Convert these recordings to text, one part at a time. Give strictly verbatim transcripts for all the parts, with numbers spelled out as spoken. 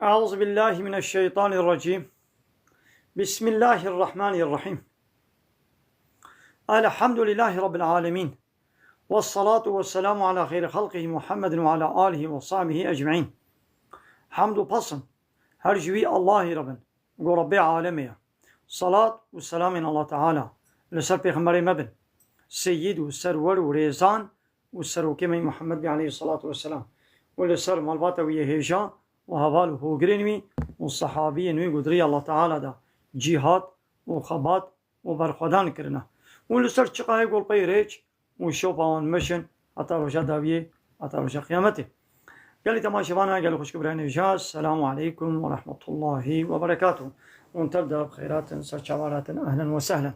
أعوذ بالله من الشيطان الرجيم. بسم الله الرحمن الرحيم. الحمد لله رب العالمين. والصلاة والسلام على خير خلقه محمد وعلى آله وصحبه أجمعين. Hemd û pesn her ji wî Allahî re bin, ku Rebbê alemê ye. Salat û selamên Allah Teala li ser pêxemberê me bin, seyîd û serwer û rêzan û serokê me Muhammed bî aleyhissalatu vesselam û li ser malbata wî yê hêja û heval û hogirên wî û sehabiyên wî ku di rêya Allah Teala de cîhad û xebat û berxwedan kirine û li ser çiqayê golpeyê rêç û şopa wan meşin heta roja dawiyê, heta roja qiyametê. Gelî temaşevana, gelî xwişk û birayên hêja, selamu aleykum ve rahmetullahi ve berekatuh. Hûn tev de bi xeyrat in, ser çavan hatin, ehlen ve sehlen.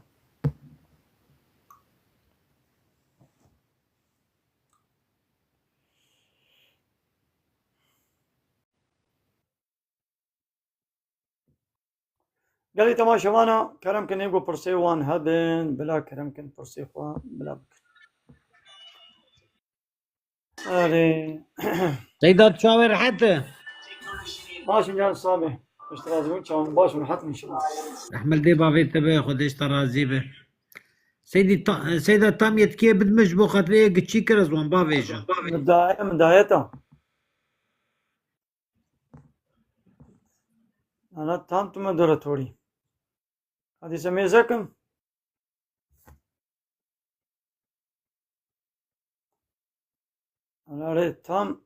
Gelî temaşevana, kerem kin ê ku pirsê wan hebin, bila kerem kin pirsê xwe bila bikin. Erê. Seyda, çavê rehet e? Baş in can sabê. Pişt razî bû, çawan baş in, rehet in inşallah. Rehmet dê bavê te be, Xwedê ji te razî be. Seydî ta-, Seyda, tam yetkiyê bidme ji bo xatirê yê giçî kir ez wan bavêjim. Min daye, min daye ta. Ana tam tu moderatorî. Hadi se mêze kim. Ana rê tam.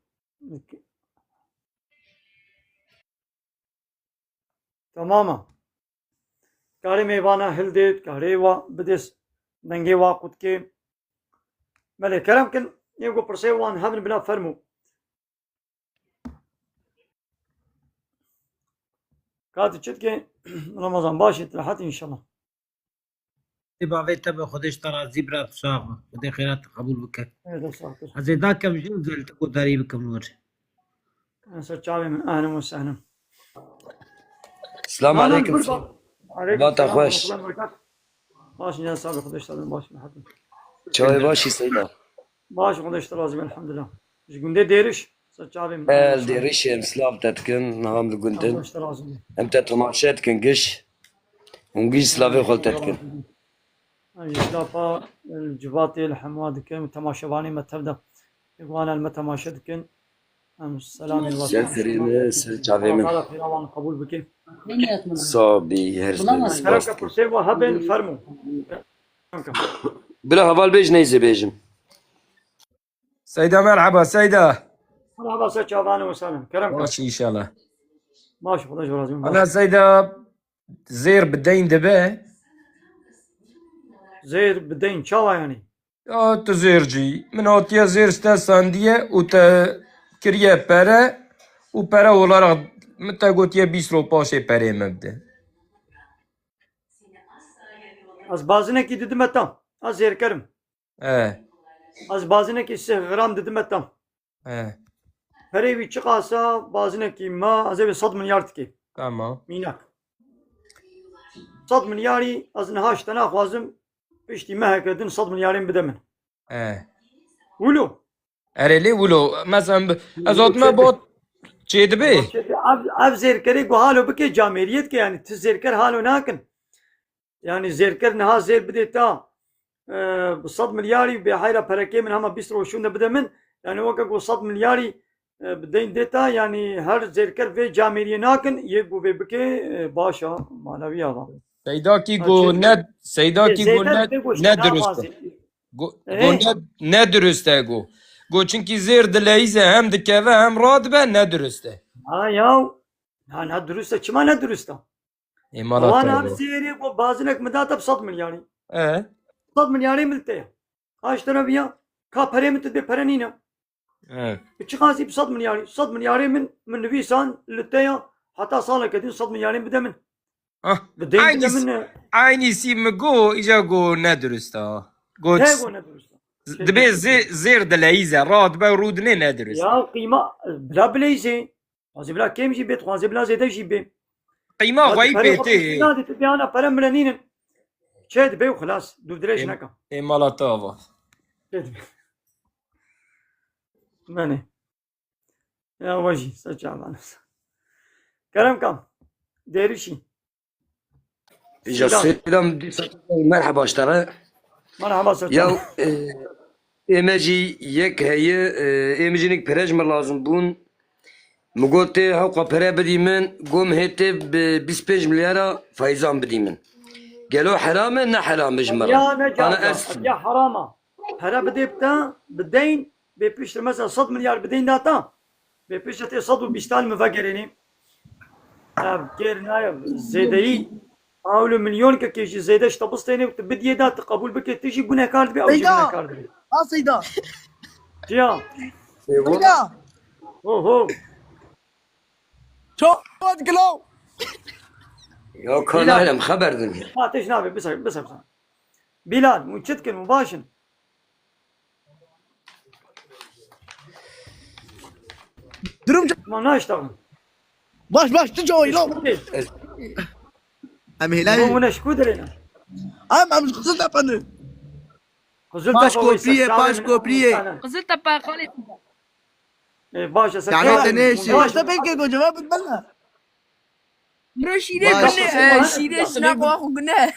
Tamam e. Karê mêvana hildê, karê wa bidês dengê wa qutkê. Belê, kerem kin, yê ku pirsê wan hebin bila fermû. Ka tu çi dikê? Ramazan baş e, tu rehet inşallah. Ê bavê te be, Xwedê ji te razî, bira tu sax be. Xwedê xêra te qebûl bike. Evet, sağ ol. Ez ê dakem jin zil te guhdarî bikim wir. Ser çavê min, ehlen ve sehlen. Selamu aleykum. Aleykum selam. Vata xweş. Baş in, ya sabir, Xwedê ji te razî, baş in, rehet in. Çawê baş î Seyda? Baş, Xwedê ji te razî be, elhamdulillah. Ji gundê Dêriş, ser çavê min. El Dêrişê em silav te dikin, niha em li gund in. Xwedê ji te razî be. Em te temaşe dikin giş. Hûn giş silavê xwe li te dikin. Ez jî silav li civatê li hemû dikim, temaşevanê me tev de. Ê wan li me temaşe dikin. Em selamê li Ser serê me, ser çavê min. Allah Teala xêra wan qebûl bike. Sabî, her Kerem ke pirsê we hebin, fermo. Bila heval bêj neyse bêjim. Seyda, merhaba Seyda. Merhaba, ser çavan û salim. Kerem ke. Baş inşallah. Baş, Xwedê ji razî. Ana Seyda, zêr bi deyn dibe? Zêr bi deyn çawa yani? Ya tu zêr cî. Min hatiye zêr ji te sandiye û te kiriye pere û pere olarak min te gotiye bîst roj paşê perê min bide. Ez bazinekî didime tam. Ez zêrker im. E. Ez bazinekî sih gram didime tam. He. Perê wî çiqas e, bazinekî ma, ez ê bê sed milyar dikê. Tamam. Mînak. Sed milyarî ez niha ji te naxwazim, piştî meheke din sed milyarên bide min. He. Wilo. Erê lê wilo. Mesela bi-, ez hatime bot çê dibe. Ev, ev zêrkerê ku halo bike camêriyê dike, yani ti zêrker halo nakin. Yani zêrker niha zêr bidê ta, e, bi sed milyarî bê heyra perekê min hema bîst roj şûnde bide min. Yani weke ku sed milyarî, e, bi deyn dê ta, yani her zêrker vê camêriyê nakin, yê ku vê bike, e, baş a, manewiya va. Seydakî Ha, got çi-, ne, Seydakî got zêde ne, dibê ku ne durust e. Go, Eh? go ne, ne durust e go. Go çünkü zêr dileyîze hem dikeve hem radibe ne durust e. Ha ya. Ha, ne durust e. Çima ne durust e? Ê mala Wan te ev be. Zêrê ku bazinek min da te bi sed milyarî. E? Sed milyarê min te ye. Aş te re viya, ka perê min tu dê pere nîne. E. Bi çi qasî bi sed milyarî? Sed milyarê min, min nivîsan li te ya, heta saleke din sed milyarê min bide min. Ah, Bi deyn bide aynısı, min ne? Aynısı mı go, ica go ne dürüst ha. Go Ne s-, go ne durust e? z-, Şey dibe durust e. zê-, zêr dileyîze, rahat be rûdine ne dürüst. Ya qîma, bila bileyîze. Xwazê bila kêm jî bê, xwazê bila zêde jî bê. Qîma Ya xweyî tu perê xwe pêtê. piştî nadî, tu bê ana pere min re nînin. Çê dibe û xilas. Dûvdirêj Ê, neka. ê mala te ava. Çê dibe. Menê. Ya we jî, ser çavan. Kerem kam. Derişî. Îja Seyda. Seyda, merheba ji te re. Merheba Seyda. Ya, e, ê me jî yek heye, e, ê min jî nik pere ji min lazim bûn. Min got tê hewqa pere bidî min, got min hê tê bi bîst pênc milyara fayizan bidî min. Gelo heram e, ne heram e ji min re? Ya ne Ana carca, ez ya herama. Pere bidê bi te, bi deyn, bê piştre mesela sed milyar bi deyn data. Bê piştre tê sed û bîstan min vegerênê. Ev kêr nayê, zêdeyî. Ew li milyonkekê jî zêde ji te bistêne û tu bidiyê da, tu qebûl bikê, tu jî gunehkar dibî, ew jî Seyda! Gunehkar dibî. Ha Seyda! Çiya? Seyda! Ho, ho. Ço-, gilo! Ya, ka Bilal. Naylem, xeber din. Ha, tişt nabê, bisa, bisa, bisa. Bilal, hûn çi dikin, hûn baş in? Durum çi? Ma naştexin. Baş, baş, tu çawa îlo? Em hêlayî. Hûn hûn eşkû dirêne. Em, em ji Qiziltepe ne. Qiziltepe Paş weyse, kopriyê, çavê paş min kopriyê. Sana. Qiziltepe xalê. E, baş e, sen Yani kêra te ne mi? Hûn işi? Baş. Baş te pek ke koca, ben bilmem. Miro şîrê Baş. Gune, Baş. E, şîrê jina xwe xwe gune.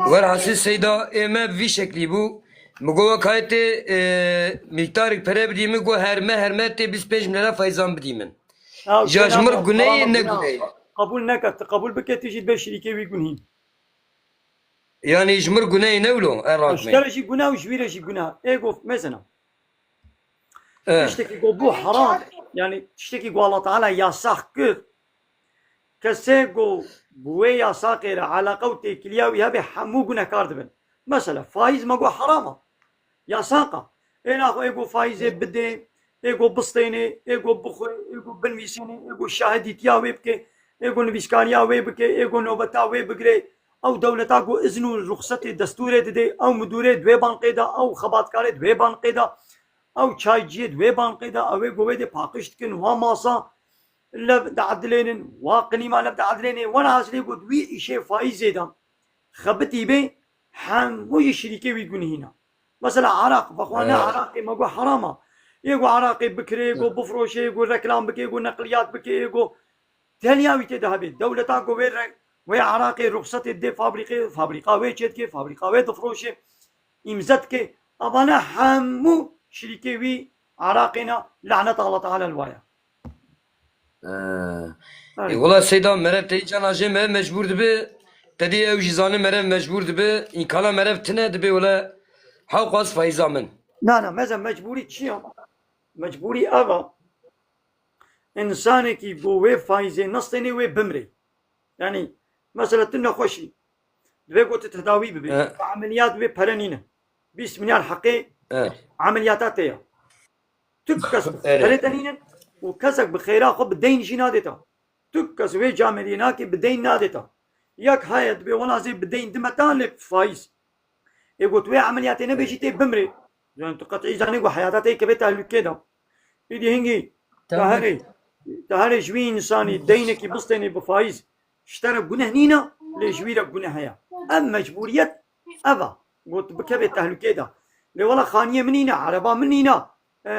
Werhasîl Seyda ê me vî şeklî bû. Min got wek hayê tê, e, mîktarek pere bidî min, got herme herme tê bîst pênc milyara fayzan bidî min. Ya, Ya ji guna mir bu, guneyê haram ne bu, guneyê. Qebûl neke, tu qebûl bike, tu jî dibe şirîkê wî gunhîn. Yanî ji mir guneyê ne wilo, e, rakmê. Ji te re jî guna û ji wî re jî guna. Ê got, mesela. Eh. Tiştekî ku bû heram, yani tiştekî ku Allah Teala yasax kir, kesê ku bi wê yasaqê re eleqe û têkiliya wî hebe hemû gunehkar dibin. Mesela, faiz me got heram e. Yasaqa. Ê naxwe ê ku faîzê bidê, ê ku bistênê, ê ku bixwe, ê ku binivîsênê, ê ku şahidîtiya wê bike, ê ku nivîskariya wê bike, ê ku nobeta wê bigire, ew dewleta ku izin û ruxsetê destûrê dide, ew midûrê di wê banqê de, ew xebatkarê di wê banqê de, ew çayciyê di wê banqê de, ew ê ku wê dê paqij dikin, wa masa lev diedilênin, wa qilîma lev diedilênê, wena hasilê ku di wî îşê faîzê de xebitî bê, hemû jî şirîkê wî gunhîn e. Mesela Iraq, vexwe ne Eh. Iraqê me got heram e. Yê got Iraqê bikirê, yê got bifroşê, yê got reklam bike, yê got neqliyat bike, yê got teliya wî tê de hebe. Dewleta got wê re-, wê Iraqê ruxsetê dê fabrîqê, fabrîqa wê çêdike, fabrîqa wê difroşe, îmze dike. Evane hemû şirîkê wî Iraqê ne, lanet Allah Teala li waya. Ee, Evet. E, wela Seyda, merev te îca najê, merev mecbûr dibe. Te dî ew jî zanî merev mecbûr dibe. Înkana merev tine dibe wela hewqas fayîza min. Na, na, meze mecbûrî çi ya? Mecbûrî ev a. Însanekî ku wê fayîzê nestênê wê bimrê. Yani, mesela tu nexweşî. Divê ku tu tedawî bibî. E. Tu emeliyat wê pere nîne. Bîst milyar heqê E. emeliyata te ya. Tu kes bi Erê. xêrê te nînin û kesek bi xêra xwe bi deyn jî nadê te. Tu kes wê cameriyê nakê bi deyn nadê te. Yek heye dibê wela zê bi deyn dime te lê faîz. Ê got wê emeliyatê nebe jî tê bimrê. Yani tu qetî zanî ku heyata te keve tehlûkê de. Îdî hingî Tamam. te herê, te herê ji wî însanî deynekî bistênê bi faîz. Ji te re guneh nîne, lê ji wî re guneh heye. Ev mecbûriyet ev e. Got bikeve tehlûkê de. Lê wela xaniyê min nîne, ereba min nîne. E,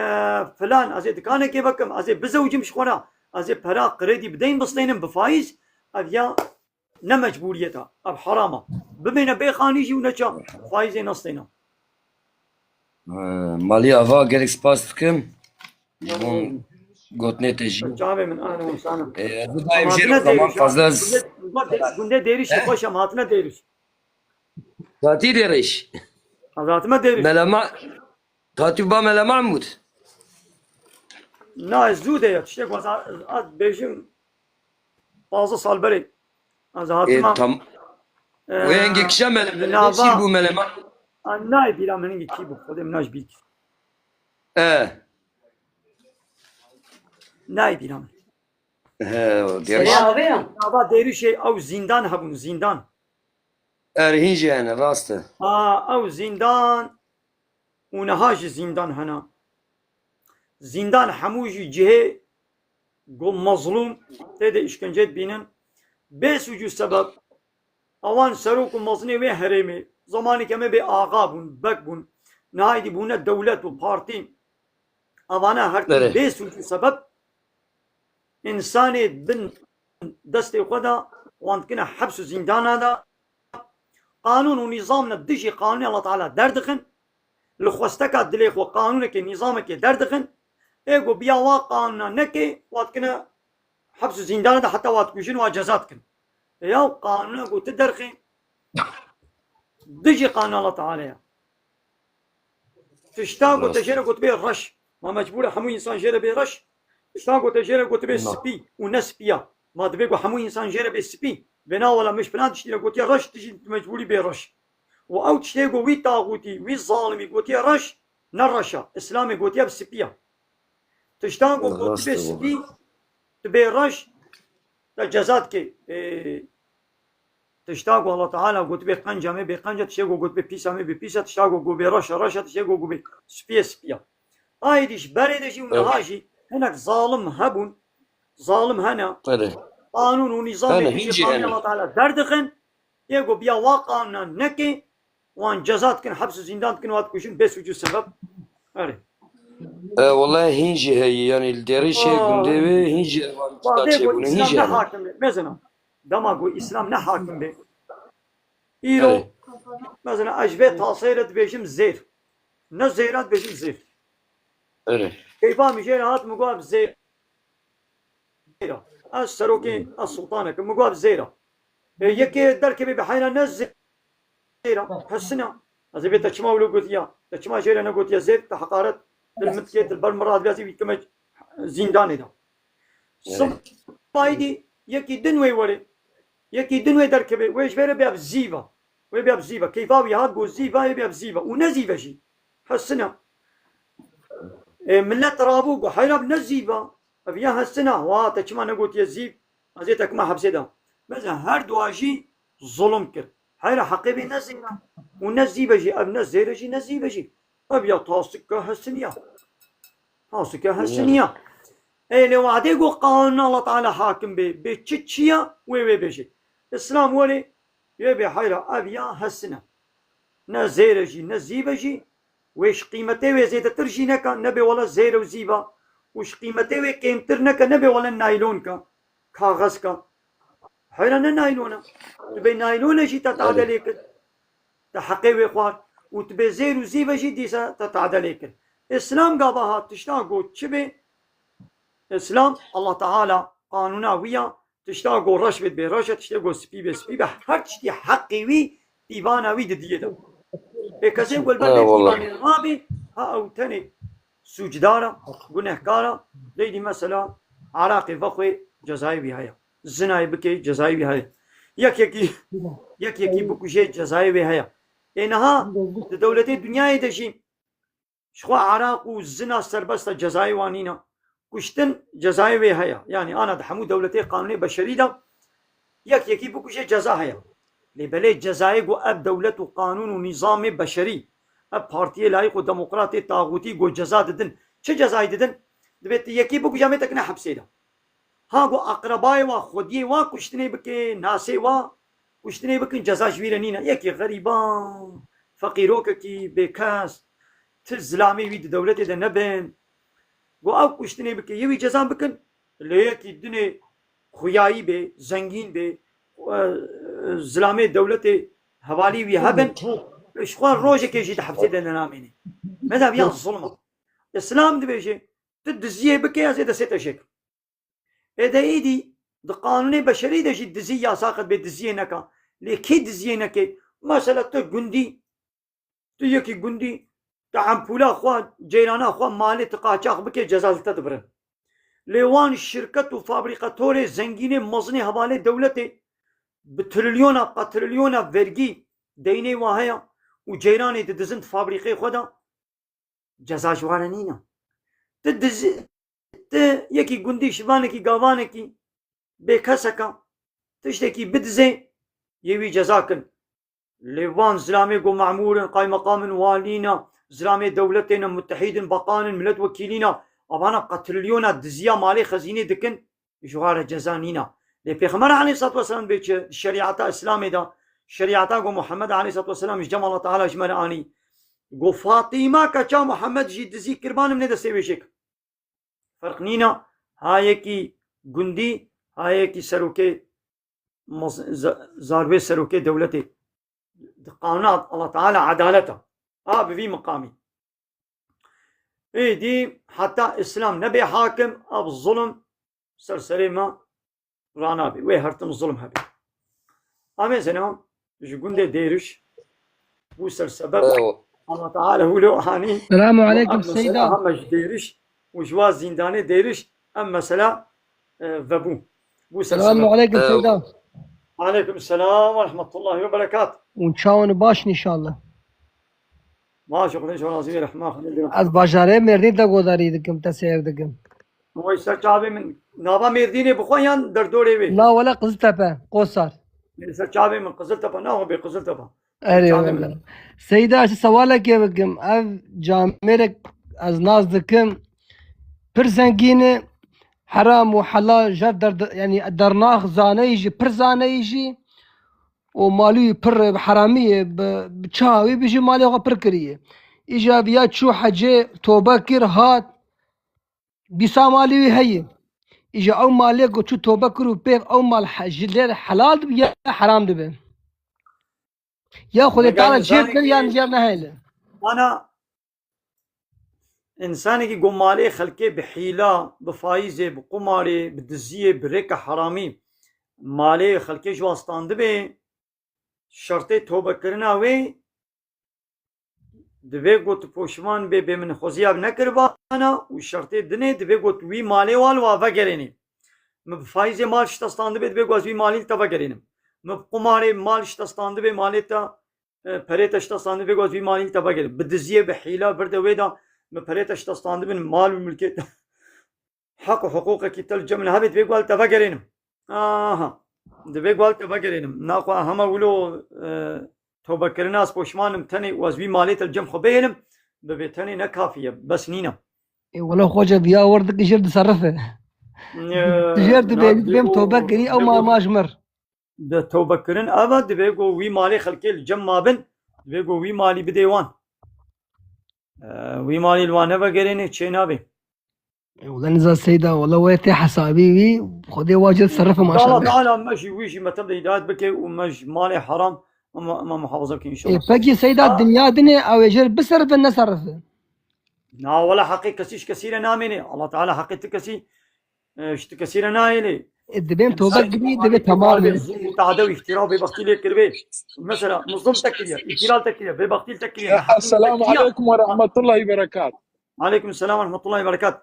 filan, ez ê dikanekê vekim, ez ê bizewicim ji xwe re. Ez ê pera kredî bi deyn bistênim bi faîz. Ev ya ne mecbûriyet e. Ev heram e. Bimêne bê xanî jî û neça faîzê nestêne. Ee, Malî Ava, gelek spas dikim. Ji bo gotinê te jî. Çavê min, ahlan û sahlan. Ee, ez dayim Em jê hatine zaman Dêrûş, fazla ha? Gundê, gundê, gundê Dêrûşê He? xweş em hatine Dêrûş. Tatî Dêrûş. Ez hatime Dêrûş. Melema, Tatî ba Mele Mahmud. Na, ez zû de ya, tiştek waz a, a bêjim pazdeh sal berê. Ez E, hatima, tam. e, Wê hingê kişa Mele, Mele nava Şîr bû Mele Ma- A, nayê bîra min hingê kî bû, Xwedê min naj bî. E. Nayê bîra min. He, o Dêrûş. Serê avê ya. Nava Dêrûşê ew zîndan hebûn, zîndan. Er hîn jî hene, rast e. A, ew zîndan û niha jî zîndan hene. Zîndan hemû jî cihê ku mezlûm tê de îşkence dibînin. Bê sûc û sebeb, ewan serok û mezinê wê herêmê, zemanê ke me bê axa bûn, bek bûn, niha êdî bûne dewlet û partî. Avana her tim bê sûc û sebeb, însanê bin destê xwe de wan dikine heps û zîndana de. Qanûn û nîzam ne dijî qanûnê Allah Teala derdixin. Li xwesteka dilê xwe qanûnekê, nîzamekê derdixin. Ê ku biya wa qanûna neke, wa dikine heps û zîndana de, heta wa dikujin, wa ceza dikin. Ê ya qanûna ku tu derxê, dijî qanûna Allah Teala ya. Tişta ku te jê re gotibê reş. Ma mecbûr e hemû însan jê re bê reş? Tişta ku te jê re gotibê spî û ne spî ya. Ma divê ku hemû însan jê re bê spî? Bê na wela min ji filan tiştî re gotiye reş, tu jî mecbûrî bê reş. Û ew tiştê ku wî taxûtî, wî zalimî gotiye reş, ne reş e. Îslamê gotiye bi spî ya. Tişta ku gotibê spî, tu bê reş, te ceza dike. Ê, Tişta ku Allah Teala gotibê qenca me bê qenca, tiştê ku gotibê pîsa me bê pîsa, tişta ku gotibê reşa reşa, tiştê ku gotibê spî ye spî ye. Aydî ji berê de jî û niha jî hinek zalim hebûn, zalim hene. Qanûn û nîzamê Hene, dijî hîncî qanûnê hene. Allah Teala derdixin. Yê ku biya wa qanûna neke, wan ceza dikin, heps û zîndan dikin, wan dikujin, bê sûc û sebeb. Erê. E, welahi hîn jî heye, yanî li derî şê gundê wê hîn jî evan tişta çêbûne, hîn jî hene. Îslam ne hakim be. Mesela, dema ku Îslam ne hakim be. Îro, Erê. Mesela, ez ji vê taseyê re dibêjim zêr. Ne zêr e, dibêjim zêr. Erê. Keyfa min jê re hat, min got zêr. Zêra. Ez serokê, ez sultanek im. Min got zêra. E, yekê derkevê bi heyra ne zêra. Hesina. Ez ê bê te çima wilo gotiya? Te çima jê re negotiya zêr? Te heqaret dil min dikê, dil ber min radibiyazî wî kime zîndanê de. Sibahî dî yekî din wê were. Yekî din wê derkeve. Wê ji vê re bê ev zîva. Wê bê ev zîva. Keyfa wî hat got zîva, ê bê ev zîva. Û ne zîve jî. Hesina. E, millet rabû got heyra ne zîva. Ev ya hesina. Wa te çima negotiye zîv? Ez ê te kima hepsê de. Mesela her dua jî zulum kir. Heyra heqê bê ne zêra. Û ne zîve jî. Ev ne zêre jî ne zîve jî. Ev ya tasika hesiniya. Tasika hesiniya. Ê lê wadê got qanûna Allah Teala hakim bê. Bê çi çi ya wê wê bêje. Îslam were yê bê heyra ev ya hesine. Ne zêre jî ne zîve jî. Wê ji qîmetê wê zêdetir jî neka. Nebê wele zêr û zîva. Û ji qîmetê wê kêmtir neke. Nebê wele naylonka. Kaxezka. Heyra ne naylona. Tu bê naylona jî te tade lê kir. Te heqê wê xwar. Û tu bê zêr û zîve jî dîsa te tade lê kir. Îslam gava hat tişta got çi bê? Îslam, Allah Teala qanûna wî ya, tişta got reş bê, bê reş e, tiştê got spî bê, spî be. Her tiştî heqê wî, pîvana wî di diyê de. Ê kesê ku li ber Ha, vê wallahî. Pîvanê rabê, ha ew tenê sûcdar e, gunehkar e, leydî mesela Iraqê vexwê cezayê wî heye. Zinayê bike cezayê wî heye. Yek yekî, yek yekî bikuje cezayê wê heye. Ê niha di dewletê dinyayê de jî Ji xwe Iraq û zina serbest e, cezayê wan nîne. Kuştin cezayê wê heye. Yanî ana di hemû dewletê qanûnê beşerî de yek yekî bikuje ceza heye. Lê belê cezayê ku ev dewlet û qanûn û nîzamê beşerî, ev partiyê layîq û demokratê taxûtî ku ceza didin, çi cezayê didin? Divê tu yekî bikuje, em ê te kine hepsê de. Ha ku aqrebayê wa, xwediyê wa kuştinê bike, nasê wa kuştinê bikin, ceza ji wî re nîne. Yekî xerîban, feqîrokekî, bêkes, ti zilamê wî di dewletê de nebin. Ku ew kuştinê bike, yê wî ceza bikin. Lê yekî dinê xuyayî bê, zengîn bê, e, zilamê dewletê hevalî wî hebin, ji xwe rojekê jî di hepsê de nenamêne. Mezheb ya zulm e. Îslam dibêje, tu diziyê bike, ez ê destê te jêkim. Ê de êdî di qanûnê beşerî de jî dizî yasax e, bê diziyê neka. Lê kê diziyê neke? Mesela tu gundî, tu yekî gundî, tu empûla xwe, ceyrana xwe, malê tu qaçax bike, ceza li te dibirin. Lê wan şirket û fabrîkatorê zengînê mezinê hevalê dewletê bi trilyona, qet trilyona vergî deynê wan heye û ceyranê didizin di fabrîkê xwe de, ceza ji wan re nîne. Ti diz-, ti yekî gundî, şivanekî, gavanekî, bêkeseka, tiştekî bidizê, yê wî ceza kin. Lê van zilamê ku memûr in, qaymeqam in, walî ne, zilamê dewletê ne, mutehîd in, beqan in, miletwekîlî ne, avana qet trilyona diziya malê xezînê dikin, ji wan re ceza nîna. Lê Pêxember aleyhissalatu vesselam bê çi? Di şerîeta Îslamê de, şerîeta ku Muhammed aleyhissalatu vesselam ji cem Allah Teala ji me re anî. Got, Fatîma keça Muhammed jî dizî kir, ba min ê destê wê jêkim. Ferq nîna, ha yekî gundî, ha yekî serokê mez-, za-, zarvê serokê dewletê. Di qanûna Allah Teala edalet e. A bi vî miqamî. Êdî heta Îslam nebe hakim, ev zulm ser serê me ranabe. Wê her tim zulm hebe. Amê zena ji gundê Dêriş bû ser sebeb Ew. Allah Teala hûlo anî. Selamu aleyküm, ev mesele Seyda. Heme ji Dêriş û ji wa zîndanê Dêriş ev mesele, e, vebû. Bû ser Selamu sebeb. Aleyküm, Ew. Seyda. Aleyküm selam ve rahmetullahi ve berekat. Hûn çawan baş in înşallah. Baş, Xwedê ji razî be, rehma Xwedê be. Ez bajarê Mêrdîn te godarî dikim, te seyr dikim. Oy ser çavê min. Nava Mêrdînê bi xwe yan derdorê wê? Na wele Qiziltepe, Qosar. Ê, ser çavê min Qiziltepe, na xwe bê Qiziltepe. Erê Çavê wele. Min. Seyda, ez sewalekê bikim. Ev camêrek ez nas dikim. Pir zengîn e, heram û helal jev derd-, yanî dernax zaneyî jî, pir zaneyî jî. û malî wî pir e, bi heramî ye, bi, bi çawa wî bijî malê xwe pir kiriye. Îja viya çû hecê, tobe kir, hat, dîsa malî wî heye. Îja ew malê ku çû tobe kir û pêv ew mal he-, ji lêr helal dibe ya heram dibe. Ya Xwedê Teala cêr kir, yan cêr nehêle. Ana Însanekî ku malê xelkê bi hîla, bi faîzê, bi qumarê, bi diziyê, bi rêka heramî malê xelkê ji wan standibe, şertê tobekirina wê divê ku tu poşiman bê, bê min xweziya nekiribana û şertê dinê divê ku tu wî malê wa li wa vegerênî. Min bi faîzê mal ji te standibe, divê ku ez wî malî li te vegerênim. Min bi qumarê mal ji te standibe, malê te e, perê te ji te standibin, vê ku ez wî malî li te vegerim. Bi diziyê, bi hîla, vir de wê de min perê te ji te standibin, mal û milkê te, heq û hiqûqekî te li cem min hebe, divê ku ez li te vegerênim. Aha. Divê ku ez li te vegerênim. Naxwe hema wilo, e, tobekirina ez poşman im tenê û ez wî malê te li cem xwe bihêlim, bibê tenê ne kafî ye, bes nîne. Ê, wela xoce viya wir dikî jêr diserife. E, Jêr dibê, na, dibêm divê tobe ku, kirî, ew divê ma, ku ma ji mir. Di tewbekirin ev e, divê ku wî malê xelkê li cem mabin, divê ku wî malî bidê wan. E, wî malî li wan nevegerêne, çê nabê. E, wele niza Seyda, wele wê tê hesabî wî, Xwedê wa cil serif e, maşallah. Allah Teala me jî wî jî me tev de hidayet bike û me ji malê heram me, me muhafaza bike inşallah. E, pekî Seyda, ha? Dinya dinê ew ê jêr biserifin, neserifin? Na, wele heqê kesî ji kesî re namêne. Allah Teala heqê ti kesî E, ji ti kesî re nayêlê. E, dibên tobe kirî, divê temam be. Zulm û teade û îftira û bêbextî lê kiribê. Mesela, muzlum te kiriye, îhtilal te kiriye, bêbextî te kiriye. Ya, esselamu aleykum ve rahmetullahi ve berekat. Aleykum selam ve rahmetullahi ve berekat.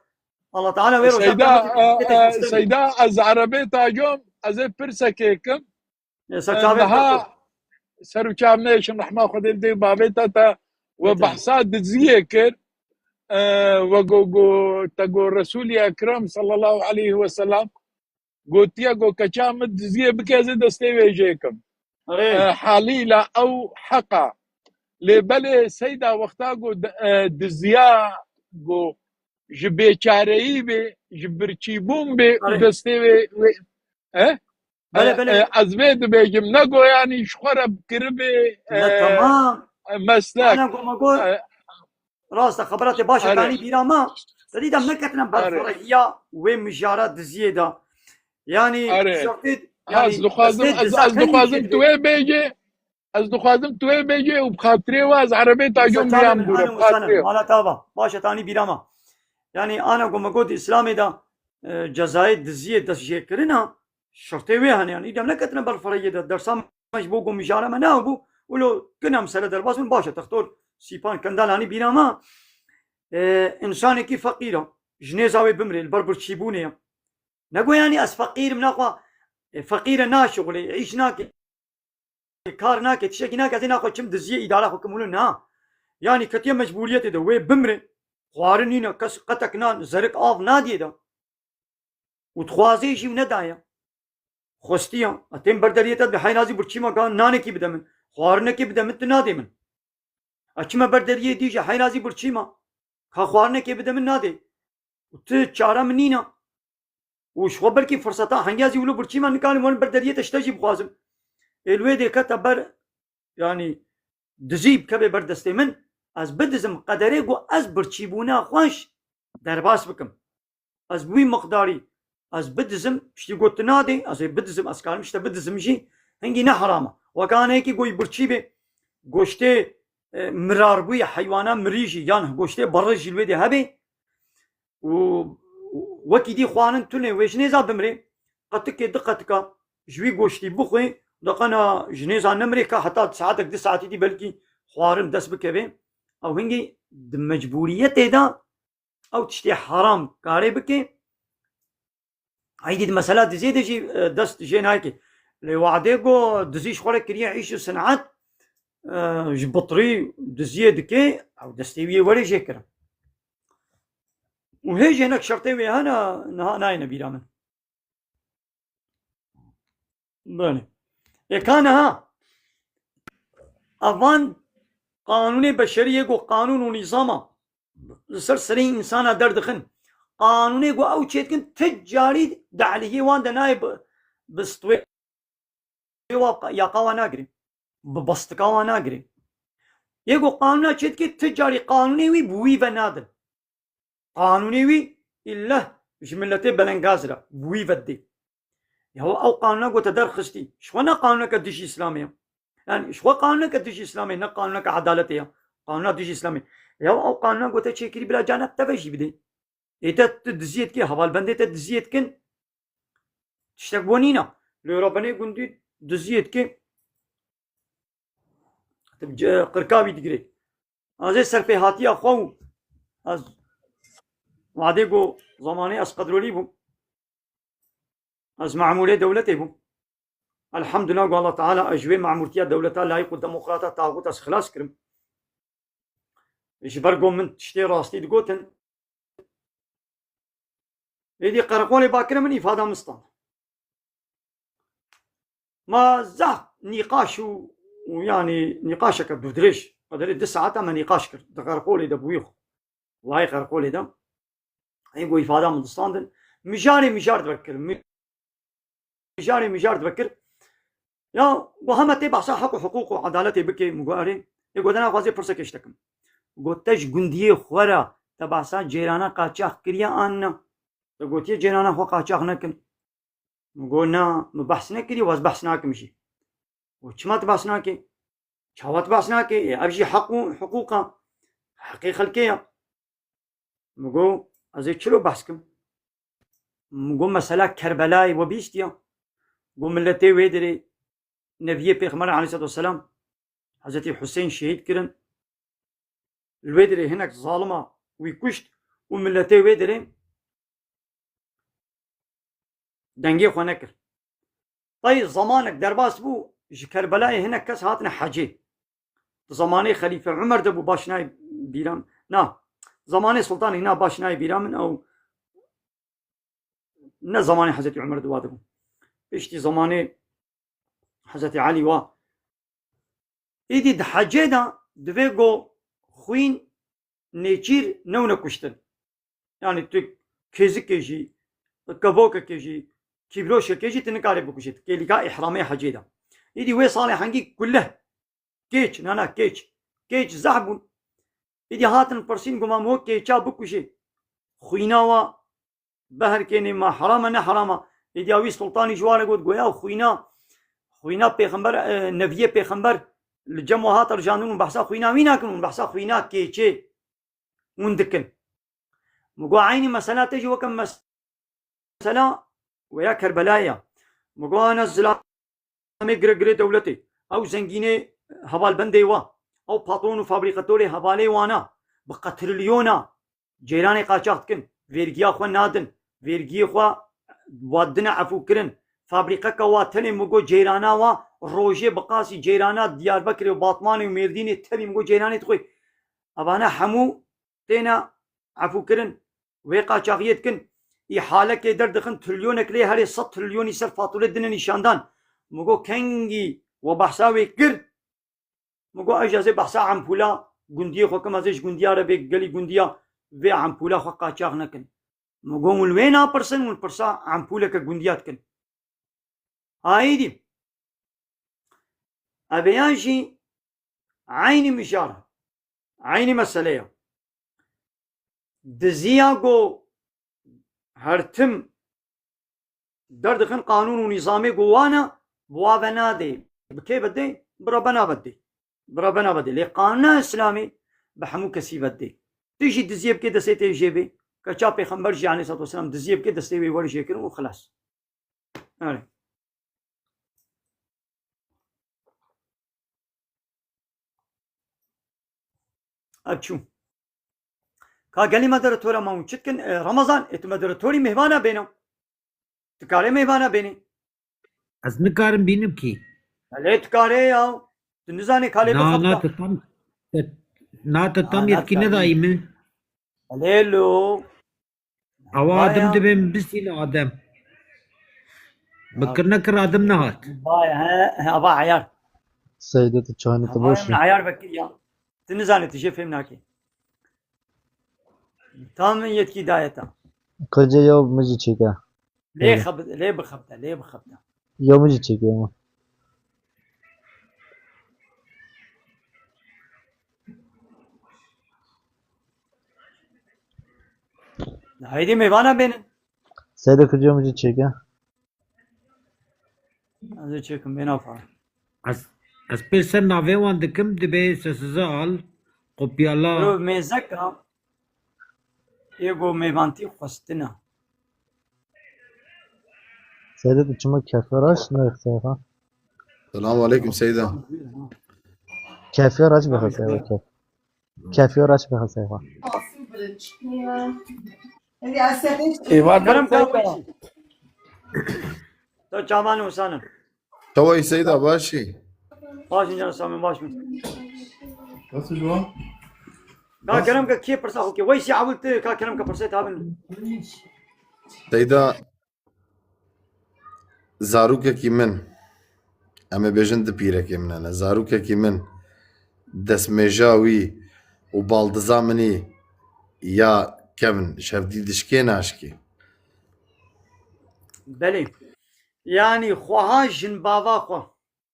Allah Teala wê roja Seyda, qiyamete e, e, Seyda, ez erebê tacom, ez ê pirsekê kim. E, ser çavê niha te ser û çav neêşin, rehma Xwedê li dê û bavê te te we behsa diziyê kir, e, we go, go, te go Resûlî Ekrem sallallahu aleyhi ve sellem gotiye, go keça min diziyê bike, ez ê destê wê jê kim. E, halîla ew heqa. Lê belê Seyda wexta go de-, e, diziya go ji bêçareyî bê, ji birçîbûn bê û destê wê, wê, e? Belê, belê. E, ez vê dibêjim, ne go yanî ji xwe re kiribê, e, tamam. E, meslek. Ana go me got, e, rast e, xebera te baş e, tanî bîra me. Te dî dem neketine berfirehîya wê mijara diziyê de. Yanî, şertê, yanî, ez dixwazim, ez, ez dixwazim tu wê bêjê, ez dixwazim tu wê bêjê û bi xatirê we ez erebê tacom biyam dûre, bi xatirê we. Mala tava, baş e, tanî bîra me. Yanî, ana go me got, Îslamê de, e, cezayê diziyê destjêkirina, şertê wê hene, yanî, îdem neketine berfirehiyê de, dersa me ji bo ku mijara me nabû, wilo kina mesele derbas bin, baş e, textor Sîpan Kendal anî bîra me, e, însanekî feqîr e, ji nêza wê bimrê, li ber birçîbûnê ye. Ne go yanî ez feqîr im, naxwe, e, feqîr e naşixulê, îş nake, kar nake, tiştekî nake, ez ê naxwe çim diziyê îdara xwe kim wilo, na. Yanî ketiye mecbûriyetê de, wê bimre, xwarin nîne, kes qetek nan, zerik av nadiyê de. Û dixwazê jî û nedaye. Xwestiya, ez têm ber deriyê te, bi heyrazî birçî me, ka nanekî bide min, xwarinekê bide min, tu nadê min. Ez çime ber deriyê dî jî heyrazî birçî me, ka xwarinekê bide min, nadê. Û tu çare min nîne. Û ji xwe belkî firseta hengê ez jî wilo birçî me, nikarim werim ber deriyê te ji te jî bixwazim. Ê li wê dê kete ber, yanî dizî bikeve ber destê min, ez bidizim qederê ku ez birçîbûna xwe ji derbas bikim. ez bi wî miqdarî ez bidizim, piştî got tu nadê, ez ê bidizim, ez karim ji te bidizim jî, hingî ne heram e. Weke aneyekî goyî birçî bê, goştê, e, mirarbûyî, heywana mirî jî, yan goştê berê jî li wê dê hebê, û wekî dî xwarin tune wê ji nêza bimrê, qetikê du qetika ji wî goştî bixwê, deqena ji nêza nemrê ka heta saetek du saetî dî belkî xwarin dest bikeve. Ew hingî di mecbûriyetê de ew tiştê heram karê bike. Eydî di mesela diziyê de jî, e, dest jê nayekê. Lê wadê ku dizî ji xwe re kiriye îş û sinet, e, ji bitirî diziyê dike, ew destê wî yê werê jê kirin. Û hê jê hinek şertê wê hene, niha nayêne bîra min. Belê. Ê ka niha, evan qanûnê beşerî yê ku qanûn û nîzama li ser serê însana derdixin. Qanûnê ku ew çêdikin, ti carî di alîhiyê wan de nayê bi, bi stwê wa, yaqa wan nagirê. Bi bastika wan nagirê. Yê ku qanûna çêdikê, ti carî qanûnê wî bi wî ve nadin. Qanûnê wî îlleh ji miletê belengaz re bi wî ve didê. Ya ew qanûna ku te derxistî, ji xwe ne qanûneke dijî Îslamê ye. Yani ji xwe qanûneke dijî Îslamê, ne qanûneke edaletê ye. Qanûna dijî Îslamê. Ya ew qanûna ku te çêkirî bila canek te ve jî bidê. Ê te tu diziyê dikê, hevalbendê te diziyê dikin. Tiştek bo nîna. Lê rabenê gundî diziyê dikê. Qirka wî digirê. Ez ê serpêhatiya xwe û ez wadê ku zamanê ez qedrolî bûm. Ez memûrê dewletê bûm. Elhamdulillah ku Allah Teala ez ji wê memûrtiya dewleta layîq û demokrata taxût ez xilas kirim. Ji ber ku min tiştê rastî digotin. Êdî qereqolê bakire min îfada min stand. Ma zehf nîqaş û, û yanî nîqaşeke dûrdirêj, qederê du saeta me nîqaş kir. Di qereqolê de bûyî xwe. Wayê qereqolê de. Ê ku îfada min distandin. Mijarê mijar dibekir. Mi-, mijarê mijar dibekir. Ya, got heme tê behsa heq û hiqûq û edaletê bikê, min got erê. Ê got, de naxwazê pirsekê ji te kim. Got, te ji gundiyê xwe re te behsa cêrana qaçax kiriye an ne? Te gotiye cêrana xwe qaçax nekin. Min got, na, min behs nekiriye, waz behs nakim jî. Got, çima tu behs nakê? Çawa tu behs nakê? Ê, ev jî heq û hiqûq e. Heqê xelkê ye. Min got, ez ê çilo behs kim? Min got, mesela Kerbelayê we bihîstiya? Got, miletê wê derê neviyê Pêxember aleyhisselatu vesselam, Hezretî Huseyîn şehîd kirin. Li wê derê hinek zalima wî kuşt û miletê wê derê dengê xwe nekir. Tay zamanek derbas bû, ji Kerbelayê hinek kes hatine hecê. Di zamanê Xelîfe Umer de bû, baş nayê bîra min. Na, zamanê Sultanê, na, baş nayê bîra min, ew ne zamanê Hezretî Umer de wa de bû. Piştî zamanê Hezretî Elî wa. Îdî di hecê de divê ku xwîn nêçîr newne kuştin. Yani tu kêzikê jî, kevokekê jî, kîbroşekê jî tu nikarê bikujê. Kêlîka îhramê hecê de. Îdî wê salê hengî kuleh, kêç, nana kêç. Kêç zehf bûn. Îdî hatin pirsîn, got, ma ho kêça bikujê, xwîna wa beherkênê, ma heram e ne heram e? Êdî ya wî sultanî ji wan re got, goya xwîna, xwîna pêxember, e, neviyê pêxember li cem we hat rijandin, hûn behsa xwîna wî nakin, hûn behsa xwîna kêçê hûn dikin. Min got, eynî mesela te jî weke mesela weya Kerbelayê ya. Min got, ana zilamê giregirê dewletê, ew zengînê hevalbendê wa, ew patron û fabrîkatorê hevalê wana, bi qetrilyona ceyranê qaçax dikin, vergiya xwe nadin, vergiyê xwe wa dine efû kirin. Fabrîqeka wa tenê min got ceyrana wa rojê bi qasî ceyrana Diyarbekirê û Batmanê û Mêrdînê tevî min got ceyranê dixwe. Evane hemû têne efûkirin, wê qaçaxiyê dikin, îhalekê derdixin, trilyonek lê herê sed trilyonî ser fatûre dine nîşandan. Min got, kengî we behsa wê kir? Min got, ez jî ez ê behsa empûla gundiyê xwe kim, ez ê ji gundiya re bê gelî gundiya vê empûla xwe qaçax nekin. Min got, hûn li wê napirsin, hûn pirsa empûleke gundiya dikin. Aîdî. Ev ê yan jî eynî mijar, eynî mesele ye. Diziya ku her tim derdixin qanûn û nîzamê ku wan e, bi wa ve nadê. Bi kê ve dê? Bi Rebena ve dê. Bi Rebena ve dê. Lê qanûna Îslamê bi hemû kesî ve dê. Tu jî diziyê bikê destê tê jê bê. Keça Pêxember jî aleyhissalatu vesselam diziyê bikê destê wê were jê kirin û xilas. Erê. Ev çû. Ka gelî moderatora ma hûn çi dikin? E, Ramazan, ê tu moderatorî mêvana bêne. Tu karê mêvana bênî. Ez nikarim bînim kî. Lê tu karê ya. Tu nizanî ka lê Na, na, bixebita. Te tam, te, na, te tam Ha, yetkî nakarî. Nedayî min. Lê lo. Awa Vay Adem ya. Dibê min bistîne Adem. Bi Ya. Kirine kir Adem nehat. Vay, he, he, ava ayar. Seyde, tu çayını tu Ava boş min ver. Ayar vekir ya. Tu nizanî, tu jê fêm nakî. Tam min yetkî daye ta. Kocê ya min jî çêke. Lê Evet. Xebit, lê bixebite, lê bixebite. Ya min jî çêke ama. Haydi mêvana bênin. Seyde, kocê ya min jî çêke. Ez ê çêkim, bêna fa. Ez, ez pê ser navê wan dikim, dibê sesize al, kopyala. Ro mêzeka, ê go mêvantî xwestina. Seyde, tu çima keferaş nexseyfa? Selamun aleyküm Seyda. Keferaş bexseyfa, kef. Keferaş bexseyfa. Êvar Kerem bexseyfa. Ka weşî. To çavan û sanin. Çawa yî Seyda, baş î? Baş in can Samî, baş in. Nasıl şu an? Ka Kerem ke kê pirsa xwe ke? Weysî Ewil tu, ka Kerem ke pirsê tabin. Seyda, zarokekî min, em ê bêjin du pîrekê min hene. Zarokekî min destmêja wî û baldiza min î ya kevn şevdî dişkê naşkê. Belê. Yanî xweha jin bava xwe.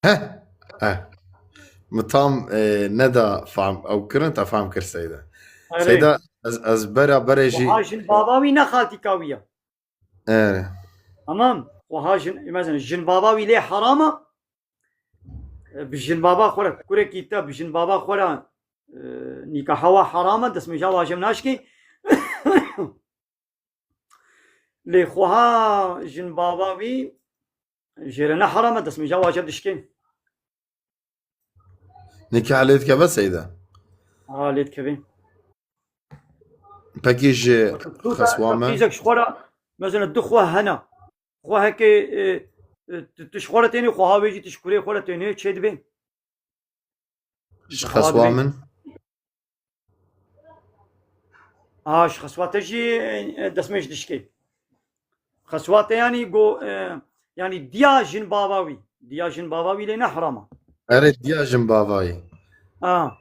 Heh, heh. Min tam, e, neda fam, ew kirin, te fam kir Seyda. Erê. Seyda, ez, ez bera berê jî Xweha jin bava wî ne xaltîka wî ye. Erê. Tamam. Xweha jin, mesela jin bava wî lê herama. E, bi jin bava xwe re, kurekî te bi jin bava xwe re, e, nîkaha wa herama, destmêja wa jê naşkê. Lê xweha jin bava wî jê re ne heram e, destmêja wa jê dişkên. Nikah lê dikeve Seyda? Ha, lê dikeve. Pekî ji xeswa me? Qîzek ji xwe re, mesela du xwe hene. Xwe heke, e, e, tu, tu ji xwe re tênê, xweha wê jî tu ji kurê xwe re tênê, çê dibe? Ji xeswa min? Ha, ji xeswa te jî, e, destmêj dişkê. Xeswa te yanî go, e, yanî diya jin bava wî. Diya jin bava wî lê ne herama. Erê, diya jin bava wî. Ha.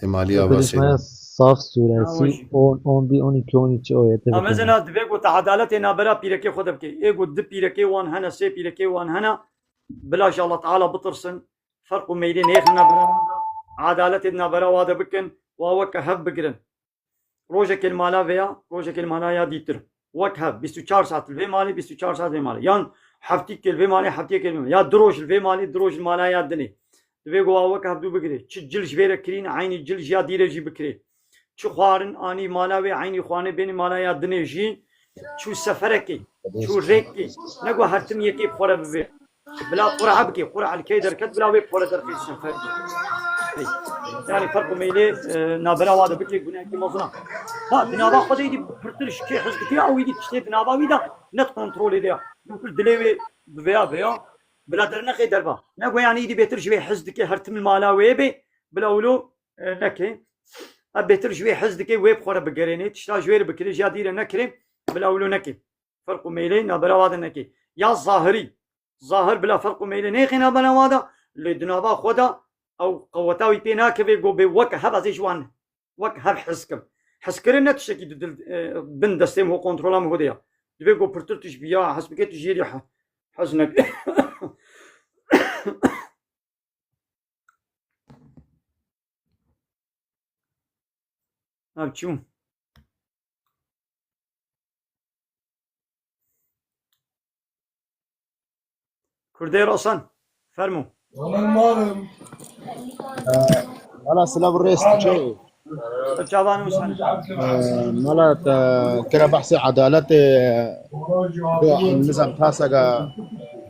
Êmaliya Saf suresi on, on bir, on iki, on üç ayete. Ha, mesela divê ku te edaletê nabera pîrekê xwe de bike. Ê ku du pîrekê wan hene, sê pîrekê wan hene. Bila ji Allah Teala bitirsin. Ferq û meylê nêxin nabera wan de. Edaletê di nabera wa de bikin. Wa weke hev bigirin. Rojekê li mala vê ya, rojekê li mala ya dîtir. Wek hev, bîst û çar saet li vê malê, bîst û çar saet vê malê. Yan heftîkê li vê malê, heftiyekê li vê malê. Ya du roj li vê malê, du roj li mala ya dinê. Divê ku wa wek hev dû bigirê. Çi cil ji vê re kirîn, eynî cil ji ya dî re jî bikirê. Çi xwarin anî mala wê, eynî xwarinê bênî mala ya dinê jî. Çû seferekê, çû rêkê. Ne ku her tim yekê bi xwe re bibê. Bila qur'a bike, qur'a li kê derket, bila wê bi xwe re derxî sefer. Hey. Yani ferq û meylê, e, nabera wa de bike, gunehekî mezin a. Ha, di nava xwe de îdî pirtir ji kê hez dike, ew îdî tiştê di nava wî de net kontrolê de ya. Pirtir dilê wê bi vêya vêya, bila dernexê derva. Ne ku yani îdî bêtir ji wê hez dike, her tim li mala wê bê, bila wilo, e, neke. Ev bêtir ji wê hez dike, wê bi xwe re bigerênê, tişta ji wê re bikirê, ji ya dî re nekirê, bila wilo neke. Ferq û meylê nabera wa de neke. Ya zahirî, zahir bila ferq û meylê nêxê nabera wa de, lê di nava xwe de ew qeweta wî pê nakeve, go bê weke hev ez ê ji wan wek hev hez kim. Hezkirin ne tiştekî di dil, e, bin destê min û kontrola min xwe de ya. Divê go pirtir tu ji biya hez bike, tu jê re he-, hez neke. Ev çû. Kurdê Rosan, fermo. Oğlum malım. Mala silav rêst çi? Çavan Hüseyin. Mala te kira behsê edaletê, nizam tasege,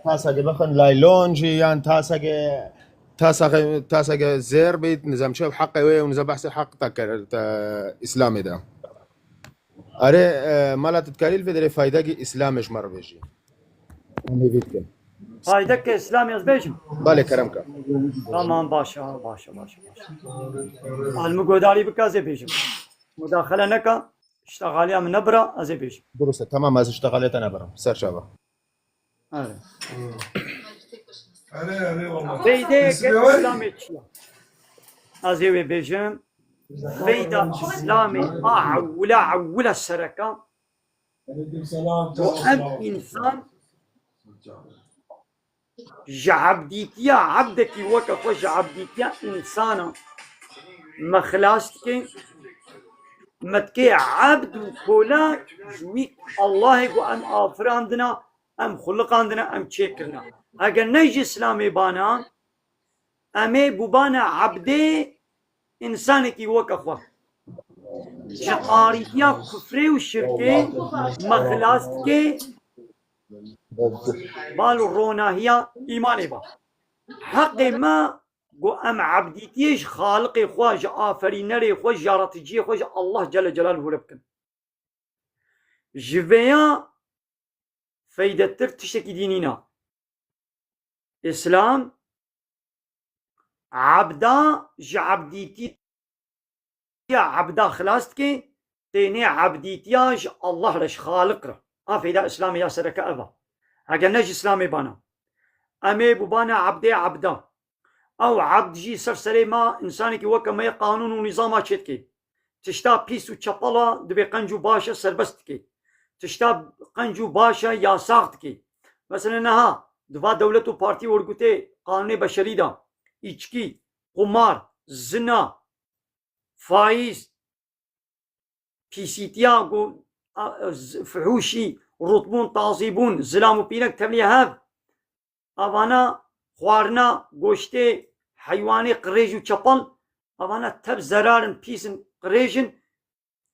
tasege bixin laylon jî yan tasege, tasege, tasege zêr bît, nizam çew heqê wê û nizam behsê heq te kir te Îslamê de. Erê, e, mala tu dikarî li vê derê faydagî Îslamê ji me re bêjî. Em hêvî dikin. Faydeke Îslamê ez bêjim. Belê, kerem ke. Tamam, baş e, baş e, baş e, baş e. Al min guhdarî bike, ez ê bêjim. Mudaxele neke, îştexaliya min nebira, ez ê bêjim. Durust e, tamam, ez îştexaliya te nebirim. Ser çava. Evet. Erê erê valla. Feyde ke Bismillah. Îslamê çi ye? Ez ê wê bêjim. Feyda Îslamê a ewila ewila sereka. Aleyküm selam. Bu em insan ji ebdîtiya ebdekî weke xwe ji ebdîtiya însana me xilas dike. Me dike ebd û kola ji wî Allahê ku em afirandina, em xuliqandine, em çêkirine. Eger ne ji Îslamê bana, em ê bûbane ebdê însanekî weke xwe. Ji tarîtiya kufrê û şirkê me xilas dike, bal û ronahiya îmanê ba. Heqê me ku em ebdîtiyê ji Xaliqê xwe, ji Aferînerê xwe, ji Yaraticiyê xwe, ji Allah Celle Celaluhu re bikin. Ji vêya feydetir tiştekî dî nîna. Îslam ebda ji ebdîtiya ebda xilas dike, tênê ebdîtiya ji Allah re, ji Xaliq re. A feyda Îslamê ya sereke ev a. Eger ne ji Îslamê bana. Em ê bûbane ebdê ebda. Ew ebd jî ser serê me, însanekî weke me yê qanûn û nîzama çêdike. Tişta pîs û çepala dibê qenc û baş e, serbest dike. Tişta qenc û baş e, yasax dike. Mesela niha di va dewlet û partî wergûtê qanûnê beşerî de, îçkî, qumar, zina, faîz, pîsîtiya ku, a, z-, fihûşî, rûtbûn, tazîbûn, zilam û pîrek tevliye hev. Avana xwarina goştê heywanê qirêj û çepal, avana tev zerar in, pîs in, qirêj in.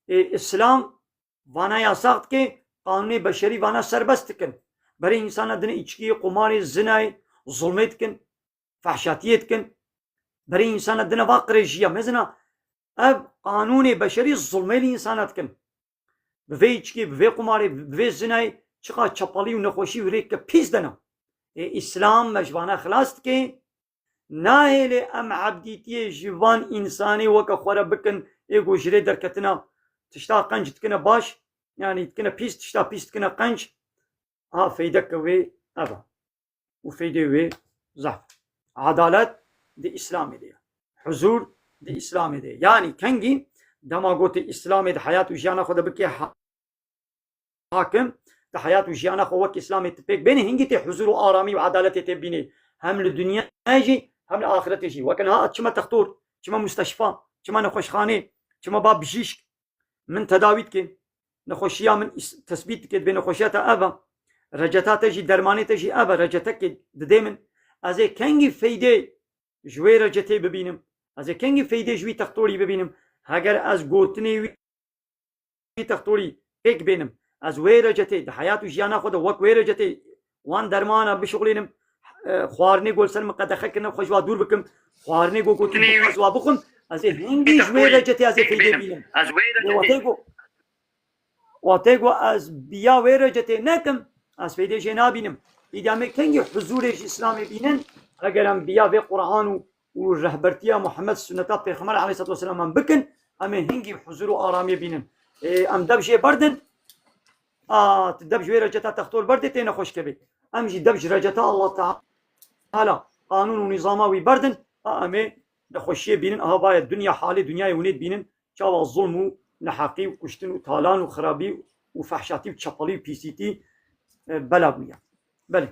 Ê, Îslam vana yasax dike, qanûnê beşerî vana serbest dikin. Berê însana dine îçkiyê, qumarê, zinayê, zulmê dikin, fehşatiyê dikin. Berê însana dine va qirêjiya. Mezina ev qanûnê beşerî zulmê li însana dikin. Bi vê îçkê, bi vê qumarê, bi vê zinayê çiqa çepalî û nexweşî û rêke pîs dena. Ê, Îslam me ji vana xilas dike. Nahêlê em ebdîtiyê ji van însanê weke xwe re bikin, ê ku ji rê derketina tişta qenc dikine baş, yanî dikine pîs, tişta pîs dikine qenc. Ha, feydeke wê ev e. Û feydê wê zehf. Edalet di Îslamê de ye. Huzur di Îslamê de ye. Yanî kengî dema gotê Îslamê di heyat û jiyana xwe de bike ha-, hakim, di heyat û jiyana xwe wek Îslamê tu pêk bênî, hingî tê huzur û aramî û edaletê tê bînê. Hem li dinyayê jî, hem li axiretê jî. Weke niha ez çime textor, çime musteşfa, çime nexweşxanê, çime ba bijîşk, min tedawî dike. Nexweşiya min îs-, tesbît dike, dibê nexweşiya te ev e. Receta te jî, dermanê te jî ev e, recetekê didê min. Ez ê kengî feydê ji wê recetê bibînim? Ez ê kengî feydê ji wî textorî bibînim? Heger ez gotinê wî, wî textorî pêk bênim, ez wê recetê di heyat û jiyana xwe de wek wê recetê wan dermana bişuxulînim, e, xwarinê ku li ser min qedexe kirine xwe ji wa dûr bikim, xwarinê ku gotin bixwe ez wa bixwim, ez ê hingî ji wê recetê ez ê feydê bînim. Lê watê ku, watê ku ez biya wê recetê nekim, ez feydê jê nabînim. Îdî em ê kengî huzûrê ji Îslamê bînin, eger em biya vê Quran û, û rehbertiya Muhammed, sunneta Pêxember aleyhissalatu vesselam em bikin, em ê hingî huzûr û aramiyê bînin. Ê, em dev jê berdin, a, tu dev ji wê receta textor berdê tê nexweş kevê. Em jî dev ji receta Allah Teala, qanûn û nîzama wî berdin, a, em ê nexweşiyê bînin, aha vaye dinya halê dinyayê hûnê dibînin, çawa zulm û neheqî û kuştin û talan û xirabî û fehşatî û çepelî û pîsîtî, e, bela bûye. Belê.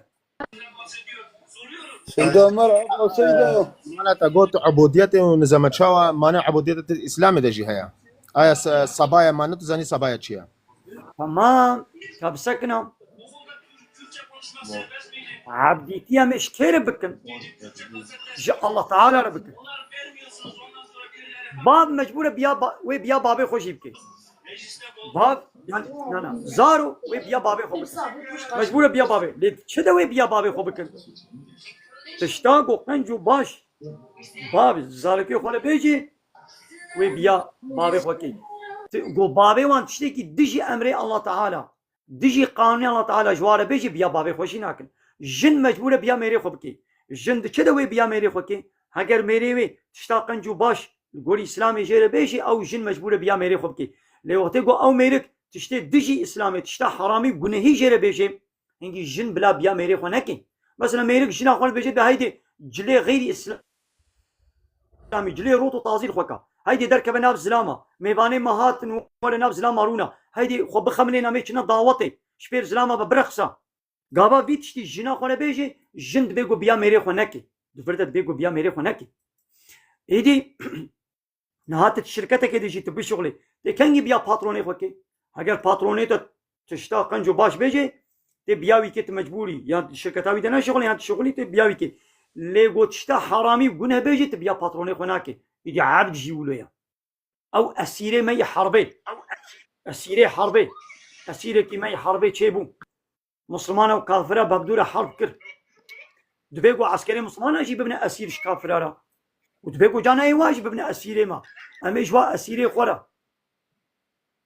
Seyda Ömer, Ebo Seyda. Mala te got ubudiyetê û nizama çawa, mane ubudiyetê di Îslamê de jî heye. Aya se-, sabaya mane tu zanî sabaya çi ye? Tamam. Ka bisekina. Ebdîtiya me ji kê re bikin? Ji Allah Teala re bikin. Bav mecbûr e biya ba-, wê biya bavê xwe jî bike. Bav, yani, na, na, zaro wê biya bavê xwe bikin. Mecbûr e biya bavê. Lê çi de wê biya bavê xwe bikin? Tişta ku qenc û baş bav zarokê xwe re bêjê, wê biya bavê xwe kê. Ti-, ku bavê wan tiştekî dijî emrê Allah Teala, dijî qanûnê Allah Teala ji wan re bêjê, biya bavê xwe jî nakin. Jin mecbûr e biya mêrê xwe bikê. Jin diçe de wê biya mêrê xwe kê. Heger mêrê wê tişta qenc û baş li gorî Îslamê jê re bêjê, ew jin mecbûr e biya mêrê xwe bikê. Lê wextê ku ew mêrik tiştê dijî Îslamê, tişta heramî, gunehî jê re bêjê, hingî jin bila biya mêrê xwe neke. Mesela mêrik jina xwe dibêje de heydê cilê xeyrî Îslamî, cilê rot û tazî li xwe ka. Heydê derkeve nav zilama. Mêvanê me hatin û were nav zilama rûna. Heydê xwe bixemilêne em ê çine dawetê. Ji pêr zilama ve bireqsa. Gava vî tiştî jina xwe re bêjê, jin dibê ku biya mêrê xwe neke. Di vir de dibê ku biya mêrê xwe neke. Êdî niha tu şirketekê de jî tu bişuxulî. Tê kengî biya patronê xwe kê? Heger patronê te tişta qenc û baş bêjê, tê biya wî kê, tu mecbûrî. Yan şirketa wî de neşuxulî, yan tu şuxulî, tê biya wî kê. Lê got tişta heramî û guneh bêjê, tu biya patronê xwe nakê. Êdî ebd jî wilo ye. Ew esîrê me yê herbê. Esîrê herbê. Esîrekî me yê herbê çêbû. Musulmana û kafira bi hevdû re herb kir. Divê ku eskerê musulmana jî bibine esîr ji kafira re. Û divê ku canayê wan jî bibine esîrê me. Em ê ji wa esîrê xwe re.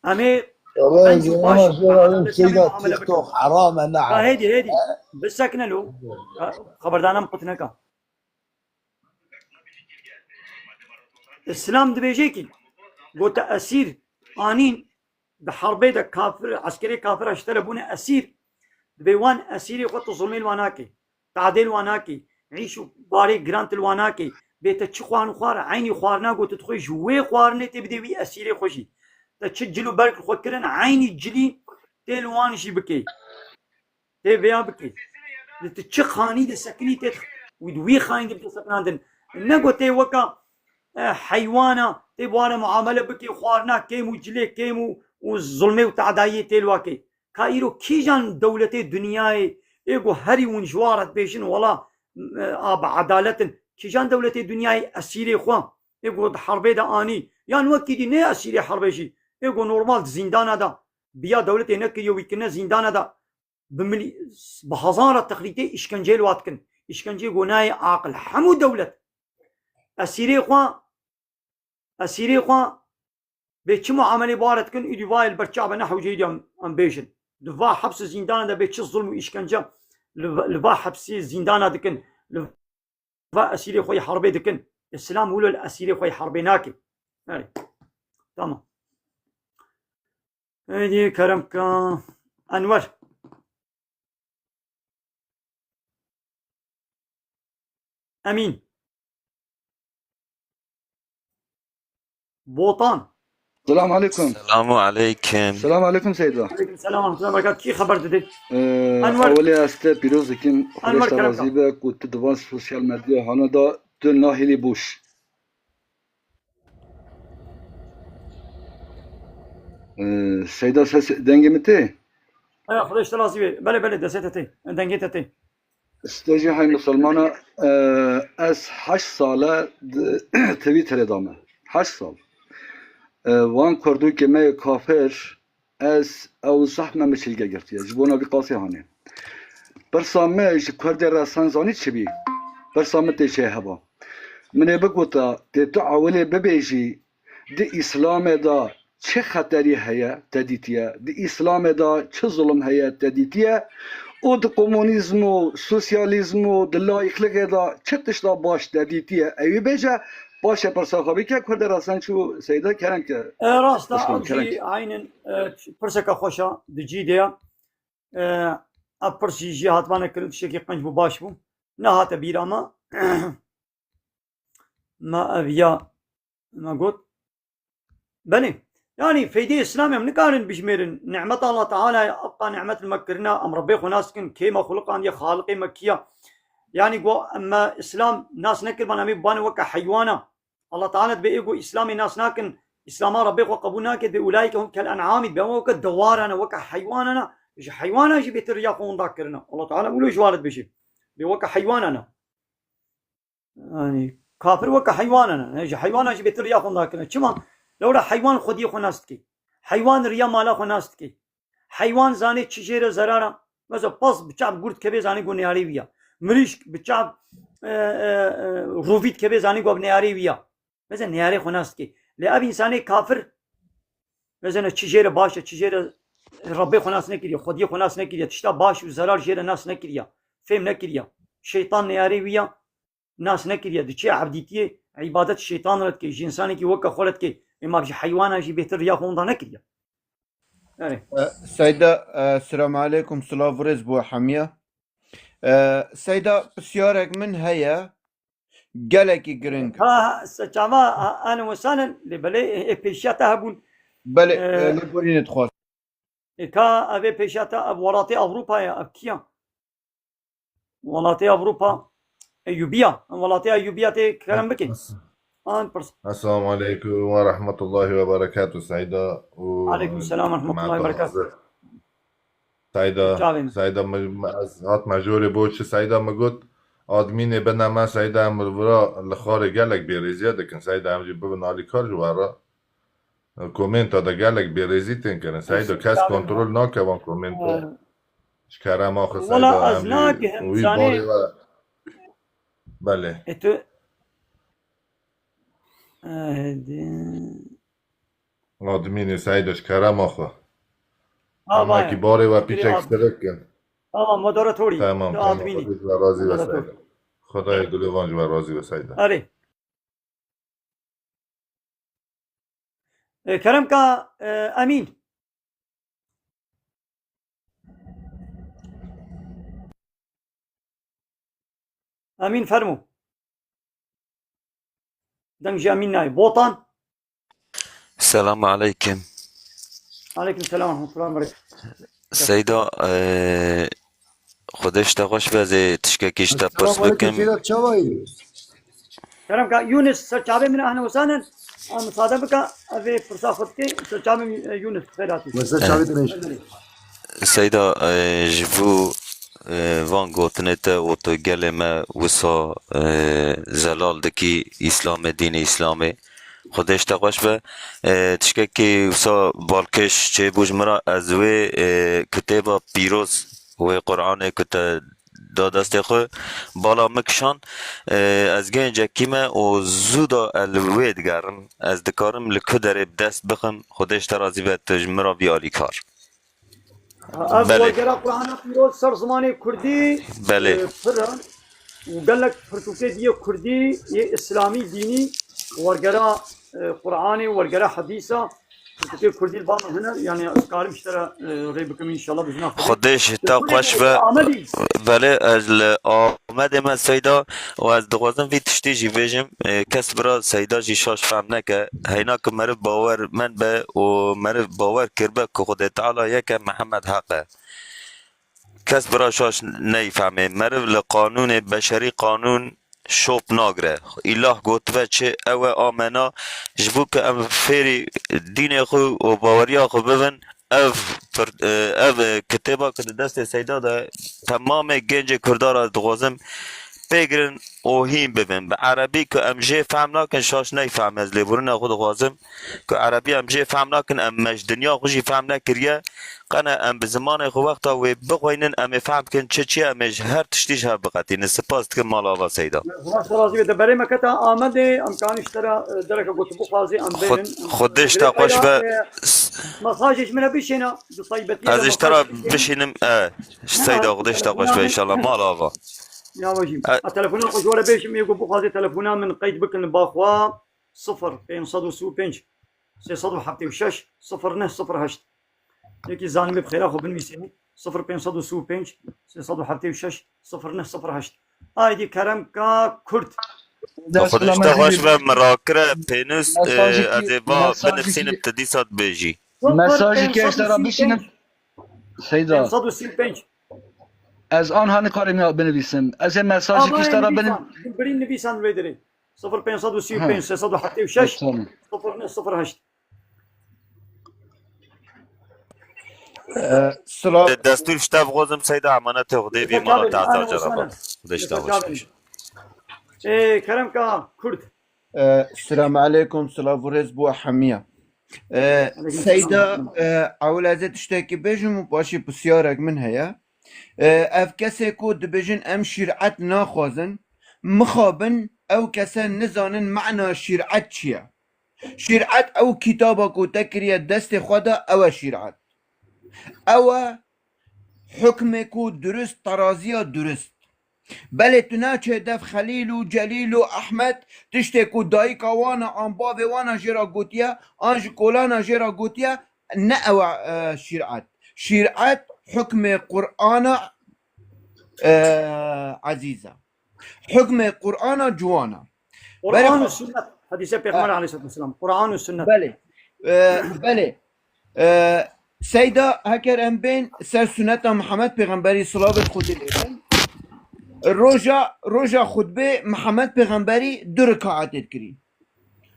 Em ê Wele qenc û baş zêwana zêra edaletê em ê seyda muamele bikin. TikTok heram e, ne Ka heram. Hêdî, hêdî. Bisekine lo. Xeberdana min qut neka. Îslam dibêje kî, gote esîr anîn di herbê de kafir, eskerê kafira ji te re bûne esîr, dibê wan esîrê xwe tu zulmê li wan nakê, tadê li wan nakê, îş û barê giran tu li wan nakê, bê te çi xwarin xwar, eynî xwarina ku tu dixwê ji wê xwarinê tê bidê wî esîrê xwe jî. Te çi cil û berg li xwe kirin, eynî cilî tê li wan jî bikê. Tê vêya bikê. Li tu çi xanî de sekinî tê, wî di wî xanî de bide sekinandin. Ne ku tê weka, e, heywana, tê bi wan re muamele bikê, xwarina kêm û cilê kêm û, û zulmê û tadayiyê tê li wa kê. Ka îro kîjan dewletê dinyayê ê ku herî hûn ji wan re dibêjin, wela, e, a bi edalet in. Kîjan dewletê dinyayê esîrê xwe ê ku di herbê de anî, yan wekî dî ne esîrê herbê jî, ê ku normal di zîndana de, biya dewletê nekiriye wî kirine zîndana de, bi milî-, bi hezara texlîtê îşkenceyê li wa dikin. Îşkenceyê ku nayê aqil. Hemû dewlet esîrê xwe, esîrê xwe bê çi muamelê bi wa re dikin, îdî vayê li ber çav e, ne hewce îdî em, em bêjin. Di va heps û zîndana de bê çi zulm û îşkence li, li va hepsê zîndana dikin, li va esîrê xwe yê herbê dikin. Îslam wilo li esîrê xwe yê herbê nake. Erê. Tamam. Êdî kerem ke Enwer. Emîn. Botan. Selam aleyküm. Selamu aleyküm. Selam aleyküm Seyda. Aleyküm selam ve rahmetullah. Kî xeber dide? Ee, Enwer. Ewilê ez te pîroz dikim. Enwer Xwedê te kerem razî be ku tu di van sosyal medya hana da tu nahêlî boş. Ee, Seyda ses dengê min tê? Aya, Xwedê ji te razî be. Belê, belê, destê te tê. Dengê te tê. Stejî hay misilmana, e, ez heşt sal e di Twitterê de me. Heşt sal. E, wan kurdûkê me yê kafir, ez ew zehme min çilge girtiye. Ji bona vî qasê hanê. Pirsa me ji kurdê re sen zanî çi bî? Pirsa min tê çê heba. Min ê bigota, tê tu ewilê bibêjî, di Îslamê de çi xeterî heye, te dîtiye? Di Îslamê de çi zulm heye, te dîtiye? Û di komunîzm û sosyalîzm û di layîklikê de çi tişta baş te dîtiye? Ewî bêje, paşê pirsa xwe bike, kurdê re sen çû Seyda kerem ke. E, rast e, Osman, ew kerem jî ke. Aynen, e, pirseke xweş e, di cî de ye. E, ev pirs jî jê hatibane kirin, tiştekî qenc bû, baş bû. Nehate bîra me. Me ev ya, me got. Belê. Yanî feydê Îslamê em nikarin bijmêrin. Nîmeta Allah Teala ye, ebqa nîmet li me kirine, em Rebbê xwe nas dikin, kê me xuliqandiye, Xaliqê me kî ye? Yanî go em me Îslam nas nekiriban, em ê bibanê weke heywana. Allah Teala dibê ê ku Îslamê nas nakin, Îslama Rebbê xwe qebûl nake, dibê ulaîke hum kel en'amî, dibê ew weke dewaran e, weke heywanan e, ji heywanan jî bêtir riya xwe winda kirine. Allah Teala wilo ji wan re dibêje. Weke heywanan e. Yanî kafir weke heywanan e. Ji heywanan jî bêtir riya xwe nake. Çima? Lewra heywan xwediyê xwe nas dike. Heywan riya mala xwe nas dike. Heywan zanê çi jê re zerar e. Mesela pas bi çav gurt kevê zanê ku neyarê wî ya. Mirîşk bi çav, e, e, e, rûvî dikevê zanê ku ev neyarê wî ya. Mesela neyarê xwe nas dike. Lê ev însanê kafir, mesela çi jê re baş e, çi jê re Rabbê xwe nas nekiriye, xwediyê xwe nas nekiriye, tişta baş û zerar jê re nas nekiriye, fêm nekiriye. Şeytan neyarê wî ya, nas nekiriye. Diçe ebdîtiyê, îbadet şeytan re dike, ji însanekî weke xwe re dike. Ê ma ji heywanan jî bêtir riya xwe winda nekiriye. Erê. E, Seyda, e, selamu aleykum, silav û rêz bo hemiya. E, Seyda, pisyarek min heye, gelekî giring. Ha, ha, se çava, ha, an wesanen, lê belê, e, pêşiya te hebûn. Belê, e, e, lêborînê dixwast. E, ka ev ê pêşiya te, ev welatê Ewropa ye, ev kiya? Welatê Ewropa, Eyûbiya. Welatê Eyûbiya tê kerem bike. An pirs. Esselamu aleykum ve rahmetullahi ve berekatuh Seyda û Aleykum selam ve rahmetullahi ve Mehmet berekatuh. Hazir. Seyda, Çavê min. Seyda, mi, mi, ez hat me jorê bo çi Seyda mi got, admînê bine me Seyda em li vira li xarê gelek bêrêziya dikin. Seyda em jî bibin alîkar ji we re. Komenta de gelek bêrêzî tên kirin. Seyda, kes kontrol nake van komenta. Ji kerema xwe Seyda, ez em jî nagihim, wî zanî. Barê we. Belê. E tu, e, di- Admînê Seyda, ji kerema xwe. Ama ki barê we pîçek sirik kin. Tamam, moderatorî. Tamam, tamam. Admînî. Xwedê ji we razî be Seyda. Xwedayê Gulevan ji we razî be Seyda. Erê. E, kerem ka, e, Emîn. Emîn fermo. Deng ji Emîn nayê. Botan. Selamu aleykum. Aleykum selam ve rahmetullahi ve berekatuhu. Seyda, e, Xwedê ji te xweş be, ez ê tiştekî ji te pirs bikim. Seyda, çawa yî? Kerem ka Yunus, ser çavê min ehne wesanen. A, misade bika, ez ê pirsa xwe dikê, ser çavê min, e, Yunus, xêr hatî. Wesa çavê te neşt. Seyda, e, ji bo, e, van gotinê te û tu gelê me wisa, e, zelal dikî Îslamê, dînê Îslamê. Xwedê ji te xweş be. E, tiştekî wisa balkêş çêbû ji min re, ez wê, e, kitêba pîroz, wê Qur'anê ku te da destê xwe, bala min kişand. E, ez gencekî me û zû da ez li wê digerim. Ez dikarim li ku derê bi dest bixim. Xwedê ji te razî be, tu ji min re bî alîkar. Ev Belê. Wergera Qur'ana Pîroz ser zimanê Kurdî, Belê. E, pir e û gelek pirtûkê dî yê Kurdî, yê Îslamî dînî, wergera, e, Qur'anê, wergera Hedîsa, pirtûkê Kurdî li ba min hene, yani ez karim ji te re, e, rê bikim înşallah bi zina Xwedê. Xwedê ji te xweş be. Amedî. Belê, ez li Amedê me Seyda û ez dixwazim vî tiştî jî bêjim. E, kes bira Seyda jî şaş fehm neke. Heyna ku meriv bawer mend be û meriv bawer kirbe ku Xwedê Teala yek e, Mihemed heq e. Kes bira şaş neyfehmê. Meriv li qanûnê, beşerî qanûn şop nagire. Îlah gotibe çi, ew e, amena. Ji bo ku em fêrî dînê xwe û baweriya xwe bibin, ev pir-, e, ev, e, kitêba ku di destê Seyda de, temamê gencê Kurda re dixwazim pê girin û hîn bibin. Bi erebî ku em jê fehm nakin, şaş neyfehme. Ez lêborîna xwe dixwazim ku erebî em jê fehm nakin, em me ji dinya xwe jî fehm nekiriye. Qene em bi zimanê xwe wexta wê bixweynin, em ê fehm bikin çi çi ye, em ê ji her tiştî ji hev biqetînin. Spas dikim, mala ava Seyda. Xwedê razî be. Berê me kete Amedê, em kanî ji te re, e, dereke ku tu bixwazî, em Xwe-, bênin, em Xwedê ji te xweş be. E, mesajê ji min re bişêne, di taybetiyê Ez de ji te re mesaj bişînim, e, ji Seyda, Xwedê ji te xweş be, înşallah, mala ava. Ya wajî. E, a telefona xwe ji we re bêjim, yê ku bixwazê telefona min qeyd bikin li ba xwe, sifir pênc sed û sî û pênc, sê sed û heftê û şeş, sifir neh sifir heşt. Yekî zanîbê bi xêra xwe binivîsê. Sifir pênc sed û sî û pênc, sê sed û heftê û şeş, sifir neh sifir heşt. Aydî kerem ka Kurd. Xwedê ji te xweş be, min rakire pênûs, e, ez ê ba binivîsînim, tu dîsa dibêjî. Mesajekî ez te re bişînim. Seyda. Pênc sed û sî û pênc. Ez anha nikarim ya binivîsim. Ez ê mesajekî ji te re binim. Birîn nivîsan wê dirê. Sifir pênc sed û sî û pênc, sê sed û heftê û şeş, sifir neh sifir heşt. Silav. Destûr ji te bixwazim Seyda, emanetê Xwedê bî, mala te, Hezar cara bab. Xwedê ji te xweş bî. Ê, Kerem ka Kurd. Selamu aleykum, silav û rêz bo hemiya. Seyda, ewil ez ê tiştekî bêjim û paşê pisyarek min heye. Ev kesê ku dibêjin em şîret naxwazin, mixabin ew kese nizanin mana şîret çi ye. Şîret ew kitaba ku te kiriye destê xwe de, ew e şîret. Ew e hukmê ku durist, teraziya durist. Belê tu naçê dev Xelîl û Celîl û Ehmed, tiştê ku dayika wan e, an bavê wan e jê re gotiye, an ji kolana jê re gotiye, ne ew e, e, şîret. Şîret hukmê Qur'ana, e, ezîz e. Hukmê Qur'ana ciwan e. Berê Qur'an û xwe- sünnet. Hedîse Pêxember Ha. aleyhissalatu vesselam. Qur'an û sünnet. Belê. E, belê. E, Seyda, heker em bên ser sunneta Mihemed Pêxemberî, silavêt Xwedê lê bin. Roja, roja xutbê Mihemed Pêxemberî du rikaetê dikirî.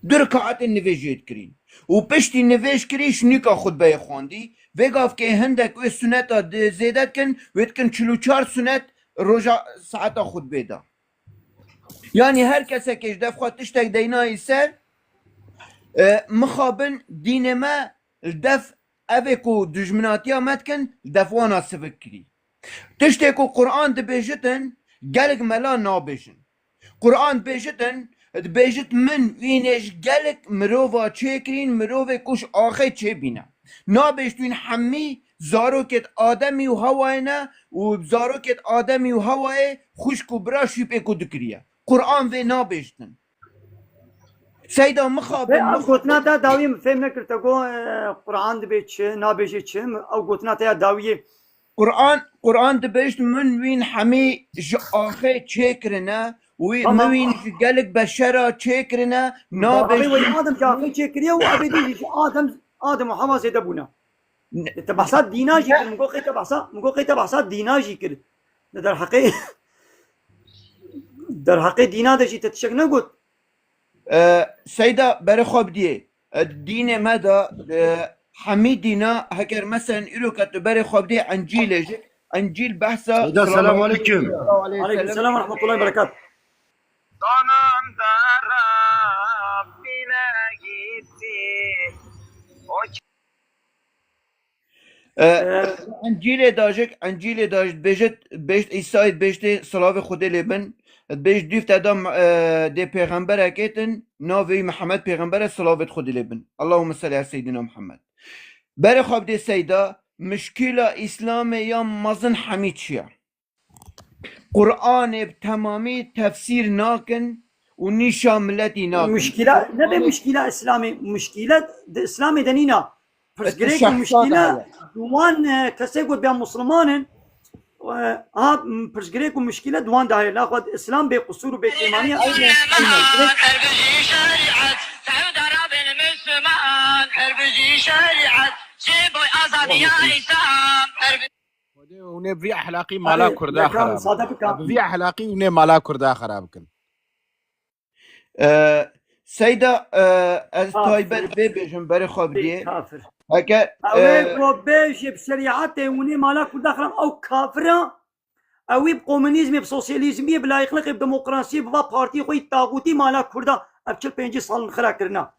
Du rikaetê nivêjê dikirî. Û piştî nivêj kirî, şinîka xutbeyê xwendî. Vê gavkê hindek wê sunneta di zêde dikin, wê dikin çil û çar sunnet roja saeta xutbê de. Yanî her kesekê ji dev xwe tiştek deynayî ser, e, mixabin dînê me li dev evê ku dijminatiya me dikin, li dev wana sivik kirî. Tiştê ku Quran dibêjitin, gelek mela nabêjin. Quran dibêjitin, dibêjit min wînê ji gelek mirova çêkirîn, mirovê ku ji axê çêbîne. Nabêjt wîn hemî zarokêt Ademî û Hewayê ne û zarokêt Ademî û Hewayê xwişk û bira şîpê ku dikiriye. Quran vê nabêjtin. Seyda mixabin. Ev gotina te dawî min fêm nekir, te got, e, Quran dibê çi, nabêjê çi? Ew gotina te ya dawiyê. Quran, Quran dibêjt min wîn hemî ji axê çêkirine, wî Tamam. min wîn ji gelek beşera çêkirine, Dawî nabêjt wî Adem ji axê çêkiriye û ebedî jî ji Adem, Adem û Hewa zêde bûne. Ne- Te behsa dîna jî kir, min got qey te behsa, min got qey te behsa dîna jî kir. Ne derheqê, derheqê dîna de jî te tiştek negot. E, Seyda, berê xwe bidiyê. E, dînê me de, e, hemî dîna, heger meselen îro ke tu berê xwe bidiyê Encîlê jî, Encîl behsa Seyda, selamu aleykum. Aleykum selam ve rahmetullahi ve berekat. Sonunda Rabbine gitti. O E, Encîlê dajik, Encîlê daj bêjit, bêjt Îsayê bêjtê silavê Xwedê lê bin, bêjt dûv te da, e, dê pêxemberekê tin, navê wî Mihemed pêxember e, silavêt Xwedê lê bin. Allahümme salli ala seyyidina Muhammed. Berê xwe bidê Seyda, mişkîla Îslamê ya mezin hemî çi ye? Qur'anê bi temamî tefsîr nakin û nîşa miletî nakin. Muşkîla, nebe muşkîla Îslamê, muşkîla di Îslamê de nîna. Pirsgirêk û muşkîla di wan, e, kesê ku bêya Musliman in, e, ha, pirsgirêk û muşkîla di wan de heye. Naxwe Îslam bê qusûr û bê kêmaniya. Aynen, aynen. Her bijî şerîet, Seyda Rabin Müslüman. Her bijî şerîet, ji boy azadiya Îslam. Her bi- Xwedê hûnê vî ehlaqî mala Kurda xerab bikin. Vî ehlaqî hûnê mala Kurda xerab bikin. E, Seyda, e, ez taybet vê bêjim, berê xwe bidiyê. Kafir. Heke, ew ê ku bêjê bi şerîetê hûnê mala Kurda xerab, ew kafir e. Ew ê bi komunîzmê, bi sosyalîzmî, bi layîqlixê, bi demokrasiyê, bi va partiyê xwe yî taxûtî mala Kurda ev çil pêncî sal xira kirina.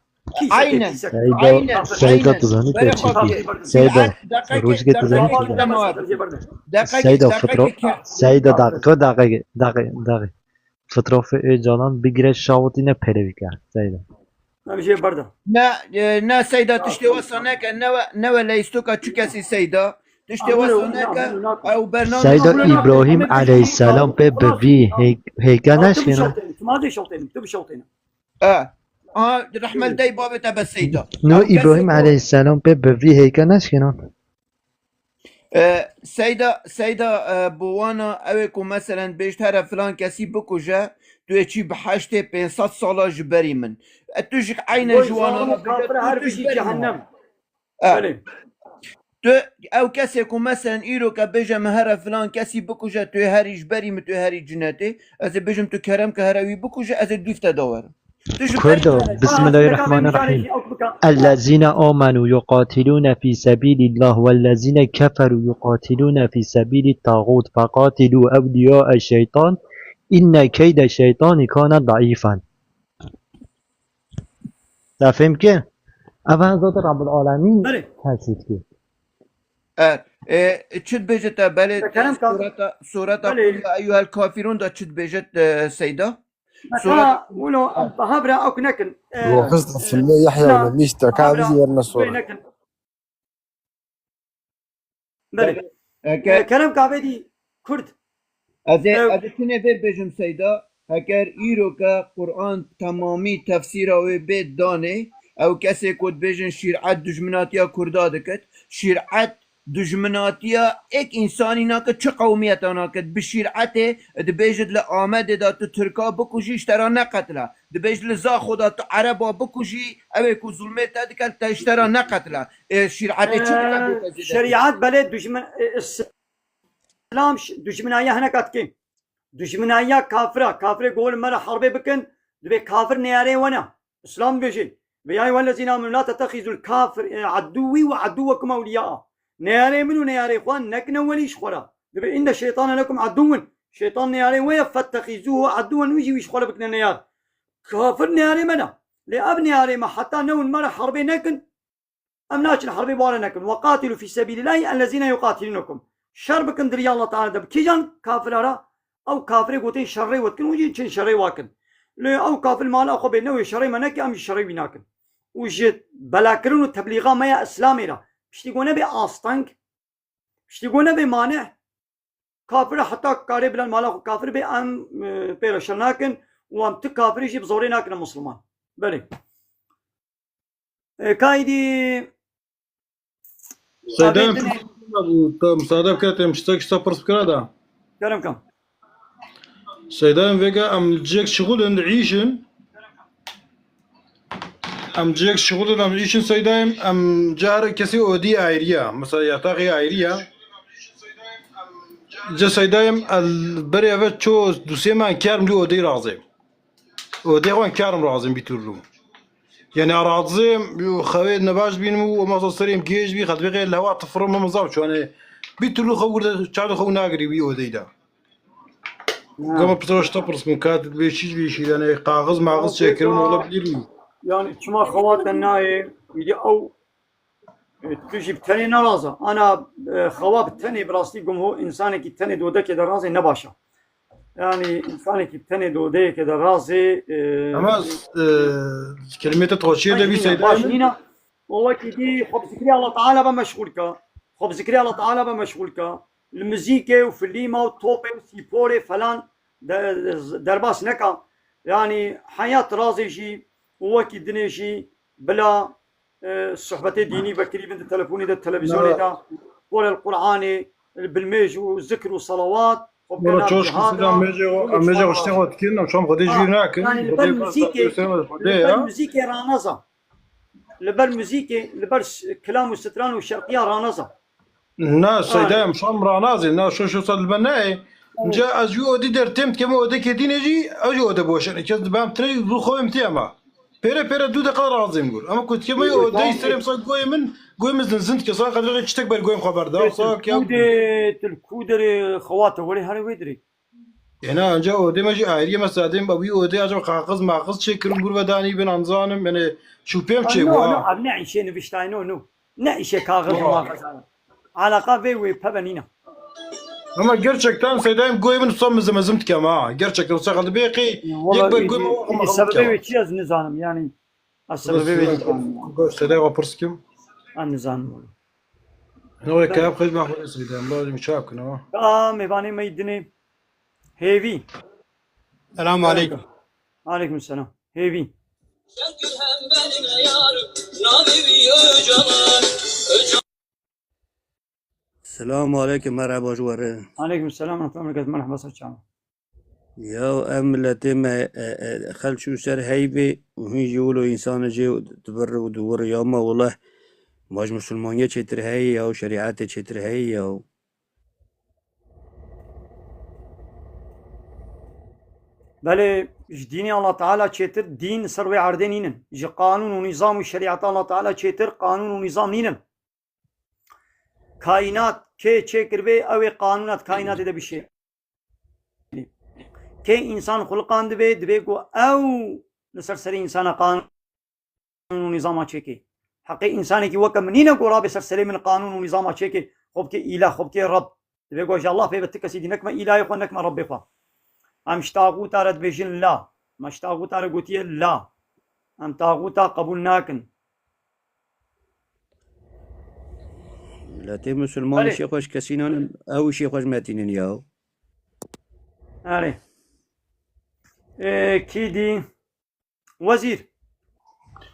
Aynen. Seyda, aynen, Seyda, aynen. Tu zanî te çi dî? Seyda, rojike tu zanî çi dî? Seyda, fitro-, Seyda, daqiqe, daqiqe, daqiqe, daqiqe. Fitrofê Ocalan bigire şawitîne perê bike. Seyda. Em jê berda. Ne, e, ne Seyda, tiştê wesa neke, ne we, ne we leystoka çi kesî Seyda. Tiştê wesa neke, ew bername Seyda, Îbrahîm aleyhisselam pê bi vî hey-, heyke neşkêna. Tu bişewtêne, tu bişewtêne. E. Aha, rehme li dey bavê te be Seyda. No, Îbrahîm aleyhisselam pê bi vî heyke neşkêna. E, Seyda, Seyda, e, bi wana ew ê ku meselen bêjt here filan kesî bikuje, tu yê çî bi heştê pênc sed sala ji berî min. E, tu jî eynen ji wana re bêje, tu ji berî min. E. Belê. Tu, ew kesê ku meselen îro ke bêje min here filan kesî bikuje, tu yê herî ji berî min, tu yê herî cinetê, ez ê bêjim tu kerem ke here wî bikuje, ez ê dûv te da werim. Tu ji Kurdo, berî min. Bismillahirrahmanirrahîm. الذين آمنوا يقاتلون في سبيل الله والذين كفروا يقاتلون في سبيل الطاغوت فقاتلوا أولياء الشيطان إن كيد الشيطان كان ضعيفا. Te fêm kir? Ev her zat Rabbul Alemîn Belê. Her şey dikir. E, e, çi dibêjit te? Belê, Kerem kan. Sureta, sureta Belê. Kul ya eyyuhel kafirun da çi dibêjit, e, Seyda? Mesela, Sureta wilo, ha, bira, ew nekin. E, Wafız da e, filmi Yahya na, ile Mîşte ha, bira, Kavizî yerine ew sonra. Nekin. Belê. Eke E, Kerem Kavêdî Kurd. Ez ê, Ew ez ê tinê vê bêjim Seyda. Heker îro ke Quran temamî tefsîra wê bê danê, ew kesê ku dibêjin şîret dijminatiya Kurda dikit, şîret dijminatiya êk însanî nakit, çi qewmiyeta nakit. Bi şîretê dibêjit li Amedê de tu Tirka bikujî, ji te re neqetile. Dibêjit li Zaxo de tu Ereba bikujî, ew ê ku zulmê te dike, te ji te re neqetile. Ê, şîretê çi dike bê te zêde? Şerîet belê dijmin, e, Îslam ş-, dijminayiya hineka dike. Dijminayiya kafira, kafirê ku li me re herbê bikin, dibê kafir neyarê we ne. Îslam dibêje, "Ve ya eyyuhellezîne amenu la tettehizul kafir, e, aduwî ve aduwekum ewliyaa." Neyarê min û neyarê xwe nekine welî ji xwe re. Dibê, "Inne şeytane lekum aduwwun." Şeytan neyarê we ye, "Fettehizuhu aduwwen." Wî jî wî ji xwe re bikine neyar. Kafir neyarê me ne. Lê ev neyarê me heta newin me re herbê nekin, em naçin herbê bare nekin. "Ve qatilu fî sebîlillahî ellezîne yuqatilunekum." Şer bikin di riya Allah Teala de. Bi kîjan kafira re? Ew kafirê gotin şerê we dikin, hûn jî çin şerê wa kin. Lê ew kafir mala xwe bê newê şerê me neke, em jî şerê wî nakin. Û ji belakirin û teblîxa me ya Îslamê re piştî ku nebe asteng, piştî ku nebe mane, kafir heta karê bila mala xwe kafir bê, em, e, pê re şer nakin û em ti kafirî jî bi zorê nakin em Musulman. Belê. E, kaydî Seyda, em Abê dinê. Te misade bike, em ştek şta pirs bikira da. Kerem kam. Seyda, em vêga em cek şixulin, îşin. Em cek şixulin, em îşin Seyda, em, em ca her kesî odî ayrı ya. Mesela yatağı ayrı ya. Ca Seyda, em el berê eve ço dusê me kerm di odî razê. Odê xwe kerm razim bir türlü. Yani razim, xewê nebaş bînim û masa serê em gêj bî, xelbê xê lewa tifrim min zaf çû. Yani bir türlü xew gurde, çar xew nagirî wî odeyda. Ha. Gama pisa şta pirs min, kat dibê çî dibê şî, yani kaxiz maxiz çêkirin, olabilir mi? Yani çima xewate nayê, îdî ew E, tu jî bi tenê neraza. Ana, e, xewa bi tenê bi rastî gumho, însanekî tenê di odekê de razê ne baş e. Yani însanekî bi tenê di odeyekê de razê, e, Ama, e, kelimê te toçiyê de bî Seyda. Baş nîne. O wekî dî xwe bi zikrê Allah Teala ve meşgûl ke. Xwe bi zikrê Allah Teala ve meşgûl ke. Li muzîkê û filîma û topê û sîporê falan de, derbas neke. Yani heyat razê jî û wekî dinê jî bila e, sohbetê dînî vekirî bin di telefonê de, televîzyonê de, qore li Qur'anê, bilmêj û zikr û salawat, xwe Wala bikena çoş cihad kisidan ra, mêjê xwe, û mêjê xwe ştê xwe dikin, em şam xwedê jî nakin. Yani li ber muzîkê, li ber muzîkê raneza. Li ber muzîkê, li ber s-, kilam û stran û şerqiya raneza. Na, Seyda, em şam ranazê, na, şo, şo sal ben nayê. Inca ez jî odî dertêm dikeme, odekê dînê jî, ez jî ode boşanê. Kes dibam tine, zû xwe em tê ama. Pêre pêre du deqa razêm gur. Ama ku dikeme odeyî serê, mesela goyê min, goyê min zin zin dike. Sa qedrê çitek ber goyê xwe berda. Sa ki Kûdê, til kûderê xewate, were here wê dirê. Ena, anca odê me jî ayrî ye, mesela dêm wî odê acaba kaxiz maxiz çêkirin, gur ve danî bin, anzanim, yani şu pêm çê bu, no, ha. No, ev ne îşê niviştayê, no, no. Ne îşê kaxiz û maxiz. Alaqa vê wê peve nîne. Ama gerçekten Seydayım goyê min wisa mizim mizim dikem ha. Gerçekten wisa xeldi bê qê yek ber goyê min wisa mizim dikem. Sebebê wê çi ez nizanim yani. Ez sebebê wê nizanim. Seydayım wa pirs kim? Ez nizanim. Ne wê kayap xwej ma xwe Seydayım. Lazim çap kin ha. Ka mêvanê me dinê. Hêvî. Selamun aleykum. Aleykum selam. Hêvî. Selamun aleykum, merhaba ji we re. Aleykum selam, rahmetullah, berekat, merhaba, ser çava. Ya ev miletê me, e, e, xelk çû ser heyvê û hûn jî wilo însanê jê dibir û diwir ya me wile. Ma ji musulmaniyê çêtir heye ya, şerîetê çêtir heye ya. Belê, Ji dînê Allah Teala çêtir dîn li ser wê erdê nînin. Ji qanûn û nîzam û şerîeta Allah Teala çêtir qanûn û nîzam nînin. Kaînat kê çêkiribê, ew ê qanûna di kaînatê de bişê. Kê însan xuliqandibe, divê ku ew li ser serê însana qanûn û nîzama çêkê. Heqê însanekî weke min nîne ku rabe ser serê min qanûn û nîzama çêkê, xwe bike îlah, xwe bike Reb. Divê ku ji Allah pê ve ti kesî dî, nek me îlahê xwe, nek me Rebbê xwe. Em ji taxûta re dibêjin la. Me ji taxûta re gotiye la. Em taxûta qebûl nakin. Miletê Musulman Erê. Îşê xwe ji kesî nanin, ew îşê xwe ji me tînin ya. Erê. Ê, kî dî? Wezîr.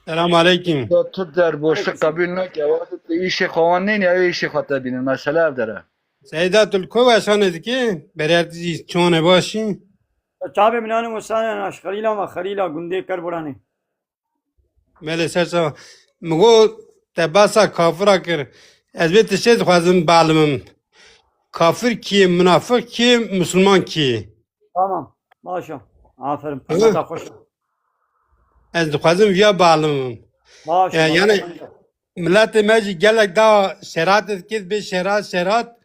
Selam aleyküm. Ya tu derboşi Aleyküm selam. Qebûl nake. Wextê tu îşê xwe wan nênî, ew ê îşê xwe te bînin. Mesele ev dere. Seyda, tu li ku weşanê dikî? Bererdî çone başî? Çavê min anî wesane naş Xelîla me, Xelîla gundê Kerboranê. Belê, ser çava. Min got, te basa kafira kir. Ez vê tiştê dixwazim bialimim. Kafir kî ye, munafiq kî ye, musulman kî ye? Tamam. Baş e. Aferin. Hı? Peyveta xweş e. Ez dixwazim viya bialimim. Baş e, E, baş e. Yani, miletê me jî gelek da şerat dikê, bê şerat, şerat.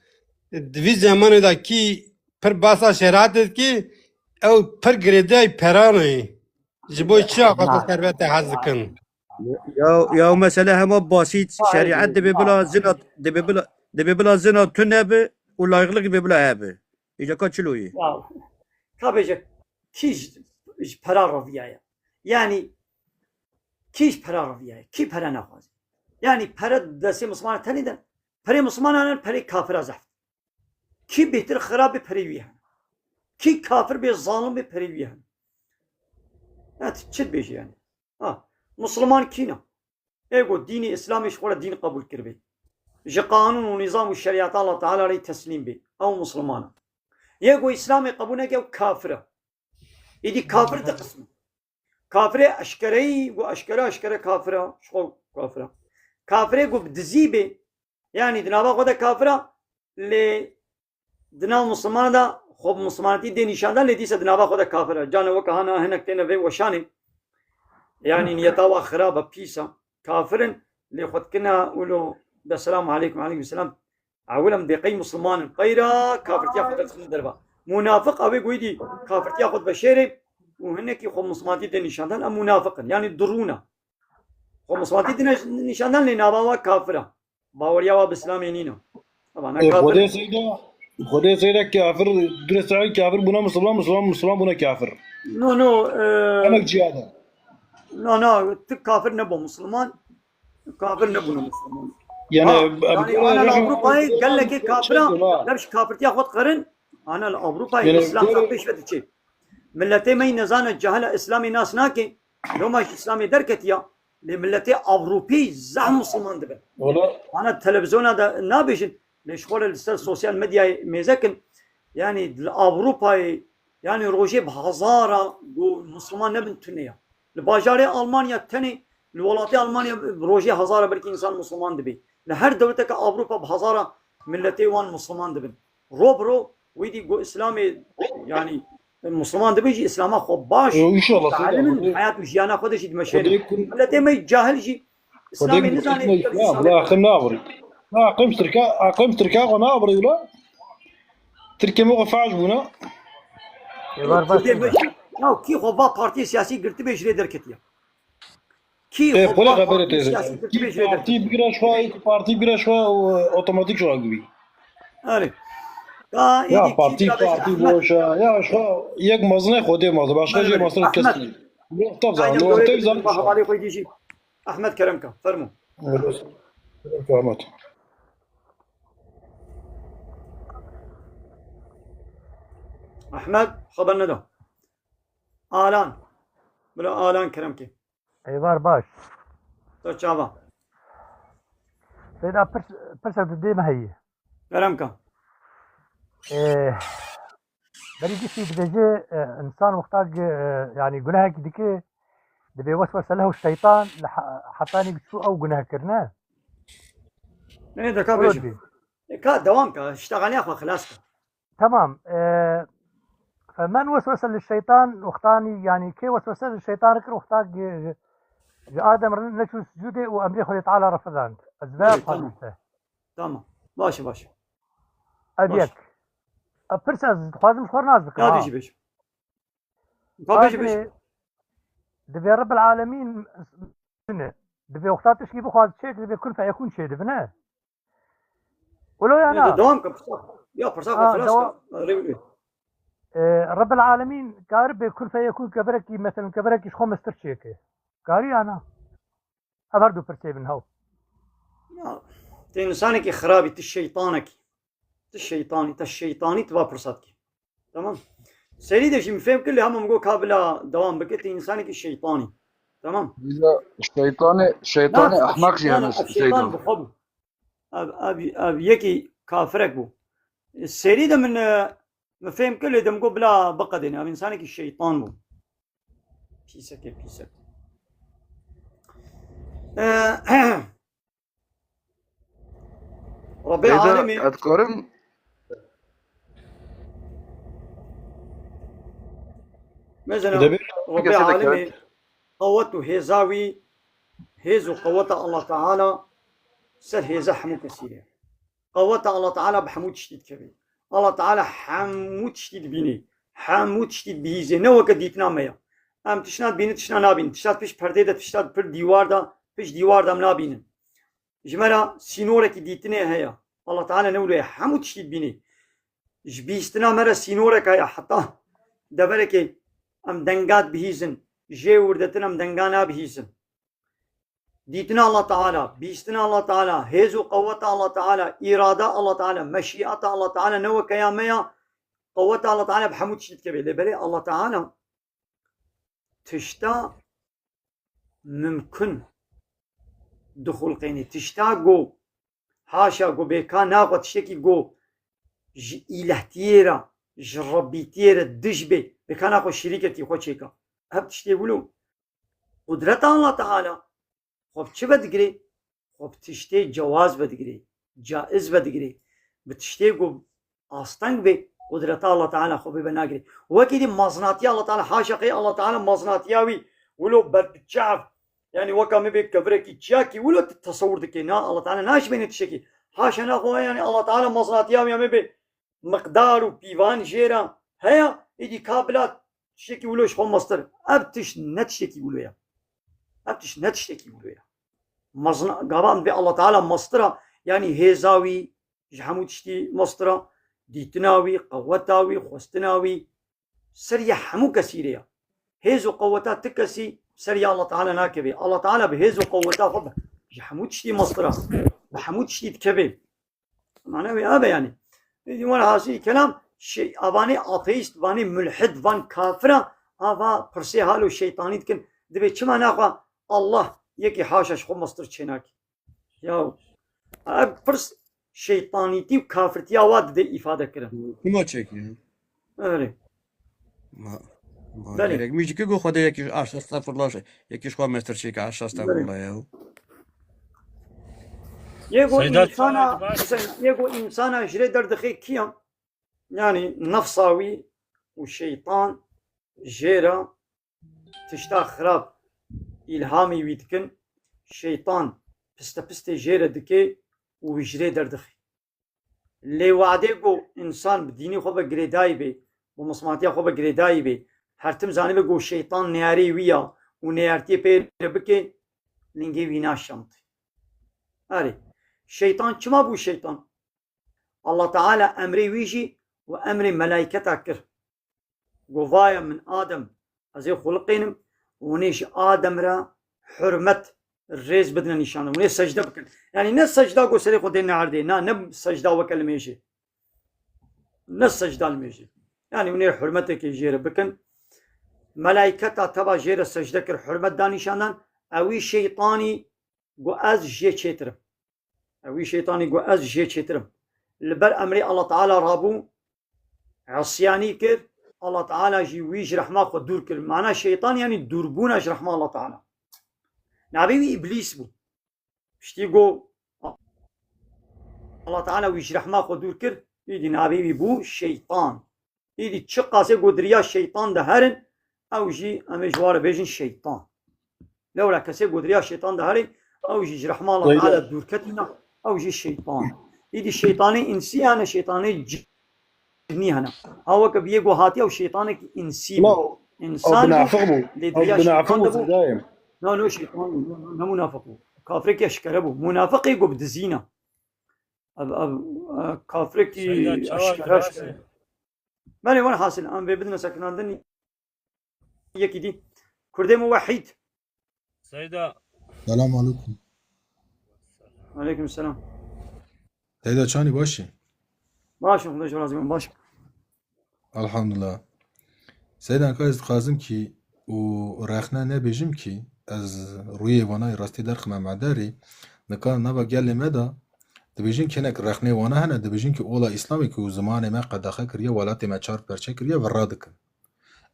Di vî zemanê de kî pir basa şerat dikê, ew pir girêdayî peran e. Ji bo çi axafta servete hez dikin? Ya, ya mesele hema basît, şerîet dibê bila zina, dibê bila, dibê bila zina tune bi û layıklık dibê bila hebe. Îca ka çilo yî? Ya, ka bêje, kî ji, ji pera reviyaye? Yani, kî ji pera reviyaye? Kî pere naxwaze? Yani, pere destê Misliman tenê de, perê Misliman hene, perê kafira zehf. Kî bêhtir xirab bê perê wî hene? Kî kafir bê, zalim bê, perê wî hene? Ya, tu çi dibêjî yani? Ha, Misliman kî ne? Ê ku dînê Îslamê ji xwe re dîn qebûl kiribê, ji qanûn û nîzam û şerîeta Allah Teala re teslîm bê, ew Misliman e. Yê ku Îslamê qebûl neke, ew kafir e. Êdî kafir di qism e. Kafirê eşkereyî, ku eşkere eşkere kafir e, ji xwe kafir e. Kafirê ku bi dizî bê, yanî di nava xwe de kafir e, lê di nav Mislimanan de xwe bi Mislimanetî dê nîşan dan, lê dîsa di nava xwe de kafir e. Cana weke hana hinek têne vê weşanê. Yanî niyeta wa xirab e, pîs e. Kafir in, lê xwe dikine wilo de selamu aleykum, aleykum selam. Ewil em dê qey Misliman in. Qeyra kafirtiya xwe derdixin derve. Munafiq ew ê ku êdî kafirtiya xwe diveşêrê û hinekî xwe Mislimanetî dê nîşan dan, em munafiq in. Yanî dirûn e. Xwe Mislimanetî dê nîşan dan, lê nava wa kafir e. Baweriya wa bi Îslamê nîne. Evana Ê, kafir Xwedê in. Seyda, Xwedê Seyda kafir, dirê sahî kafir bûne Misliman, Misliman, Misliman bûne kafir. No, no, e, Hinek cihad e. No, no, tu kafir nebû Misliman. Kafir nebûne Misliman. Yani, Ha, em, yani, em, ana li em, Ewropayê gelekê kafira, ha, dev ji kafirtiya xwe diqerin, ana li Ewropayê Yani, Îslam böyle pêş ve diçe. Miletê me yî nezane, cahil e, Îslamê nas nake, loma ji Îslamê derketiya, lê miletê Ewropî zehf Misliman dibin. Wala Ana televizyona de nabêjin, lê ji xwe re li ser sosyal medyayê mêze kin, yani li Ewropayê, yani rojê bi hezara ku Misliman nebin tune ya. Li bajarê Almanya tenê, li welatê Almanya rojê hezara belkî însan Misliman dibê. Li her dewleteke Ewropa bi hezara miletê wan Misliman dibin. Ro bi ro, wî dî ku Îslamê, yanî Misliman dibin jî Îslama xwe baş, Yo, înşallah, mutalim in, Seyda, heyat û jiyana xwe de jî dimeşênin. Xwedê kun- Miletê me cahil jî Xwedê Îslamê nizane, Îslam, Îslamê la aqim nabirî. La aqim Tirka, aqim Tirka xwe nabirî la. Tirkê me xwe faş bûne. Ê, var, var, Tirkê me var. Ya kî xwe va partiyê siyasî girtibê ji rê derketiye? Kî Ê, xwe xwedê va xeberê partiyê tê. siyasî girtibê ji rê derketiye? Partî bigire şwa, partî bigire şwa, e, otomatik şwa gibî. Erê. Ya Ya êdî partî, kî bira bêje partî Ehmed? Boş e. Ya şwa yek mezin e, Xwedê mezin. Başka Belê, şey belê. mezin kes Ehmed. değil. Yok, tabii Aynen, zaten. doğru Ortayı dedin. zaten. Bak, havale koy diyeceğim. Ahmet Keremka, fermo. Evet. Ahmet. Ahmet, xeber neda. Alan. Bila Alan Keremkê. Êvar baş. To çava. Seyda, pirs-, pirsek di dê me heye. Keremka. Ê, berî giştî dibêje, e, însan wexta ge-, e, yanî gunehekî dike, dibê weswese leh û şeytan li he-, hetanî çû ew guneh kirine. Ne, deka Wilo bêjim. dibê. E, ka dewam ka, iştexaliya xwe xilas ka. Tamam, e, فمن وسوس للشيطان وقتاني، يعني، كي وسوس للشيطان كر وقتاك جي، جي آدم رن-، نشو سجودي وأمري خدي تعالى رفضان. أزباب Belê, tamam. Hadise. Tamam. Baş, baş. Baş. Ev yek. Ev pirs ez dixwazim ji xwe nas bikim, Ya ha. Dijî bêj. Ka bêjî, bêjî. Divê Rebbil Alemîn ne. Divê wexta tişkî bixwaz çêk, divê kun feyekun çê dibi, ne? Wilo ya Ne, na? de-, devam ke, pirsa. Ya, pirsa Ha, xwe xilas dewa-, ke. Rê bê. E, Rebbil Alemîn kar bê kun feyekun kevirekî, mesela kevirekî ji xwe mestir çêke. Kari ya na? Ev her du pirsê bin hew. Ya, te însanekî xirabî, tu şeytanekî. Tu şeytanî, te şeytanî, tu va pirsa dikî. Tamam. Serî de jî min fêm kir, lê hema min got ka bila dewam bike, tu însanekî şeytanî. Tamam. Vîza şeytanê, şeytanê Na, ehmeq jî şeytan, hene ev şeytan şeytan. bi xwe bû. Ev, ev, ev yekî kafirek bû. Serî de min, e, min fêm kir, lê de min got bila biqedêne. Ev însanekî şeytan bû. Pîsekê pîsek. E, Rebê Êda, Alemê ez dikarim Mesela, Debê Rebê Alemê, qewet û hêza wî, hêz û qeweta Allah Teala ser hêza hemû kesî ye. Qeweta Allah Teala bi hemû tiştî dikeve. Allah Teala hemû tiştî dibîne. Hemû tiştî dibihîze. Ne weke dîtina me ya. Em tiştna dibînin, tiştna nabînin. Tişta pişt perdê de, tişta pir dîwar de, pişt dîwar de em nabînin. Ji me re sînorekî dîtinê heye. Allah Teala ne wilo ye, hemû tiştî dibîne. Ji bihîstina me re sînorek heye. Heta deverekê em denga dibihîzin. Jê wirdetin em denga nabihîzin. Dîtina Allah Teala, bîstina Allah Teala, hêz û qeweta Allah Teala, îrada Allah Teala, meşîeta Allah Teala ne weke ya me ya, qeweta Allah Teala bi hemû tiştî dikeve. Lê belê Allah Teala tişta mimkun dixulqênî. Tişta ku haşa ku bêka naxwe tiştekî ku ji îlehtiyê re, ji Rebbîtiyê re dij bê, bêka naxwe şirîkekî xwe çêka. Ev tiştê wilo. Qudreta Allah Teala xwe bi çi vedigirê? Xwe bi tiştê cewaz vedigirê, caiz vedigirê. Bi tiştê ku asteng bê, qudreta Allah Teala xwe bê venagirê. Wekî dî maznatiya Allah Teala, haşa qey Allah Teala maznatiya wî wilo ber bi çav, yani weka me bê kevirekî çiyakî wilo tu tesewur dikê. Na, Allah Teala naşibêne tiştekî. Haşa naxwe, yani Allah Teala maznatiya wî ya me bê miqdar û pîvan jê re heye, êdî ka bila tiştekî wilo ji xwe mestir. Ev tişt ne tiştekî wilo ye. Ev tişt ne tiştekî wilo ye. Mezna, gava em bê Allah Teala mestir a, yani hêza wî ji hemû tiştî mestir a, dîtina wî, qeweta wî, xwestina wî, ser ya hemû kesî re ya. Hêz û qeweta ti kesî ser ya Allah Teala nakeve. Allah Teala bi hêz û qeweta xwe bi, ji hemû tiştî mestir a, bi hemû tiştî dikeve. Mane wê ave yani. Êdî were hasilî kelam, şey, avanê ateîst, vanê mulhid, van kafira, ava pirsê halo şeytanî dikin. Dibê çima naxwe Allah yekî haşa ji xwe mestir çênakî. Ya, ev pirs şeytanîtî û kafirtiya wa dide îfade kirin. Kuma çekî? Erê. Ma, ma Belê. gerek mi jî ki go Xwedê yekî aşa estağfurullah, yekî ji xwe mestir çêke aşa estağfurullah ya. Yê go Seyda insana, çağırdı, sen, yê go insana ji rê derdixê kiya? Yani nefsa wî û şeytan jê re tişta xirab îlhamî wî dikin, şeytan piste pistê jê re dike û wî ji rê derdixê. Lê wadê ku însan bi dînî xwe ve girêdayî bê, bi mismatiya xwe ve girêdayî bê, her tim zanibe ku şeytan neyarê wî ya û neyartiyê pê re bike, lingê wî naşamtê. Erê, şeytan çima bû şeytan? Allah Teala emrê wî jî û emrê melayketa kir. Got, "Vaya min Adem, ez ê xuliqênim, hûn ê ji Adem re hurmet, rêz bidine nîşan, hûn ê secde bikin." Yani ne secda ku serê xwe dêne erdê, na, ne secda weke limêjê. Ne secda limêjê. Yani hûn ê hurmetekê jê re bikin. Melayketa teva jê re secde kir, hurmet da nîşandan. Ewî şeytanî got, "Ez jê çêtir im." Ewî şeytanî got, "Ez jê çêtir im." Li ber emrê Allah Teala rabû, isyanî kir, Allah Teala jî wî ji rehma xwe dûr kir. Mana şeytan yani dûrbûna ji rehma Allah Teala. Navê wî Îblîs bû. Piştî got, Allah Teala wî ji rehma xwe dûr kir, îdî navê wî bû şeytan. Îdî çiqasê ku di riya şeytan de herin, ew jî em ê ji wan re bêjin şeytan. Lewra kesê ku di riya şeytan de herê, ew jî ji rehma Allah Teala dûr ketîne, ew jî şeytan. Îdî şeytanê însî hene, şeytanê cinî hene. Ha weke bi yê ku hatiye ew şeytanekî însî bû. Wala, ew, ew binafiq bû. Lê di riya şeytan de bû. No, no, şeytan bû. No, no, ne munafiq bû. Kafirekî eşkere bû. Munafiqê ku bi dizî ne. Ev, ev, e, kafirekî eşkere, eşkere. Belê, welhasil, em vê bidine sekinandin yekî dî. Kurdê min Wehîd. Seyda. Selam aleyküm. Aleyküm selam. Seyda, çanî baş î? Baş im, Xwedê ji razî bin, baş im. Elhamdulillah. Seyda, ka ez dixwazim kî û rexne nebêjim kî ez rûyê vanayê rastî derxime medarê. Nika nava gelê me de dibêjin kênek rexnê wana hene, dibêjin kî ola Îslamê kî û zimanê me qedexe kiriye, welatê me çar perçe kiriye, vira dikin.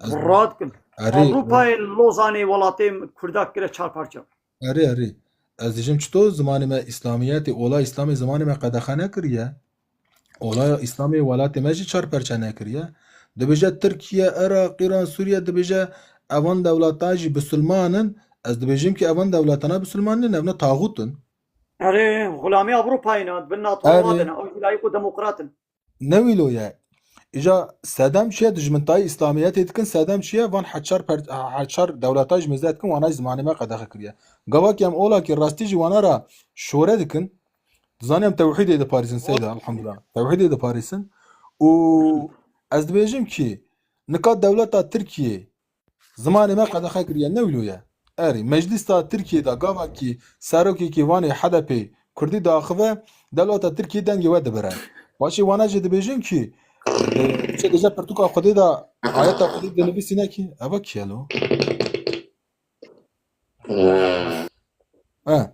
Ez Vira dikin. Erê, Ewropayê Lozanê welatê Kurda kire çar parça. Erê, erê. Ez dijim çito zimanê me Îslamiyetê, ola Îslamê zimanê me qedexe nekiriye. Ola Îslamê welatê me jî çar perçe nekiriye. Dibêje Tirkiye, Iraq, Îran, Sûriye, dibêje evan dewlatan jî bisilman in. Ez dibêjim ki evan dewletana bisilman nin, evna taxût in. Erê, xulamê Ewropayê ne, bin NATO Erê. de ne, ew jî layîq û demokrat in. Ne wîlo ye. Îja sedem çi ye, dijmintayî Îslamiyetê dikin, sedem çi ye, van heçar per-, heçar dewleta jî mêze dikin, wana jî zimanê me qedexe kiriye. Gava ki em ola ki rastî jî wana ra şore dikin, dizanî em tewhîdê diparêzin, Seyda, elhamdulillah. Tewhîdê diparêzin. Û ez dibêjim ki nika dewleta Tirkiyê zimanê me qedexe kiriye, ne wilo ye. Erê, meclîsa Tirkiyê de gava ki serokekî vanê H D P Kurdî diaxive, dewleta Tirkiyê dengê we dibire. Paşê wana jî dibêjin ki, e, çi dije pirtûka Xwedê de ayeta Xwedê dinivîsîne ki, eva kî ye lo? He.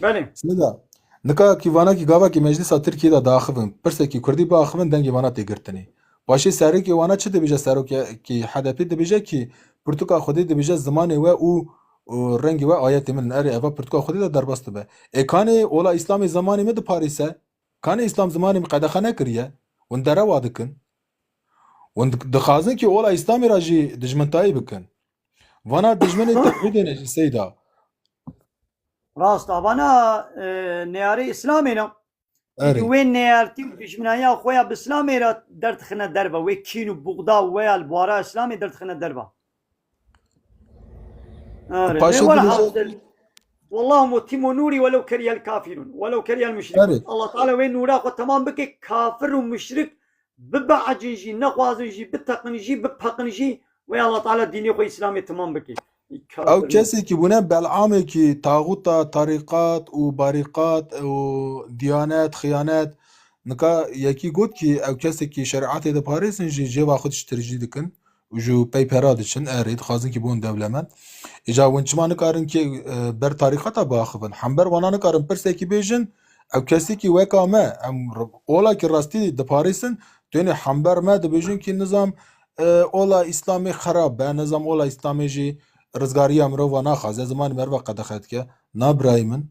Belê. Seyda, nika ki vana ki gava ki meclisa Tirkiyê de diaxivin, pirsekî Kurdî biaxivin, dengê vana tê girtinê. Paşê serokê wana çi dibêje, serokekî H D P dibêje ki, pirtûka Xwedê dibêje zimanê we û, û rengê we ayetê min in. Erê, eva pirtûka Xwedê de derbas dibe. Ê kanê ola Îslamê zimanê min diparêse? Kanê Îslam zimanê min qedexe nekiriye? Hûn derewa dikin. Hûn di-, dixwazin ki ola Îslamê ra jî dijmintayî bikin. Vana dijminê tewhîdê ne jî Seyda. Rast, a vana, e, neyarê Îslamê ne. Erê. Wê neyartî û dijminaya xwe ya bi Îslamê re derdixine derve. Wê kîn û buxda we ya li bara Îslamê derdixine derve. Erê. Paşê Lê were dibêje hasil. Wallahu mutimmu nûrî welew kerihel kafirûn. Welew kerihel müşrikûn. Erê. Allah Teala wê nûra xwe temam bike, kafir û müşrik bibeecin jî, nexwazin jî, biteqin jî, bipeqin jî, wê Allah Teala dînê xwe Îslamê temam bike. Ew kesê ki bûne belamê ki taxûta tarîqat û barîqat û diyanet, xiyanet, nika yekî got ki ew kesê ki şerîetê diparêzin jî cêva xwe tiştirî jî dikin û ji pey pera diçin, erê, dixwazin ki bûn dewlemend. Îca hûn çima nikarin ki, e, ber tarîqata biaxivin? Hember wana nikarin pirsekî bêjin, ew kesê ki weka me, em r-, ola ki rastî diparêzin, tu yênî hember me dibêjin ki nizam, e, ola Îslamê xerab be, nizam ola Îslamê jî rizgariya mirova naxwaze, zimanê merva qedexe dike. Na birayê min,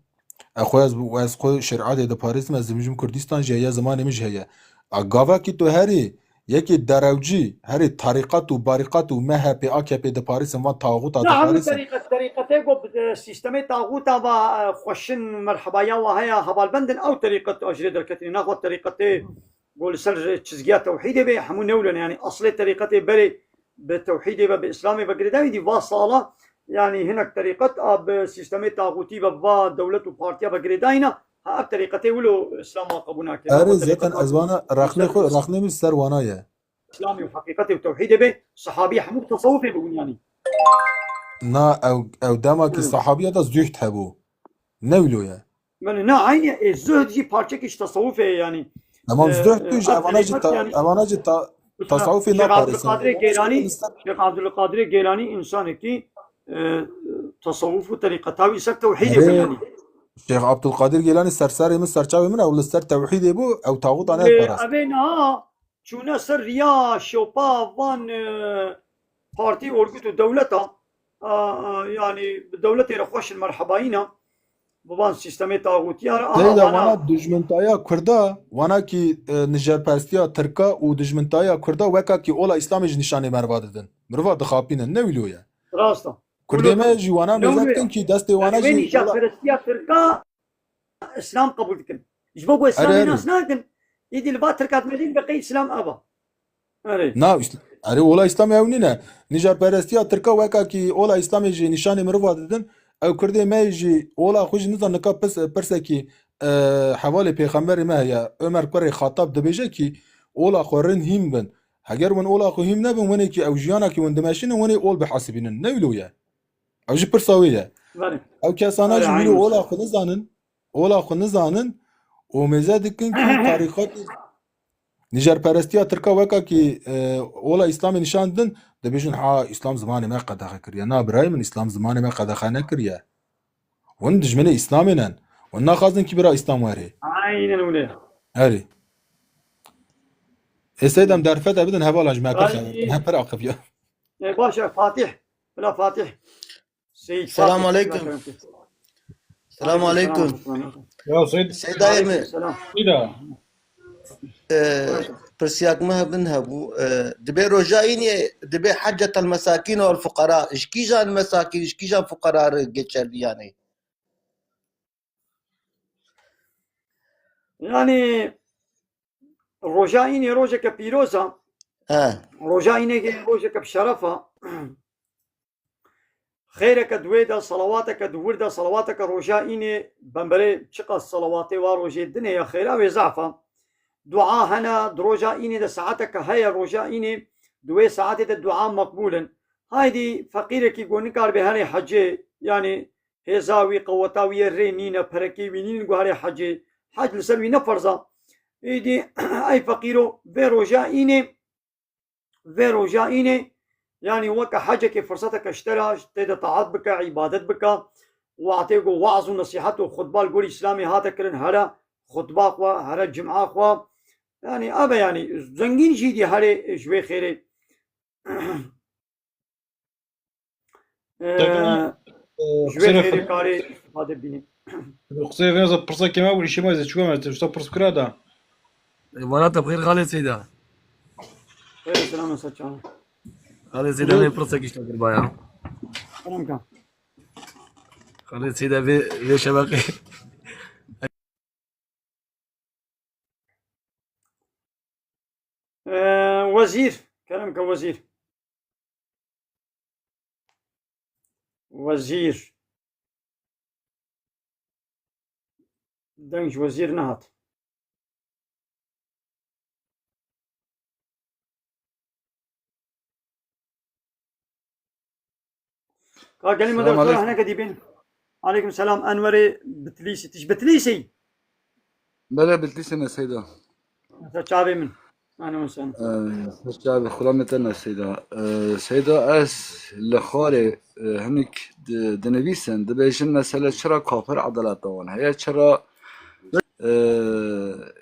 e, xwe ez, ez xwe şerîetê diparêzim, ez dimijim Kurdistan jî heye, zimanê min jî heye. A gava ki tu herî yekê derewcî, herî tarîqat û barîqat û M H P, A K P diparêzin, van taxûta diparêzin. Na, hemû terîqet, terîqetê ku bi, e, sîstemê taxûta va, e, xweşin, merhebaya wa heye, hevalbendin, ew terîqet a jê re derketîne. Naxwe terîqetê ku li ser çizgiya tewhîdê bê, hemû ne wilo ne, yanî eslê terîqetê berê bi tewhîdê ve, bi Îslamê ve girêdayî dî va sala, yanî hinek terîqet a bi sîstemê taxûtî ve, va dewlet û partiya ve girêdayî ne, ha ev terîqetê wilo Îslam a qebûl nake. Erê, zaten ez vana rexnê xwe, rexnê min ser wana ye. Îslamê û heqîqetê û tewhîdê bê, sehabî hemû bi tesewufê bibûn yanî. Na, ew, ew dema ki Hı. sehabiya de zuhd hebû. Ne wilo ye? Belê, na, eynî, e, zuhd jî parçekî ji tesewufê ye, yanî. Tamam, e, zuhd tu ji ev evana jî terîqet, ta-, yanî, evana jî ta-, mesela, tesewufê Şêx naparêsin. Abdulkadirê Gelanî, Şêx Abdulkadirê Gelanî însanekî, e, tesewuf û terîqeta wî ser tewhîdê bû, yanî. Şêx Abdulkadir Gelanî ser serê min, ser çavê min, ew li ser tewhîdê bû, ew taxûta neparest. Lê evê niha çûne ser riya şopa van, e, partî, orgut û dewleta, a, a, yanî bi dewletê re xweş in, merhebayî ne. Biban sîstemê taxûtiya re, aha, Seyda, wana wana dijmintaya Kurda, wana kî, e, nijerperstiya Tirka û dijmintaya Kurda weka kî ola Îslamê ji nîşanê meriva didin. Mirova dixapînin. Ne wilo ye? Rast e. Kurdê me jî wana mêze dikin kî destê wana jî ola nîşanperestiya Tirka Îslam qebûl dikin. Ji bo ku Îslamê nas nakin, êdî li va Tirka dime dîn be qey Îslam ava. Erê. Na, îsl-, erê, ola Îslamê ew nîne. Nîjarperestiya Tirka weka kî ola Îslamê jî nîşanê mirova didin. Ew Kurdê me jî ola xwe jî nizan nika pis-, pirsekî, e, hevalê pêxemberê me heye. Ömer kurê Xatab dibêje kî ola xwe rind hîn bin. Heger win ola xwe hîn nebin, winê kî ew jiyana kî win dimeşînin, winê ol bihesibînin. Ne wilo ye? Ew jî pirsa wê ye. Belê. Ew kesana jî wilo ola xwe nizanin, ola xwe nizanin û mêze dikin kî tarîxatê nîjarperestiya Tirka weka kî, e, ola Îslamê nîşan didin, dibêjin, ha, Îslam zimanê me qedexe kiriye. Na, birayê min, Îslam zimanê me qedexe nekiriye. Hûn dijminê Îslamê nen. Hûn naxwazin kî bira Îslam were. Aynen öyle. Erê. Ê Seyda, em derfete bidin hevala ji me pir, Ay. He pir aqif ya. E, baş e, Fatih. Bila Fatih. Seyit Selam Fatih, aleyküm. Selam aleyküm. Aleyküm selam. Ya Seyda. Seydayê min. Aleyküm selam. Seyda. E, pirsiyek me hebin hebû. E, dibê roja înê, dibê heccetel mesakîn wal fuqara. Ji kîjan mesakîn, ji kîjan fuqara re geçer diyanê? Yani, roja înê rojeke pîroz e. He. Roja înê rojeke bi şeref e. Xêreke di wê de, selawateke di wir de, selawateke roja înê, bemberê çiqas selawatê wa rojê dinê ya xêra wê zaf e. Dua hene, di roja înê de saeteke heye, roja înê, di wê saetê de dua meqbûl in. Haydî feqîrekî ku nikaribe herê hecê, yani hêza wî, qeweta wî yê rê nîne, perekê wî nîn ku herê hecê, hec li ser wî ne ferz e. Êdî, ey feqîro, vê roja înê, vê roja înê, yanî weke hecekê firseteke ji te re, tê de taat bike, îbadet bike, wextê ku weaz û nesîhet û xutba li gorî Îslamê hate kirin, here xutba xwe, here cima xwe, yanî ev e, yanî zengîn jî dî herê ji wê xêrê. Ee, Tabii, e, ji wê xêrê karê îstîfade bînin. Qisê vê pirsa keme û îşê me zê çû me, usta pirs kira da. E, vana te bixêr xalê Seyda. Xêr selam, Esad Çağan. Xalê Seyda, ne pirsa kişta kirbaya. Selam ka. Xalê Seyda vê, vê şebaqê. Ee, wezîr. Kerem ke wezîr. Wezîr. Deng ji wezîr nehat. Ka gelî me Selam derxwe aleyküm. Hineke dî bên. Aleyküm selam. Enwerê Bitlîsî. Tij Bitlîsî? Bele Bitlîsî me Seyda. Ser çavê min. Ane sen. Ee, ser çavê xula me te ne Seyda. Ee, Seyda ez li xwarê, e, hinik di-, dinivîsin, dibêjin mesele çira kafir edaleta wan heye, çira, e,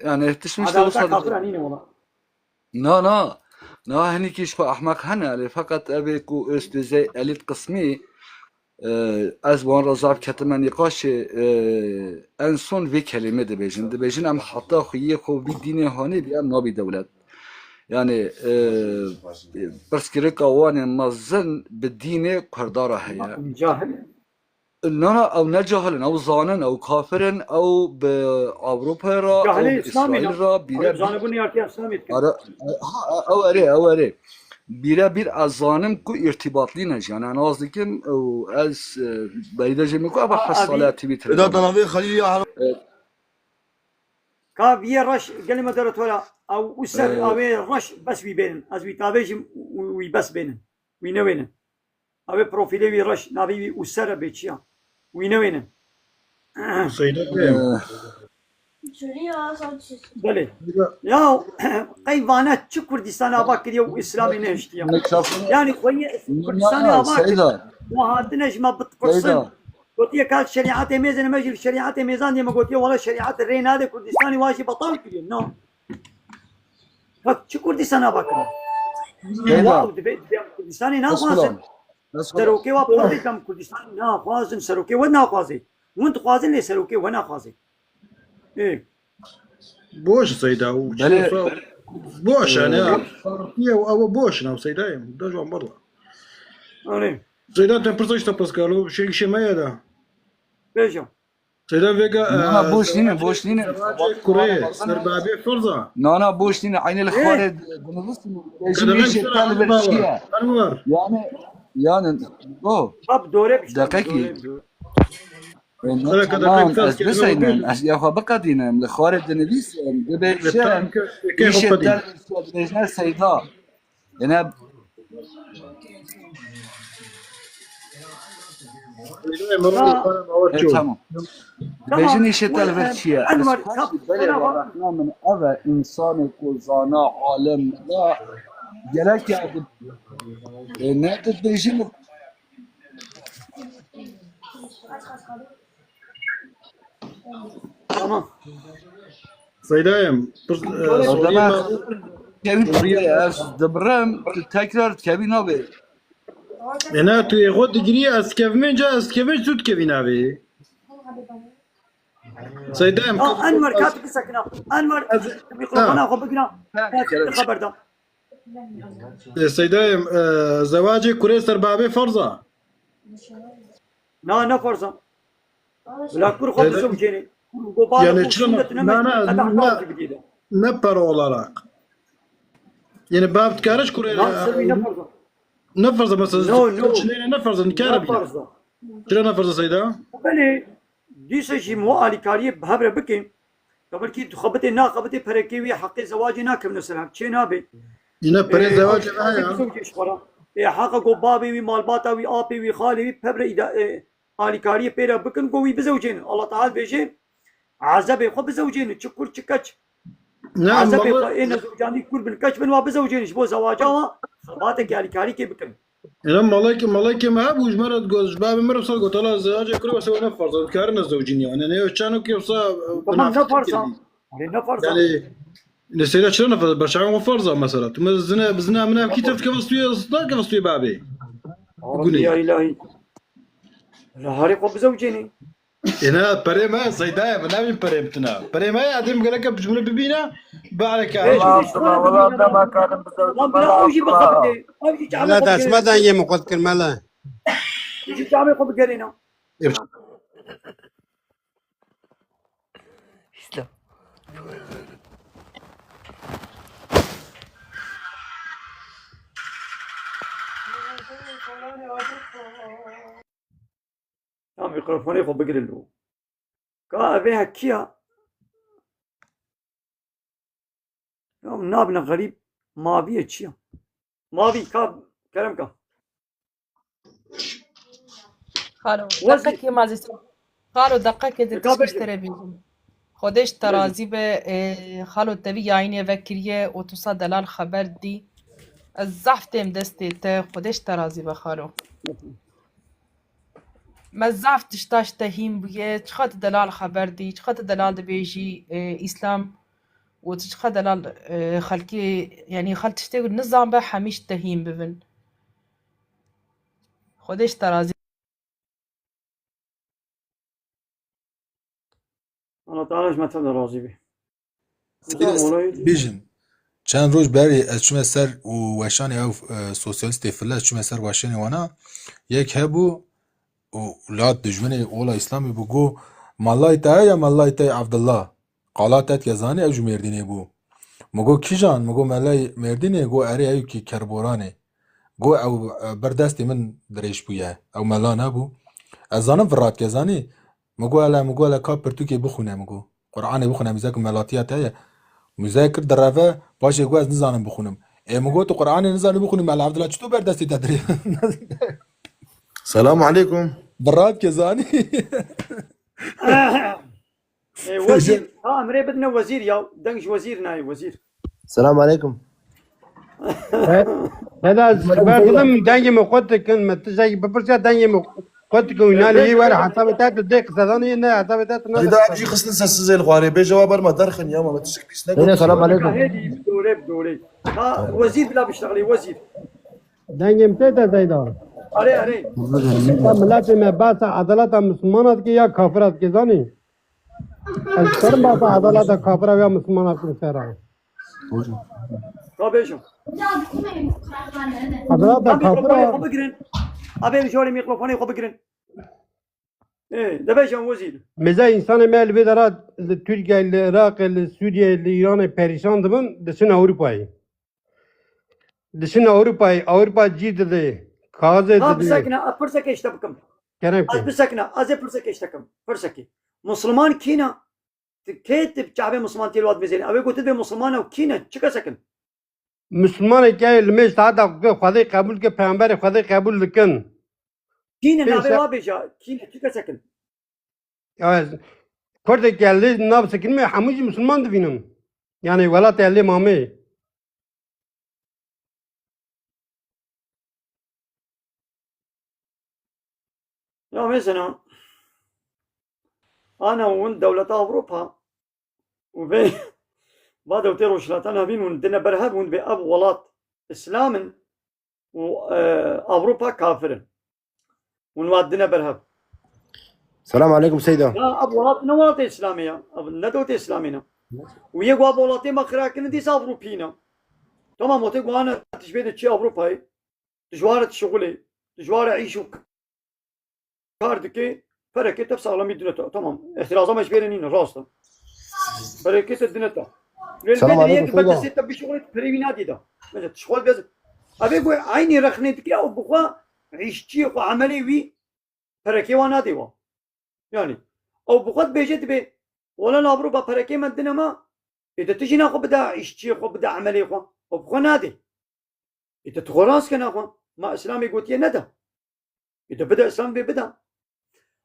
yani tişt mişte Adaleta wisa kafir dibê- anîne wala. Na, na. Na, hinîkî ji xwe ehmeq hene, lê feqet ev ê ku êst dizê elît qismî, e, ez wan re zaf ketime nîqaşê, e, en son vê kelîmê dibêjin. Dibêjin em heta xwe yê xwe vî dînê hanê bî, em nabî dewlet. Yani, e, pirsgirêka wan ê mezin bi dînê Kurda re heye. Cahil. Na, na, ew ne cahil in, ew zanin, ew kafir in, ew bi Ewropayê re, ew Cahilê bi Îslamê Îsraîl ne. Re, Ew bîre bîr. Zanibûn yartiya Îslamê dike. Are, ha, ew erê, ew erê. Bîre bîr ez zanim ku îrtîbatlî ne jî. Yani, ez nas dikim, ew ez, e, berî de jê min ku ev Ha, hes ev salê ê T V Eda telegram. Danavê Xelîl ya Ka viyê reş, gelê me dere tora, ew û ser Ee, ew ê reş bes wî bênin. Ez wî tavêjim û wî bes bênin. Wî newênin. Ew ê profîlê wî reş, navê wî û ser e bê çiya. Wî newênin. Seyda Ee, Belê. Ya, qey vane çi Kurdistan ava kiriye û Îslamê nehiştiye? Mikrofonu Yani xweyê Kurdistanê Ya, ava kir. Seyda. Û hatine ji me bitqursin. Seyda. Gotiye, "Kal şerîetê mêzin, me jî li şerîetê mêzan diye." Me gotiye, "Wala şerîet rê nade Kurdistanê, wa jî betal kiriye." No. Bak, çi Kurdistan ava kiriye? Seyda. Wa dibe, dibe Kurdistanê naxwazin. Eskulam. Eskulam. Serokê wa parê kam Kurdistanê naxwazin, serokê we naxwazê. Hûn dixwazin lê serokê we naxwazin. Ê. Boş Seyda û Belê. Boş yani ya. Partiye û ew boş ne Seyda em. Da jwan barda. Anê. Seyda te pirsa işte Pascalo. Şey işe me ya da. Bêje. Seyda vega. Na, boş nîne, boş nîne. Zewacê kurê serbabê ferza. Na, na, boş nîne. Aynı li xwarê dinivîsin. Bêjim işe te li vir çi ye? Yani, yani, o. Bab dore bir şey. Deqekî. Dore bir şey. Tamam, ez biseynim, ez ya xwe biqedînim, li xwarê dinivîsim, dibêjim, îşê te li vir çi ye, dibêjine Seyda. Yine E, tamam. Bêjin îşê te li vir çi ye? Ez xweş belê wa rexna min ev e, însanê ku zana, alim, mela, gerek ya di-, e, ne dibêjin. Tamam. Seydayım. Kevin, ez dibrim, tu tekrar kevin abi. Ena tu êxo digirî, ez kevmên ca, ez kevin tu dikevî navê. Seydayım. Ha, Enwer, ka tu bisekina. Enwer, mikrofona xwe bigina. Xeber da. E, Seydayım, e, zewacê kurê serbabê farza. Na, ne farza. Bila kur xwe bizewcêne. Go bala Yani xwe çilo şûnde tu na, na, nemezîne, qeda na, xwe bigire. Ne para olarak. Yani bab dikariş kurê. Na, serî ne farza. Ne farza mesela. No, no. Çinê ne farza, nikare Ne bî. Farza. Çilo ne farza Seyda? Belê, dîsa jî mo alîkariyê bi hev re bikin. Ka belkî tu xebitê naxebitê perekê wî heqê zewacê nakevine ser hev. Çê nabe. Yine perê Ê, zewacê heqê heye. Bizewcê ji xwe re. Ê, heqa go babê wî, malbata wî, apê wî, xalê wî, pev re îda-, ê, alîkariyê pê re bikin, go wî bizewcênin. Allah Teala dibêje, ezebê xwe bizewcênin, çi kur çi keç. Ne, Ezebê malı- xwe ê nezewcandî kur bin keç bin wa bizewcênin, ji bo zewaca wa xebatekî alîkarîkê bikin. Ena malekê, malekê me hebû, ji me re digot, ji babê min re wisa got, "Hala zewacê kurê wisa ne farz e, dikare ne zewcînî." Yani ne çano ki wisa Tamam, ne farz e? Lê ne farz e? Yani ne Seyda çira ne farz e? Berçavên xwe farz e mesela. Tu me zine, zine min em kî tevdikeve stûyê, nakeve stûyê babê. Rabbi ya ilahi. La harê xwe bizewcênî. Ena perê me Seyda ye, min navîn perê min tune. Perê me ye, edê min gelek bi cumle bibîne, bi aleke. Beş, beş, Tamam, tamam, valla dema karim bize. Lan bila ew jî bixebitê. Ew jî çavê Mela xwe dest me bigerêne. dengê min qut kir mela. Ew jî çavê xwe bigerêne. Ya mikrofonê xwe bigire lo. Ka evê hekiya. Ya nabine xerîb maviye çiya? Mavi ka kerem ka. Xalo, Wezîr. Deqekê mazî. Xalo, deqekê de Ka tişt bêje. Te re bêjim. Xwedê ji te Bêje. Razî be, e, xalo tevî yayînê vekiriye û tu sa delal xeber dî. Ez zehf têm destê te, Xwedê ji te razî be xalo. Me zehf tişta ji te hîn bûye, çiqa tu delal xeber dî, çiqa tu delal dibêjî, e, Îslam û tu çiqa delal, e, xelkê, yanî xelk tiştê ku nizan be hemî ji te hîn bibin. Xwedê ji te razî. Allah Teala ji me tev de razî be. Bêjin. Çend roj berê ez çûme ser û weşanê ew, e, sosyalîstê file, ez çûme ser weşanê wana. Yek hebû û lat dijminê ola Îslamê bû, go, "Malay te ya malay te Abdullah?" Qala te dike zanî, ew ji Mêrdînê bû. Min go, "Kîjan?" Min go, "Melayê Mêrdînê." Go, "Erê, ew kî Kerboranê." Go, "Ew, e, ber destê min dirêj bûye. Ew mela nebû." Ez zanim vira dike zanî. Min go, "Hele," min go, "hele ka pirtûkê bixwîne," min go. "Qur'anê bixwîne, mîzek melatiya te ye." Mîze kir direve, paşê go, "Ez nizanim bixwînim." Ê min go, "Tu Qur'anê nizanî bixwînî, Mela Abdullah çito ber destê te dirê?" Selamu aleykum. Vira dike zanî. E, wezîr, ha em rê bidine wezîr ya. Deng ji wezîr nayê wezîr. Selamu aleykum. Heda ez xeber bidim, dengê min qut dikin, min tiştekî bipirsiya dengê min qut dikin, wî nalê yê were hesabê te tu dê qisedanê, ne hesabê te tu ne. Seyda, em jî xistin ser sizê li xwarê, bê cewab berma derxin ya, ma me tiştek pîs nekir. Seyda, selamu aleykum. Hêdî, bi dorê, bi dorê. Ha, wezîr bila biştexilî, wezîr. Dengê min tê te Seyda. Erê, erê. Ya miletê me behsa edaleta Mislimana dike ya kafira dike, zanî? Ez karim behsa edaleta kafira ya Mislimana dikim sera. Ka bêjim. Edaleta Abi mikrofonê kafira. Xwe bigirin. Abi jorê mikrofonê xwe bigirin. Ê, de bêjim wezîr. Mêze însanê me li vê dera li Tirkiyeyê, li Iraqê, li Sûriyeyê, li Îranê perîşan dibin, diçin Ewropayê. Diçin Ewropayê, Ewropa cî dide, kaxizê Ha, dide. Bisekine, ez pirsekê ji te bikim. Kerem ke. Ez bisekine, ez ê pirsekê ji te kim. Pirsekê. Musliman kî ne? Tu kê tu çavê Musliman tê li wat bizêne? Ew ê gotin bê Musliman ew kî ne? Çi kesek in? Muslimanê ke li mêj saeta ku ke Xwedê qebûl ke, peyamberê Xwedê qebûl dikin. Kî ne? Pê Navê se- wa bêje. Kî ne? Çi kesek in? Ya, Kurdê ke lê nav sekinime hemû jî Musliman dibînim. Yani welatê lê mamê. Ya mesela, ana hûn dewleta Ewropa û vê va dewletê Rojhilata Navîn hûn dine ber hev, hûn bê ev welat Îslam in û, e, Ewropa kafir in. Hûn wa dine ber hev. Selam aleykum Seyda. Ya ev welat ne welatê Îslamê ya. Ev ne dewletê Îslamê ne. Û yê ku ev welatê me xira kirin dîsa Ewropî ne. Tamam, wextê ku ana tişbê de çi Ewropayê. Tu ji ware dişixulê, tu ji ware îş û kar dikê, perekê te bi saxlemî dine te. Tamam, îhtiraza me ji vê re nîne, rast e. Perekê te dine te. Lê li vê Selam derê aleykum, yek bi Seyda. Destê te bişixulê, tu perê wî nadî de. Mesela tu ji xwe dibêjî. Ev ê ku eynî rexnê dike û bi xwe îşçiyê xwe, emelê wî perekê wan nadê wan. Yani, ew bi xwe dibêje dibê, wela li Ewropa perekê me dine me, ê de tu jî naxwe bide, îşçiyê xwe bide, emelê xwe. Ew bi xwe nadê. Ê de tu xwe rast ke naxwe. Ma Îslamê gotiye nede. Ê de bide Îslam bê bide.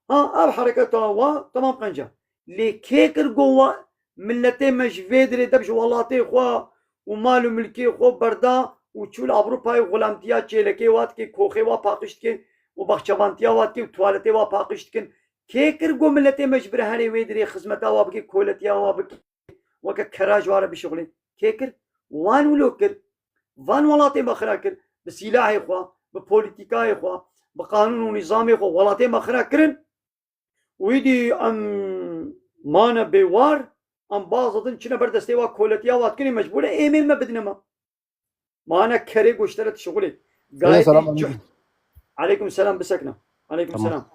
Ha, ev hereketa wa, tamam qenc e. Lê kê kir go wa, miletê me ji vê dirê deb ji welatê xwe û mal û milkê xwe berda û çû li Ewropayê xulamtiya çêlekê wa dike, koxê wa paqij dike û baxçevantiya wa dike û tuwaletê wa paqij dikin. Kê kir go miletê me ji bir herê wê dirê xizmeta wa bike, koletiya wa bike, weke kera ji wa re bişixulê? Kê kir? Wan wilo kir. Van welatê me xira kir. Bi sîlahê xwe, bi polîtîkayê xwe, bi qanûn û nîzamê xwe welatê me xira kirin. Û îdî em mane bêwar, em baz didin, çine ber destê wa koletiya wa dikin, ê mecbûr e êmê me bidine me. Mane kerê goştere dişixulê. Gayet selam aleyküm. Aleykum selam, bisekne. Aleykum selam.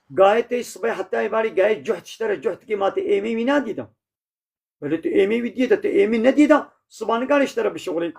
Gayet tey sibê heta êvarî gayet cuht ji te re cuht dikê, ma te êmê wî nadî de. Belê tu êmê wî diyê de, tu êmê nediyê de, siba nikarê ji te re bişixulê.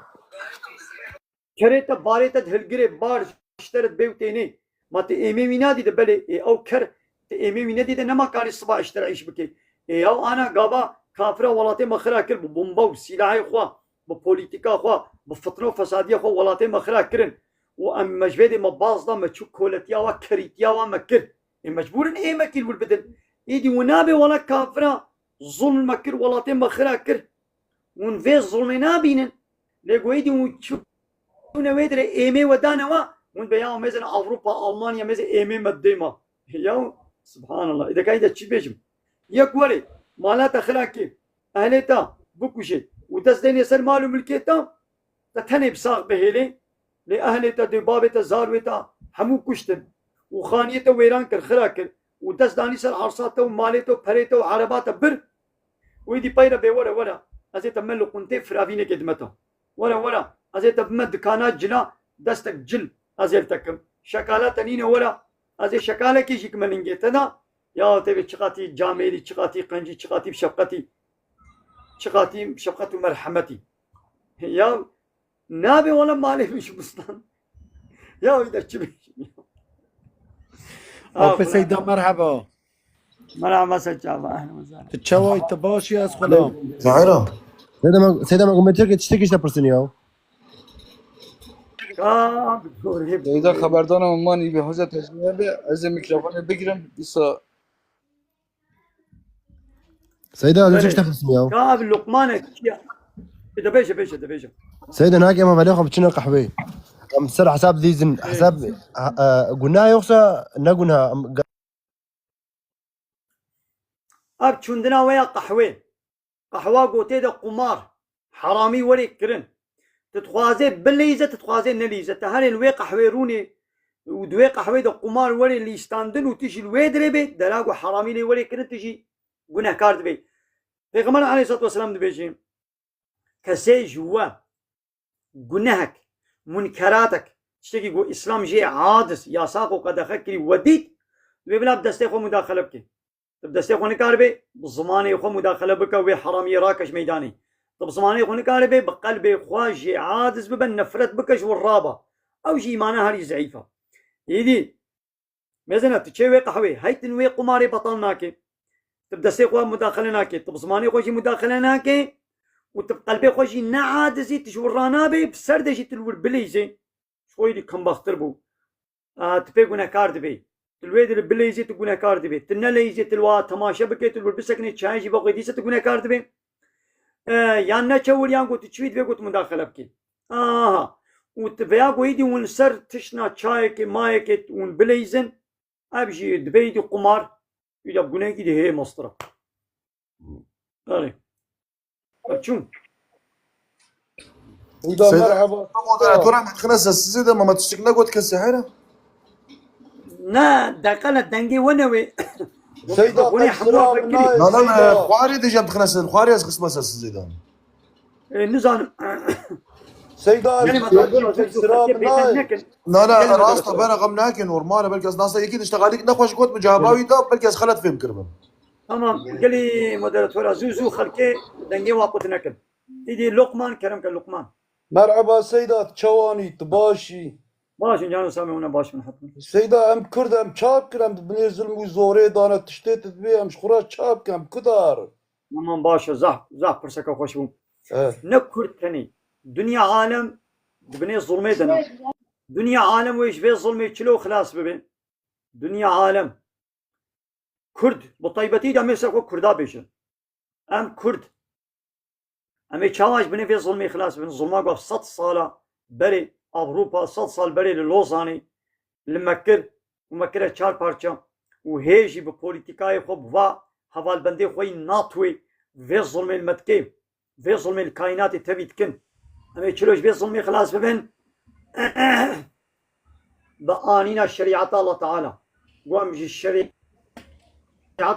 Kerê te, barê te dihilgirê, bar ji te re dibê û tênê. Ma tu êmê wî nadî de, belê, ê, ew ker, tu êmê wî nedî de, nema karê siba ji te re îş bikê. Ê, ew ana gava kafira welatê me xira kir, bi bomba û sîlahê xwe, bi polîtîka xwe, bi fitne û fesadiya xwe welatê me xira kirin. Û em me ji vê dê me baz da, me çû koletiya wa, kerîtiya wa me kir. Ê mecbûr in ê me kîl wir bidin. Êdî û nabê wela kafira zulm me kir, welatê me xira kir. Hûn vê zulmê nabînin. Lê ku êdî hûn çûne wê dirê êmê we dane we, hûn be ya mêzin Ewropa, Almanya, mêzin êmê me dê ma. Ya subhanallah. Êdî kayî de çi bêjim? Yek werê, mala te xira kê, ehlê te bikuşê û dest dênê ser mal û milkê te, te tenê bi sax bihêlê, lê ehlê te, dê babê te, zarwê te hemû kuştin û xaniyê te wêran kir, xira kir û dest danî ser arsa te û malê te û perê te û ereba te bir û êdî peyre bê were, were, ez ê te me li quntê firavînekê dime te. Were, were, ez ê te bime dikana cila, destek cil ez ê li te kim. Şekala te nîne were, ez ê şekalekê jî kime ningê te da. Ya tevê çiqatî camêrî, çiqatî qencî, çiqatî bi şefqetî, çiqatî bi şefqet û merhemetî. Ya nabê wala malê min ji bistan. Ya wî de çi bêjim ya? Afe Seyda, merheba. Merhaba Seçava, ehlen we sehlen. Tu çawa yî, tu baş yî, ez xulam. Zahira. Seyda me, Seyda me, me tiştekî ji te pirsin ya. Ka, bi gorê. Seyda, xeberdana min manî be, hoca tecrübe be, ez ê mikrofonê bigirim, dîsa Seyda, ez ê Belê. Tiştek pirsin ya. Ka bi Luqmanek ya. De bêje, bêje, de bêje. Seyda, nake ma belê xwe biçine qehweyê. Em ser hesab dîzin, hesab, e, e, gunah yoksa ne gunah? Em, Ev çûndina we ya qehwê. Qehwa gotê de qumar. Heramî werê kirin. Tu dixwazê bileyze, tu dixwazê neleyze. Te herên wê qehwê rûnê, û di wê qehweyê de qumar were lîstandin û tu jî li wê dirê bê, dera ku heramî lê were kirin, tu jî gunehkar dibê. Pêxember aleyhisselatu vesselam dibêje, kesê ji we gunehek, munkeratek, tiştekî ku Îslam jê aciz, yasaq û qedexe kirî we dît, wê bila bi destê xwe mudaxele bike. Tu bi destê xwe nikaribê, bi zimanê xwe mudaxele bike, wê heramiyê rakeş meydanê. Tu bi zimanê xwe nikaribê, bi qelbê xwe jê aciz bibe, nefret bike ji wir raba. Ew jî îmana herî zeîf e. Êdî, mezina, tu çê wê qehwê, hey tu wê qumarê betal nake. Tu bi destê xwe mudaxele nake, tu bi zimanê xwe jî mudaxele nake û tu bi qelbê xwe jî ne acizî, tu ji wir ranabê, bi ser de jî tu li wir bileyzê. Ji xwe êdî kembaxtir bû. A, tu pê gunehkar dibê. Tu li wê dilê bileyzê, tu gunehkar dibê. Tu neleyzê, tu li wa temaşe bike, tu li wir bisekinê, çayê jî bixwê, dîsa tu gunehkar dibê. E, yan neçewir yan ku tu çivî divê ku tu mudaxele bikî. Aha. Û tu veya ku êdî hûn li ser tiştna çayekê, mayekê hûn bileyzin, ev jî dibê êdî qumar, êdî ev gunehekî dî hê mestir e. Belê. Ev çûn. Seyda, Seyda, merhaba. Moderatora me dixine sessizê de, me tiştek negot kesê, heyra? Ne, deqele dengê we ne wê. Seyda, Xwînê hemû selam, vekirî. Nayê, Na, na, me Seyda. Xwarê de jî em dixine ser, xwarê ez xisma sessizê de. E, nizanim. Seyda, Gelê me ez Seyda, Seyda, Seyda, Seyda, Seyda, Seyda, Seyda, Na, na, Gelê me rast e, Seyda. Bera xem nake, normal e, belkî ez nasa yekî diştegalîk nexweş got, mi cevabawî da, belkî ez xelet fêm kiribim. Tamam, gelî moderatora zû zû xelkê dengê wa qut nekin. Îdî Luqman, kerem ke Luqman. Merhaba Seyda, çawanî, tu baş î? Baş in, cano Samê, hûn baş in, hetin. Seyda, em Kurd, em çap kir, em di binê zilm û zorê dane, tiştê tu dibê, em ji xwe re çap kir, em Kurd ar. Tamam, baş e, zaf, zaf pirseke xweş bû. Evet. Ne Kurd tenê, dinya alem di binê zulmê de ne. Dinya alem wê ji vê zulmê çilo xilas bibe. Dinya alem. Kurd, bi taybetî de em ê ser xwe Kurda bêjin. Em Kurd. Em ê çawa ji binê vê zulmê xilas bibin? Zulma ku sed sala berê Ewropa, sed sal berê li Lozanê li me kir û me kire çar parça û hê jî bi polîtîkayê xwe, bi va hevalbendê xwe yî NATOyê vê zulmê li me dike, vê zulmê li kaînatê tevî dikin. Em ê çilo ji vê zulmê xilas bibin? Bi anîna şerîeta Allah Teala. Ku em ji şerîeta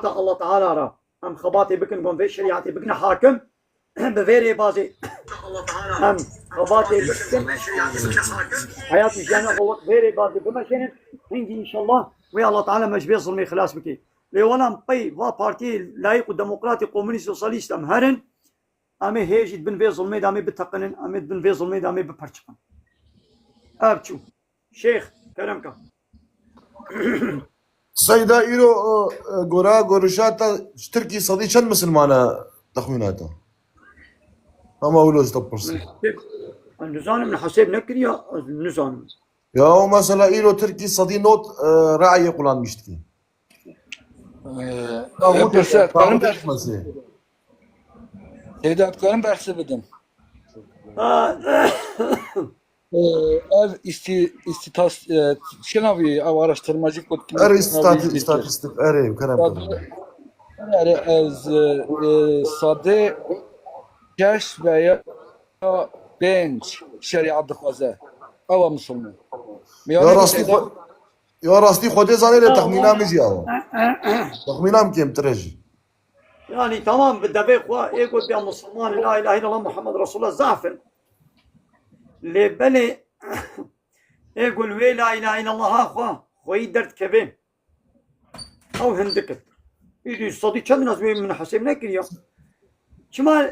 Allah Teala re em xebatê bikin, ku em vê şerîetê bikine hakim, bi vê rêbazê em xebatê bikin, heyat û jiyana xwe wek vê rêbazê bimeşênin, hingî înşallah wê Allah Teala me ji vê zulmê xilas bike. Lê wela em pey va partiyê layîq û demokratê, komunîst, sosyalîst em herin, em ê hê jî di bin vê zulmê de em ê biteqinin, em ê di bin vê zulmê de em ê biperçiqin. Ev çû. Şêx, kerem ke. Seyda, îro, e, e, gora gorişa te ji Tirkî sedî çend misilman e texmîna te? Hema wilo ji te pirsim. Ez nizanim, min hesêb nekiriya, ez nizanim. Ya, o mesela îro Tirkî sedî not, e, rayê kullanmış dikî. Ee, Ya, ev bu pirse, da, karim bu ders. Seyda, karim dersi bidim. Ha. Ee, ev isti-, istitas-, e, şinavî ev araştırmacı kot ki Er sınavı istatistik, izleyecek. istatistik, erê, kerem Sade, kerem. Erê, ez, e, e, sade şeş veya pênc şeriat dixwaze. Ewa Musulman. Ya rastî xwe-, ya rastî Xwedê zanê lê texmîna min jî ewa. Texmîna min kêmtir e jî. Yani tamam, bi devê xwe ê got ya Musulman, la ilahe illallah Muhammed Resulullah zaf in. Lê belê ê got wê la ilahe illallah xwe, xweyî derdikeve. Ew hindik in. Îdî sedî çend nas wê min hesêb nekiriya. Çima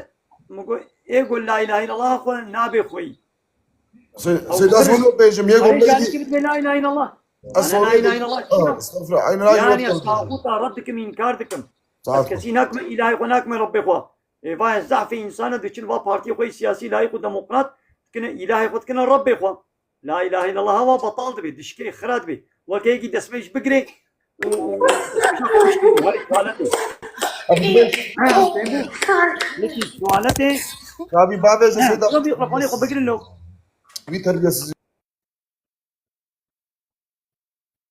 min got, ê got la ilahe illallah xwe nabe xweyî. Se-, Ew Seyda, ez kiriş. Wilo bêjim, yê Erê got janî bêjî. Kiriş la ilahe illallah. Ez Ana la ilahe illallah çi Ah, ne? Estağfurullah. Aynen, aynen. Yani ez taxûta red dikim, înkar dikim. Saat Ez kesî nakme, îlahê xwe nakme Rebbê xwe. Ê va ez zehfê însan e, diçin va partiyê xwe yê siyasî, layîq û demokrat, dikine îlahê xwe, dikine Rebbê xwe. La ilahe illallah wa betal dibe, dişkê, xira dibe. Weke yekî destmêj bigire û, û, û, were tuwaletê. Abi, Yekî tuwaletê. Abi, bavê ji Seyda. Mikrofonu xwe bigirin lo. Wî terbiyesiz.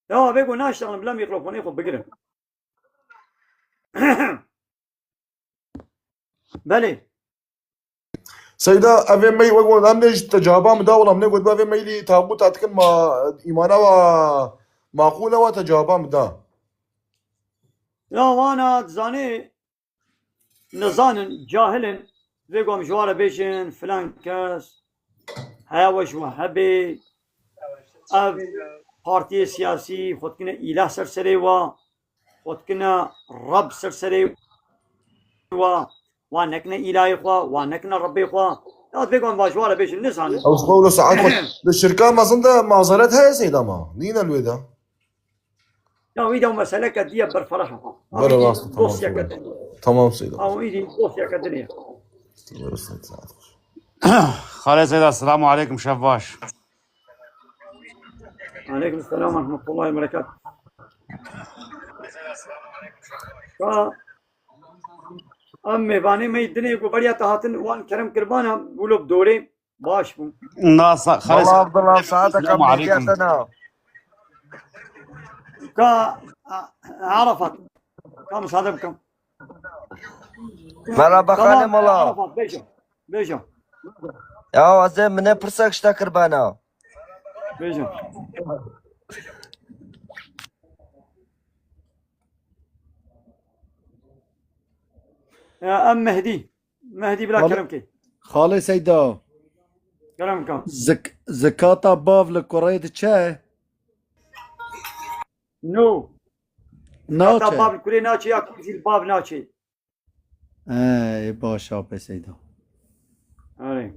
Ya, bê ku naştexin, bila mîkrofonê xwe bigirin. Belê. Seyda, evê mey wek wek em ne ji te cevaba min da, wala min got, evê meylî taxûta dikin ma îmana wa maqûl e, wa te cevaba min da. Ya wana dizanê, nizanin, cahil in, vê gom ji wa re bêjin, filan kes, heya we ji we hebê, ev partiyê siyasî xwe dikine îlah ser serê wa, xwe dikine Reb ser serê wa, wa nekine îlahê xwe, wa nekine Rebbê xwe. Ya vê gom va ji wa re bêjin, nizanin. Ew ji xwe wilo saet xwe. Li şirka mezin de mazeret heye Seyda ma? Nîne li wê de. Ya wî de mesele ke diye berfireh e. Bere rast, tamam, dosyeke tamam. Din. Tamam Seyda. Ha, wî de dosyeke din e. Bere rast, saet xwe. Xalê Seyda, selamu aleykum, şev baş. Aleykum selam ve rahmetullahi ve berekatuh. Ka em mêvanê me yî dinê ku beriya te hatin wan kerem kirbana, wilo bi dorê baş bû. Na, sa-, xalê Valla Seyda, Abdullah, saeteke selamu aleykum. Ka, a, Arafat. Ka müsaade bikim. Merhaba, tamam, xalê mala. Arafat, bêje. Bêje. Ya, ez ê min ê pirsek ji te kirbana. Bêje. Ya, em Mehdî. Mehdî bila Xalê-, kerem kê. Xalê Seyda. Kerem ka. Zik-, zikata bav li kurê diçe? No. Naçe. Heta bav li kurê naçe ya kur jî li bav naçe. Ê, baş a pê Seyda. Erê.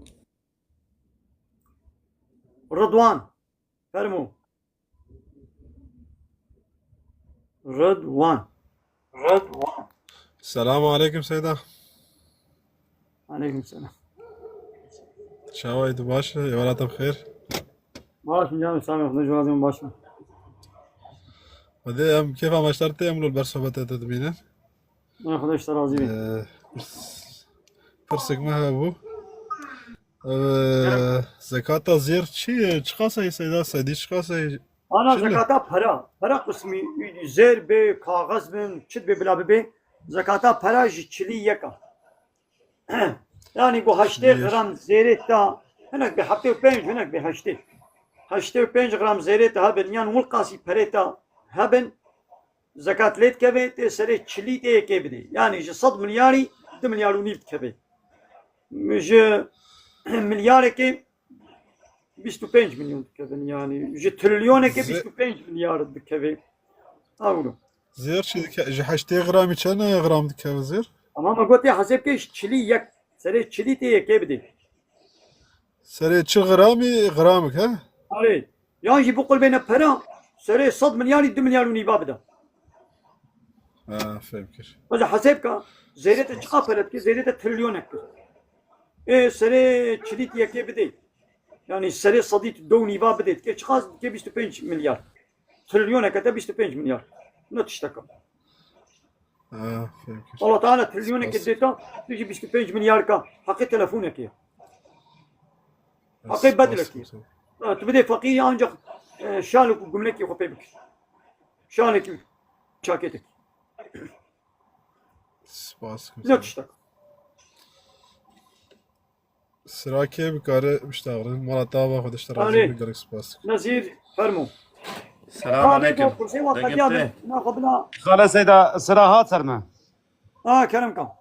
Ridwan. Fermo. Ridwan. Ridwan. Selamu aleykum Seyda. Aleykum selam. Çawa yî tu baş e? Êwara te bi xêr. Baş in canım, sağ ol. Xwedê ji we razî bin, baş in. Xwedê em kêfa me ji te re tê, em li ber sohbetê te dibînin. Ya, Xwedê ji te razî bin. Ee, pirs-, pirsek me hebû. Ee, zekata zêr çi ye? Çiqas e Seyda? Sedî çiqas e? Ana, çi li? Zekata pera. Pera qismî zêr bê, kaxez bin, çi dibê bila bibê. Zekata pera ji çilî yek a. Yani ku heştê gram zêrê te, hinek bê heftê û pênc, hinek bê heştê. Heştê û pênc gram zêrê te hebin, yan wilqasî perê te hebin, zekat lê dikeve, tê serê çilî tê yekê bidê. Yani ji sed milyarî du milyar û nîv dikeve. Ji milyarekê bîst û pênc milyon dikevin, yani ji trilyonekê Zê- bîst û pênc milyar dikeve. Ewro. Zêr çi dike? Ji heştê gramî çend gram dikeve zêr? Ama me gotê hesêb ke ji çilî yek. Serê çilî tê yekê bidê. Serê çi gramî gramik he? Arê. Yan jî biqul bêne pera, serê sed milyarî du milyar û nîva bide. Ha, fêm kir. Mesela hesêb ka, zêrê te çiqa pere dike, zêrê te trilyonek kir. Ê, serê çilît yekê bidê. Yani serê sedît do û nîva bidê. Dike çiqa dike bîst û pênc milyar. Trilyoneke te bîst û pênc milyar. Ne tişteka. Ha, fêm kir. Allah Teala trilyoneke dê ta, tu jî bîst û pênc milyar ka. Heqê telefonekê. Heqê bedlekê. Ha, tu bidê feqîrî ancak, e, şalek û gumlekê xwe pê bikir. Şalekî çakêtek. Spas kim. Ne tiştek. Sira kê bikare biştaxrin. Mala te ava xwe dişte razî Anê. Bin, gelek spas. Nezîr, fermo. Selam aleykum. Kursê wa qediya bin. Na xwe bila. Xale Seyda, sira hat ser me. Ha, kerem ka.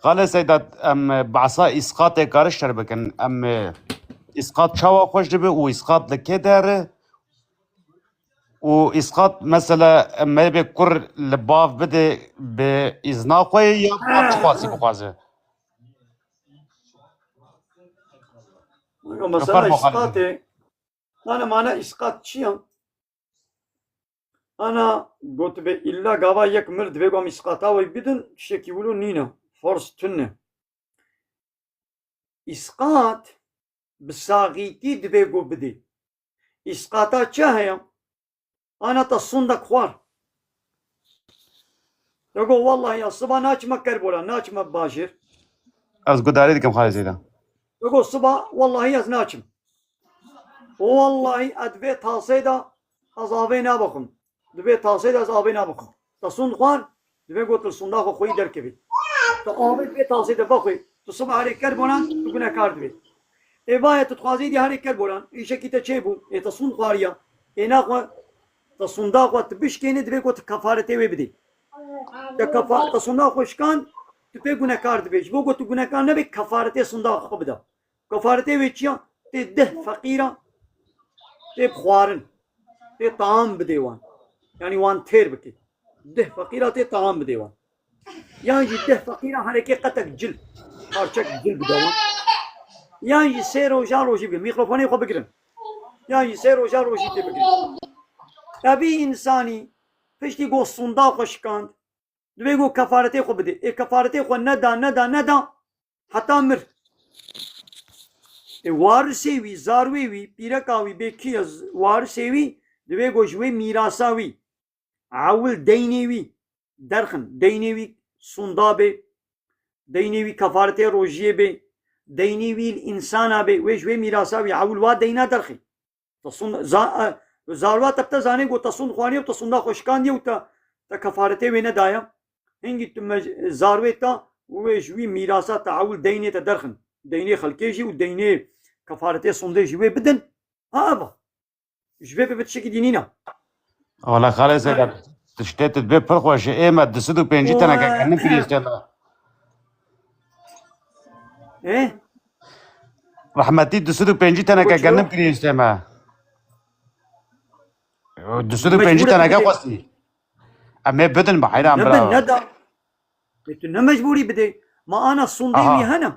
Xale Seyda, em bahsa îsqatê kariş ter bikin. Em îsqat çawa xweş dibe û îsqat li kê dere? Û îsqat mesela me bê kur li bav bide bi îzna xwe ya bi çi xwasî bixwaze? Mesela îsqatê, yani mana îsqat çi ya? Ana gotibe illa gava yek mir divê ku em îsqata wê bidin, tiştekî wilo nîne. Ferz tune. Îsqat bi saxîtî divê ku bidê. Îsqata çi heye? Ana te sondek xwar. Te got, "Wellahî ya siba naçime Kerbûla, naçime bajêr." Ez gudarî dikim Xalê Zeyda. Te got, "Siba wellahî ez naçim. Wellahî ez divê tasê de ez avê nabixwim. Divê tasê de ez avê nabixwim." Te sond xwar, divê got, "Li sonda xwe xweyî derkevî." Te avê divê tasê de vexwê. Tu siba herê ker boran, tu gunekar dibê. Ê vaye tu dixwazî dî herê ker boran, îşekî te çêbû, ê te sûnd xwariya, ê naxwe te sûnda xwe tu bişkênî, divê ku tu kefaretê wê bidî. Te kefa-, te sûnda xwe şikand, tu pê gunekar dibê. Ji bo ku tu gunekar nebê, kefaretê sûnda xwe bide. Kefaretê wê çi ya? Tê deh feqîra, tê bi xwarin, tê taam bidê wan. Yanî wan têr bikê. Deh feqîra tê taam bidê wan. Yan jî deh feqîra herekê qetek cil, parçek cil bide wan. Yan jî sê roja rojî bigin. Mîkrofonê xwe bigirin. Yan jî sê roja rojî tê bigirin. Evî însanî piştî ku sûnda xwe şikand, divê ku kefaretê xwe bidê. Ê kefaretê xwe neda, neda, neda, heta mir. Ê warisê wî, zarwê wî, pîreka wî, bê kî ye z-, warisê wî, divê ku ji wê mîrasa wî, ewil deynê wî derxin. Deynê wî sûnda bê, deynê wî kefaretê rojiyê bê, deynê wî li însana bê, wê ji wê mîrasa wî ewil wa deyna derxî. Te sûn-, za-, e, zarwa te bi te zanê ku te sûnd xwariye û te sûnda xwe şikandiye û te, te kefaretê wê nedaye. Hingî tu mec-, zarwê te û wê ji wî mîrasa te ewil deynê te derxin. Deynê xelkê jî û deynê kefaretê sûndê jî wê bidin. Ha, eva. Ji vê bê tiştekî dî nîne. Wala xalê Seyda, tiştê tu dibê pir xweş e. Ê me du sed û pêncî teneke genim kirî îşte la. Ê? Rehmetî du sed û pêncî teneke genim kirî îşte me. Du sed û pêncî teneke xwestî. Em ê bidin bi heyran bira. Neda. Ê tu ne mecbûrî bidê. Ma ana sûndê wî hene.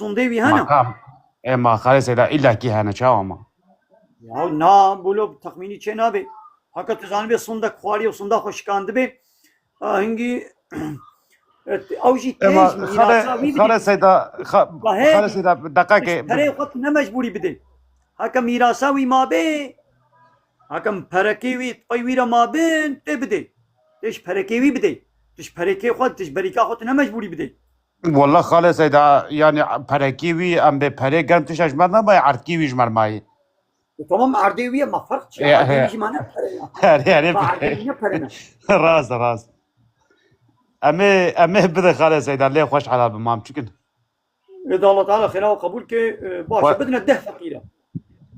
Sûndê wî hene. Ma ka-, ê ma xalê Seyda îlla kî hene çawa ma? Ya na, bolo texmînî çê nabe. Haka tu zanibê sûndek xwarî û sûnda xwe şikandibê. Ha, hingî, e, ew jî Ê ma têj xalê, mîrasa wî bidê. Xalê Seyda, xa-, Xalê Seyda, deqekê. Perê xwe tu ne mecbûrî bidê. Haka mîrasa wî ma bê. Haka perekê wî, pey wî re ma bin, tê bidê. Tê ji perekê wî bidê. Tu ji perekê xwe, tu ji berîka xwe tu ne mecbûrî bidê. Walla Xalê Seyda, yanî perekî wî, em bê perê germ tişa ji me namayê, erdkî wî ji me mayê. E, tamam, erdê wî ye, ma ferq çi? Erdê wî jî ma ne pere ya. Herê, herê. Ma erdê wî ne pere ne. Rast, rast. Em ê, em ê bide Xalê Seyda, lê xweş helal bi mam çikin. Ê da Allah Teala xêra xwe qebûl ke, e, baş e, bidine deh feqîre.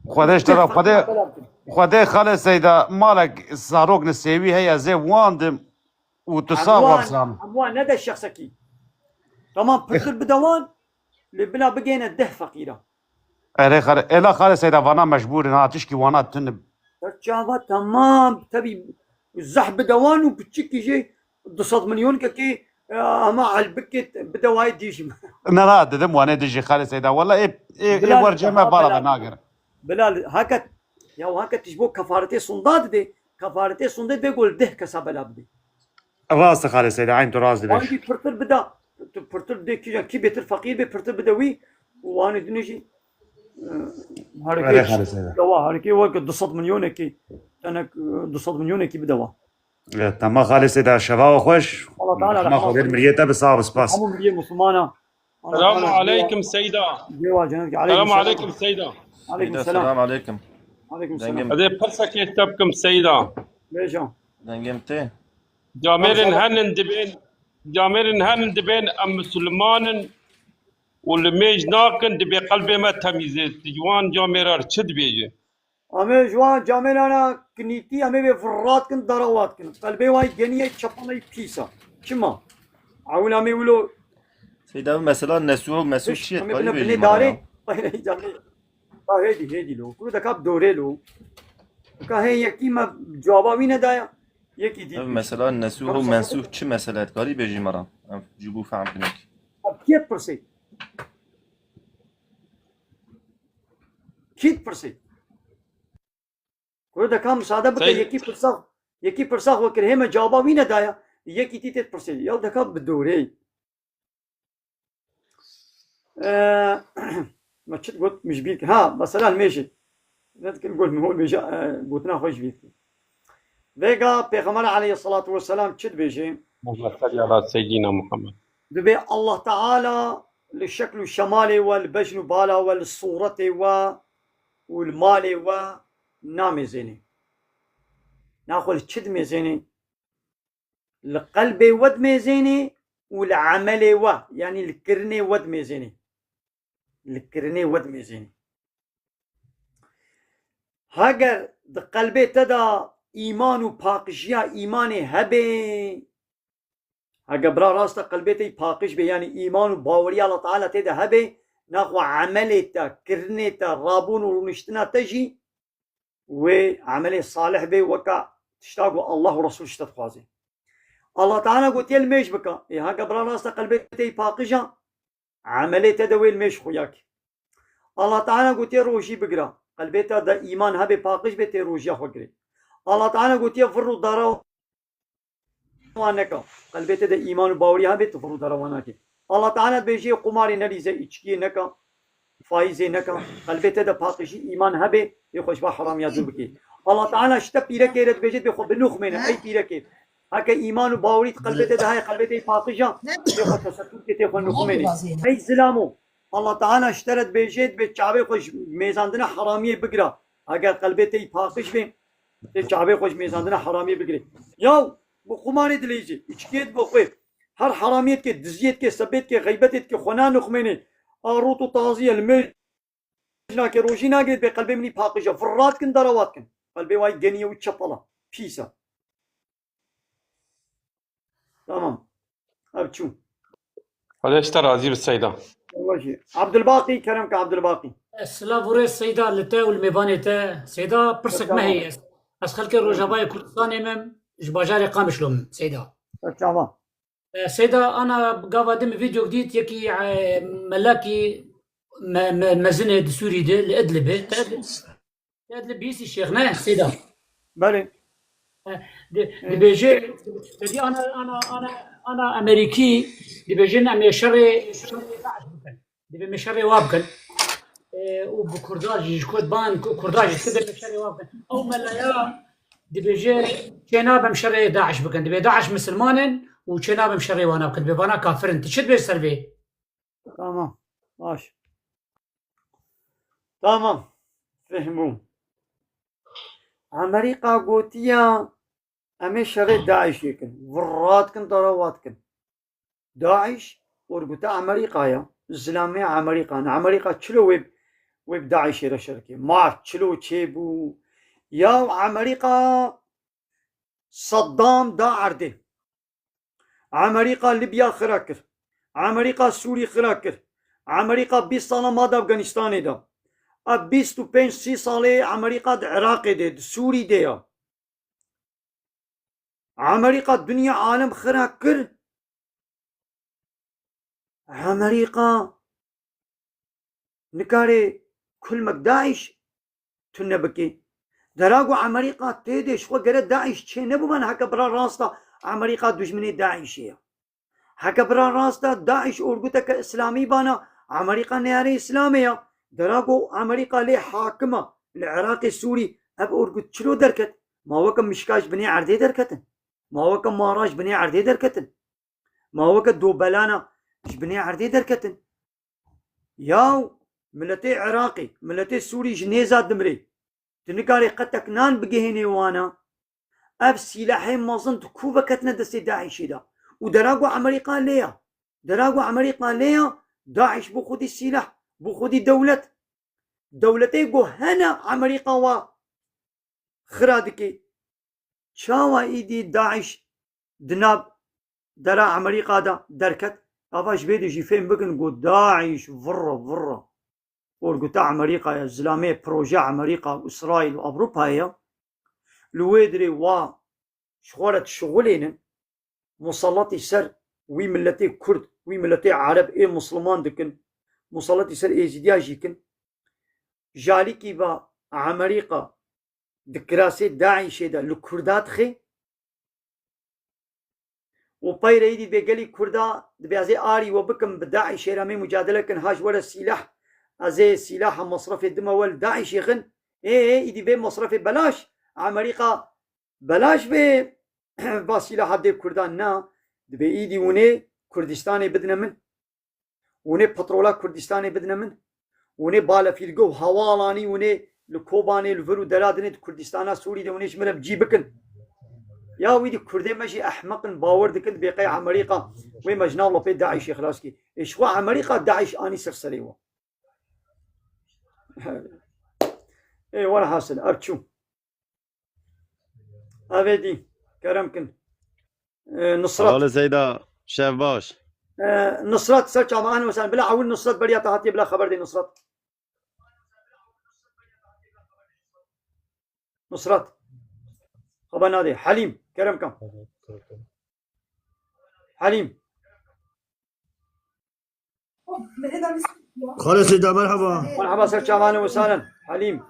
Xwedê ji te re, Xwedê, Xwedê Xalê Seyda, malek zarok nisêwî heye, ez ê wan dim. û tu sax wan, wapsan. Em wan nede şexsekî. Tamam, pirtir bide wan, lê bila bigêne deh feqîra. Erê xare, êla xare Seyda vana mecbûr in, ha, tişkî wana tune. Çava tamam, tebî zeh bide wan û piçikî jê du sed milyonkekî, e, hema elbikê bide wayê dî jî. Ne, na, didim wanê dijî xare Seyda. Wela ê, ê, ê Bila, wercê me ha, bala bila, ve nagir. Bila, heke, ya heke tij bo kefaretê sunda dide, kefaretê sundê bê gol deh kesa bela bide. Rast e Xalê Seyda, eyn tu rast dibêj. Wan jî pirtir bida, tu pirtir bidê kîjan, kî bêtir feqîr bê, pirtir bide wî, û wanê dinê jî, e, Erê harekê Xalê Seyda. Dewa, harekê weke du sed milyonekî, tenek, e, du sed milyonekî bide wa. E, tema Xalê Seyda, şeva we xweş. Allah Teala rehma Xwedê rehmet. Miriyê te bi, sax bi, spas. Hemû miriyê Musulmana. Selamu aleykum Seyda. Dewa cennet. Selamu aleykum Seyda. Aleykum Seyda, selam. Selamu aleykum. Aleykum selam. Dengim. Hadi pirsekê te bikim Seyda. Bêje. Dengim tê. Camêrin henin dibên, camêrin henin dibên em Musulman in û li mêj nakin, dibê qelbê me temîzê. Tu ji wan camêra çi dibêje? Em ê ji wan camêrana kinîtî, em ê vê virat kin, darawat kin. Qelbê wan geniyê çepanayî pîs a. Çima? Ewil em ê wilo. Seyda, bi mesela nesû û mesû çi ye? Em ê bine binê darê. Hayır, hayır, camê. Ha, hêdî, hêdî lo. Kuru deka bi dorê lo. Deka hê yekî me cewaba wî nedaya. Yekî dî. Ev mesela nesû û mesû çi mesele? Dikarî bêjî me re? Em ji bo fehm kinek. Kê pirsê? Kî dipirsê? Kuro deka misade bike, Sey- yekî pirsa, yekî pirsa xwe kir, hê me cewaba wî nedaya, yekî tî tê dipirsê. Ya deka bi dorê. Ee, me çi got, min ji bîr kir. Ha, mesela mêjê. Ne dikim got, min hol mêje, e, gotina xwe ji bîr kir. Vêga Pêxember aleyhissalatu vesselam çi dibêje? Allahümme salli ala seyyidina Muhammed. Dibê Allah Teala li şekl û şemalê we, li bejn û bala we, li sûretê we û li malê we namêzênê. Naxwe li çi dimêzênê? Li qelbê we dimêzênê, û li emelê we, yanî li kirinê we dimêzênê. Li kirinê we dimêzênê. Heger di qelbê te de îman û paqijiya îmanê hebe, hege bira rast e qelbê te yî paqij be, yanî îman û baweriya Allah Teala tê de hebe, naxwe emelê te, kirinê te, rabûn û rûniştina te jî wê emelê salih bê, weka tişta ku Allah û Resul ji te dixwaze. Allah Teala gotiye li mêj bike. Ê heke bira rast e qelbê te yî paqij e, emelê te de wê li mêj xuya ke. Allah Teala gotiye rojî bigire. Qelbê te de îman hebe paqij be tê rojiya xwe girê. Allah Teala gotiye vir û dara wan neke. Qelbê te de îman û baweriya hebe tu vir û dara wan nake. Allah Teala dibêje qumarê nelîze, îçkiyê neke, faîzê neke. Qelbê te de paqijî, îman hebe, ê xwe ji va heramiya dûr bike. Allah Teala ji te pîrekê re dibêje, dibê xwe binixumêne, ey pîrekê. Heke îman û bawerî di qelbê te de heye, qelbê te yî paqij e, tê xwe tesettûr ke, tê xwe nixumênê. Ey zilamo, Allah Teala ji te re dibêje, dibê çavê xwe ji mêzandina heramiyê bigire. Eger qelbê te yî paqij be, tê çavê xwe ji mêzandina heramiyê bigire. Yaw, bi qumarê dileyîzê, îçkiyê dibe xwe. Her heramiyê dike, diziyê dike, sebê dike, xeybetê dike, xwe nanixumênê. A rût û taziye li mêj nake, rojî nagirêt, bê qelbê min î paqij e. Virrat kin, daravat kin. Qelbê wayî genî ye û çepel e. Pîs e. Tamam. Ev çû. Xwedê ji te razî bi Seyda. Wajî. Abdulbaqî, kerem ke Abdulbaqî. Silav û rêz Seyda, li te û li mêvanê te. Seyda, pirsek me heye. Ez xelkê Rojavayê Kurdistanê me, ji bajarê Qamişlo me, Seyda. Çava. E, Seyda, ana gava din min vîdeok dît, yekî, e, melakî me-, me-, mezinê di Sûrî de, li Idlibê. Te Idlib, te Idlib bihîstî şêx, ne, Seyda? Belê. E, di-, Evet. Dibêje, te dî ana, ana, ana, ana Amerîkî, dibêjin em ê şerê, şerê DAIŞ bikin. Dibê me şerê wa bikin. E, û bi Kurda jî, ji Kurd ban, Ku-, Kurda jî, dibê me şerê wa bikin. Ew melaya dibêje, çê nabem şerê DAIŞ bikin. Dibê DAIŞ misilman in û çê nabem şerê wana bikin. Dibê vana kafir in. Tu çi dibê ser vê? Tamam. Baş. Tamam. Fehmûm. Amerîka gotiya, em ê şerê DAIŞê kin. Virrat kin, daravat kin. DAIŞ, orguta Amerîka ya. Zilamê Amerîka ne. Amerîka çilo wê, wê bi DAIŞê re şer ke. Ma çilo çêbû. Ya Amerîka Saddam da erdê. Amerîka Libya xira kir. Amerîka Sûrî xira kir. Amerîka bîst sala ma di Afganistanê de. Ev bîst û pênc sî salê Amerîka di Iraqê de, di Sûrî de ya. Amerîka dinya alem xira kir. Amerîka nikare kulmek DAIŞ tune bike. Dera ku Amerîka tê de ji xwe gere DAIŞ çê nebûban, heke bira rasta Amerîka dijminê DAIŞê ya. Heke bira rasta DAIŞ orguteke îslamî bana, Amerîka neyarê îslamê ya. Dera ku Amerîka lê hakim e li Iraqê Sûrî, ev orgut çilo derket? Ma weke mişka ji binê erdê derketin? Ma weke mara ji binê erdê derketin? Ma weke dobelana ji binê erdê derketin? Yaw, miletê Iraqê, miletê Sûrî ji nêza dimrê. Tu nikarê qetek nan bigihênê wana. Ev sîlehê mezin di ku veketine destê DAIŞê de? Û dera ku Amerîka lê ya. Dera ku Amerîka lê ya, DAIŞ bû xwedî sîleh, bû xwedî dewlet. Dewletê ku hene Amerîka wa xira dike. Çawa îdî DAIŞ di nav dera Amerîka de derket? Ava ji vê de jî fêm bikin ku DAIŞ virre virre orguta Amerîka ye, zilamê proje Amerîka û Îsraîl û Ewropayê ye. Li wê dirê wa ji xwe re dişixulênin, musallatî ser wî miletê Kurd, wî miletê Ereb ê Misliman dikin, musallatî ser Êzîdiya jî kin. Jalîkî va Amerîka di kirasê DAIŞê de li Kurda dixê û peyre êdî dibê gelî Kurda dibê ez ê arî we bikim bi DAIŞê re em ê mucadele kin, ha ji we re sîleh, ez ê sîlaha mesrefê dime we li DAIŞê xin. Ê, ê, êdî vê mesrefê belaş, Amerîka belaş vê va sîlaha dê Kurdan na, dibê êdî hûn ê Kurdistanê bidine min. Hûn ê petrola Kurdistanê bidine min. Hûn ê balefîrge û hewalanî hûn ê li Kobanê, li vir û dera dinê di Kurdistana Sûrî de hûn ê ji min re bi cî bikin. Ya wî dî Kurdê me jî ehmeq in, bawer dikin, dibê qey Emerîka wê me ji nav lopê DAIŞê xilas kî. Ê ji xwe Emerîka DAIŞ anî ser serê we. Ê, werhasil, ev çû. Ev ê dî, kerem kin. Ê, Nusret. Xalê Seyda, şev baş. Ê, Nusret, ser çava, ehlen we sehlen. Bila ewil Nusret beriya te hatiye, bila xeber dê Nusret. Nusret. Xeber nadê. Helîm, kerem kin. Helîm. Xalê Seyda, merhaba. Merhaba, ser çavan we sehlen. Helîm.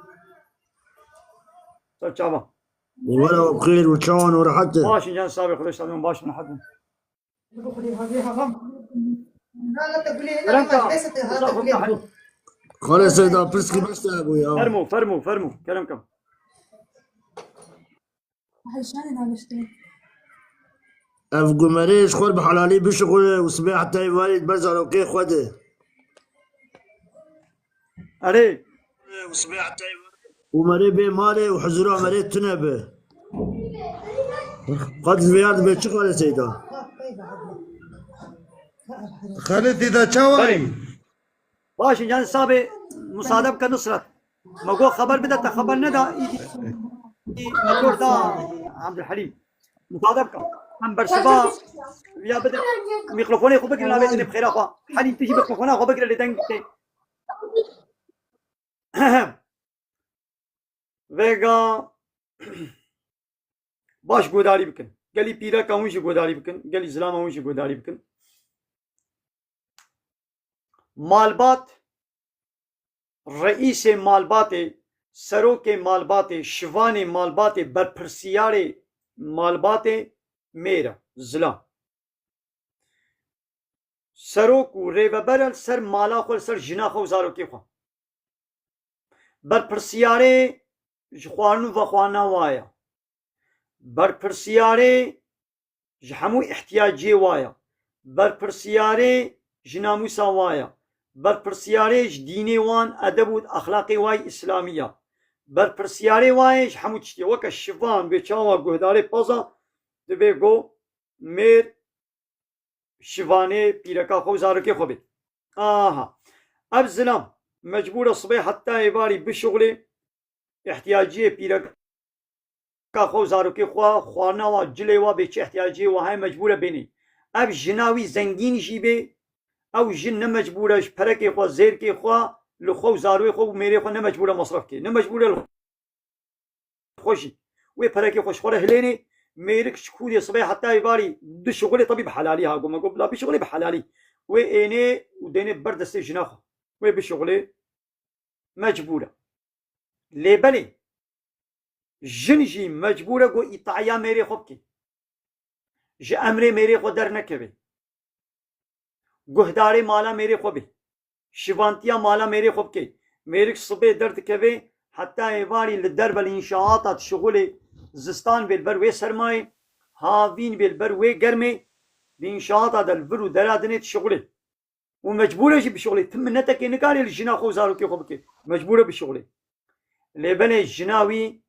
Ser çavan. Were we bi xêr û çawan û rehet e. Baş in can sabê, Xwedê sağ olun, baş in, rehet in. Kerem kin. Xalê Seyda, pirsî beş te hebû ya. Fermû, fermû, fermû. Kerem kin. Ev gumerê ji xwe bi helalî bişixule û sibê heta êvarî di ber zarokê xwe de. Erê. Û merê bê malê û huzura merê tune be. Qet ji vê ya dibe çi, Xalê Seyda? Xalê Seyda, çawa yî? Baş in, can sabê, musade bike Nusret. Me got xeber bide, te xeber neda, îdî, îdî me got da Abdulhelîm. Musade bike. Em bersiva ya bide. Mîkrofonê xwe bigire, navê dinê bi xêra xwe. Helîm, tu jî mîkrofona xwe bigire, lê deng bike. Vêga baş guhdarî bikin. Gelî pîreka hûn jî guhdarî bikin. Gelî zilama hûn jî guhdarî bikin. Malbat, reîsê malbatê, serokê malbatê, şivanê malbatê, berpirsiyarê malbatê mêr e, zilam. Serok û rêveber e li ser mala xwe, li ser jina xwe û zarokê xwe. Berpirsiyarê ji xwarin û vexwarina wa ye. Berpirsiyarê ji hemû ihtiyaciyê wa ye. Berpirsiyarê ji namûsa wa ye. Berpirsiyarê ji dînê wan, edeb û exlaqê wa yî îslamî ye. Berpirsiyarê wa ye ji hemû tiştê. Weke şivan bê çawa guhdarê paza, dibê go mêr şivanê pîreka xwe û zarokê xwe bê. Aha. Ev zilam mecbûr e sibê heta êvarî bişuxulê, ihtiyaciyê pîreka xwe û zarokê xwe, xwarina wa, cilê wa bê, çi ihtiyaciyê wa heye mecbûr e bênê. Ev jina wî zengîn jî bê, ew jin ne mecbûr e ji perekê xwe, zêrkê xwe, li xwe û zarokê xwe û mêrê xwe ne mecbûr e mesref kê. Ne mecbûr e li xwe jî. Wê perekê xwe ji xwe re hilênê, mêrik ji kûdê sibê heta êvarî dişuxulê, tebî bi helalî ha, got me got bila bişuxulê bi helalî. Wê ênê û dênê ber destê jina xwe. Wê bişuxulê mecbûr e. Lê belê jin jî mecbûr e ku îtaiya mêrê xwe bike. Ji emrê mêrê xwe dernekeve. Guhdarê mala mêrê xwe bê. Şivantiya mala mêrê xwe bike. Mêrik sibê derdikeve, heta êvarî li derve li înşaata dişuxulê, zistan bê li ber wê sermayê, havîn bê li ber wê germê, di înşaata de li vir û dera dinê dişuxulê. Û mecbûr e jî bişuxulê. Tim minetekê nikare li jina xwe û zarokê xwe bike. Mecbûr e bişuxulê. Lê belê jina wî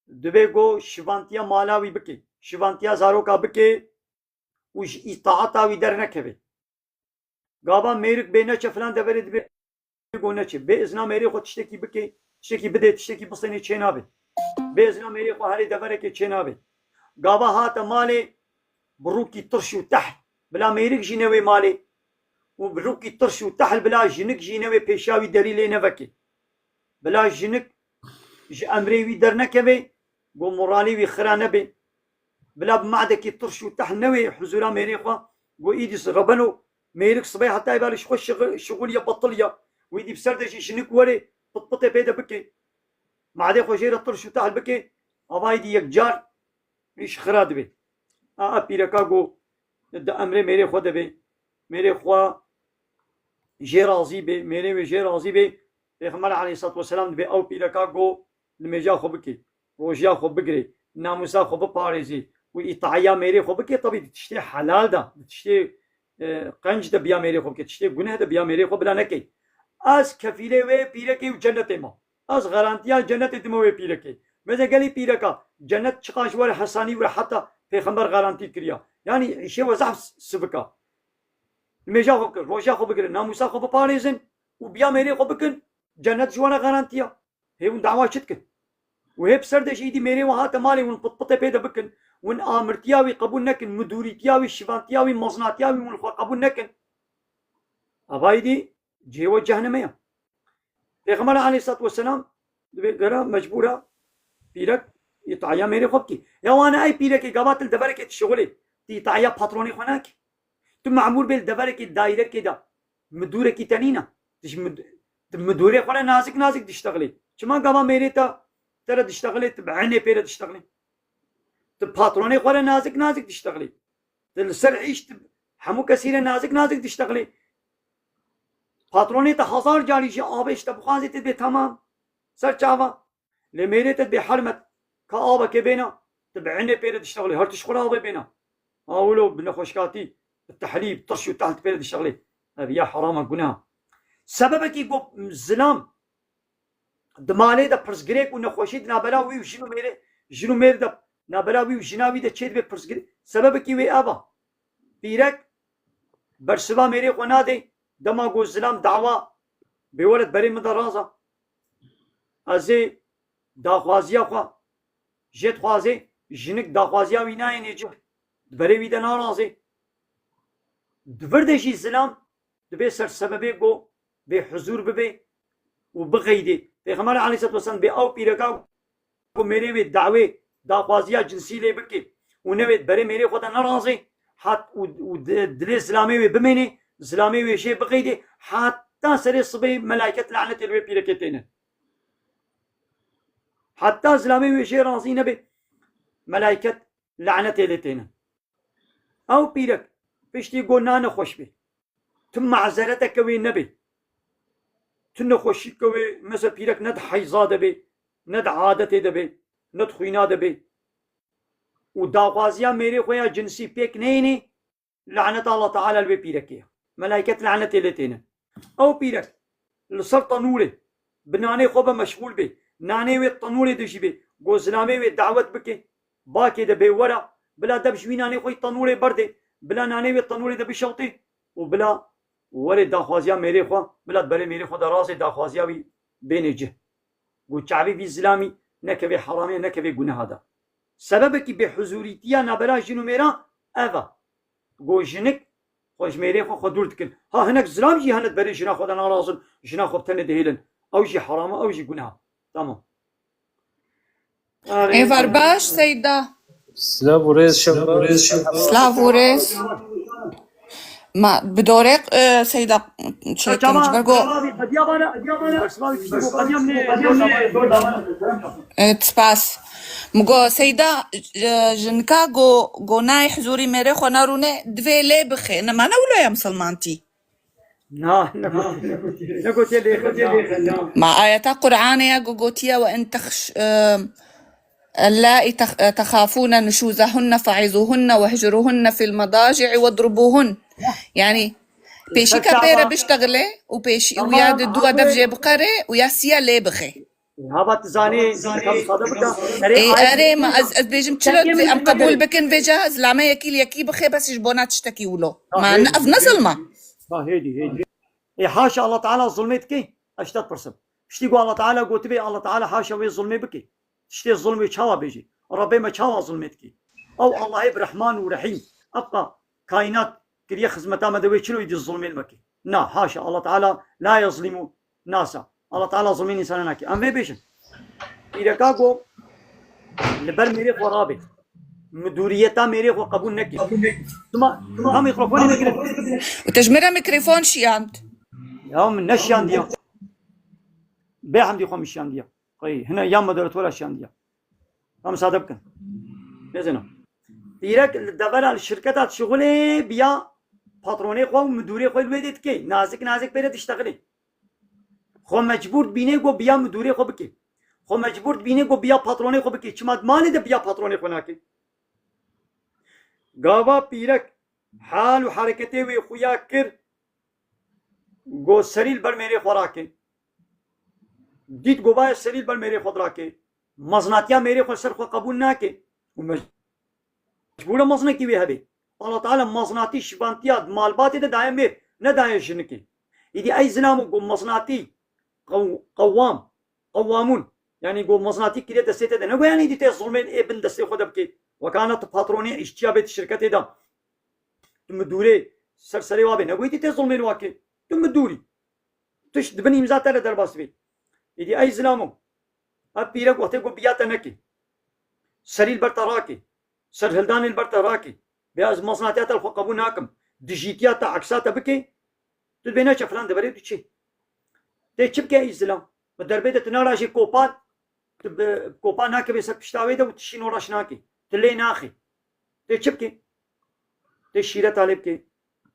dibê ku şivantiya mala wî bike. Şivantiya zaroka bike û ji îtaata wî dernekeve. Gava mêrik bê neçe filan deverê dibê ku neçe. Bê izna mêrê xwe tiştekî bike, tiştekî bidê, tiştekî bistênê çê nabe. Bê izna mêrê xwe herê deverekê çê nabe. Gava hate malê bi rûkî tirş û tehl. Bila mêrik jî newê malê û bi rûkî tirş û tehl bila jinik jî newê pêşiya wî derî lê neveke. Bila jinik ji emrê wî dernekeve, ku moralê wî xira nebe. Bila bi madekî tirş û tehl newê huzûra mêrê xwe, ku îdî rebeno, mêrik sibê heta êvarî ji xwe şixi-, şixul ya betil ya. Wî dî bi ser de jî jinik were, pitpitê pê de bike. Madê xwe jê re tirş û tehl bike, ava îdî yekcar îş xira dibe. A, a pîreka ku di emrê mêrê xwe de be, mêrê xwe jê razî be, mêrê wê jê razî be, Pêxember aleyhisselatu vesselam dibê ew pîreka ku nimêja xwe bike, rojiya xwe bigire, namûsa xwe biparêze û îtaiya mêrê xwe bike, tebî di tiştê helal de, di tiştê, e, qenc de biya mêrê xwe bike, tiştê guneh de biya mêrê xwe bila neke. Ez kefîlê wê pîrekê û cennetê me. Ez garantiya cennetê dime wê pîrekê. Meze gelî pîreka, cennet çiqas ji we re hesanî û reheta, Pêxember garantî kiriya. Yanî îşê we zehf sivik a. Nimêja xwe bikin, roja xwe bigirin, namûsa xwe biparêzin û biya mêrê xwe bikin, cennet ji wan re garantiya. Hê hûn dawa çi dikin? Û hê bi ser de jî îdî mêrê wan hate malê hûn pitpitê pê de bikin, hûn amirtiya wî qebûl nekin, midûrîtiya wî, şivantiya wî, meznatiya wî hûn xwe qebûl nekin. Ava îdî cihê we cehneme ye. Pêxember aleyhissalatu vesselam dibê gera mecbûra pîrek îtaya mêrê xwe bikî. Ya wane ey pîrekê gava tu li deverekê dişixulê, tu îtaya patronê xwe nakî. Tu memûr bê li deverekê dayîrekê de midûrekî te nîne. Tu ji mid-, tu midûrê xwe re nazik nazik diştexilê. Çima gava mêrê te, te re diştexilê, tu bi enê pê re diştexilê? Tu patronê xwe re nazik nazik diştexilê. Tu li ser îş tu hemû kesî re nazik nazik diştexilê. Patronê te hezar carî ji avê ji te bixwazê, tu dibê temam. Ser çava. Lê mêrê te dibê hermet. Ka avekê bêna, tu bi enê pê re diştexilê. Her tişt xwe re avê bêna. Ha wilo bi nexweşkatî, bi tehlî, bi tirş û tehl tu pê re diştexilê. Ev ya herama guneha. Sebebekî ku zilam di malê de pirsgirêk û nexweşî di navbera wî û jin û mêrê, jin û mêr de, navbera wî û jina wî de çêdibe pirsgirêk. Sebebekî wê ev a. Pîrek bersiva mêrê xwe nade, dema ku zilam dawa bê were di berê min de raza. Ez ê daxwaziya xwe jê dixwazê, jinik daxwaziya wî nayênê cih. Di berê wî de narazê. Di vir de jî zilam dibê ser sebebê ku bê huzûr bibe û bixeydê. Pêxember aleyhisselatu vesselam bê ew pîreka ku mêrê wê dawê daxwaziya cinsî lê bike û newê berê mêrê xwe de nerazê, hat û, û di-, dilê zilamê wê bimênê, zilamê wê jê bixeydê, heta serê sibê melaiket lanetê li wê pîrekê têne. Heta zilamê wê jê razî nebe, melaiket lanetê lê têne. Ew pîrek piştî ku nane xweş bê, tu mazereteke wê nebê, tu nexweşîke wê, mesela pîrek ne di heyza de bê, ne di adetê de bê, ne di xwîna de bê û daxwaziya mêrê xwe ya cinsî pêk neyênê, laneta Allah Teala li wê pîrekê ye. Melaiket lanetê lê têne. Ew pîrek li ser tenûrê bi nanê xwe ve meşxûl bê. Nanê wê tenûrê de jî bê. Go zilamê wê dawet bike. Bakê de bê were. Bila dev ji wî nanê xwe yî tenûrê berdê. Bila nanê wê tenûrê de bişewtê. Û bila were daxwaziya mêrê xwe. Bila berê mêrê xwe de razê daxwaziya wî bênê cih. Go çavê vî zilamî nekevê heramê, nekevê guneha de. Sebebekî bêhuzûrîtiya nabera jin û mêra ev e. Go jinik xwe ji mêrê xwe xwe dûr dikin. Ha hinek zilam jî hene di berê jina xwe de narazin, jina xwe bi tenê dihêlin. Ew jî heram e, ew jî guneha. Tamam. Êvar baş, Seyda. Silav û rêz, Şevval. Silav û rêz. Ma bi dorê, e, Seyda çêkin, ji ber ku E, spas. Min got, Seyda, e, jinika go, go nayê hizûrî mêrê xwe nerûne, divê lê bixê. Ne, ma ne wilo ya misilmantî? Na, ne gotiye, ne gotiye lê xwe, na. Ma ayeta Qur'anê ya go gotiye, "Ve in texş-, e, اللائي تخ-، تخافون نشوزهن فعظوهن واهجروهن في المضاجع واضربوهن." Yani, pêşîka pê re biştexile û pêşî-, û ya di dû dev jê biqere û ya siya lê bixê. Hava tu zanî, ka misade bika. Ê, erê, ma ez, ez bêjim, çira em qebûl bikin vêca, zilame yekî li yekî bixê, bes ji bona tiştekî wilo. Ma ne, ev ne zilma. Ha, hêdî, hêdî. Ê, haşa Allah Teala zulmê dike? Ez ji te dipirsim. Piştî ku Allah Teala gotibê, Allah Teala haşa wê zulmê bike. Tiştê zulmê çawa bêjî? Rebê me çawa zulmê dikî? Ew Allahê bi Rehman û Rehîm. Ev ka kaînat kiriye xizmeta me de wê çilo îdî zulmê li me kê? Na, haşa, Allah Teala la yezlîmu nasa. Allah Teala zulmê însana nake. Em vê bêjin. Pîreka go li ber mêrê xwe rabe. Midûriyeta mêrê xwe qebûl neke. Tuma, tuma mîkrofonê me girê. Û te ji min re mîkrofon şiyand. Ya min neşiyandiya. Bê hemdî xwe min şiyandiya. Qey, hine ya moderatora şiyandiya. Em sade bikin. Nêzîna. Pîrek li devera li şirketa dişixulê biya patronê xwe û midûrê xwe li wê dê dikê. Nazik nazik pê re diştexilê. Xwe mecbûr dibînê ku biya midûrê xwe bikê. Xwe mecbûr dibînê ku biya patronê xwe bikê. Çima di malê de biya patronê xwe nake? Gava pîrek hal û hereketê wê xuya kir, go serî li ber mêrê xwe rake. Dît go baye serî li ber mêrê xwe dirake. Meznatiya mêrê xwe ser xwe qebûl nake. Û mec-, Ji bo re mezinekî wê hebe. Allah Teala mezinatî şivantiya malbatê de daye mêr, nedaye jinikê. Îdî ey zilamo ku mezinatî qew-, qewam, qewamûn, yanî ku mezinatî kiriye destê te de. Ne ku yanî îdî tê zilmên ê bin destê xwe de bikê. Wekana tu patronê îşçiya bê di şirketê de. Tu midûrê ser serê wa bê. Ne ku îdî tê zilmên wa kê. Tu midûrî. Tişt di bin îmza te re derbas bê. Îdî ey zilamo. Ev pîrek wextê ku biya te nekê. Serî li ber te rakê. Serhildanê li ber te rakê. Bê ez mezinatiya te li xwe qebûl nakim. Dijîtiya te, eksa te bikê. Tu dibê neçe filan deverê tu çê. Tê çi bike î zilam? Bi derbê de tu narajê kopan, tu bi kopan nakevê ser pişta wê de û tu şîn û reş nakê. Tu lê naxê. Tê çi bike? Tê şîreta lê bike.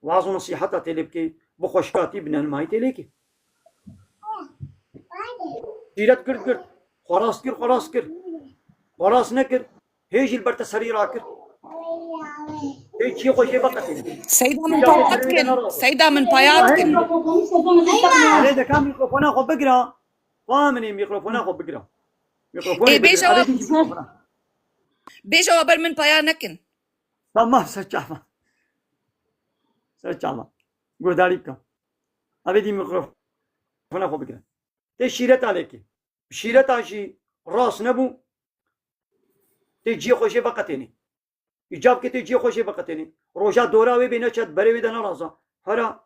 Waz û nesîheta tê lê bike. Bi xweşkatî, bi nenmayî tê lê ke. Şîret girt girt. Xwe rast kir, xwe rast kir. Xwe rast nekir. Hê jî li ber te serî rakir. Hê çiyê xwe jê veqetîne. Seyda min paya dikin. Seyda min paya dikin. Lê deka mîkrofona xwe bigira. Xwe min ê mîkrofona xwe bigira. Mîkrofona Ê, bêje bigira. Eve wa- dî mîkrofona. Bêje wa ber min paya nekin. Tamam, ser çava. Ser çava. Guhdarî bike. Eve dî mîkrofona xwe bigira. Tê şîreta lê ke. Şîreta jî rast nebû. Tê ciyê xwe jê veqetênê. Îcab ke tê ciyê xwe jê veqetênê. Roja dora wê bê neçe berê wê de neraza. Hera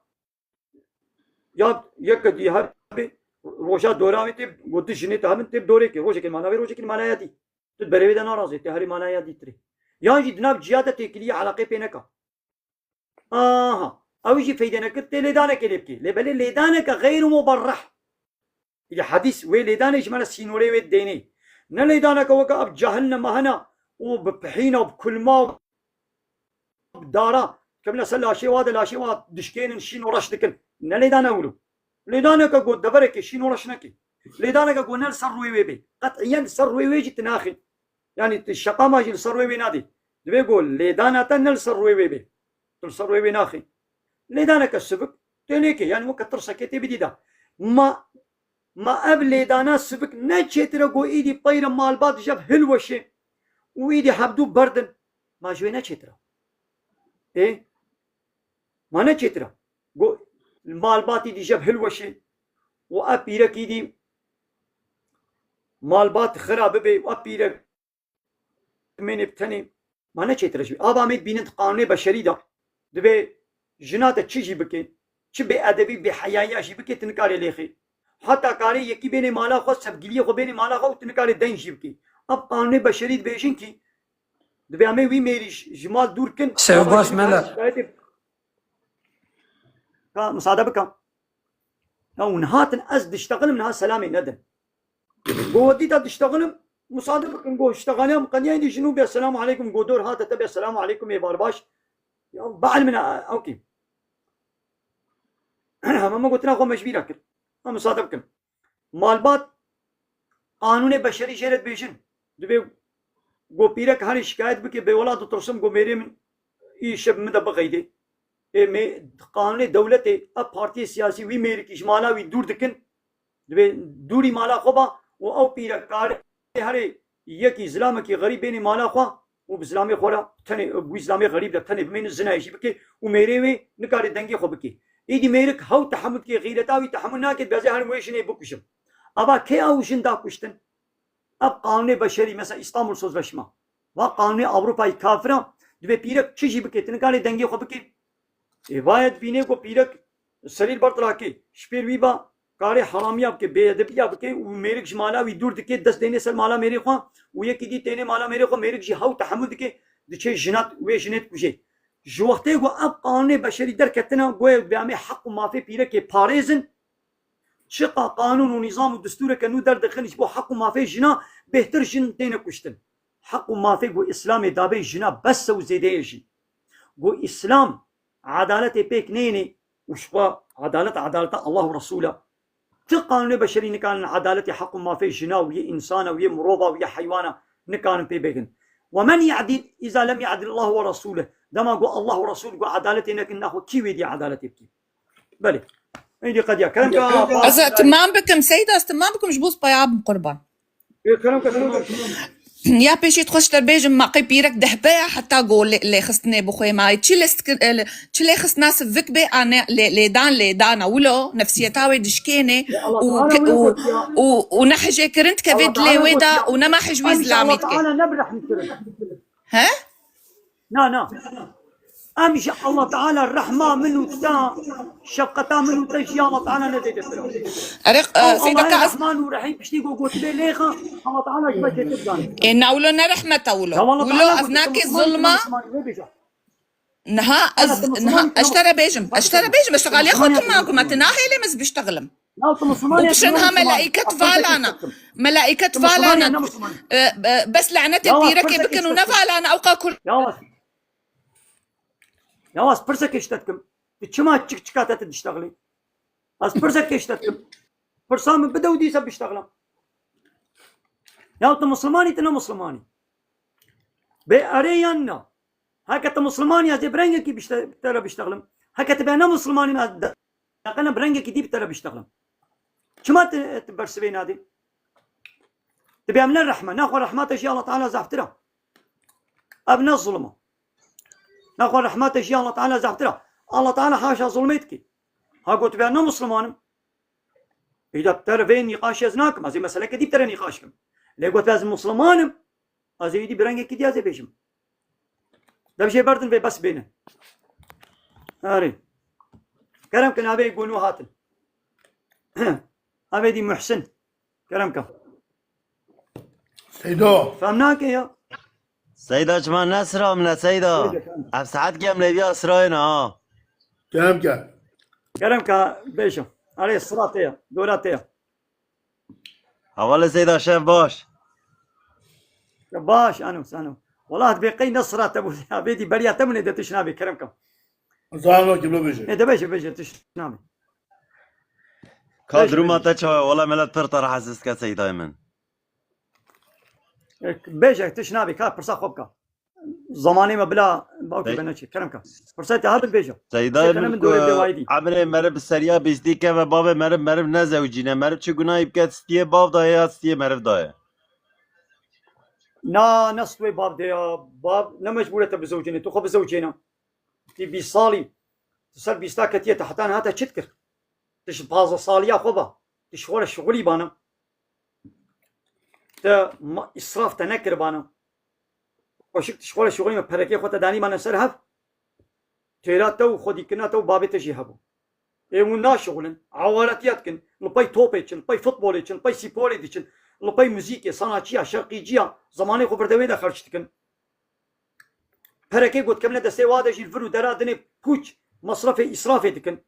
ya yeke dî hebê roja dora wê tê got di jinê te hebin tê bi dorê ke. Rojekê mana wê rojekê mana ya dî. Tu berê wê de narazê tê herê mana ya dî tirê. Yan jî di nav ciya de têkiliyê eleqê pê neka. Aha. Ew jî feyde nekir, tê lêdanekê lê bikê. Lê belê lêdaneke xeyr muberreh. Îdî hedîs wê lêdanê ji me re sînorê wê dênê. Ne lêdaneke weke ev cahil ne mehena û bi pihîna û bi kulma û bi dara. Kemîne ser laşê wa de laşê wa dişkênin şîn û reş dikin. Ne lêdane wilo. Lêdaneke got deverekê şîn û reş nekê. Lêdaneke got ne li ser rûyê wê bê. Qet'iyen li ser rûyê wê jî tu naxê. Yanî tu şeqama jî li ser rûyê wê nadê. Divê got lêdana te ne li ser rûyê wê bê. Tu li ser rûyê wê naxî. Lêdaneke sivik, tê lêkê, yanî weke tirsekê tê bidî de. Ma, ma ev lêdana sivik ne çêtir e got îdî peyre malbat ji hev hilweşê û îdî hevdû berdin. Ma ji wê ne çêtir e? Ê? Ma ne çêtir e? Got malbat îdî ji hev hilweşê û ev pîrek îdî malbat xira bibe û ev pîrek mênê bi tenê, ma ne çêtir e ji wî. Ava me dibînin di qanûnê beşerî de, divê jina te çi jî bike, çi bêedebî, bêheyayiya jî bike, tu nikarê lêxê. Heta karê yekî bênê mala xwe, sevgiliyê xwe bênê mala xwe û tu nikarê deng jî bikî. Ev qanûnê beşerî dibêjin kî, divê em ê wî mêrî ji, ji mal dûr kin. Sew baş mele. Şikayetê Ka, misade bike. Ya hûn hatin ez diştexilim niha selamê nedin. Go dîta diştexilim, misade bikin, go ştexaniyam qediyayî dî jinû bê selamu aleykum, go dor hate te bê selamu aleykum ê barbaş. Ya be'el min a, okey. Hema min gotina xwe mecbîra kir. Ha misade bikin. Malbat, qanûnê beşerî jê re dibêjin. Dibê go pîrek herî şikayet bike, bê wela ditirsim, go mêrê min îşev min de bixeydê. Ê mê-, qanûnê dewletê, ev partiyê siyasî wî mêrikî ji mala wî dûr dikin. Dibê dûrî mala xwe ba û ew pîrek kare herê yekî zilamekî xerîb bênê mala xwe û bi zilamê xwe re tenê, bi wî zilamê xerîb de tenê bimêne, zinayê jî bike û mêrê wê nikare dengê xwe bike. Îdî mêrik hew tehemûl dike, xîreta wî tehemûl nake, dibê ez ê herim wê jinê bikujim. Ava kê ew jin da kuştin? Ev qanûnê beşerî, mesela Îstanbul Sözleşme. Va qanûnê Ewropayê kafir e, dibê pîrek çi jî bike, tu nikare dengê xwe bike. Ê, vaye dibîne ku pîrek serî li ber tirakê, ji pêr wî ba, karê heramiya bike, bêedebiya bike û mêrik ji mala wî dûr dike, dest dêne ser mala mêrê xwe û yekî dî têne mala mêrê xwe, mêrik jî hew tehemûl dike, diçe jina wê jinê dikuje. Ji wextê ku ev qanûnê beşerî derketine, goya bi amê heq û mafê pîrekê parêzin, çiqa qanûn û nîzam û distûreke nû derdixin ji bo heq û mafê jina, bêhtir jin têne kuştin. Heq û mafê ku Îslamê dabe jina bes e û zêde ye jî. Ku Îslam edaletê pêk neyêne û ji xwe edalet edaleta Allah û Resûl e. Ti qanûnê beşerî nikarin edaletê heq û mafê jina û yê însana û yê mirova û yê heywana nikarin pê bêgin. Ve men ya'dil îza lem ya'dil Allah ve Resûlih. Dema ku Allah û Resûl ku edaletê nekin, naxwe kî wê dî edaletê bikî? Belê. Êdî qediya. Kerem ka. Ez timam bikim, Seyda, ez timam bikim, ji bo spaya bim qurban. Ê, kerem ka, timam. Ya pêşî dixwe ji te bêjim, ma qey pîrek dehbeya heta go lê-, lêxistinê bi xwê mayî. Çi lêst-, e, çi lêxistina sivik bê, ane lê-, lêdan lêdana wilo, nefsiyeta wê dişkênê Ya Allah û Teala ke-, wilo û, gotiya. û, û ne hijêkirin dikeve Allah dilê Teala wê de gotiya. û nema hij wî Em ji zilamî Allah dike. Teala ne bi rehm kirin. He? Na, na. Em ji Allah Teala rehma min û te, şefqeta min û te jî Allah Teala ne zêdetir e. Erê, e, Ew Seyda Allahê ka ez Rehman û Rehîm piştî ku gotibê lêxa, Allah Teala ji me çêtir zanî. Ê, na wilo ne rehmet e wilo. Ya Allah Wilo Teala ev gotiye, nakê Musliman, zulma. Musliman, wê bêje. Niha ez, Ana, tu Musliman, niha ez ji te re bêjim, ez ji te re bêjim, ez şexaliya xwe Musliman, tu nakim, ez nahêlim ez biştexlim. Ya tu Musulman Û ya, pişin tu ha Musulman. Melaîket Aslında valana. Melaîket valana. E, e, bes lanetê pîrekê bikin û nevalana ew qa kur. Yavaş. Yavaş, pirsek işte dikim. Tu çima çik çika te diştexlî? Az pirsek işte dikim. Pirsa min bide û dîsa biştexlam. Ya tu Musulmanî, tu ne Musulmanî. Bê erê yan na. Heke tu Musulmanî, ez ê bi rengekî bişte-, te re biştexlim. Heke tu be ne Musulmanî, ez de-, deqene bi rengekî dî bi te re biştexlim. Çima tu, tu bersivê nadî? Tu bê em ne rehme. Naxwe rehmata jî Allah Teala zehftir e. Ev ne zulm e. Naxwe rehmata jî Allah Teala zehftir e. Allah Teala haşa zulmê dike. Ha got be ne Musulmanim. Îda bi te re vê nîqaşê ez nakim. Ez ê meseleke dî bi te re nîqaş kim. Lê got ez Musulmanim. Ez ê îdî bi rengekî dî ez ê bêjim. Dev jê berdin vê bes bêne. Erê. Kerem ke navê gunû hatin. Avê dî Muhsin. Kerem ke. Seydo. Fem nake ya. Seyda çima nesira min e Seyda. Bêje, kerem. Ev saet gem lêviya sirayê ne ha. Kerem ke. Kerem ke bêje. Erê sira te ya. Dora te ya. Hevalê Seyda şev baş. Baş, ano, sano. Wala bê qey ne sira te bû. Ya bê dî beriya te min ê de tiş nabê, kerem ke. Zano ki bêje. Ê de bêje, bêje, tiş nabê. Ka Bêje, duruma bêje. Te çawa? Wala milet pir te rahatsiz ke Seydayê min. Bêje, tiş nabê, ka pirsa xwe bika. Zamanê me bila bawkê Bey- be neçê. Kerem ke. Pirsa te hat bêje. Seydayê Seyda min min ku dorê dewayî dî. Emrê meriv bi seriya bîstî keve bavê meriv, meriv nezewicîne. Meriv çi gunahî bike stiyê bav daye ya stiyê meriv daye? Na, ne stûyê bav de ya. Bav ne mecbûr e te bizewicîne. Tu xwe bizewicêne. Tî bîst salî. Tu ser bîsta ketiye, te heta niha te çi dikir? Tu ji pazdeh saliya xwe ba. Tu ji xwe re şixulî bana. Te ma-, îsraf te nekiribana. Xweşik tu ji xwe re şixulî me, perekê xwe te danî bana ser hev. Têra te û xwedîkirina te û babê te jî hebû. Ê hûn naşixulin, awaretiya dikin, li pey topê diçin, li pey futbolê diçin, li pey sîporê diçin, li pey muzîkê, sanatçiya, şerqîciya, zemanê xwe vir de wê de xerc dikin. Perekê ku dikevine destê wa de jî li vir û dera dinê pûç, mesrefê, îsrafê dikin.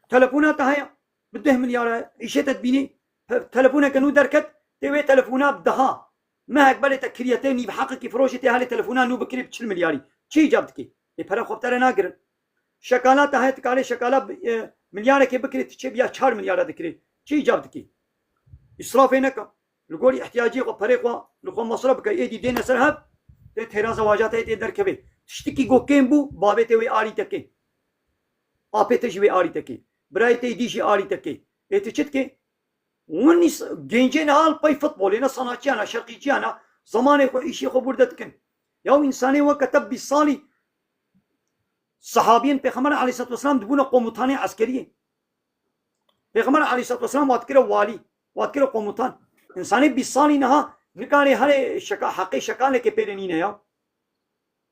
Telefona te heye, bi deh milyar e, îşê te dibînî, he-, telefoneke nû derket, tê wê telefona bi deha. Mehek belê te kiriye, tê nîv heqekî firoşê, tê helê telefona nû bikirî bi çil milyarî. Çi îcab dikî? Ê pere xwe bi te re nagirin. Şekala te heye, tu karê şekala bi, e, milyarekê bikirî, tu çê biya çar milyara dikirî. Çi îcab dikî? Îsrafê neke. Li gorî ihtiyacê xwe, perê xwe, li xwe masraf bike, êdî dêne ser hev, tê têra zewaca te tê derkevê. Tiştikî ku kêm bû, bavê te wê alî te kê. Apê te jî wê alî te kê. Birayê te dî jî alî te kê. Ê tu çi dikê? Hûn nîs-, gencê niha li pey futbolê ne, sanatçiyan e, şerqîciyan e, zemanê xwe, îşê xwe bûrde dikin. Ya û însanê weke te bîst salî, sehabiyên Pêxember aleyhisselatu vesselam dibûne komutanê eskeriyê. Pêxember aleyhisselatu vesselam wa dikire walî, wa dikire komutan. Însanê bîst salî niha nikare here şeka-, heqê şekalekê pê de nîne ya.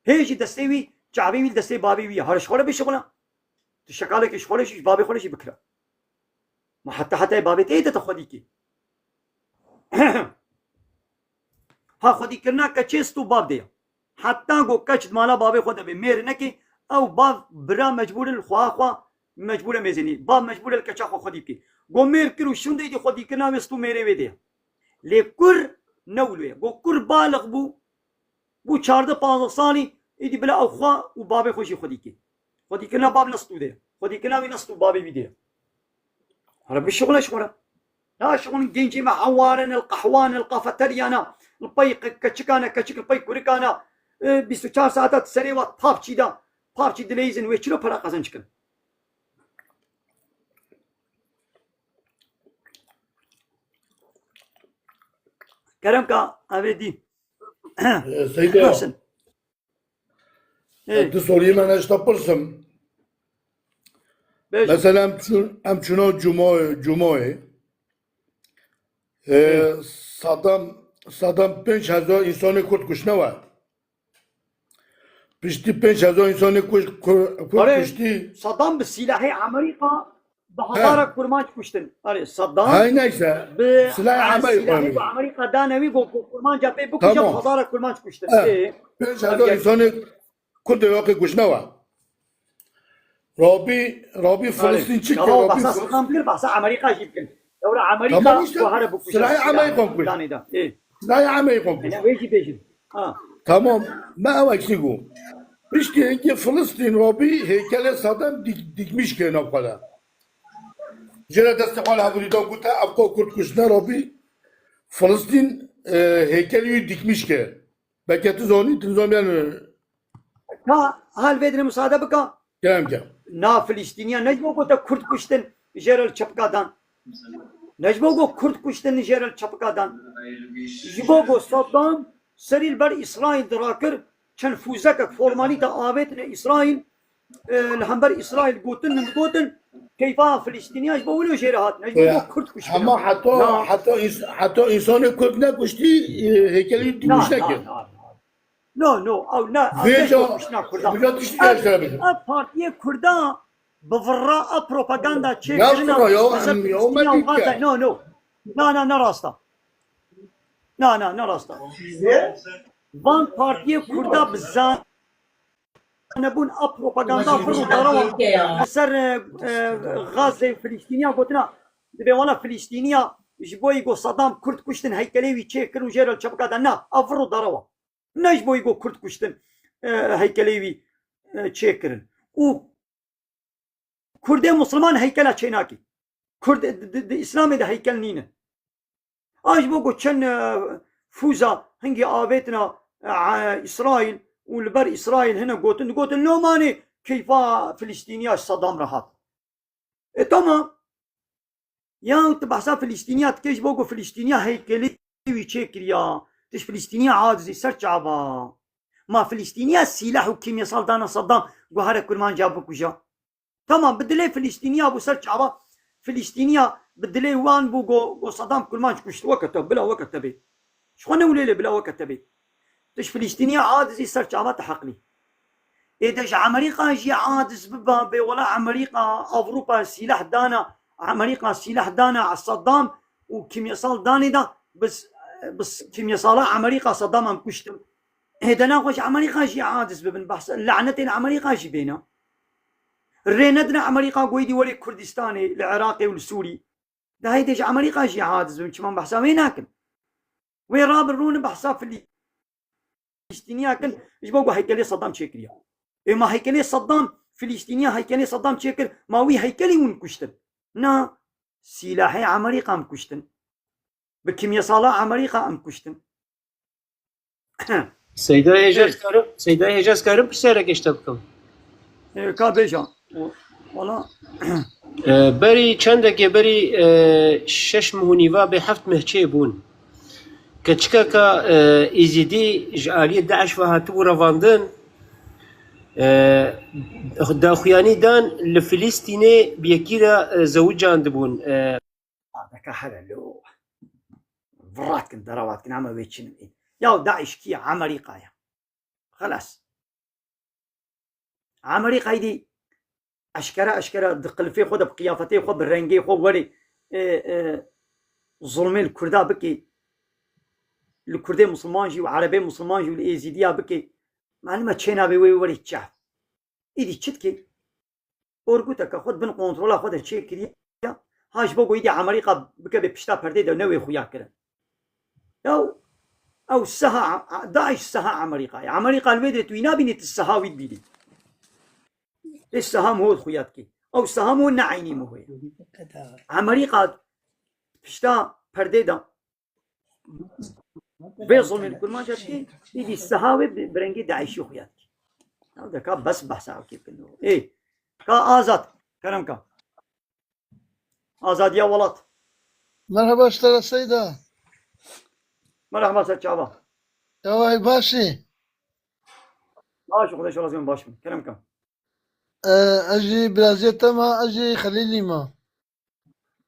Hê jî destê wî, çavê wî li destê bavê wî ye. Here ji xwe re bişixule. Tu şekalekê ji xwe re jî, ji bavê xwe re jî bikire. Ma heta heta bavê te yê de te xwedî kî. Ha xwedîkirina keçê stû bav de ye. Heta ku keç di mala bavê xwe de be, mêr neke, ew bav bira mecbûr e li xweha xwe mecbûr e mêzênî. Bav mecbûr e li keça xwe xwedî bike. Ku mêr kir û şûnde êdî xwedîkirina wê stû mêrê wê de ye. Lê kur ne wilo ye. Ku kur balix bû, bû çardeh panzdeh salî, êdî bila ew xwe û bavê xwe jî xwedî kê. Xwedîkirina bav ne stû de ye. Xwedîkirina wî ne stû bavê wî de ye. Here bişixule ji xwe re. Naşixulin gencê me hewar in, li qehwan, li kafeteryan e, li pey ke-, keçikan e, keçik li pey kurikan e. E, bîst û çar saeta di serê we PUBG de, PUBG dileyîzin, wê çilo pere qezenc kin? Kerem ka, evê dî. Ee, Seyda, Nasıl? Ee, tu soriyê me neşta pirsim. Bêjin. Mesela em çûn, em çûna Cumayê, Cumayê. Ee, Saddam, Saddam pênc hezar insanê Kurd kuştine we. Piştî pênc hezar insanê kuş-, ku-, Kurd Arê, kuştî. Saddam bi silahê Amerîka bi He. hezara kurmanc kuştin. Arê, Saddam Hay neyse. bi Silahê a- Amerîka silahê mî? ku Amerîka dane wî ku, ku kurmanca pê bikuje Tamam. bi hezara kurmanc kuştin. He. Ê, Pênc hezar Tabii. insanê Kurd Iraqê kuştine we. Rabî, Rabî Arê, Filistîn çi kir? Tamam, Rabî bahsa Fil- Saddam kir, bahsa Amerîka jî bikin. Ewra Amerîka Tamam işte, guhare bikuje. silahê Amerîka kuşt. Danê da. Ê. Silahê Amerîka kuşt. Ene wê jî bêjin. Ha. Tamam, me ew eksî bû. Piştî hinkê Filistîn rabî heykelê Sedem dik-, dikmîş kir nav xwe de. Jê re destê xwe li hevrî da gote, ev ka Kurd kuştine rabî Filistîn, e, heykelê wî dikmîş kir. Belke tu zanî, tu zanî yani. Ka hal vê dinê musade bika. Kerem ke. Na Filistîniya ne ji bo gote Kurd kuştin jê re li çepika dan. Ne ji bo go Kurd kuştin jê re li çepika dan. Ji bo go Saddam serî li ber Îsraîl dirakir, çend fûzekek formalîte avêtine Îsraîl, e, li hember Îsraîl gotin, min gotin, keyfa Filistîniya ji bo wilo jê re hatine, ji bo Ya, Kurd kuştin. Hema heta, Na. heta, ins- heta insanê Kurd nekuştî, e, heykelî Na, dikmîş na, nekir. na, na. No, no, ew ne, ew Vêca, ne kuştina Kurda. vêca tiştî Ev, eşkere bikin. ev partiyê Kurda bi virra ev propaganda Ya çêkirina, virra ya, mesela em ya, Filistîniya me û Gaza, dike. no, no. Na, na, ne rasta. Na, na, ne rasta. Van partiyê Kurda bi zanebûn ev propaganda vir û darawa li ser, e, e, Gazê Filistîniya gotina, dibê wala Filistîniya ji bo go Saddam Kurd kuştin heykelê wî çêkir û jê re li çepika de. Na, ev vir û darawa. Ne ji bo go Kurd kuştin, e, heykelê wî, e, çêkirin. Û Kurdê Musulman heykela çênakî. Kurd di, di, di Îslamê de heykel nîne. A ji bo go çend, e, fûza hingî avêtina, e, Îsraîl û li ber Îsraîl hine gotin, digotin, lomanê keyfa Filistîniya ji Sedam re hat. E, tamam. Ya tu behsa Filistîniya dikê ji bo ku Filistîniya heykelî wî çêkiriya. Tu ji Filistîniya acizî ser çava. Ma Filistîniya sîlah û kîmyasal dana Saddam guhare kurmanca bikuja. Tamam, bi dilê Filistîniya bû ser çava. Filistîniya bi dilê wan bû go, go Saddam kurmanc kuşt. Weke te, bila weke te bê. Ji xwe ne wile lê bila weke te bê. Tu ji Filistîniya acizî ser çava te heqlî. Ê de ji Amerîka jî aciz biba, bê wela Amerîka, Ewropa sîlah dana, Amerîka sîlah dana Saddam û kîmyasal danê da, bis, bis kîmyasala Amerîka Saddam em kuştin. Ê de naxwe ji Amerîka jî aciz bibin, behsa lanetên Amerîka jî bêna. Rê nedine Amerîka goydî werê Kurdistanê, li Iraqê û li Sûrî. De heydê ji Amerîka jî aciz bibin, çima behsa wê nakin. Wê rabin rûnin behsa Filistîniya kin, ji bo ku heykelê Saddam çêkiriya. Ê ma heykelê Saddam, Filistîniya heykelê Saddam çêkir, ma wî heykelî hûn kuştin. Na, sîlahê Amerîka em kuştin. Bi kîmyasala Amerîka em kuştin. Seyda Hêja, Evet. ez karim, Seyda Hêja, ez karim pirsyarek ji te bikim? E, ka bêja. O, wala. E, berî çendekê berî, e, şeş meh û nîva bê heft meh çê bûn. Keçikeka, e, Êzîdî ji aliyê DAIŞ ve hatibû revandin, e, daxuyanî dan li Filistînê bi yekî re, e, zewicandibûn. E, Deka here lo. Virat kin, deravat kin, ama wê çin. Ya DAIŞ kî ye? Amerîka ye. Xelas. Amerîka îdî eşkere, eşkere di qilifê xwe de, bi qiyafetê xwe, bi rengê xwe werê, e, e, zulmê li Kurda bikê, li Kurdê Musulman jî û Erebê Musulman jî û li Êzîdiya bikê, malum e çê nabê wê werê çav. Îdî çi dikê? Orguteke xwe di bin kontrola xwe de çêkiriye. Ha ji bo ku îdî Amerîka bike bê pişta perdê de ne wê xuya kirin. Ew, ew siha, DAIŞ siha Amerîka ye. Amerîka li wê de tu wî nabînî, tu siha wî dibînî. Lê siha miho xuya dikî. Ew siha miho ne eynî miho ye. Amerîka pişta perdê de vê zulmê li Kurmanca dikî, îdî siha wê bi, bi rengê DAIŞî xuya dikî. Ew de ka bes behsa ew kê bikin. Ê, ka Azad, kerem ka. Azadiya welat. Merhaba ji te re Seyda. Merhaba, ser çava. Yaway, baş î? Baş, Xwedê şo razî, baş bin. Kerem ka. E, ez jî biraziyê te ma, ez jî Xelîlî ma.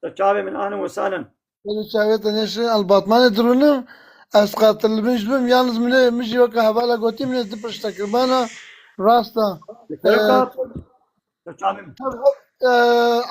Ser çavê min, ahlen we sahlen. Ser çavê te neşe, el Batmanê dirûnim. Ez qatil bin ji bim, yalnız min ê, min jî weke hevala gotî, min ê di pişte kirbana. Rasta. Li Kerem ka, E, ser çavê min. Tev, e,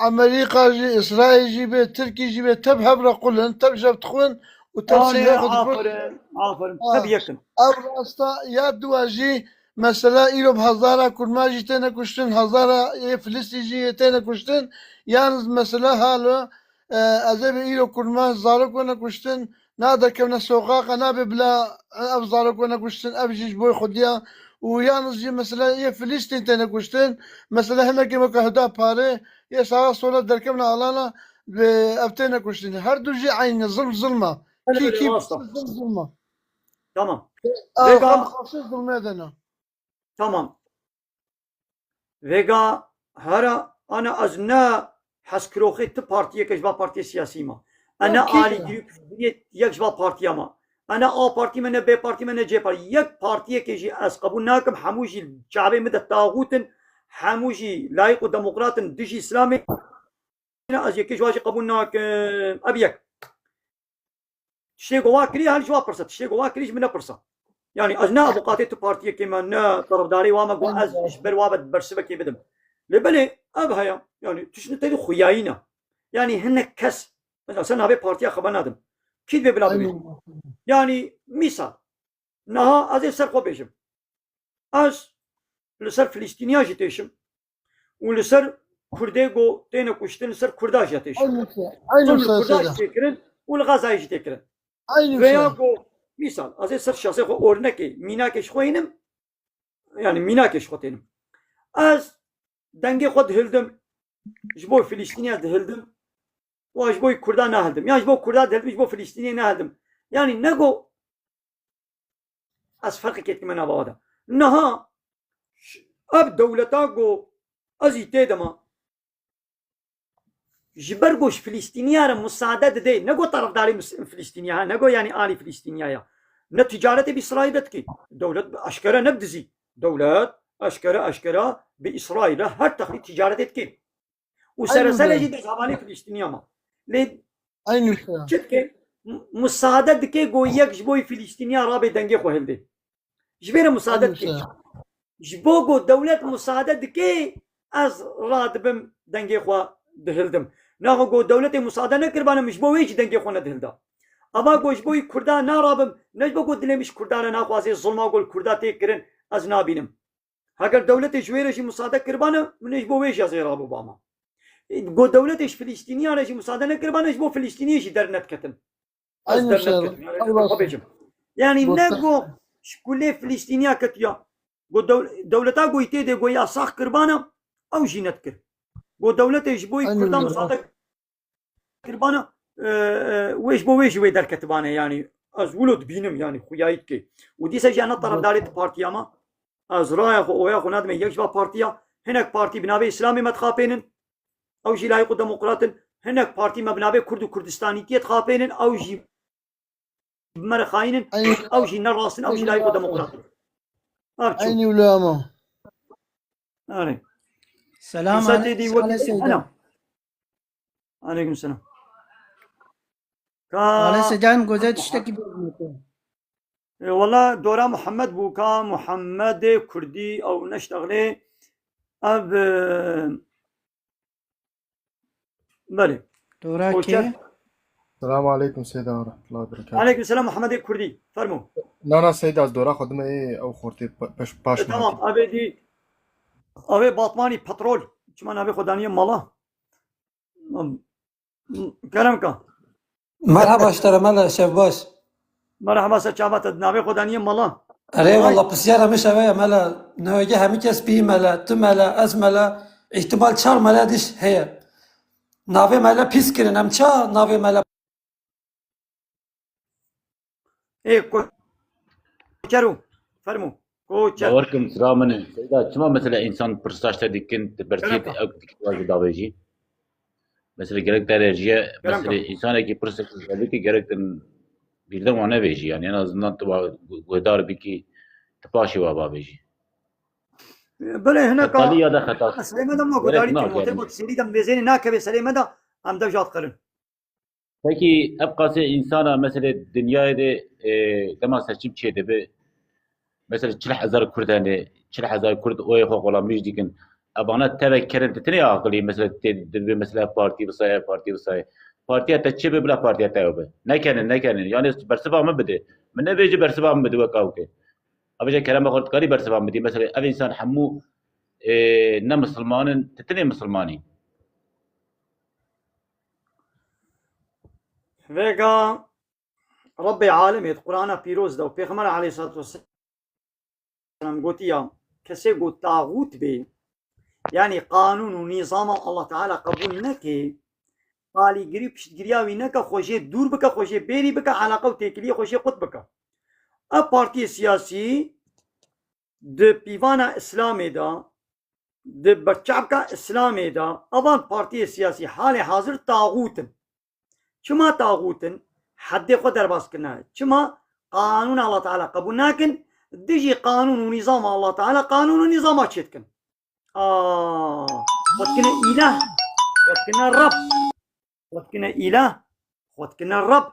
Amerîka jî, Îsraîl jî bê, Tirkî jî bê, tev hev re qul in, tev jev dixwin û tev Aa, seyra ne, xwe dixwin. Aferin, aferin. Ha. Tev yek in. Ev rasta ya dua jî, mesela îro bi hezara kurma jî têne kuştin, hezara yê Filistî jî yê têne kuştin. Yalnız mesela halo, e, ez ê bê îro kurma zarok wene kuştin, na derkevne soqaqa, nabe bila ev zarok wene kuştin, ev jî ji bo Xwediya. Û yalnız jî mesela yê Filistîn têne kuştin, mesela hinekê weke Huda Parê, yê saxa sola derkevne alana, bi ev têne kuştin. Her du jî eynî zilm zilma. Belê, kî belê, kî rast e. Zilm zilma. Tamam. Ew Vêga, xwe xweşe zilmê de ne. Tamam. Vêga hera ana ez ne hezkiroxê ti partiyeke ji va partiyê siyasî ma. E ne Ew kî alî ne? Girî yek ji va partiya ma. E ne A partî me, ne B partî me, ne C partî. Yek partiyekê jî ez qebûl nakim, hemû jî çavê min de taxût in, hemû jî layîq û demokrat in, dijî Îslamê. Ez yekê ji wan jî qebûl nakim. Ev yek. Tiştê ku wa kirî, hel ji wa pirse. Tiştê ku wa kirî, ji min nepirse. Yani ez ne avukatê tu partiyekê me, ne tarafdarê wa me, ku ez ji ber wa ve bersivekê bidim. Lê belê, ev heye. Yani tişt ne têdî xuyayî ne. Yani hinek kes, mesela sen navê partiya xwe nadim. Kî divê bila bibê? Yani misal, niha ez ê ser xwe bêjim. Ez li ser Filistîniya jî têşim û li ser Kurdê ku têne kuştin, li ser Kurda jî têşim. Eynî şey, eynî Zilm li şey Kurda jî têkirin û li Xezayê jî têkirin. Eynî şey. Veya ku, misal, ez ê ser şexsê xwe ornekê, mînakê ji xwe hînim, yani mînakê ji xwe tênim. Ez dengê xwe dihildim, ji bo Filistîniya dihildim, û ji bo Kurda nahildim. Yan ji bo Kurda dihildim, ji bo Filistîniyê nahildim. Yani ne ku ez ferqekê dikime nava de. Niha ş-, ev dewleta ku ez î tê de ma, ji ber ku ji Filistîniya re musade didê, ne ku tarafdarê mus-, Filistîniya, ha, ne ku yani alî Filistîniya ya. Ne ticaretê bi Îsraîl de dikê. Dewlet eşkere ne bi dizî. Dewlet eşkere, eşkere bi Îsraîl re her texlî ticaretê dikê. Û Eynî seresere wilo. Jî dezhavanê Filistîniya ma. Lê Eynî wilo. Çi dike? M-, musade dike ku yek ji bo Filistîniya rabe dengê xwe hilde. Ji vê re musade Eynî dike. Wilo. Ji bo ku dewlet musade dike, ez radibim dengê xwe dihildim. Naxwe ku dewletê musade nekiribane, min ji bo wê jî dengê xwe nedihilda. Ava ku ji bo Kurda narabim, ne ji bo ku dilê min ji Kurda re naxwaze, zilma ku li Kurda tê kirin, ez nabînim. Heger dewletê ji wê re jî musade kiribane, min ê ji bo wê jî ez ê rabûbama. Go dewletê ji Filistîniya re jî musade nekiribane, ji bo Filistîniyê jî dernediketim. Ez Eynî şey. Dernediketim. Yani, Eynî xwe bêjim. Yani ne go ji kulê Filistîniya ketiya. Go dew-, dewleta go tê de go yasax kiribane, ew jî nedikir. Go dewletê ji bo Kurda musade kiribana, e, e, wê ji bo wê jî wê derketibane, yani ez wilo dibînim, yani xuyayî dike. Û dîsa jî ana tarafdarê ti partiya ma, ez raya xwe, oya xwe nadime yek ji va partiya, hinek partî bi navê Îslamê me dixapênin, ew jî layîq û demokrat in, hinek partî me bi navê Kurd û Kurdistanîtiyê dixapênin, ew jî bi me re xayîn in, ew jî ne rast in, ew jî layîq û demokrat in. Ev çû. Eynî wilo ama. Erê. Selam Kisa aley-, têdî wekî aley Seyda. Ana. Aleykum selam. Ka Alê Secan, goze tiştekî bêjim. E, wala dora Muhammed bû, ka Muhammedê Kurdî ew neştexlê. Ev, e, belê. Dora kê? Selamu aleykum Seyda ve rahmetullahi ve berekatuhu. Aleykum selam Muhammedê Kurdî. Fermo. Na, na Seyda, ez dora xwe dime ê ew xortê pe-, peş, paş E, tamam, hatî. Avê dî, avê Batmanî petrol. Çima navê xwe daniye mala? Kerem ka. Merhaba ji te re mele, şev baş. Merhaba, ser çava te, navê xwe daniye mala. Erê, valla pisyara min şeve ye mele. Newege hemî kes bî mele, tu mele, ez mele. Îhtimal çar mele diş heye. Navê mele pîs kirin, em ça navê mele Ê, ko-, Koçero, fermo. Koçer. Bawer kim, sira min e. Seyda, çima mesela însan pirsa ji te dikin, tu bersî Kerem ka. Ew dikî wajî davêjî? Mesela gerek te re jiye, Kerem mesela ka. Însanekî pirsek ji te bikî, gerek tu Bîrde wan nebêjî, yani en azından tu wa gu-, guhdar bikî, tu paşê wa bavêjî. Belê, hineka Xetalî ya de xeta. Meselê me de ma Gerek gudarî na, kim, wate yani. Got serî de mêzênê nakeve serê me de, em dev jat qerin. Peki, ev qasê insana, meselê dinyayê de, e, dema seçim çê dibe, mesela çil hezar Kurd hene, çil hezar Kurd oyê xwe xulamîş dikin. Evana tevek kerin, tu tenê aqilî, mesela tê dibe, mesela partî bisayê, partî bisayê. Partiya te çi be, bila partiya te ew be. Nekenin, nekenin. Yani bersiva min bide. Min nebêje bersiva min bide wek ew ke. Avêje kerema xwe dikarî bersiva min bidî. Mesela ev insan hemû, e, ne misilman in, tu tenê misilmanî. Vêga Rebbê alemê di Qur'ana pîroz de û Pêxember aleyhissalatu vesselam gotiya, kesê ku taxût bê, yanî qanûn û nîzama Allah Teala qebûl neke, alîgirî û piştgiriya wî neke, xwe jê dûr bike, xwe jê bêrî bike, eleqe û têkiliyê xwe jê qut bike. Ev partiyê siyasî di pîvana Îslamê de, di berçavka Îslamê de, evan partiyê siyasî halê hazir taxût in. Çima taxût in? Heddê xwe derbas kirine. Çima? Qanûna Allah Teala qebûl nakin, dijî qanûn û nîzama Allah Teala qanûn û nîzama çêdikin. Aa, xwe dikine îlah, xwe dikine Reb. Xwe dikine îlah, xwe dikine Reb.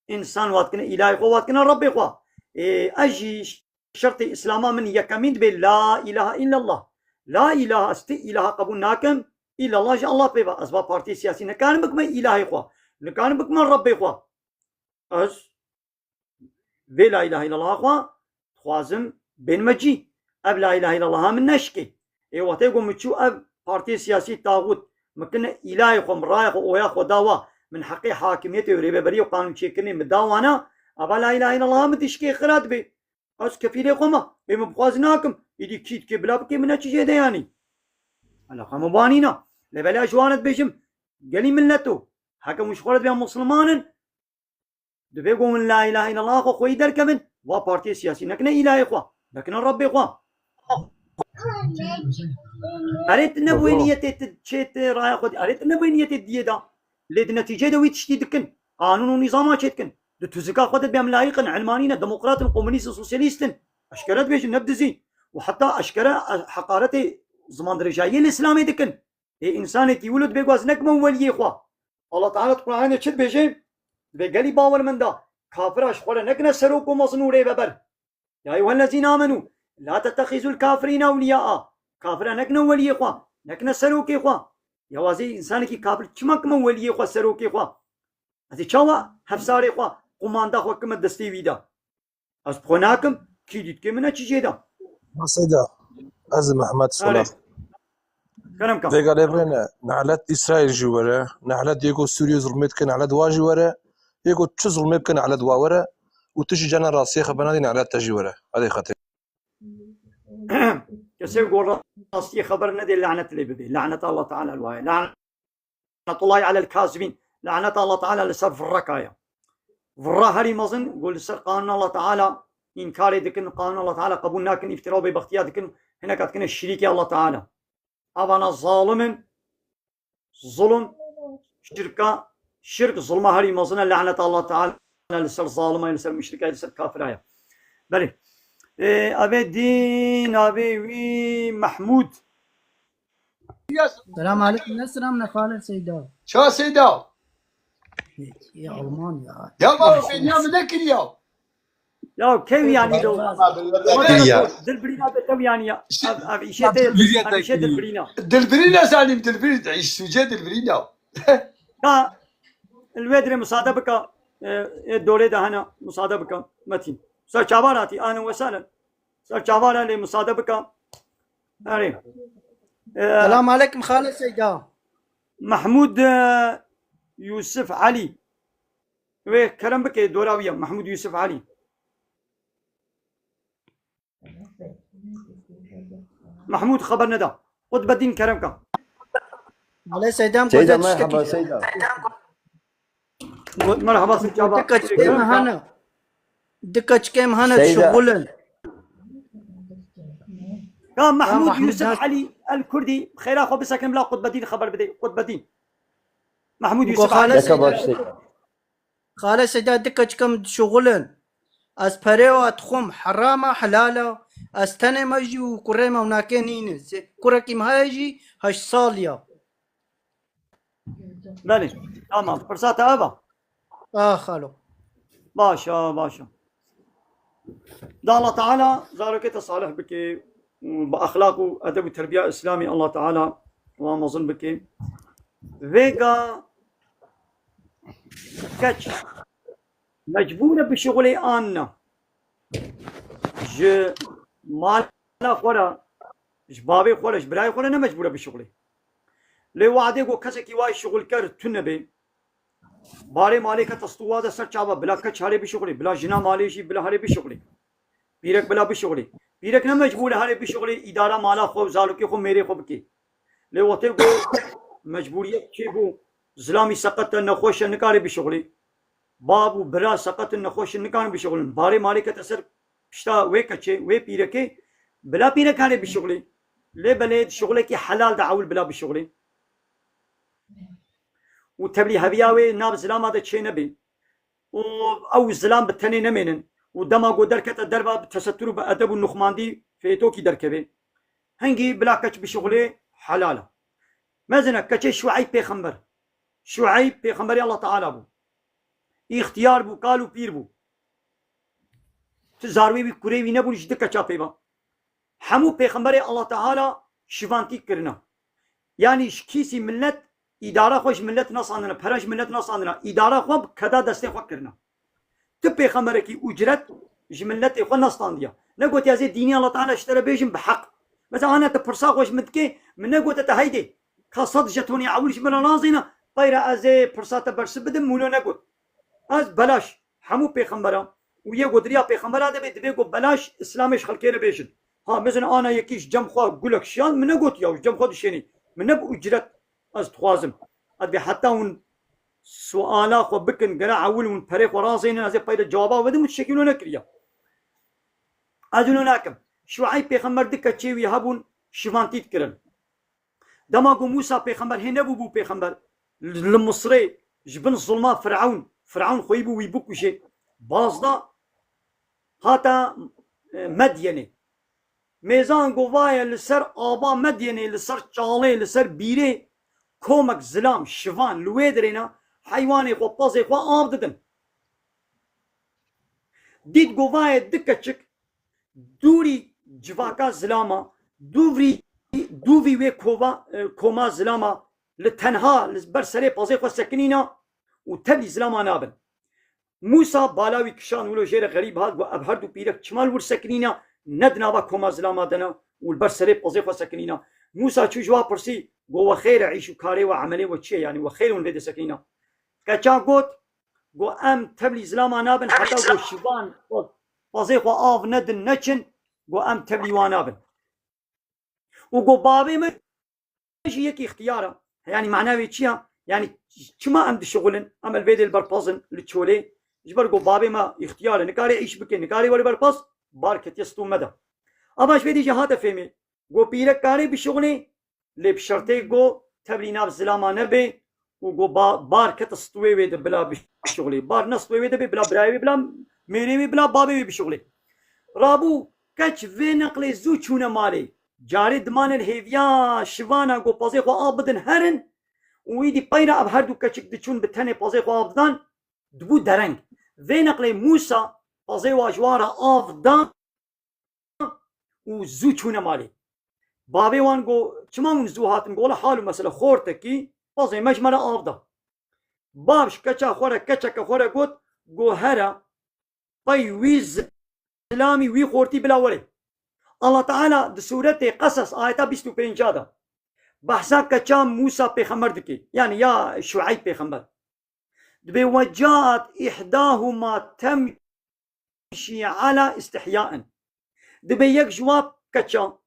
Însan wa dikine îlahê xwe, wa dikine Rebbê xwe. Ê, ez jî şertê Îslama min yekemîn dibe la ilahe illallah. La ilahe, ez ti îlaha qebûl nakim, illallah ji Allah pê ve. Ez va partiyê siyasî nikarim bikime îlahê xwe. Nikarim bikime Rebbê xwe. Ez vê la ilahe illallah xwe dixwazim bênime cî. Ev la ilahe illallah min neşkê. Ê wextê ku min çû ev partiyê siyasî taxût, min kine îlahê xwe, min raya xwe, oya xwe da wa, min heqê hakimiyetê û rêveberiyê û qanûnçêkirinê min da wana, ava la ilahe illallah min dişkê xira dibe. Ez kefîlê xwe me. Ê min bixwaz nakim. Îdî kî dikê bila bikê min ne çi jê de yanî. Eleqa min banîna. Lê belê ez ji wan re dibêjim, gelî mileto, heke hûn ji xwe re dibên misilman in, Divê ku hûn la ilahe illallah xwe xweyî derkevin, va partiyê siyasî nekine îlahê xwe, nekine Rebbê xwe. Erê tu nebûyê niyetê tu çê tu raya xwe dî. Erê tu nebûyê niyetê diyê da. Lê di netîceyê de wî tiştî dikin. Qanûn û nîzama çê dikin. Di tuzika xwe de dibê em layîq in, ilmanî ne, demokrat in, komunîst in, sosyalîst in. Eşkere dibêjin, ne bi dizî. Û heta eşkere heqaretê zimandirêjayiyê li Îslamê dikin. Ê, însanekî wilo dibê ku ez nekime weliyê xwe. Allah Teala di Qur'anê çi dibêje? Dibê gelî bawermenda, kafira ji xwe re nekine serok û mezin û rêveber. Ya eyyuhellezîne amenû, la tettexizul kafirîne ewliyaa. Kafira nekine weliyê xwe, nekine serokê xwe. Ya wazê însanekî kafir çima kime weliyê xwe, serokê xwe? Ez ê çawa hevsarê xwe, qumanda xwe kime destê wî de? Ez bi xwe nakim, kî dîtkê min e çi jê de? Ma Seyda, ez Mehmet Sola. Erê. Kerem ka. Vêga lê bine, nelet Îsraîl jî were, nelet yê ku Sûriyê zulmê dike, nelet wa jî were, yê ku tu zulmê bike, nelet wa were, û tu jî cana rastiyê xeber nadî, nelet te jî were. Hadi xetê. Kesê ku rastiyê xeber nedê, lanet lê bibê. Lanet Allah Teala li wa ye. Lanet Lanetullahi alel kazibîn. Laneta Allah Teala li ser virrekaya. Virra herî mezin, ku li ser qanûna Allah Teala înkarê dikin, qanûna Allah Teala qebûl nakin, îftira û bêbextiya dikin, hineka dikine şirîkê Allah Teala. Avana zalim in, zulm, şirka, şirk, zulma herî mezin e, laneta Allah Teala li ser zalima ye, li ser muşrika ye, li ser kafira ye. Belê. Ê, avê dîn, avê wî Mehmûd. Selam aleyküm. Ne selam ne xale Seyda. Ça Seyda? Ya Almanya. Ya baba, ben ya ne kiriya? Ya kev yani de. Dilbirîna de kev yani ya. Ev, ev îşê te, ev îşê dilbirîna. Dilbirîna zanim, dilbirîn, îş sûce dilbirîna. Ya, li wê dirê musade bika, e, e, dorê de hene musade bika, Metîn. Ser çavar hatî, ahlen ve sahlen. Ser çavar e, lê musade bika. Erê. E, Selam aleyküm xale Seyda. Mehmûd, e, Yusuf Elî. Wê kerem bike, dora wî ye, Mehmûd Yusuf Elî. Mehmûd xeber neda. Qutbedîn kerem ka. Malê Seyda em Seyda, gote merhaba, tiştekî. Seyda. Got-, merhaba, Seyda. Dika çikêm hene. Dika çikêm hene, Seyda. Şixul in. Ya Mehmûd Yusuf Elî El Kurdî, xêra xwe bisekin bila Qutbedîn xeber bide. Qutbedîn. Mehmûd Yusuf Elî. Deka baş Seyda. Xale Seyda, dika çikim dişuxulin. Ez perê wa dixwim, herama, helala. Ez tenê me jî û kurê me û nake nîne. Zê-, kurekî me heye jî heşt sal ya. Belê, tamam. Pirsa te ev a? Ah, xalo. Baş a, baş a. Da Allah Teala zarokê te salih bike û bi exlaq û edeb û terbiya Îslamî Allah Teala wan mezin bike. Vêga keç mecbûr e bişuxulê an ne? Ji mala xwe re, ji bavê xwe re, ji birayê xwe re ne mecbûr e bişuxulê. Lê wadê ku kesekî wa şuxulker tune be, barê malê kete stû wa de ser çava, bila keç herê bişuxulê, bila jina malê jî bila herê bişuxulê. Pîrek bila bişuxulê. Pîrek ne mecbûr e herê bişuxulê, îdara mala xwe û zarokê xwe, mêrê xwe bike. Lê wextê ku mecbûriyet çêbû, zilamî seqet e, nexweş e, nikare bişuxulê. Bab û bira seqet in, nexweş in, nikarin bişuxulin. Barê malê kete ser pişta wê keçê, wê pîrekê, bila pîrek hane bişuxulê. Lê belê di şuxulekî helal de ewil bila bişuxulê. Û tevlî heviya wê nav zilama de çê nebê. Û ew zilam bi tenê nemênin. Û dema ku derkete derva bi tesettur û bi edeb û nuxmandî fêtokî derkeve. Hingî bila keç bişuxulê helal e. Mezine keçê Şueyb pêxember. Şueyb pêxemberê Allah Teala bû. Îxtiyar bû, kal û pîr bû. Tu zarwê wî, kurê wî nebûn, ji du keça pê ve. Hemû pêxemberê Allah Teala şivantî kirine. Yanî ji kîsî millet îdara xwe ji millet nasandine, pere ji millet nasandine, îdara xwe bi keda destê xwe kirine. Tu pêxemberekî ucret ji milletê xwe nastandiye. Negotiye ez ê dînî Allah Teala ji te re bêjim bi heq. Mesela ana te pirsa xwe ji min dikê, min negote te heydê ka sed jetonê ewil ji min re nazîne, peyre ez ê pirsa te bersiv bidim, wilo negot. Ez belaş, hemû pêxembera û yê ku di riya pêxembera de bê, divê ku belaş Îslamê ji xelkê re bêjin. Ha, mezin ana yekî ji cem xwe gulek şiyan, min negot ya, ji cem xwe dişênî. Min ne bi ucret ez dixwazim. Ez bê heta hûn suala xwe bikin, gere ewil hûn perê xwe razênin, ez ê peyde cewaba vedim û tiştekî wilo nekiriye. Ez wilo nakim. Şueyb pêxember du keçê wî hebûn, şivantî dikirin. Dema ku Mûsa pêxember hê nebûbû pêxember, li Misrê ji bin zulma Firewn, Firewn xweyî bû wî bikujê, bazda hata, e, Medyenê. Mêzan govaye li ser ava Medyenê, li ser çalê, li ser bîrê komek zilam, şivan li wê dirêna heywanê xwe, pezê xwe av didin. Dît govaye du keçik dûrî civaka zilama, dûvî, dûvî wê kova, e, koma zilama li tenha li ber serê pezê xwe sekinîna û tevlî zilama nabin. Mûsa bala wî kişand, wilo jê re xerîb hat, got, ev her du pîrek çima li wir sekinîne, ne di nava koma zilama de ne û li ber serê pezê xwe sekinîne? Mûsa çû ji wa pirsî, got, we xêr e, îş û karê we, emelê we çi ye? Yanî we xêr hûn vê de sekinîne? Keça got, got, em tevlî zilama nabin heta got şivan pezê xwe av nedin neçin, got, em tevlî wan nabin. Û got, bavê me jî yek îxtiyar e. Yanî mana wê çi ya? Yanî çima em dişixulin? Em li vê dê li ber pez in, li çolê. Ji ber got, bavê me îxtiyar e, nikare îş bike, nikare were ber pez, bar ketiye stû me de. Ava ji vê dê jî hate fêmê. Got, pîrek kare bişixulê, lê bi şertê got tevlî nav zilama nebe û got ba-, bar kete stûyê wê de bila bişixulê. Bar ne stûyê wê de bê, bila birayê wê, bila mêrê wê, bila bavê wê bişixulê. Rabû keç vê neqlê zû çûne malê. Carê dimane li hêviya şivana got pezê xwe av bidin herin û îdî peyra ev her du keçik diçûn bi tenê pezê xwe av didan, dibû dereng. Vê neqlê Mûsa pezê wa ji wan re av da û zû çûne malê. Bavê wan got, çima hûn zû hatin? Got, wele hal û mesele, xortekî pezê me ji me re av da. Bav ji keça xwe re, keçeke xwe re got, got, here, pey wî zilamî wî xortî bila were. Allah Teala di sûretê Qesas ayeta bîst û pênca de behsa keça Mûsa pêxember dike, yanî ya Şueyb pêxember. Dibê, "Ve caet ihdahuma temşî ala istihyain." Dibê yek ji wa keça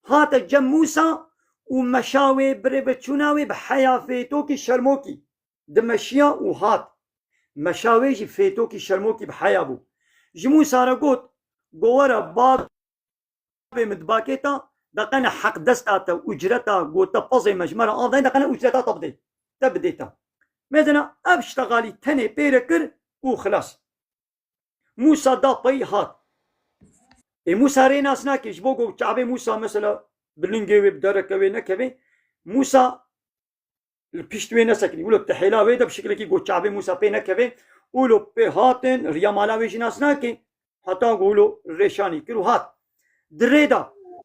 hate cem Mûsa û meşa wê, birêveçûna wê bi heya fêtokî şermokî dimeşiya û hat. Meşa wê jî fêtokî şermokî bi heya bû. Ji Mûsa re got, "Go were, bab bê min dibakê te, deqene heq desta te, ucreta, got te pezê me ji me re av dayî, deqene ucreta te bidê. Te bidê te." Mêzena ev ştexalî tenê pê re kir û xilas. Mûsa da pey hat. Ê Mûsa rê nas nake, ji bo ku Kabe Mûsa mesela bi lingê wê, bi dereke wê nekeve. Mûsa li pişt wê nesekinî. Wilo tehêla wê de bi şekilekî ku Kabe Mûsa pê nekeve. Wilo pê hatin, riya mala wê jî nas nake. Heta ku wilo rêşanî kir û hat. Di rê de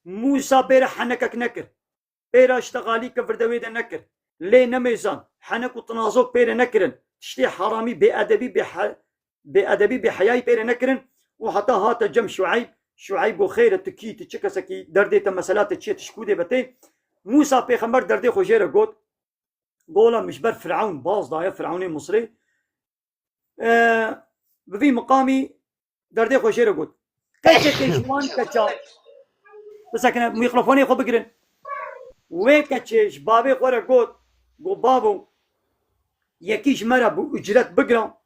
Mûsa pê re henekek nekir. Pê re îştexalî ke vir de wê de nekir. Lê nemêzan, henek û tinazok pê re nekirin. Tiştê heramî, bêedebî, bêhe-, bêedebî, bêheyayî pê re nekirin û heta hate cem Şueyb. Şueyb got, "Xêr e, tu kî, tu çi kesekî, derdê te, mesela te çi ye, tu ji ku dê ve tê?" Mûsa pêxember derdê xwe jê re got. Gola min ji ber Firewn baz daye, Firewnê Misrê. E, bi vî miqamî derdê xwe jê re got. Keçekê ji wan keça, bisekine, mîkrofonê xwe bigirin. Wê keçê ji bavê xwe re got, got, "Bavo, yekî ji me re bi ucret bigira,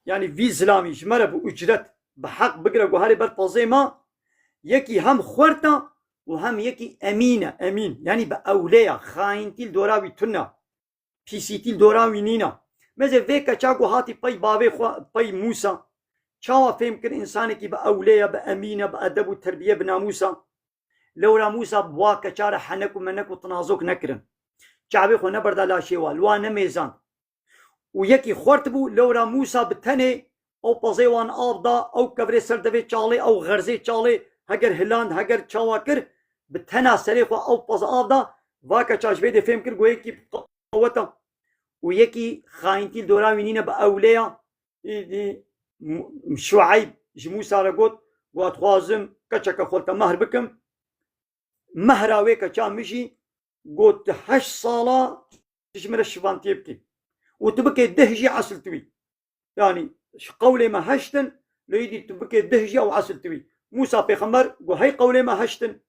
yanî vî zilamî ji me re bi ucret, bi heq bigira, got, herê ber pezê me, yekî hem xwert e û hem yekî emîn e, emîn, yanî bi ewlê ye, xayîntî li dora wî tune." Pîsîtî li dora wî nîne. Meze vê keça ku hatî pey bavê xwe, pey Mûsa, çawa fêm kir însanekî bi ewlê ye, bi emîn e, bi edeb û terbiye, bi namûs e? Lewra Mûsa bi wa keça re henek û menek û tinazok nekirin. Çavê xwe neberda laşê wa, li wa nemêzand. Û yekî xwert bû, lewra Mûsa bi tenê ew pezê wan av da, ew kevirê ser devê çalê, ew xerzê çalê, heger hiland, heger çawa kir, bi tena serê xwe ew pez av da, va keça ji vê dê fêm kir ku yekî qewet e û yekî xayîntî li dora wî nîne, bi ewlê ya. Î, î, M-, Şueyb ji Mûsa re got, got, "Dixwazim keçeke xwe li te mehr bikim." Mehra wê keça min jî got, "Tu heşt sala tu ji min re şivantiyê bikî û tu bikê deh jî esil tu wî." Yanî ji qewlê me heşt in, lê îdî tu bikê deh jî ew esil tu wî. Mûsa pêxember got, "Hey qewlê me heşt in."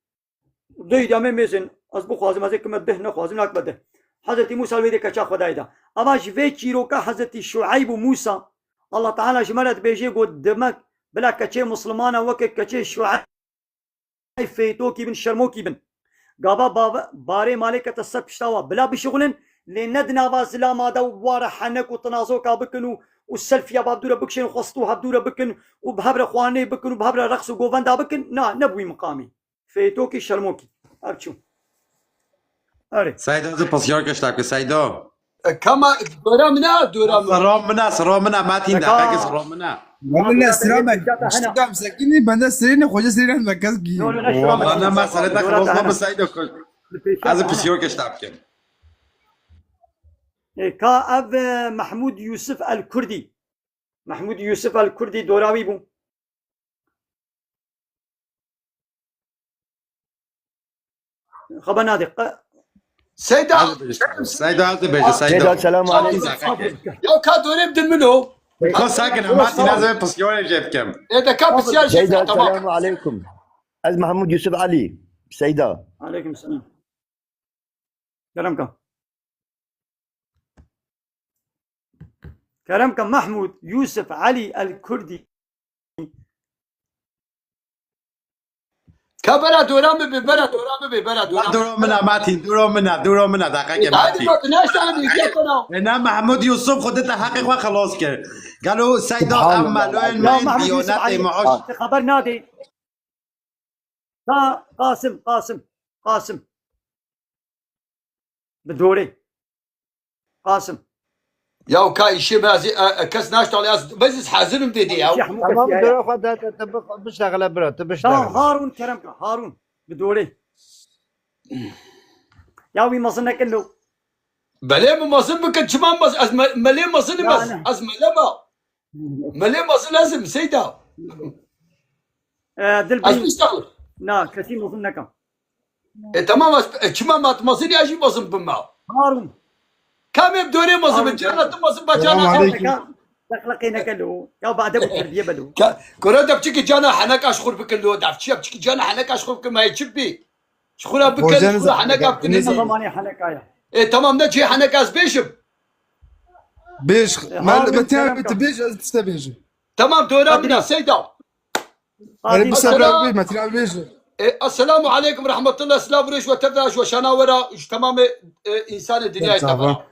Dey de me mêzin, ez bixwazim, ez ê kime dih nexwazim, nakime dih. Hezretî Mûsa wê dê keça Xwedayê da. Ama ji vê çîroka Hezretî Şueyb û Mûsa, Allah Teala ji me re dibêje, got, demek bila keçê Mislimana weke keçê Şueyb fêtokî bin, şermokî bin. Gava bave-, barê malê kete ser pişta wa, bila bişixulin, lê ne di nava zilama de û ware henek û tinazoka bikin û, û selfiya bi hevdû re bikişên, xwestû hevdû re bikin û bi hev re xwarinê bikin û bi hev re reqs û govenda bikin. Na, ne bi wî miqamî. Fêtokî şermokî. Ev çû. Erê. Seyda, ez ê pisyar ke ştab ke, Seyda. E, kama, dora min e, dora min. Sira min e, sira min e, Metin, Deka. Deqeke sira min e. Wala ne sira me, Deka hena. Ştab sekinî, bende sirêne, xoca sirêne me kes gî. No, no, ne sira me. Wala ne mesele te Dora xilas hena. Nabe Seyda. Li pêşiya Ez ê hena. Pisyar ke ştab ke. E, ka ev, e, Mahmud Yusuf El Kurdi. Mahmud Yusuf El Kurdi dora wî bû. Xeber nadê. Qe- Seyda. Seyda, ez dibêje, Seyda. Seyda, selamu aleykum. Ya ka dorê bidin min o. Xwe sakin, Metin, ez ê pisyarê jê bikim. E de ka pisyar jê Seyda, bikim, tamam. Selamu aleykum. Ez Mahmud Yusuf Ali. Seyda. Aleykum selam. Kerem ka. Kerem ka Mahmud Yusuf Ali El Kurdi. Ka bera dora min bê, bera dora min bê, bera dora min. Dora min e, Metin, dora min e, dora min e, deqeke Metin. Hadi bak, ne işte bir şey yapana. E, ne Mahmud Yusuf xwe dite heqê xwe xelas kir. Gelo Seyda, em meloyên me, Mahmud Yusuf diyanetê Ali, me aş- xeber nadê. Ka Qasim, Qasim, Qasim. Bi dorê. Qasim. Ya ka îşê me ez, e, e, kes naştale ez, ez hazirim dedi ya. Tamam, dora xwe de, de, de, bi-, biştexile bira, tu biştexile. Tamam, Harun Kerem ka, Harun. Bi dorê. Ya wî mezin nekin lo. Belê min mezin bikin, çima mez-, ez me-, melê mezin im ez, ez mele me. Melê mezin ez im, Seyda. E, dil Ez bin- pişta. Na, kesî mezin nekim. E, tamam, ez, e, çima mat mezin ya jî mezin bim ma. Harun. Kamê dorê mezin bin, Harun, cana tu mezin ba, cana Selam tu. Aleyküm. Deqleqê neke lo. Ya ba edeb û terbiye be lo. Ka-, kore de biçikî cana heneka ji xur bikin lo. Def çi ya biçikî cana heneka ji xur bikin, ma yê çi bi? Ji xura bikin, Hocanız ji xura heneka bikin, ne Zamanê heneka ya. E, tamam, ne cê heneka ez bêjim. Bêj, E, me, Harun me tiyar Kerem bit, bêj, ez pişte bêjim. Tamam, dora min e, Seyda. Erê, bi sebra bê, Metin abi bêje. E, Esselamu aleykum, rahmetullah, silav û rêş we tevra, ji we şana we ra, ji temamê, e, însanê dinyayê tevra.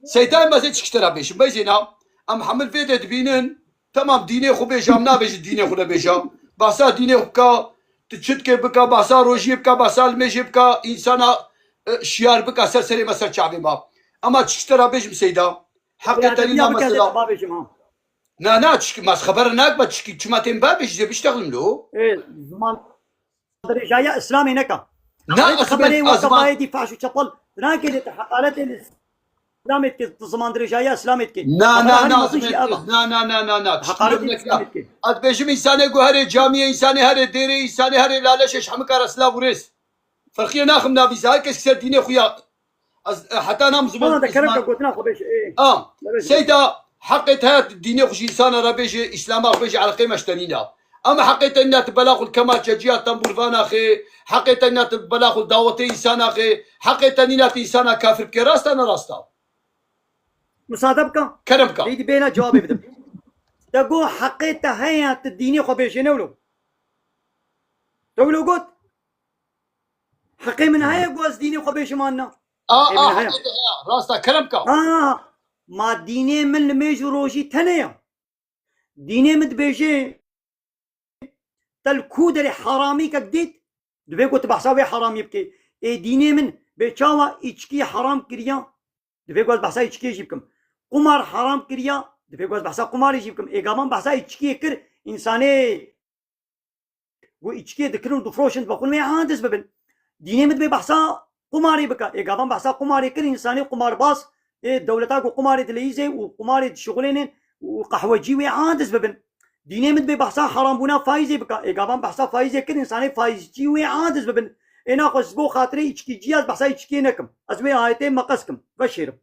Seyda, em ez ê çi tera bêjim, bêjê na, em hemil vê de dibînin, Temam, dînê xwe bêje, em nabêje dînê xwe nebêje. Behsa dînê xwe bika, tu çi dikê bika, behsa rojiyê bika, behsa limêjê bika, însana, e, şiyar bika ser serê me, ser çavê me. Ema çi ji te re bêjim Seyda? Heqê te nîna mesela. Na, na, çiki, ma ez xebera nakim, çiki, çima tên bibêjî, zê biştexlim lo. Ê, ziman dirêjaya Îslamê neka. Na, ez xeberê weke bayê dî fahş û çepel. Nakê lê te heqaretê li Îslamê dikê, tu ziman dirêjaya Îslamê dikê. Na, na, na, na, na, na, na, heqaretê Îslamê dikê. Ez dibêjim însanê ku herê camiyê, însanê herê dêrê, însanê herê laleşê ji hemû kara silav û rêz. Ferqiyê naxim navî, her kes ser dînê xwe ya. Ez, e, heta nam ziman. Bana da kerem ka gotina xwe bêje, ê. A, Seyda, heqê te heye dînê xwe ji însana re bêje, Îslama xwe bêje, eleqê me ji te nîna. Ama heqê te nîna tu bela xwe li kemaçeciya, tembûrvana xê, heqê te nîna tu bela xwe li dawetê însana xê, heqê te nîna tu însana kafir bike, rast e ne rast e? Musade bike. Kerem bike. Lê dî bêna cewabê bidim. Te got heqê te heye tu dînê xwe bêje, ne wilo? Te wilo got? Heqê min heye ku ez dînê xwe bêjim an na? A, heqê min a, heye. Heqê te heye. Rast e, kerem ka. A, ma dînê min li mêj û rojî tenê ya. Dînê min dibêje, te li ku derê heramîkek dît, divê ku tu behsa wê heramî bikê. Ê dînê min bê çawa îçkî heram kiriya? Divê ku ez behsa îçkiyê jî bikim. Qumar heram kiriya, divê ku ez behsa qumarê jî bikim. Ê gavan behsa îçkiyê kir, însanê ku îçkiyê dikirin û difroşin, dibexwin wê aciz bibin. Dînê min dibê behsa qumarê bike. Ê gavan behsa qumarê kir, însanê qumarbaz, ê dewleta ku qumarê dileyîzê û qumarê dişixulênin û qehwecî wê aciz bibin. Dînê min dibê behsa herambûna faîzê bike. Ê gavan behsa faîzê kir, însanê faîzcî wê aciz bibin. Ê naxwe ji bo xatirê îçkîcî ez behsa îçkiyê nekim. Ez wê ayetê meqes kim, veşêrim.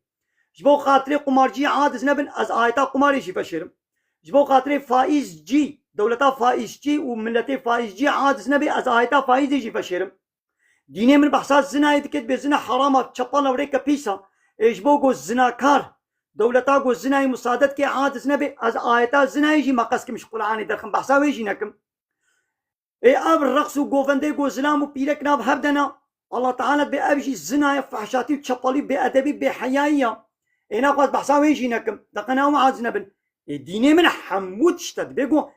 Ji bo xatirê qumarcî aciz nebin, ez ayeta qumarê jî veşêrim. Ji bo xatirê faîzcî, dewleta faîzcî û miletê faîzcî aciz nebê, ez ayeta faîzê jî veşêrim. Dînê min behsa zinayê dike, dibê zina herama, çepala wê rêke pîsa. Ê ji bo ku zinakar, dewleta ku zinayê musade dike aciz nebê, ez ayeta zinayê jî meqes kim ji Quranê derxim, behsa wê jî nekim. Ê ev reqs û govendê ku zilam û pîrek nav hev de ne. Allah Teala dibê ev jî zina ye, fehşatî û çepalî, bêedebî, bêheyayî ye. Ê naxwe ez behsa wê jî nekim. Deqe na wan aciz nebin. Ê dînê min hemû tişt e. Dibê ku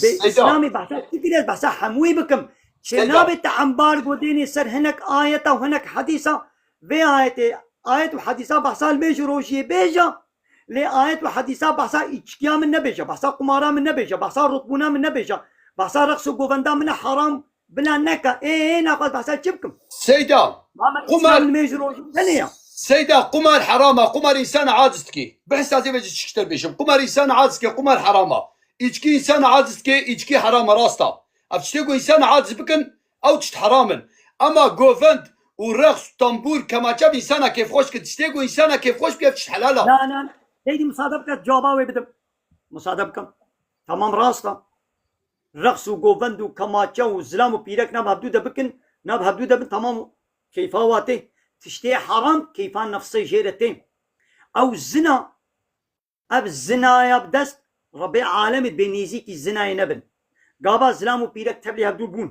bê Îslamê behsa çi kirê, ez behsa hemûyê bikim. Çê nabe te embargo dênê ser hinek ayeta û hinek hedîsa. Vê ayetê, ayet û hedîsa behsa li mêj û rojiyê bêje. Lê ayet û hedîsa behsa îçkiya min nebêje, behsa qumara min nebêje, behsa rotbûna min nebêje, behsa reqs û govenda min e, heram bila neke. Ê, ê, naxwaz behsa çi bikim? Seyda, qumar, Îslam li mêj rojî tenê ya. Seyda, qumar heram e, qumar însan aciz dike. Bihsa zê vê çi ji te bêjim. Qumar însan aciz dike, qumar heram e. Îçkî însan aciz dike, îçkî heram e, rast e. Ev tiştê ku însan aciz bikin, ew tişt heram in. Ema govend û reqs, tembûr, kemaçe bi însana kêfxweş dikin. Tiştê ku însana kêfxweş bike, ev tişt helal e. Na, na, na. Heydî musade bike, cewaba wê bidim. Musade bikim. Tamam, rast e. Reqs û govend û kemaçe û zilam û pîrek nav hevdû de bikin, nav hevdû de bin, tamam, keyfa wa tê. Tiştê heram, keyfa nefsê jê re tê. Ew zina, ev zinaya bi dest, Rebê alemê dibê nêzîkî zinayê nebin. Gava zilam û pîrek tevlî hevdû bûn.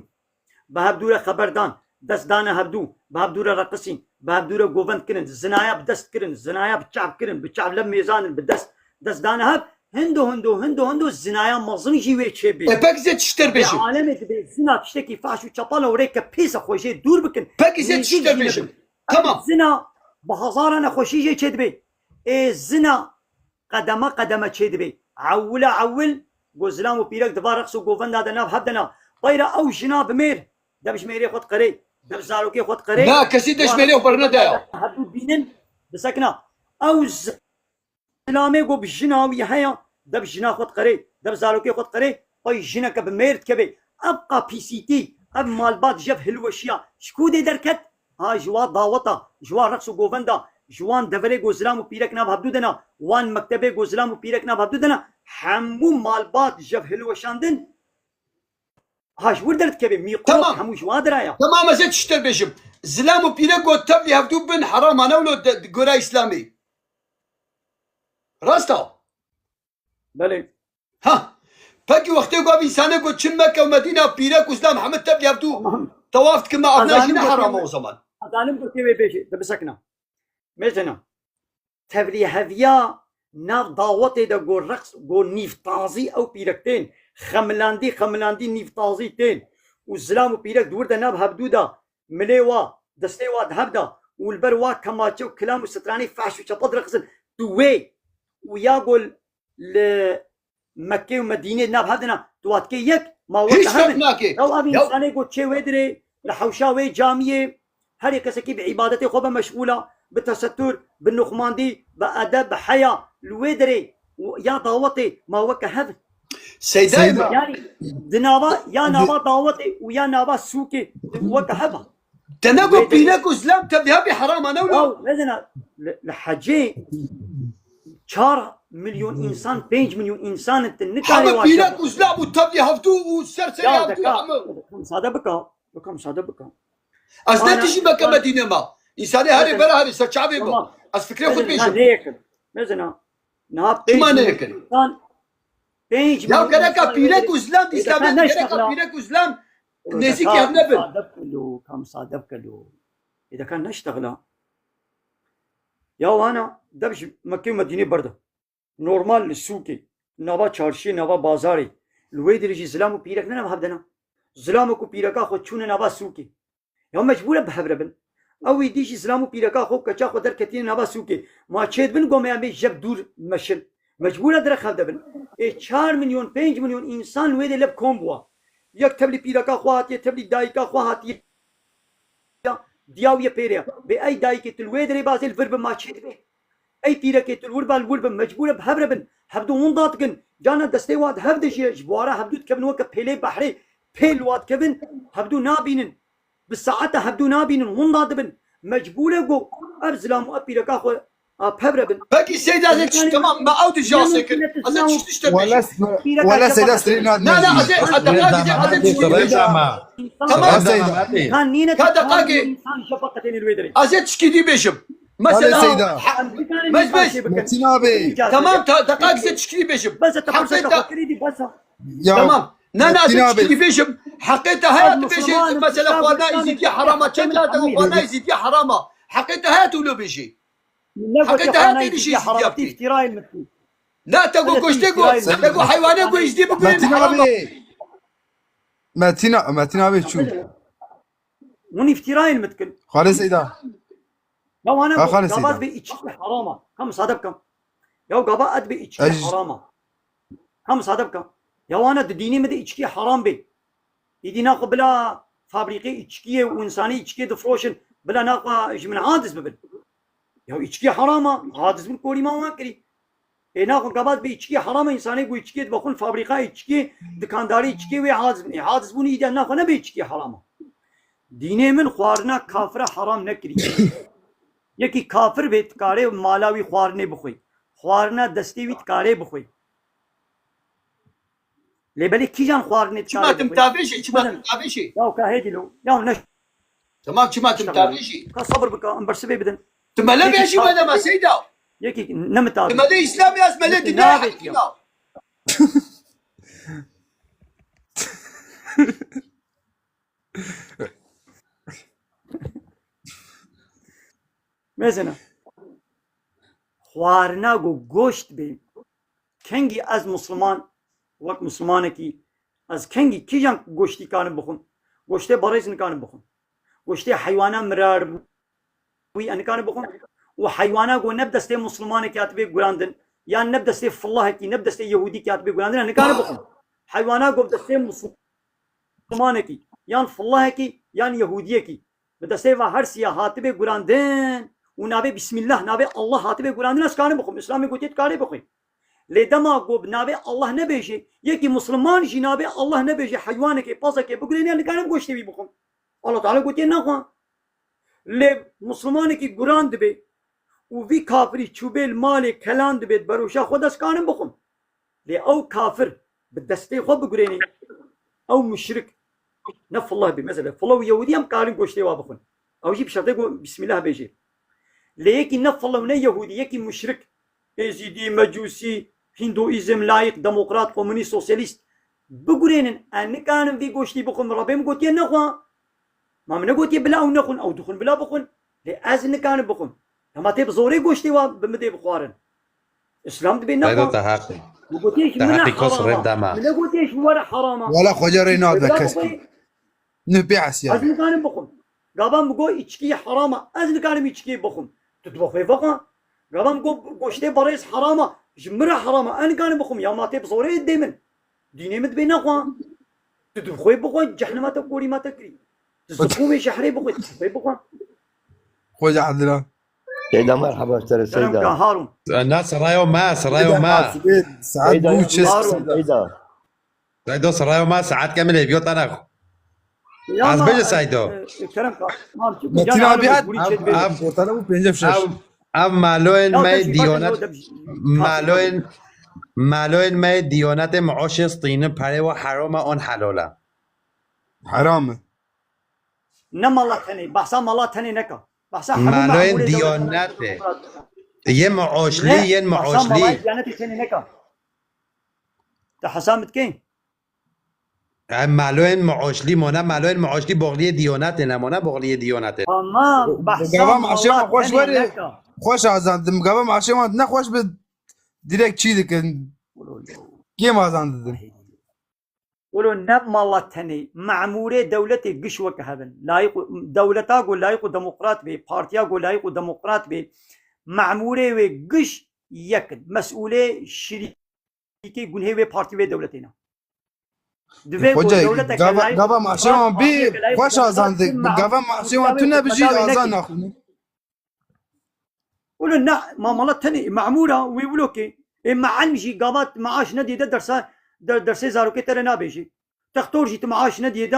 Bi hevdû re xeber dan, dest dane hevdû, bi hevdû re reqisîn, bi hevdû re govend kirin, zinaya bi dest kirin, zinaya bi çav kirin, bi çav lev mêzanin, bi dest, dest dane hev, hindo, hindo, hindo, hindo zinaya mezin jî wê çêbê. E, pek zê tişt ter bêjim. Alemê dibê zina tiştekî fahş û çepal e û rêke pîs e, xwe jê dûr bikin. Pek zê tişt ter bêjim. Tamam. Zina bi hezara nexweşî jê çêdibê. Ê zina qedeme qedeme çêdibê. Ewila ewil ku zilam û pîrek di va reqs û govenda de nav hev de ne. Peyra ew jina bi mêr, de bi ji mêrê xwe diqerê, de bi zarokê xwe diqerê. Na, kesî de ji mêrê xwe bernedaya. Hevdû bînin, bisekina. Ew zilamê ku bi jina wî heye, de bi jina xwe diqerê, de bi zarokê xwe diqerê, pey jineke bi mêr dikeve. Ev qapîsîtî, ev malbat jev hilweşiya, ji ku dê derket? Ha, ji wa daweta, ji wa reqs û govenda, ji wan deverê ku zilam û pîrek nav hevdû de ne, wan mektebê ku zilam û pîrek nav hevdû de ne, hemû malbat jev hilweşandin, ha, ji wir derdikeve, mîkrop hemû ji wa dira ya. Tamam, ez ê tişt te bêjim. Zilam û pîrek ku tevlî hevdû bin, herama ne wilo de, de gora Îslamê. Rast e. Belê. Ha. Pekî wextê ku ev însane ku çin Mekke û Medîna, pîrek û zilam hemû tevlî hevdû tewaf dikin, me ev najîne heram e o zaman. Ez alim gotê wê bêjê, de bisekina. Mêzena. Tevlî heviya Nav dawetê de go reqs, go nîvtazî ew pîrek tên. Xemilandî, xemilandî nîvtazî tên. Û zilam û pîrek di wir de nav hevdû de milê wa, destê wa di hev de û li ber wa kemaçe û kilam û stranê fehş û çepe direqsin. Tu wê û ya go li Mekke û Medînê nav hev de na, tu wa dikê yek, ma weke Hîç hev ferq in. Nake. Ew ev Yaw- însanê go çê wê dirê, li hewşa wê camiyê, herê kesekî bi îbadetê xwe be meşgûl a, bi tesettur, bi nuxmandî, bi edeb, bi heya, li wê dirê û ya dawetê ma weke hev. Seyda Seyda. Yanî di nava, ya nava dawetê û ya nava sûkê weke hev a. Te ne got pîrek û zilam tevliha bî herama ne wilo? Yaw, mezina, li, li hecê çar milyon însan, pênc milyon însan in, tu nikarî Hebe wa pîrek û zilam û tevlî hevdû û ser serê Ya hevdû deka, heme. Deka, müsaade bika, deka, müsaade bika. Ez ne Ana, tijî beke ana, Medîne ma. Însanê herê mezina, bera herê ser çavê ma. Tamam. Ez fikrê xwe Mezina, na bêjim. Nêkin. Mezina, na Çima pênc milyon nêkin? Însan, pênc Ya milyon gereka însan pîrek wê û zilam, Ê, deka Îslamiyet gereka neştexla. Pîrek û zilam Ê, nêzîkî deka hev nebin. Müsaade bike lo, ka müsaade bike lo. Ê, deka neştexla. Ya wana dev ji Mekke û Medînê berde. Normal li sûkê, nava çarşiyê, nava bazarê, li wê dirê jî zilam û pîrek ne nav hev de ne. Zilamek û pîreka xwe çûne nava sûkê. Ya mecbûr e bi hev re bin. Ew êdî jî zilam û pîreka xwe û keça xwe derketîne nava sûkê. Ma çê dibin go me em ê jeb dûr meşin. Mecbûr e direk hev de bin. Ê çar milyon, pênc milyon însan li wê dê lev kom bûwa. Yek tevlî pîreka xwe hatiye, tevlî dayika xwe hatiye. Diya wî ye pêre ye. Bê ey dayikê tu li wê dirê bazê li vir bi ma çê dibe. Ey pîrekê tu li wir ba li wir bi mecbûr e bi hev re bin. Hevdu winda dikin. Cana destê wa di hev de jî ji bo ara hevdu dikevin weke pêlê behrê pêl wa dikevin. Hevdu nabînin. Bi saeta hevdu nabînin. Winda dibin. Mecbûr e ku ev zilam û ev pîreka xwe a pev re bin. Peki Seyda ze çi tamam me ew di jasê kir. Ez ê çi tişte Wala bêjim. Wala Seyda sirê na Na na ez ê ez deqa ez ê ez ê çi bêjim. Tamam. Wala Seyda. Kan nîne Ka deqa ki. Ez ê çikî dî bêjim. Wala Mesela Seyda. Mez bêj. Metin abi. Tamam ta deqa ez ê çikî dî bêjim. Bes ta Hafta purseta ta- xwe kirî dî bes. Ya, Tamam. Na na Metin ez abi. Çikî dî bêjim. Heqê te haya tu bêjî mesela xwarina îzîdî herama. Çend car te xwarina îzîdî herama. Heqê te haya tu lo bêjî. Heqê te haya têdî jî îzîdî yaptî. Na te go goştê go, te go heywanê go îzîdî bigurên Metin herama. Abi. Metin, Metin abi çû. Hûn îftîrayên min dikin. Xalê Seyda. Ya wana Ha, xalê gava Seyda. Bê içki herama. Ka misade bika. Ya gava et bê içki Ez- herama. Ka misade bika. Ya wana di dînê min de içki heram bê. Îdî naxwe bila fabrîqê içkiyê û însanê içkiyê difroşin. Bila naxwe ji min hadis bibin. Ya içki herama. Hadis bin korî ma wan kirî. Ê naxwe gavat bi içkî heram e, însanê ku içkî dibexwin, fabrîka içkî, dikandarê içkî wê haciz bin. Ê haciz bûn îdî naxwe nebe içkî heram e. Dînê min xwarina kafira heram nekirî. Yekî kafir bê dikarê mala wî xwarinê bixwî. Xwarina destê wî dikarê bixwî. Lê belê kîjan xwarinê dikarê Çima tim bixwî? Tavêjî, çima Mezin. Tim tavêjî? Ya ka hêdî lo. Ya neş. Tamam, çima tim tavêjî? Ka sabir bika, em bersivê bidin. Tu mele Yekî bêjî ka- me dema Seyda. Yekî ne mi Tu tavêjî? Mele Îslam yaz, mele Yekî dinle navê hekî ya. Ya. Mesela, xwarina ku goşt bê, kengî ez Musliman, wek Muslimanekî, ez kengî kîjan goştî karim bixwim? Goştê berêz nikarim bixwim. Goştê heywana mirar bû, wî ez nikarim bixwim. Û heywana ku ne bi destê Muslimanekî hatibe gurandin, yan ne bi destê fillahekî, ne bi destê Yehûdîkî hatibe gurandin, ez nikarim bixwim. Heywana ku bi destê Muslimanekî, yan fillahekî, yan Yehûdiyekî, bi destê va her siya hatibe gurandin û navê Bismillah, navê Allah hatibe gurandin, ez karim bixwim. Îslamê gotiye tu karê bixwî. Lê dema ku bi navê Allah nebêjê, yekî Musliman jî navê Allah nebêjê, heywanekê, pezekê bigurêne, nikarim goştê wî bixwim. Allah Teala gotiye nexwe. Lê Muslimanekî guran dibe û vî kafirî çûbê li malê kelan dibe, di beroşa xwe de ez karim bixwim. Lê ew kafir bi destê xwe bigurênê, ew muşrik, ne fillah bê, mesela, fillah û Yehûdî em karin goştê wa bixwin. Ew jî bi şertê ku Bismillah bêjê. Lê yekî ne fillah û ne Yehûdî, yekî muşrik, Êzîdî, Mecûsî, Hinduîzm, layîk, demokrat, komunîst, sosyalîst, bigurênin, ez nikarin vî goştî bixwim, Rebê min gotiye nexwe. Ma min negotiye bila ew nexwin, ew dixwin bila bixwin. Lê ez nikarim bixwim. Dema tê bi zorê goştê wa bi min dê bixwarin. Îslam dibê Seydo, nexwe. Te heq e. Min gotiye ji Te min re heqî kos herama. Rêv dema. Min negotiye ji we re herama. Wala xwece rê nade Gava kesî. Bixwe, Nû pê ez esiyane. Nikarim bixwim. Gava min got îçkî herama. Ez nikarim îçkî bixwim. Tu dibê xwe vexwe. Gava min got goştê berêz herama. Ji min re herama. Ez nikarim bixwim. Ya ma tê bi zorê dê min. Dînê min dibê nexwe. Tu dibê xwe bixwe. Cehnema te korî ma te kirî. Tu ziqûmê şehrê bixwe. Tu dibê xwe bixwe. Xwece Adila. Seyda, merhaba, sere Kerem Seyda. Ka Harun. Na serayo ma, serayo Seyda, ma. Saet Seyda, bû ya, çi Harun. Seyda. Seydo, serayo ma, saet kemî lê biyo tane. Ya Ez ma, bêje Seydo. e, e, Kerem ka. Ma çi Metin kucağına abi alıyor, hat. Guri Ev, çek ev, ev, ortada bu pence fişeş. Ev, ev maloyên Ya me sen şu diyonet, bakın, orada bir şey- maloyên, maloyên me diyonetê meoşê stînin perê ve heroma on helola. Heram e. Ne mala tenê, bahsa mala tenê neka. Bahsa hemû Maloyên memûrê dewletê diyanetê. Yê meoşlî, Ne, yên bahsa meoşlî. Mala diyanetê tenê neka. Te hesab dikey? Em maloyên meoşlî mona, maloyên meoşlî boxliyê diyonetê ne mona, boxliyê diyonetê. Tamam, bahsa Gava mala maşê wan xweş tenê were. Neka. Xweş azandim. Gava maşê wan ne xweş bi direkt çî dikin. Kêm azandidin. Wilo ne mala tenê, memûrê dewletê giş weke hev in. Layîq û, dewleta ku layîq û demokrat bê, partiya ku layîq û demokrat bê, memûrê wê giş yek in. Mesûlê şirîkê gunhê wê partî wê dewletê ne. Divê ku Xwecê, dewletek gava, layîq gava û maşê demokrat wan bî, partiyeke layîq û xweş demokrat azandê. Bi gava maşê wan tu nebijî, azan naxwînî. Wilo ne, ma mala tenê, memûra wî wilo kê. Ê meelm jî gava maaş nedî de dersa, de-, dersê zarokê te re nabêjî. Textor jî tu maaş nedî de,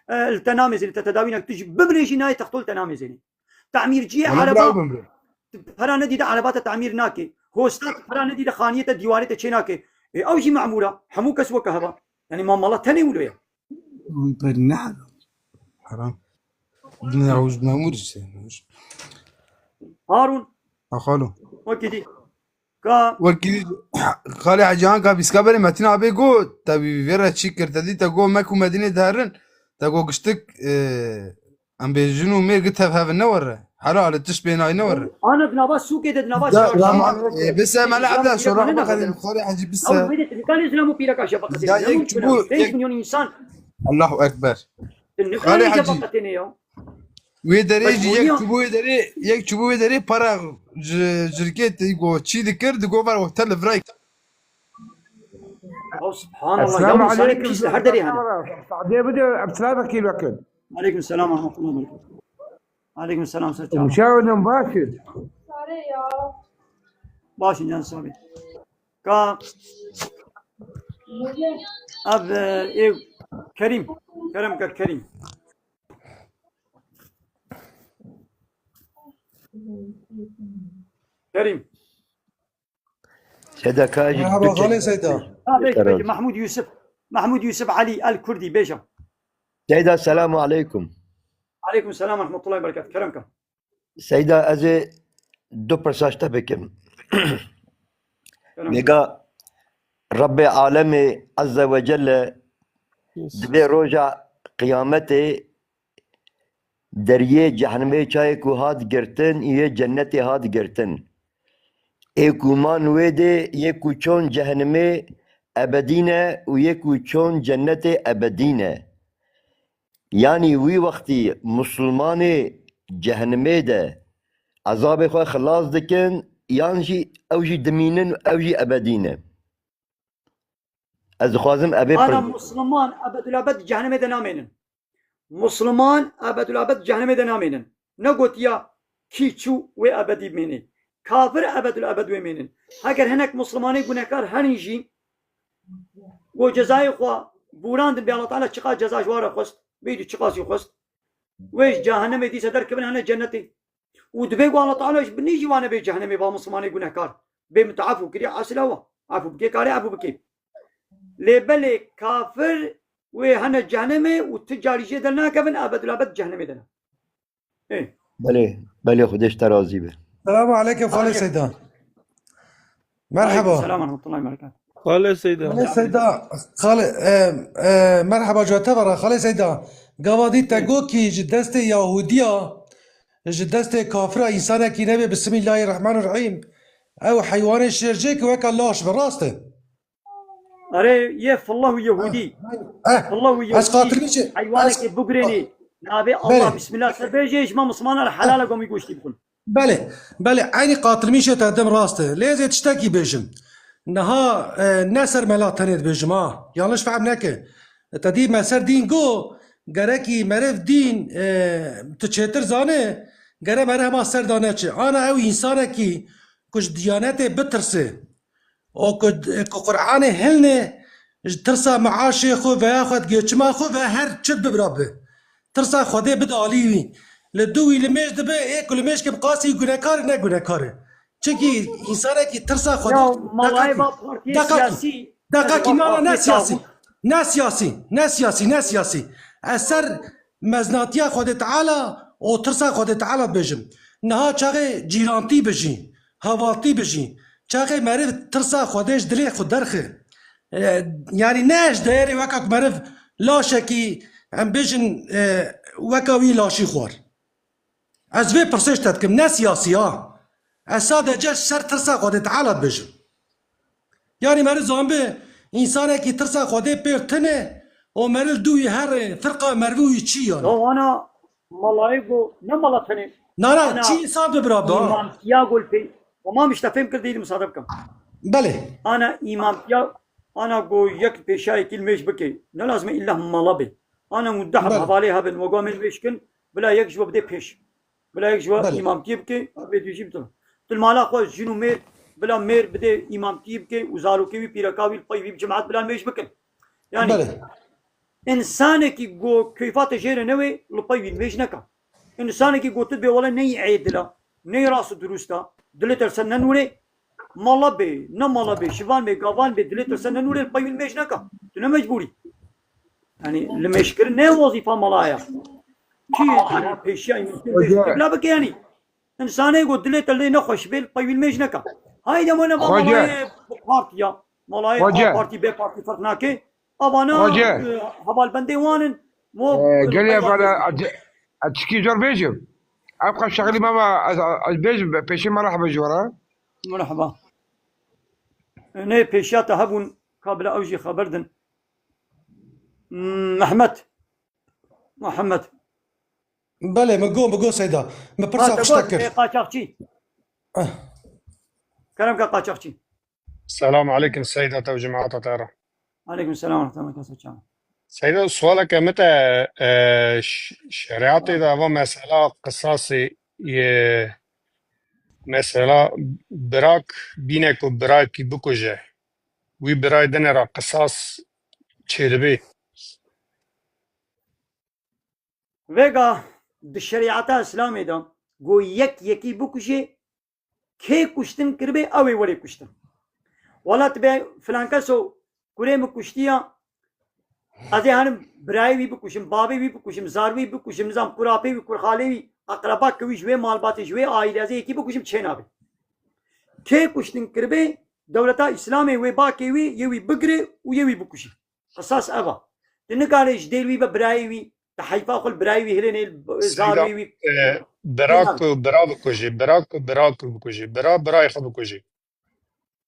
e, li te namêzêne, te tedawî nake. Tu jî bimrê jî nayê textor li te namêzêne. Tamîrciyê Wala ereba, biraw bimrê. Tu pera nedî de ereba te tamîr nake. Hosta tu pera nedî de xaniyê te, dîwarê te çê nake. Ê, ew jî memûra. Hemû kes weke heva. Yani ma mala tenê wilo ye. Hûn per ne heram. Heram. Din ya hûj memûr işte. Harun. Ha, xalo. Wekî dî. Ka Wekî xalê Hecî han ka bîska berê Metin abê got, te vî vê re çî kir, te dî te got me ku Medînê diherin, te got giştik, e, Em bê jin û mêr gi tev hev ne were. Hera li tişt bê nayê ne were. Ana di nava sûkê de, di nava çarşiyê de. E, bise Mele Ebda, şora xwe qedin, Xalê Hecî bise. Ew vê de tu nikarî zilam û pîreka şefaqetê. Ya yek çubû, pênc milyon însan. Allahu Ekber. Tu nikarî şefaqetê ne ya. Wê derê jî yek çubû wê derê, yek çubû wê derê para ji, ji rikê te go çî dikir, digo ver wexte li virayê. Ya subhanallah, ya Musa ne pîs li her derê hene. Saadê bide, em silah vekî vekin. Aleykum selam ve rahmetullah ve berekatuhu. Aleykum selam, ser çava. Muşawirin baş in. Baş in, can sabi. Ka ev, e, ev Kerim. Kerem ke Kerim. Kerim. Seyda Kayacı Merhaba, Türkçe Xalê Seyda. Ha, peki, peki. Mahmud Yusuf. Mahmud Yusuf Ali El Kurdi, bêje. Seyda, selamu aleykum. Aleykum selam ve rahmetullahi ve berekatuhu. Kerem ke. Seyda, ez ê du pirsa ji te bikim. Kerem. Vêga Rabbê Alemê Azze ve Celle di vê roja qiyametê deriyê cehnimê çayê ku hat girtin, yê cennetê hat girtin. Ê ku man wê dê, yê ku çon cehnimê ebedî ne û yê ku çon cennetê ebedî ne. Yanî wî wextî Musulmanê cehnimê de ezabê xwe xilas dikin, yan jî ew jî dimînin, ew jî ebedî ne. Ez dixwazim evê Ana pir- Musliman ebedulabed cehennemê de namênin. Musliman ebedulabed cehennemê de namênin. Negotiya kî çû wê ebedî bimênê. Kafir ebedulabed wê mênin. Heger hinek Muslimanê gunehkar herin jî, ku cezayê xwe bûrandin bê Allah Teala çiqas ceza ji wan re xwest, bêdî çiqas jî xwest. Wê ji cehennemê dîsa derkevin hene cennetê. Û divê ku Allah Teala ji binî jî wan nebê cehennemê ba Muslimanê gunehkar. Bê min tu efû kirî, esila wa. Efû bikê, karê efû bikê. Lê belê kafir wê hene cehennemê û ti carî jê dernakevin, ebedulabed cehennemê de ne. Ê. Belê, belê, Xwedê ji te razî be. Selamu aleykum, Xalê Seyda. Merhaba. Aleyküm selam ve rahmetullahi ve berekatuhu. Xalê Seyda. Xalê Seyda, Xalê, e, e, merhaba, cihê te ve re, Xalê Seyda. Gava dî te got kî ji destê Yahudiya, ji destê kafira însanekî nebe, Bismillahirrahmanirrahîm. Ew heywanê şêrcê ki weka laş bi, rast e? Erê, yê fillah û yehûdî. Eh, Fillah û ez yehûdî. Qatilmîşê, ez heywanekê bigirênî. Navê Allah, belê, bismillah ser bêjê, ji me Mislimana re helal e gomî goştî bixwin. Belê, belê, eynî qatilmîşê te dim rast e. Lê ez ê tiştekî bêjim. Niha, e, ne ser mela tenê dibêjim ha. Yanlış fehm neke. Te dî me ser dîn go, gerekî meriv dîn, e, tu çêtir zane, gere meriv hema ser de neçe. Ana ew însanekî ku ji diyanetê bitirse, û ku, ku Qur'anê hilne, ji tirsa meaşê xwe, veya xwe, geçima xwe ve her çi bibra bi. Tirsa Xwedê bide alî wî. Li dû wî limêj dibe, ê ku limêj ke bi qasî gunekar e, ne gunekar e. Çimkî însanekî tirsa Xwedê. Ya, malayê va partiyê siyasî, deqakî, na, na, ne siyasî. Ne siyasî, ne siyasî, ne siyasî. Ez ser meznatiya Xwedê Teala û tirsa Xwedê Teala dibêjim. Niha çaxê cîrantî bijî, hevaltî bijî. Çaxê meriv tirsa Xwedê ji dilê xwe derxe. E, yanî ne ji deyerê weka ku meriv laşekî, em bêjin, e, weka wî laşî xwar. Ez vê pirsê ji te dikim, ne siyasî ya. Ez sadece ji ser tirsa Xwedê Teala dibêjim. Yanî meriv zanbe, însanekî tirsa Xwedê pêr tune û meriv dû wî here, firqa merivî wî çi yani? Ya wana malayê go, ne mala tenê. Na, na, ana çi însan bi bira ba? Îmamtiya gol pê. Tamam işte, fêm kir, dîdim sade bikim. Belê. Ana îmamtiya, ana go yek pêşayekî limêj bike. Ne lazim e illa mala be. Ana muddah hevalê hebin, wega min limêj kin, bila yek ji we bide pêş. Bila yek ji we îmamtiyê bike, vê dû jî bitin. Tu li mala xwe jin û mêr, bila mêr bide îmamtiyê bike û zarokê wî, pîreka wî, li pey wî bi cemaet bila mêj bikin. Yani, însanekî go keyfa te jê re newê, li pey wî mêj neka. Însanekî go tu dibê wele neyî êdila, neyî rast û dirust a, dilê te li ser nenûrê, mala bê, ne mala bê, şivan bê, gavan bê, dilê te li ser nenûrê, li pey wî mêj neka. Tu ne mecbûrî. Yani, limêjkirin ne wezîfa mala ye. Kî pêşiya îmamtiyê bêjî, bila bike yani. Însanê ku dilê te lê nexweş bê, li pey wî mêj neke. Hayde mane va malayê bi partiya. Malayê A partî, B partî ferq nake. Avana, e, hevalbendê wan in. Mo, e, gelê vana, ez çikî zor bêjim. Ev qas şexlî me va, ez, ez bêjim, pêşî merheba ji we re. Merheba. E, ne pêşiya te hebûn, ka bila ew jî xeber din. Hmm, Mehmet. Muhammed. Belê, min got, min got Seyda. Min pirsa xwe ji te kir. Ê, qaçaxçî. Eh. Kerem ke qaçaxçî. Selam aleykum Seyda te û cemaeta te re. Aleykum selam ve rahmetullah ve berekatuhu. Seyda, sualeke min te, e, ş-, şeriatê de eva mesela qisasê, e, mesela birak bîne ku birakî bikuje. Wî birayê dine re qisas çêdibe. Vêga di şerîeta Îslamê de ku yek yekî bikujê, kê kuştin kiribê, ew ê werê kuştin. Wela tu bê filan keso kurê min kuştiya, ez ê herim birayê wî bikujim, bavê wî bikujim, zarwî bikujim, nizam kurapê wî, kurxalê wî, eqreba ke wî ji wê malbatê, ji wê aîlê, ez ê yekî bikujim, çê nabe. Kê kuştin kiribê, dewleta Îslamê wê bakê wî, yê wî bigire û yê wî bikujî. Qisas ev a. Tu nikarê ji dêl wî be birayê wî, tu heyfa xwe li birayê wî hilênê, li zarwê wî. Seyda, e, bira ku bira bikujê, bira ku bira ku bikujê, bira birayê xwe bikujê.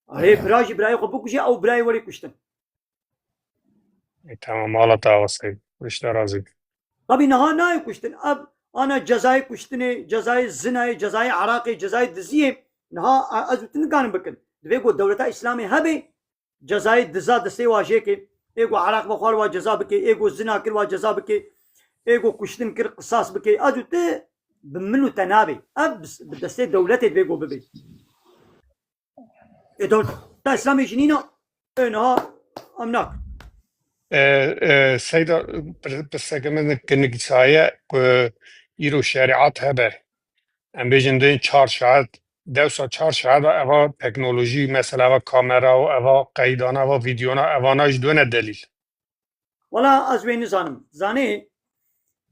Erê, bira jî birayê xwe bikujê, ew birayê werê kuştin. E, tamam, mala te ava Seyda. Rişta razî. Tabî niha nayê kuştin. Ev ana cezayê kuştinê, cezayê zinayê, cezayê eraqê, cezayê diziyê. Niha, e, ez û tu nikarin bikin. Divê ku dewleta Îslamê hebe, cezayê diza destê wa jê ke, ê ku eraq vexwar wa ceza bike, ê ku zina kir wa ceza bike, ê ku kuştin kir qisas bike. Ez û tu bi min û te nabe. Ev bi, bi destê dewletê divê ku bibe. Ê dewleta Îslamê jî nîna, ê niha em nakin. E, e, Seyda, pir-, pirseke min kinik çaye ku îro şerîat hebe. Em bêjin dê çar saet, dewsa çar saet eva teknolojî, mesela eva kamera û eva qeydana, eva vîdyona, evana ji dune delîl. Wela ez wê nizanim. Zanê,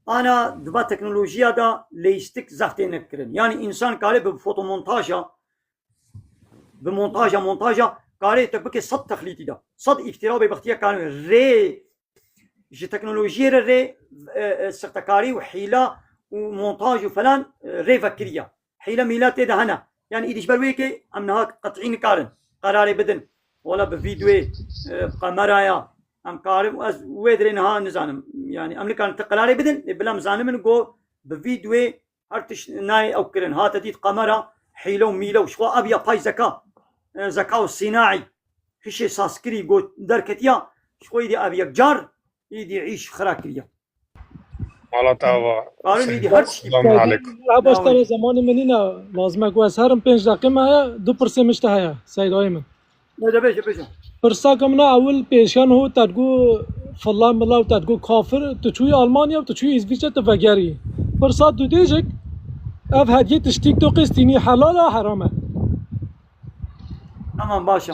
ana di va teknolojiya de leyîstik zef têne kirin. Yanî însan kare bi fotomontaja, bi montaja, montaja kare te bike sed texlîtî de. Sed îftira û bêbextiya kare rê ji teknolojiyê re rê, e, e, sextekarî û hîla û montaj û felan, e, rê vekiriya. Hîle mîle tê de hene. Yani îdî ji ber wê yekê em niha qet'î nikarin qerarê bidin. Wala bi vîdyoyê, e, bi kameraya em karin, ez wê dirê niha nizanim. Yani em nikarin ti qerarê bidin, lê bila em zanimin ku bi vîdyoyê her tişt nayê ew kirin. Hate dît kamera, hîle û mîle û ji xwe ev ya pay zeka, e, zeka û sînaî, hişê sazkirî got derketiya, ji xwe îdî ev yekcar îdî îş xira kiriye. Mala te ava. Karun îdî her tiştî. Selamun aleykum. Ev baş tane zamanê min nîne, lazim e ku ez herim pênc deqê me heye, du pirsê min ji te heye, Seydayê min. Ne de bêje, bêje. Pirsaka min a ewil pêşiya niho te digot filla mila û te digot kafir, tu çûyî Almanya û tu çûyî Îsviçre tu vegerî. Pirsa dudêjek, ev hediyê tiştîk tu qistînî helal a heram e? Tamam, baş e.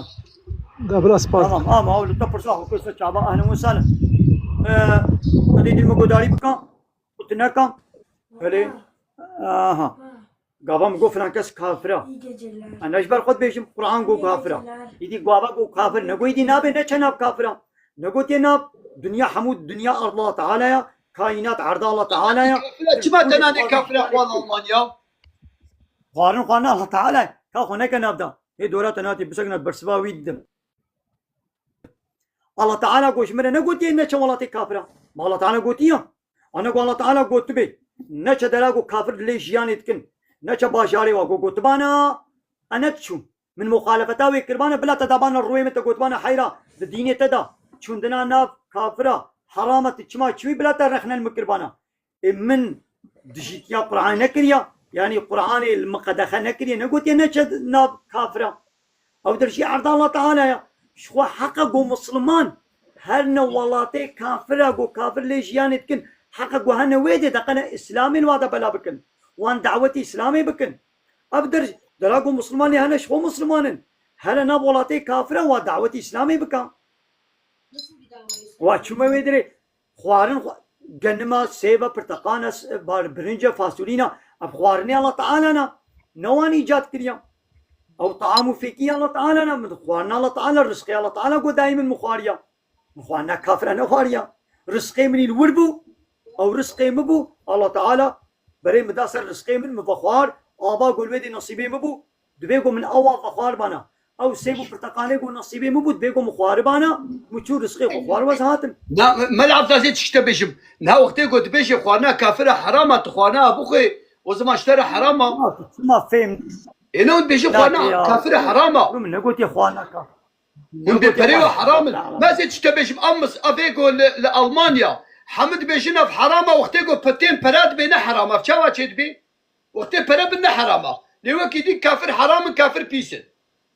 De bila spas. Tamam, ama ew li te pirsa xwe kir ser çava, ehlen we sehlen. Ee, ez ê dî min guhdarî bikim, û tu nekim. Belê. Aha. Gava min got filan kes kafir e. İyi geceler. Em ne ji ber xwe dibêjin Quran got kafir e. İyi geceler. Îdî gava got kafir. Ne got îdî nabe, neçe nav kafir e. Ne gotiye nav, dinya hemû dinya erd Allah Teala ya, kainat erd Allah Teala ya. Kafir e, çima te nanê kafir e, xwe Almanya? Xwarin xwarina Allah Teala ye. Ka xwe neke nav da. Hê dora te natê bisekine bersiva wî didim. Allah Teala got ji min re negotiye neçe welatê kafira. Ma Allah Teala gotiye. Ana got Allah Teala gotibê. Neçe dera got kafir lê jiyanê dikin. Neçe bajarê wa got gotibana. E ne diçûm. Min muxalefeta wê kirbana bila te dabana rûyê min te gotibana heyra. Di dînê te da. Çûndina nav kafira. Herama tu çima çûyî bila te rexne li min kirbana. Ê min dijîtiya Qur'anê nekiriya? Yanî Qur'anê li min qedexe nekiriye, negotiye neçe nav kafira. Ew der jî erda Allah Teala ya. Ji xwe heqe ku Musliman her ne welatê kafira ku kafir lê jiyanê dikin, heqe ku hene wê dê deqene Îslamê li wa de bela bikin. Wan dawetî Îslamê bikin. Ev der, dera ku Musliman lê hene ji xwe Musliman in. Here nav welatê kafira wa dawetî Îslamê bika. Wa çûme wê dirê. Xwarin xwa-, genima, sêve, pirteqana, s-, bar-, birince, fasulîna, ev xwarinê Allah Teala na, ne wan îcad kiriya. Ew taam û fêkî Allah Teala na, min xwarina Allah Teala, rizqê Allah Teala got dayî min min xwariya. Min xwarina kafira nexwariya. Rizqê min î li wir bû, ew rizqê min bû, Allah Teala berê min da ser rizqê min, min vexwar, ava got wê dê nesîbê min bû, Dibê ku min ewa xwe xwar bana. Ew sêv û pirteqalê ku nesîbê min bû, dibê ku min xwaribana, min çû rizqê xwe xwar wez hatim. Na, me, Mela Abdazê çi te bêjim? Na wextê ku dibêjê xwarina kafira herama, tu xwarina bixwê, o zaman ji te re herama. Çima, çima fêm? Ê ne hûn dibêjin xwarina kafira herama. Min negotiye xwarina kafir. Hûn bê perê we heram in. Me zê çi te bêjim, ev mis-, ev ê ku li, li Almanya, hemû dibêjin ev heram e, wextê ku pe-, tên pera dibê ne heram e, ev çawa çê dibê? Wextê pere bin ne heram e. Lê wekî dî kafir heram in, kafir pîs in.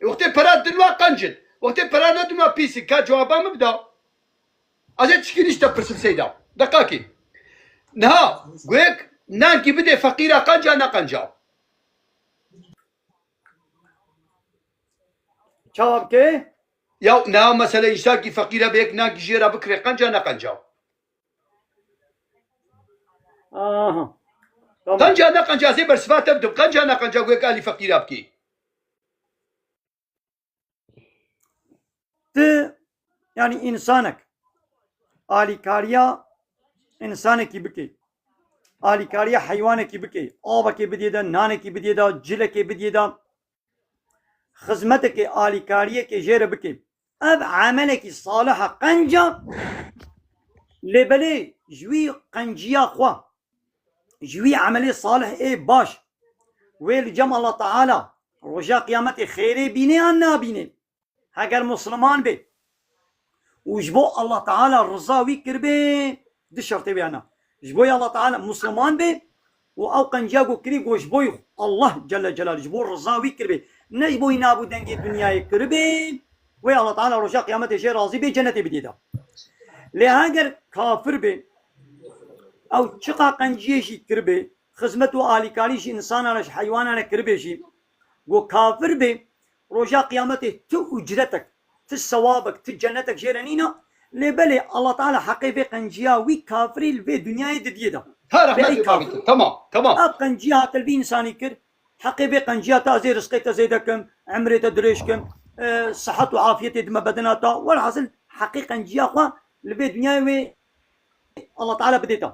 Wextê pera din wa qenc in. Wextê pera nedin wa pîs in. Ka cewaba min bida. Ez ê tişkî nîş te pirsim Seyda. Deqakî. Niha, guhêk nankî bidê feqîra qenca ne qenca. Çawa bike? Ya, niha mesele însankî feqîre bi yek nankî jê re bikirê qenca ne qenca. Aha. Tamam. Qenca ne qenca, ez ê bersiva te bidim. Qenca ne qenca, guhêk alî feqîra bikî. Ti, yani, insanek alîkariya insanekî bike, alîkariya heywanekî bike, avekê bidiyê de, nanekî bidiyê de, cilekê bidiyê de, xizmetekê, alîkariyekê jê re bike. Ev emelekî salih e, qenca, lê belê ji wî qenciya xwe, ji wî emelê salih ê baş, wê li cem Allah Teala roja qiyametê xêrê bîne yan nabîne? Heger Musliman bê û ji bo Allah Teala riza wî kiribê, di şertê wê hene. Ji bo Allah Teala Musliman bê û ew qenciya ku kirî ku ji bo Allah Celle Celal, ji bo riza wî kiribê. Ne ji bo nab û dengê dinyayê kiribê, wê Allah Teala roja qiyametê jê razî bê, cenetê bidê de. Lê heger kafir bê, ew çiqa qenciyê jî kiribê, xizmet û alîkarî ji însanan re, ji heywanan re kiribê jî, ku kafir bê, roja qiyametê ti ucretek, ti sewabek, ti cenetek jê re nîne, lê belê Allah Teala heqê vê qenciya wî kafirî li vê dinyayê didiyê de. Ha, rehmetê Berî kafir. Tamam, tamam. Ev qenciya hate li vî însanî kir, heqê vê qenciya te, ez ê rizqê te zêde kim, emrê te dirêj kim, e, sihet û afiyetê dime bedena te, welhasil heqê qenciya xwe li vê dinyayê wê Allah Teala bidê te.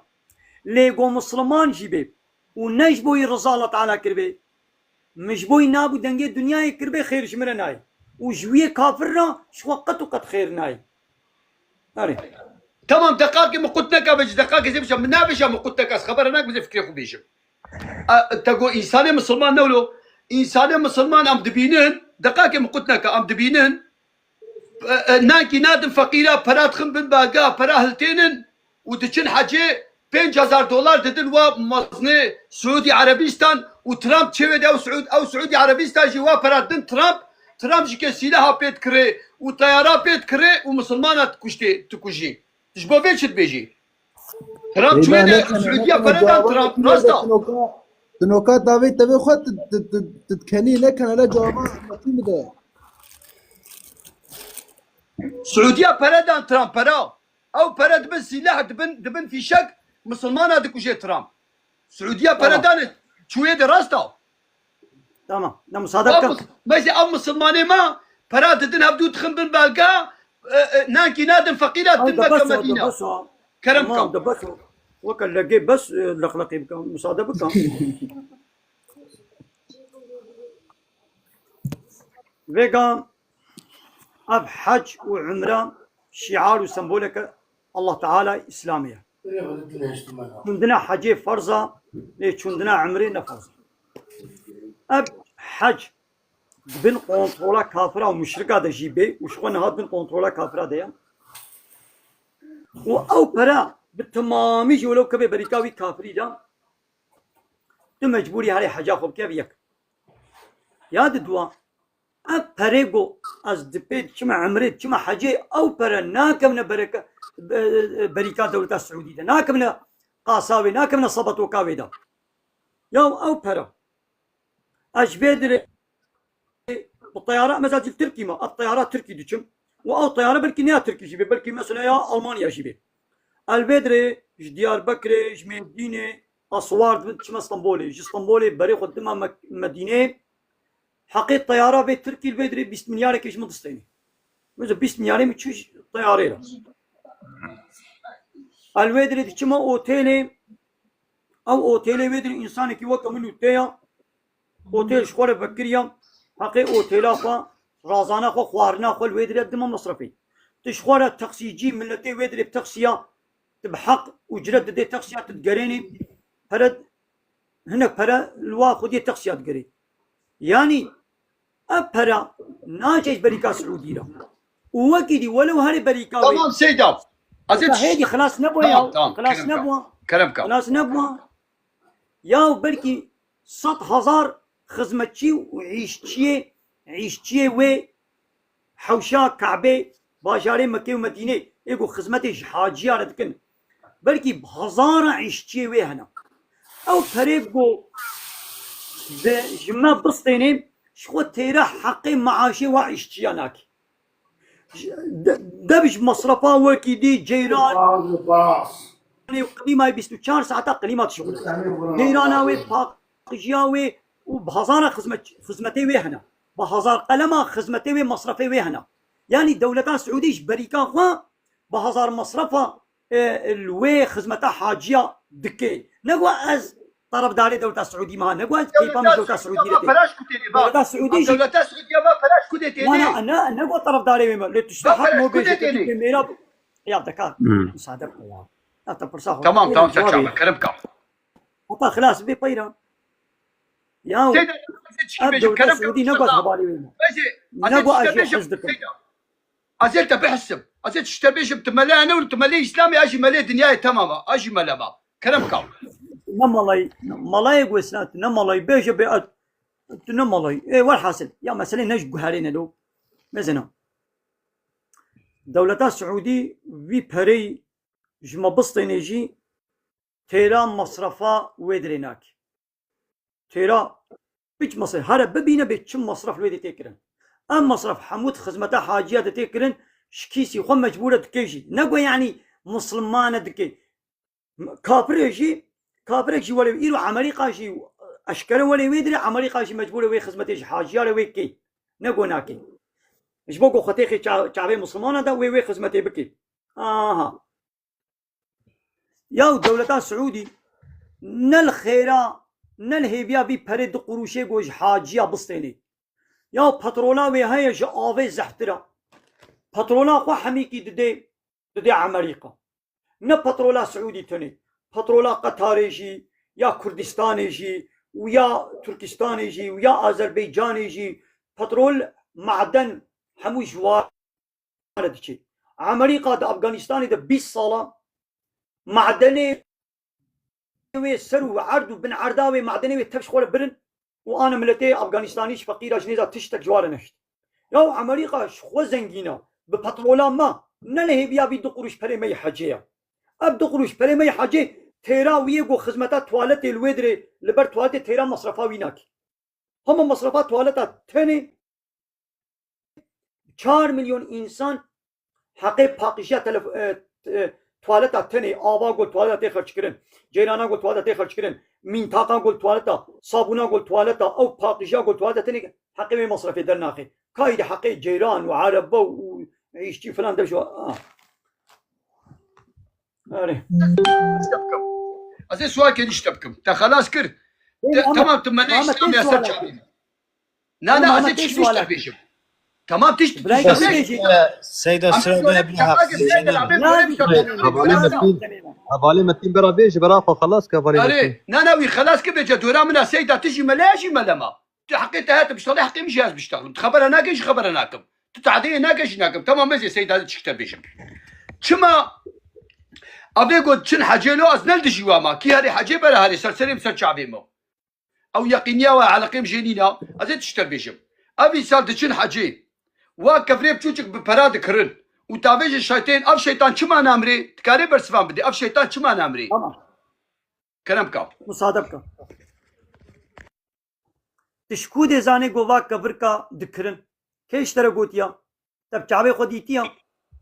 Lê go Musliman jî bê û ne ji bo wî riza Allah Teala kiribê, Min ji bo wî nabû dengê dinyayê kiribê, xêr ji min re nayê. Û ji wî yê kafir re ji xwe qet û qet xêr nayê. Erê. Tamam, deqakê min qut neke, ji deqakê zê bişe, min nabêje min qut neke, ez xebera nakim, ez ê fikrê xwe bêjim. E, te got însanê misilman ne wilo. Însanê misilman em dibînin, deqakê min qut neke, em dibînin, e, e, nankî nadin feqîra, pera dixin bin belga, pera hiltênin û diçin hecê, pênc hezar dolar didin wa mezinê Siûdî Erebîstan û Trump çêwê de ew Siûd-, ew Siûdî Erebîstan jî wa pera didin Trump, Trump jî ke sîleha pê dikirê û teyara pê dikirê û misilmana dikuştê, dikujî. Tu ji bo vê çi dibêjî? Trump çûye de Siûdiya pere dan Trump, rast e. Dinoka davê tevê xwe tu dikenî, nekene le cewaba hikûmetî bide. Siûdiya pere dan Trump, pere. Ew pere dibin sîleh, dibin, dibin fîşek, misilmana dikuje Trump. Siûdiya pere dane, çûye de rast e. Tamam. Ne musade bikin. Mezi ev misilmanê me pera didin hevdû dixin bin belga, e, e, nankî nadin feqîra din Meke Medîna. Kerem kam. De bes o. Weke legê bes, e, leqleqê bikin. Musade bikin. Vêga ev hec û umre şiar û semboleke Allah Teala Îslamê ye. Çûndina hecê ferz e, lê çûndina umrê ne ferz e. Ev hec di bin kontrola kafira û muşrika de jî bê û ji xwe niha di bin kontrola kafira de ye. Û ew pere bi temamî jî wilo kevê berîka wî kafirî de, tu mecbûrî herê heca xwe bike bi yek. Ya di dua, ev perê go ez di pê diçime emrê, diçime hecê, ew pere nakevne bereke-, be-, berîka dewleta Siûdî de, nakevne qasa wê, nakevne sebetoka wê de. Ya ew pere. Ez ji vê dirê bi teyara, mesela ji Tirkî me, ev teyara Tirkî diçim. Û ew teyara belkî ne ya Tirkî jî bê, belkî mesela ya Almanya jî bê. Ez vê dirê ji Diyarbekirê, ji Mêrdînê, ez siwar dibim diçime Stenbolê. Ji Stenbolê berê xwe didime Me-, Medînê. Heqê teyara vê Tirkî li vê dirê bîst milyarekê ji min distênê. Mesela bîst milyarê min çû ji teyarê re. Ez li vê dirê diçime otêlê. Ew otêlê wê dirê însanekî weke min û te ya. Otêl ji xwe re vekiriya. Heqê otêla xwe, razana xwe, xwarina xwe li wê dirê dima mesrefê. Tu ji xwe re taksîcî, miletê wê dirê bi taksiya, tu bi heq ucret didê taksiya, tu digerênê. Pere, hinek pere li wa xwediyê taksiya digerê. Yanî ev pere naçe ji berîka Siûdî re. Û wekî dî welew herê berîka wê. Tamam Seyda. Ez ê Hêdî xilas nebû ya. Tamam, tamam, xilas nebû. Kerem ka. Xilas nebû. Ya belkî sed hezar xizmetçî û îşçiyê, îşçiyê wê hewşa Kabê, bajarê Mekê û Medînê, ê ku xizmetê ji haciya re dikin, belkî bi hezara îşçiyê wê hene. Ew perê ku di, ji me bistênê, ji xwe têra heqê meaşê wa îşçiya nake. De, dev ji mesrefa wekî dî ceyran. Qlîmayê bîst û çar saeta qlîma dişuxile. Ceyran a wê, paqijiya wê û bi hezara xizmet-, xizmetê wê hene. Bi hezar qelema xizmetê wê, mesrefê wê hene. Yanî dewleta Siûdî ji berîka xwe bi hezar mesrefa, e, li wê xizmeta haciya dike. Ne ku ez terefdarê dewleta Siûdî me ha, ne ku ez keyfa min dewleta Siûdî re tê. Dewleta Siûdî jî. Dewleta Siûdî ya me peraş ku tê tê. Na, na, ne, ne ku terefdarê wê me. Lê tişta hak mo bêje ke tê mêra. Ya deka. Müsaade bike ya. Ya te pirsa xwe. Tamam, tamam, çak çak. Kerem ka. Heta xilas bê peyra. Ya. Ev dewleta Siûdî ne ku ez hevalê wê me. Ne ku ez jî hez dikim. Ez ê te bihisim. Ez ê tişte bêjim, tu mele ne û tu melê Îslamê, ez jî melê dinyayê temam e. Ez jî mele me. Kerem ka. Ne malayî, malayê wêsna, tu ne malayî, bêje bê, tu ne malayî. Ê, welhasil, ya meselê ne ji guherê ne do. Mezena. Dewleta Siûdî vî pereyî ji me bistênê jî têra mesrefa wê dirê nake. Têra piç mesref, here bibîne bê çi mesref li wê dê tê kirin. Em mesref hemû di xizmeta haciya de tê kirin, ji kîsî xwe mecbûr e dike jî. Ne ku yanî misilmane dike. Kafirê jî, kafirek jî welê, îro Amerîka jî eşkere welê wê dirê, Amerîka jî mecbûr e wê xizmetê ji haciya re wê kê. Ne ku nakê. Ji bo ku xwe têxê ça-, çavê misilmana de wê wê xizmetê bikê. Aha. Ya dewleta Siûdî ne li xêra ne li hêviya vî perê du qurûşê ku ji haciya bistênê. Ya petrola wê heye ji avê zehtir e. Petrola xwe hemîkî didê, didê Amerîka. Ne petrola Siûdî tenê. Petrola Qetarê jî, ya Kurdistanê jî û ya Tirkistanê jî û ya Azerbaycanê jî petrol, maden hemû ji wan re diçê. Amerîka di Afganistanê de bîst sala madenê wê ser û erd û bin erda wê madenê wê tev ji xwe re birin û ana miletê Afganistanî ji feqîra ji nêza tiştek ji wan re nehişt. Ya Amerîka ji xwe zengîn e, bi petrola me, ne li hêviya vî du qurûş perê me yê hecê ye. Ev du qurûş perê me yê hecê têra wî yê ku xizmeta tuwaletê li wê dirê, li ber tuwaletê têra mesrefa wî nakê. Hema mesrefa tuwaleta tenê çar milyon însan heqê paqijiya telef-, e, e, tuwaleta tenê, ava ku tuwaleta tê xerckirin, ceyrana ku tuwaleta tê xerckirin, mîntaka ku tuwaleta, sabûna ku tuwaleta, ew paqijiya ku tuwaleta tenê heqê wê mesrefê dernaxê. Kayî de heqê ceyran û erebe û îşçî filan dev ji wa-, ah. Erê. Tiştek bikim. Ez ê sualkê diştek bikim. Te xelas kir. Te, Muhammed, tamam, tu me ne Muhammed, İslam tê ya ser sualek. Çavê. Na, Oğlum, na, ez Muhammed, ê tê tiştek sualek. Bêjim. Tamam, tişt-, Bırak tiştek beni bêjim. Bêjim. Seyda, Ama sıra şöyle bir bir şey haksız yapayım, şeyler. Abi, böyle bir şey yapayım. Hevalê Metin, hevalê Metin bera bêje, bera xwe xelas ke hevalê Metin. Erê, na, na, wî xelas ke bêje, dora min a Seyda, tu jî mele ya jî mele ma. Tu heqê te heye, tu biştaxî, heqê min jî ez biştaxim. Tu xebera nake, jî xebera nakim. Tu tadeyê nake, jî nakim. Tamam, ez ê Seyda çi te bêjim. Çima avê got çin hecê lo, ez ne li dijî wa ma. Kî herê hecê bere herê ser serê min ser çavê min. Ew yeqîniya we eleqê min jê nîna. Ez ê tişt te bêjim. Ev însan diçin hecê. Wa kevirê biçûçik bi pera dikirin. Û tavêjin şeytên, ev şeytan çima namrê? Dikarê bersivan bidê. Ev şeytan çima namrê? Tamam. Kerem ka. Musade bike. Tu ji ku dê zanê ku va kevirka dikirin? Kê ji te re gotiya? Te bi çavê xwe dîtiya?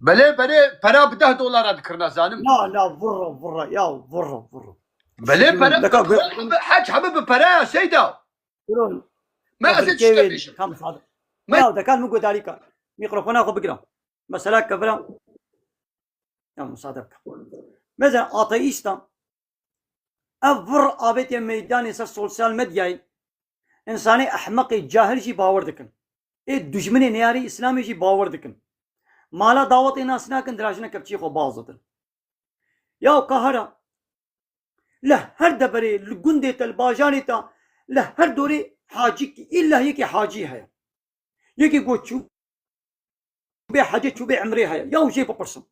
Belê, belê, pera bi deh dolara dikirina, zanim. Na, na, vurra, vurra, ya, vurra, vurra. Belê, pera, deka gu- hec hebe bi pera ya, Seyda. Gurun. Me ez ê tiştek bêjim. Kam sade. Me- Ya, deka min gudarî ka. Mikrofona xwe bigire. Mesela kevira. Ya, musade bike. Mesela ateîsta. Ev vir avêtiye meydanê ser sosyal medyayê. Însanê ehmeqê cahil jî bawer dikin. Ê dijminê neyarê Îslamê jî bawer dikin. Mala dawetê nas nakin, dirajine kevçiyê xwe baz didin. Ya kahara, li her deverê, li gundê te, li bajarê te, li her dorê hacî, îlla yekê hacî heye. Yekê got çû bê hecê, çû bê emrê heye. Ya jê bipirsin.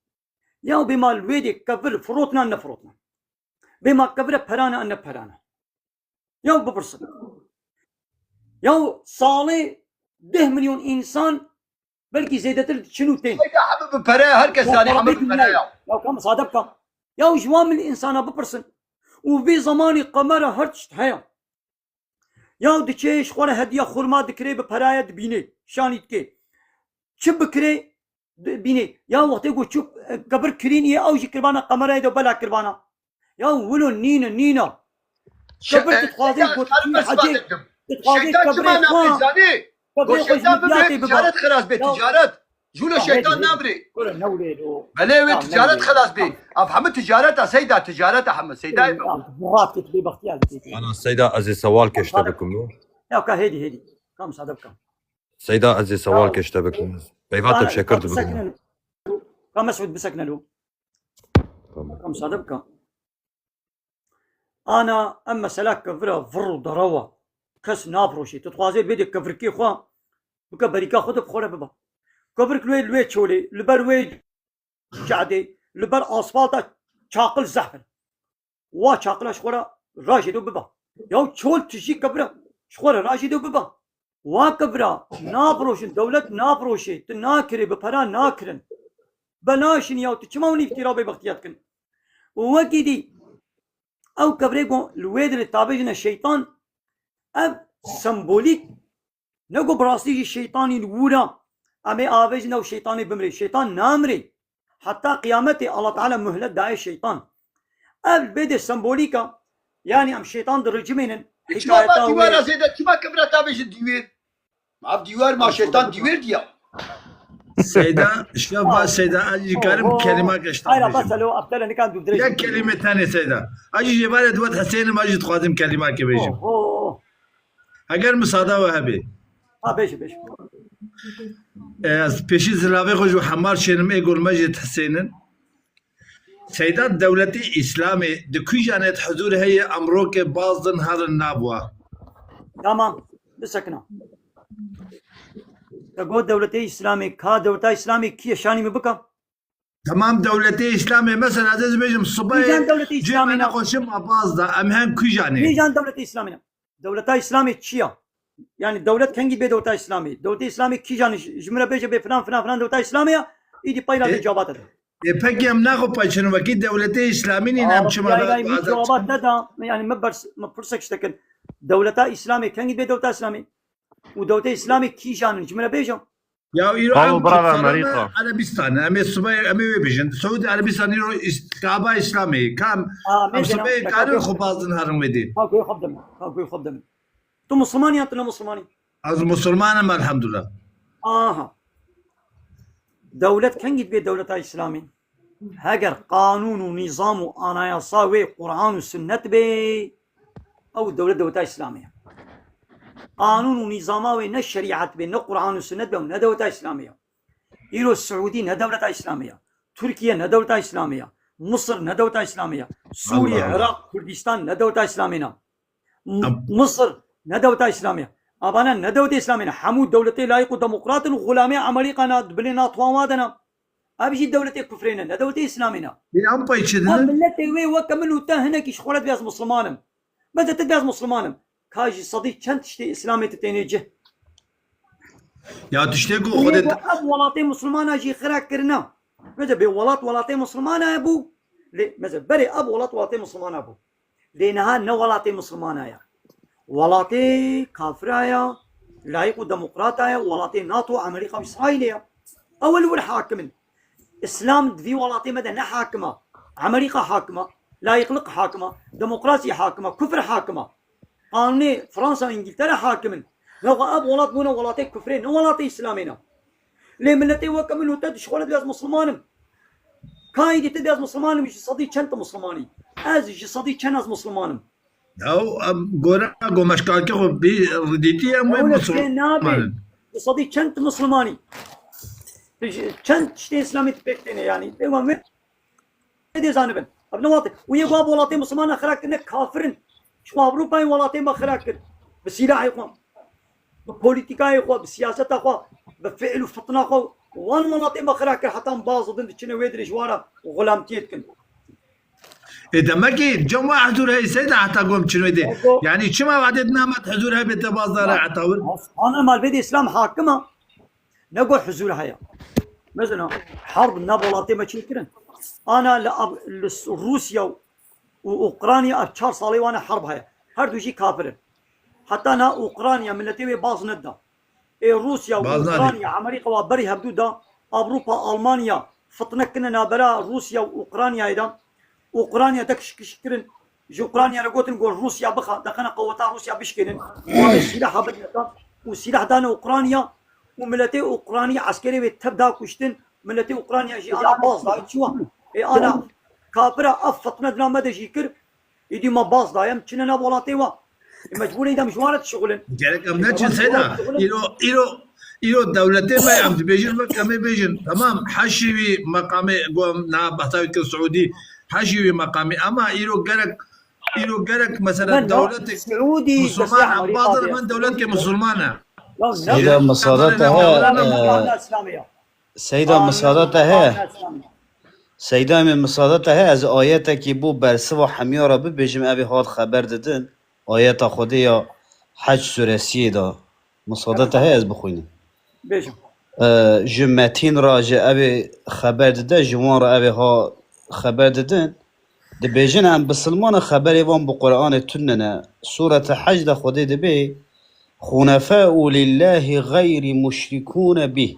Ya bê ma li wê dê kevir firotna, nefirotna. Bê ma kevire perane an ne perane. Ya bipirsin. Ya salê deh milyon însan belkî zêdetir diçin û tên. Heyda hebe bi pere, her kes zanî hebe bi pere ya. Ya kam sade bika. Ya ji wan milî însana bipirsin. Û vê zamanî qemera her tişt heye. Ya diçê ji xwe re hediya xurma dikirê bi peraya dibînê, şanî dikê. Çi bikirê dibînê. Ya wextê ku çû, e, kebir kirîn ye, ew jî kirbana qemerayê de bela kirbana. Ya wilo nîne, nîne. Kebir tu dixwazê got hecê, tu dixwazê kevirê xwe, kevirê xwe ji midyatê bibe. Ticaret xelas bê, ticaret. Jûlo şeytan namrê. Belê wê ticaret xelas bê. Ev hemû ticaret a Seyda, ticaret a hemû Seyda. Murat kê tu bê bextiyar dikê. Ana Seyda, ez ê sewal keşte bikim. Ya ka hêdî, hêdî. Kam sade bikam. Seyda, ez ê sewal keşte bikim. Peyva te şekir dibikim. Ka Mesûd bisekne lo. Tamam. Kam sade bikam. Ana em mesela kevira vir û derewa. Kes nafiroşê. Tu dixwazê bêdê kevirkê xwe, bike berîka xwe de bi xwe re biba. Kevirk li wê, li wê çolê, li ber wê cadê, li ber asfalta çaqil zehf in. Wa çaqila ji xwe re rajê de biba. Ya çol tijî kevira ji xwe re rajê de biba. Wa kevira nafiroşin, dewlet nafiroşê, tu nakirê, bi pera nakirin. Belaşin ya, tu çima hûn îftîra bê bextiya dikin? Û wekî dî, ew kevirê ku li wê dirê tabêjine şeytan, ev sembolîk, ne ku bi rastî jî şeytanî li wûra, em ê avêjin ew şeytanê bimrê. Şeytan namrê. Heta qiyametê Allah Teala muhlet daye şeytan. Ev bê de sembolîka, yanî em şeytan diricimênin. Çima hikayeta wê. Dîwara zêde, çima kevira tabêjin dîwêr? Ev dîwar ma şeytan dîwêr diya. Seyda, şeva Seyda, ez jî karim kelîma geşta. Hayra, bes elo, aptal, nikan dû dirêj. Ya kelîme tenê Seyda. Ez jî jêvarê diwet Hesênim, ez jî dixwazim kelîma ke bêjim. Eger misada we hebê. Ha, bêjî, bêjî. Ez pêşî zilavê xwe ji hemar şênim, ê gol me jê dihesênin. Seyda, dewletê Îslamê di kîjan ê hizûr heye, emroke bazdin herin nabwa? Tamam, bisekina. Te got dewletê Îslamê, ka dewleta Îslamê kî ye, şanî min bika? Tamam, dewletê Îslamê, mesela, ez dibêjim, sibê Kîjan dewletê cê Îslamê me ne? Nexweşim, me baz da, em hem kîjan ê? Kîjan dewletê Îslamê ne? Dewleta Îslamê çi ya? Yani dewlet kengî bê dewleta Îslamê? Dewleta Îslamê kîjan ji, ji min re bêje bê filan, filan, filan dewleta Îslamê ya, îdî payla E, vê cevata de. E, pekî em naxwe payçin wekî dewletê Îslamî nîn em çima Arabiyayla min cevaba te da, yani min bers, min pirsek ji te kir. Dewleta Îslamê kengî bê dewleta Îslamê? Û dewleta Îslamê kîjan in? Ji min re bêje. Ya îro Balo, em brava, Amerika. Erebistan, em ê sibê, em ê wê bêjin. Saûdî Erebistan îro îs-, Kaaba Îslamê, kam Aa, em mêzena, sibê karin xwe bazdin herin wê dî. Ka goyê xwe bide min, ka goyê xwe bide min. Tu Musulman î yan tu ne Musulman î? Ez Musulman im, elhamdulillah. Aha. Dewlet kengî dibê dewleta Îslamê? Heger qanûn û nîzam û anayasa wê Quran û Sunnet bê, ew dewlet dewleta Îslamê ye. Qanûn û nîzama wê ne şerîet bê, ne Quran û Sunnet bê, ew ne dewleta Îslamê ye. Îro Siûdî ne dewleta Îslamê ye. Tirkiye ne dewleta Îslamê ye. Misir ne dewleta Îslamê ye. Sûriye, Allah Allah. Iraq, Kurdistan ne dewleta Îslamê ne. M-, Em- Misir ne dewleta Îslamê ye. Abana ne dewleta Îslamê ne. Hemû dewletê layîq û demokrat in û xulamê Amerîka ne, di bilê NATO-an wa de ne. Ev jî dewletê kufrê ne, ne dewletê Îslamê ne. Lê em pey çi Ev didin? Milletê wê weke min û te hinekî ji xwe re dibê ez Musulman im. Bes de tu dibê ez Musulman im. Ka ji sedî çend tiştê Îslamê tu tênê cih? Ya tiştê ku Û Xwedê yê ku ev welatê Musulmana jî xira kirine. Bêje bê welat welatê Musulmana bû. Lê, mesela, berê ev welat welatê Musulmana bû. Lê niha ne welatê Musulmana ye. Welatê kafira ye, layîq û demokrata ye, welatê NATO, Amerîka û Îsraîlê ye. Ew li wir hakim in. Îslam di vî welatê me de ne hakim e. Amerîka hakim e, layîqlik hakim e, demokrasî hakim e, kufr hakim e. Qanûnê Fransa û Îngiltere hakim in. Wexwe ev welat bûne welatê kufrê, ne welatê Îslamê ne. Lê miletê weke min û te dişxwele dibê ez Musulman im. Ka êdî tu dibê ez Musulman im, ji sedî çend tu Musulman î? Ez ji sedî çend ez Musulman im? Yaw, em gora gomeşkalkê xwe bî ridîtî em wê Ew ne Musulman tê nabe. In. Ji sedî çend tu Musulman î? Tu ji çend tiştê Îslamê tu pêk têne, yanî? Pê wan wê dê zanibin. Ev ne welat e. Û yê ku ev welatê Musulmana xira kirine kafir in. Ji xwe Ewropayê welatê me xira kir. Bi sîlahê xwe, bi polîtîkayê xwe, bi siyaseta xwe, bi fiil û fitna xwe. Wan welatê me xira kir, heta em baz didin, diçine wê dirê ji wan re xulamtiyê dikin. Ê, demekî cem we hizûr heyî Seyda heta gom çin wê dê. Ego. Yanî çima vadê dina me hizûr hebe te baz dare heta wir? Ana malbêdê Îslam hakim e. Ne got hizûr heye. Mesela, herb ne welatê me çêkirin. Ana li Af-, li S-, Rûsya û Ukrayna ev çar salê wan e herb heye. Her du jî kafir in. Heta na Ukrayna miletê wê baz nedida. Ê Rûsya û Ukrayna, Amerîka wa berî hevdû da, Ewropa, Almanya fitne kine navbera Rûsya û Ukraynayê de. Ukrayna de kişkişkirin. Ji Ukrayna re gotin, got, Rûsya bixa, dixine qeweta Rûsya bişkênin. Wan sîlaha bidin û sîlah dane Ukrayna û miletê Ukraynî eskerê wê tev da kuştin. Miletê Ukrayna jî ana baz da, çi wa? Ê ana kafira ev fitne dina me de jî kir. Îdî me baz daye, em çine nav welatê we. Ê mecbûr in dem ji wan re dişixulin. Gerek em neçin Seyda. Îro, îro, îro dewletê me em dibêjin wek em ê bêjin. Tamam, heşî wî meqamê ku em niha behsa wî kir Siûdî, heşî wî meqamê. Ama îro gerek, îro gerek mesela dewletek Siûdî Musulman em bazir hemen dewletkê Musulman e. Seyda, misade te he, e, Seyda, misade te he. Seyda, min misade te he, ez ayetekî bo bersiva hemiya re bibêjim, ev ê hat xeber didin. Ayeta Xwedê ya Hec suresiyê de. Misade te he, ez bixwînim. Bêjim. E, ji Metîn re ji ev ê xeber dide, ji wan re ev ê ha xeber didin. Dibêjin em bisilmane xeberê wan bi Qur'anê tune ne. Surete Hec de Xwedê dibê, "Xunefâ'u lillâhi ghayrî muşrikûne bih."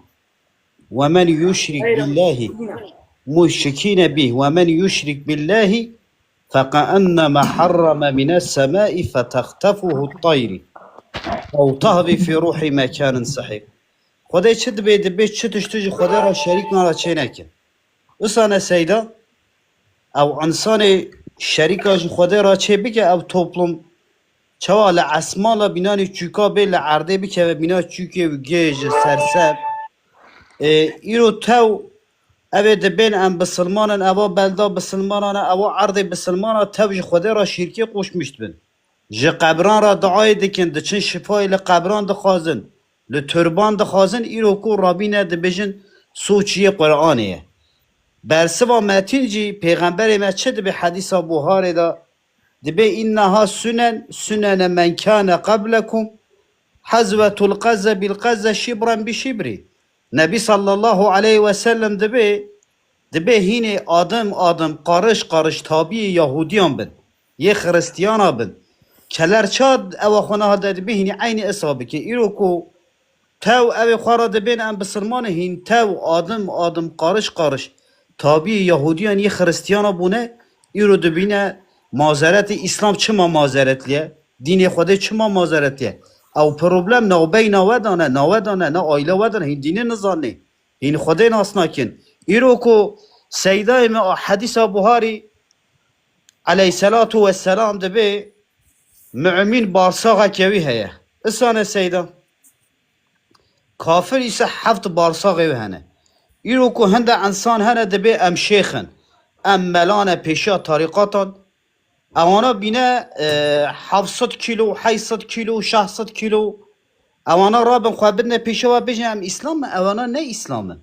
ومن يشرك بالله، مشركين به، ومن يشرك بالله فكأنما حرم من السماء فتخطفه الطير أو تهوي في روح مكان سحيق. Xwedê çi dibê, dibê çi tiştu ji Xwedê re şerîk nara çê nekin. Usane seyda, ew insanê şerîka ji Xwedê re çê bike, ew toplum çawa li esmala bînanî çûka bê li erdê bikeve bîna çûkê û gêj, serser. Ê, îro tew, ev ê dibên em bisilmanin, eva belda bisilmanan e, eva erdê bisilmana tev ji Xwedê re şîrkê qoşmiş dibin. Ji qebran re duayê dikin, diçin şifayê li qebran dixwazin, li turban dixwazin, îro ku rabîne dibêjin soçiyê Qur'anê ye. Bersiva Metîn jî Pêxemberê me çi dibê hedîsa Buharê de? Dibê, "Înneha sunen, sunene men kâne qablekum, hazwetul qezze bil qezze, şibren bi şibri." Nebî sallallahu aleyhi ve sellem dibê, dibê hînê adim adim, qariş qariş tabiyê Yahudiyan bin, yê Xiristiyana bin. Keler çad ewa xwe niha de dibê hînî eynî esa bike. Îro ku tew ew ê xwe re dibên em bisilman in, hîn tew adim adim, qariş qariş tabiyê Yahudiyan yê Xiristiyana bûne, îro dibîne mazeretê Îslam çima mazeretliye, dînê Xwedê çima mazeretliye. Ew problem navbeyna we dane, na we dane, na aile we dane, hîn dînê nizanê, hîn Xwedê nas nakin. Îro ku seydayê me a hedîsa Buharî aleyhîselatu wesselam dibê, mumîn barsaxeke wî heye. Isane seyda. Kafir îse heft barsaxê wê hene. Îro ku hinde ensan hene dibê em şêx in, em mela ne pêşiya tarîqatan, ewana bîne, e, heft sed kîlo, heyt sed kîlo, şeş sed kîlo, ewana rabin xwe bidine pêşiya we bêjin em Îslam in, ewana ne Îslam in.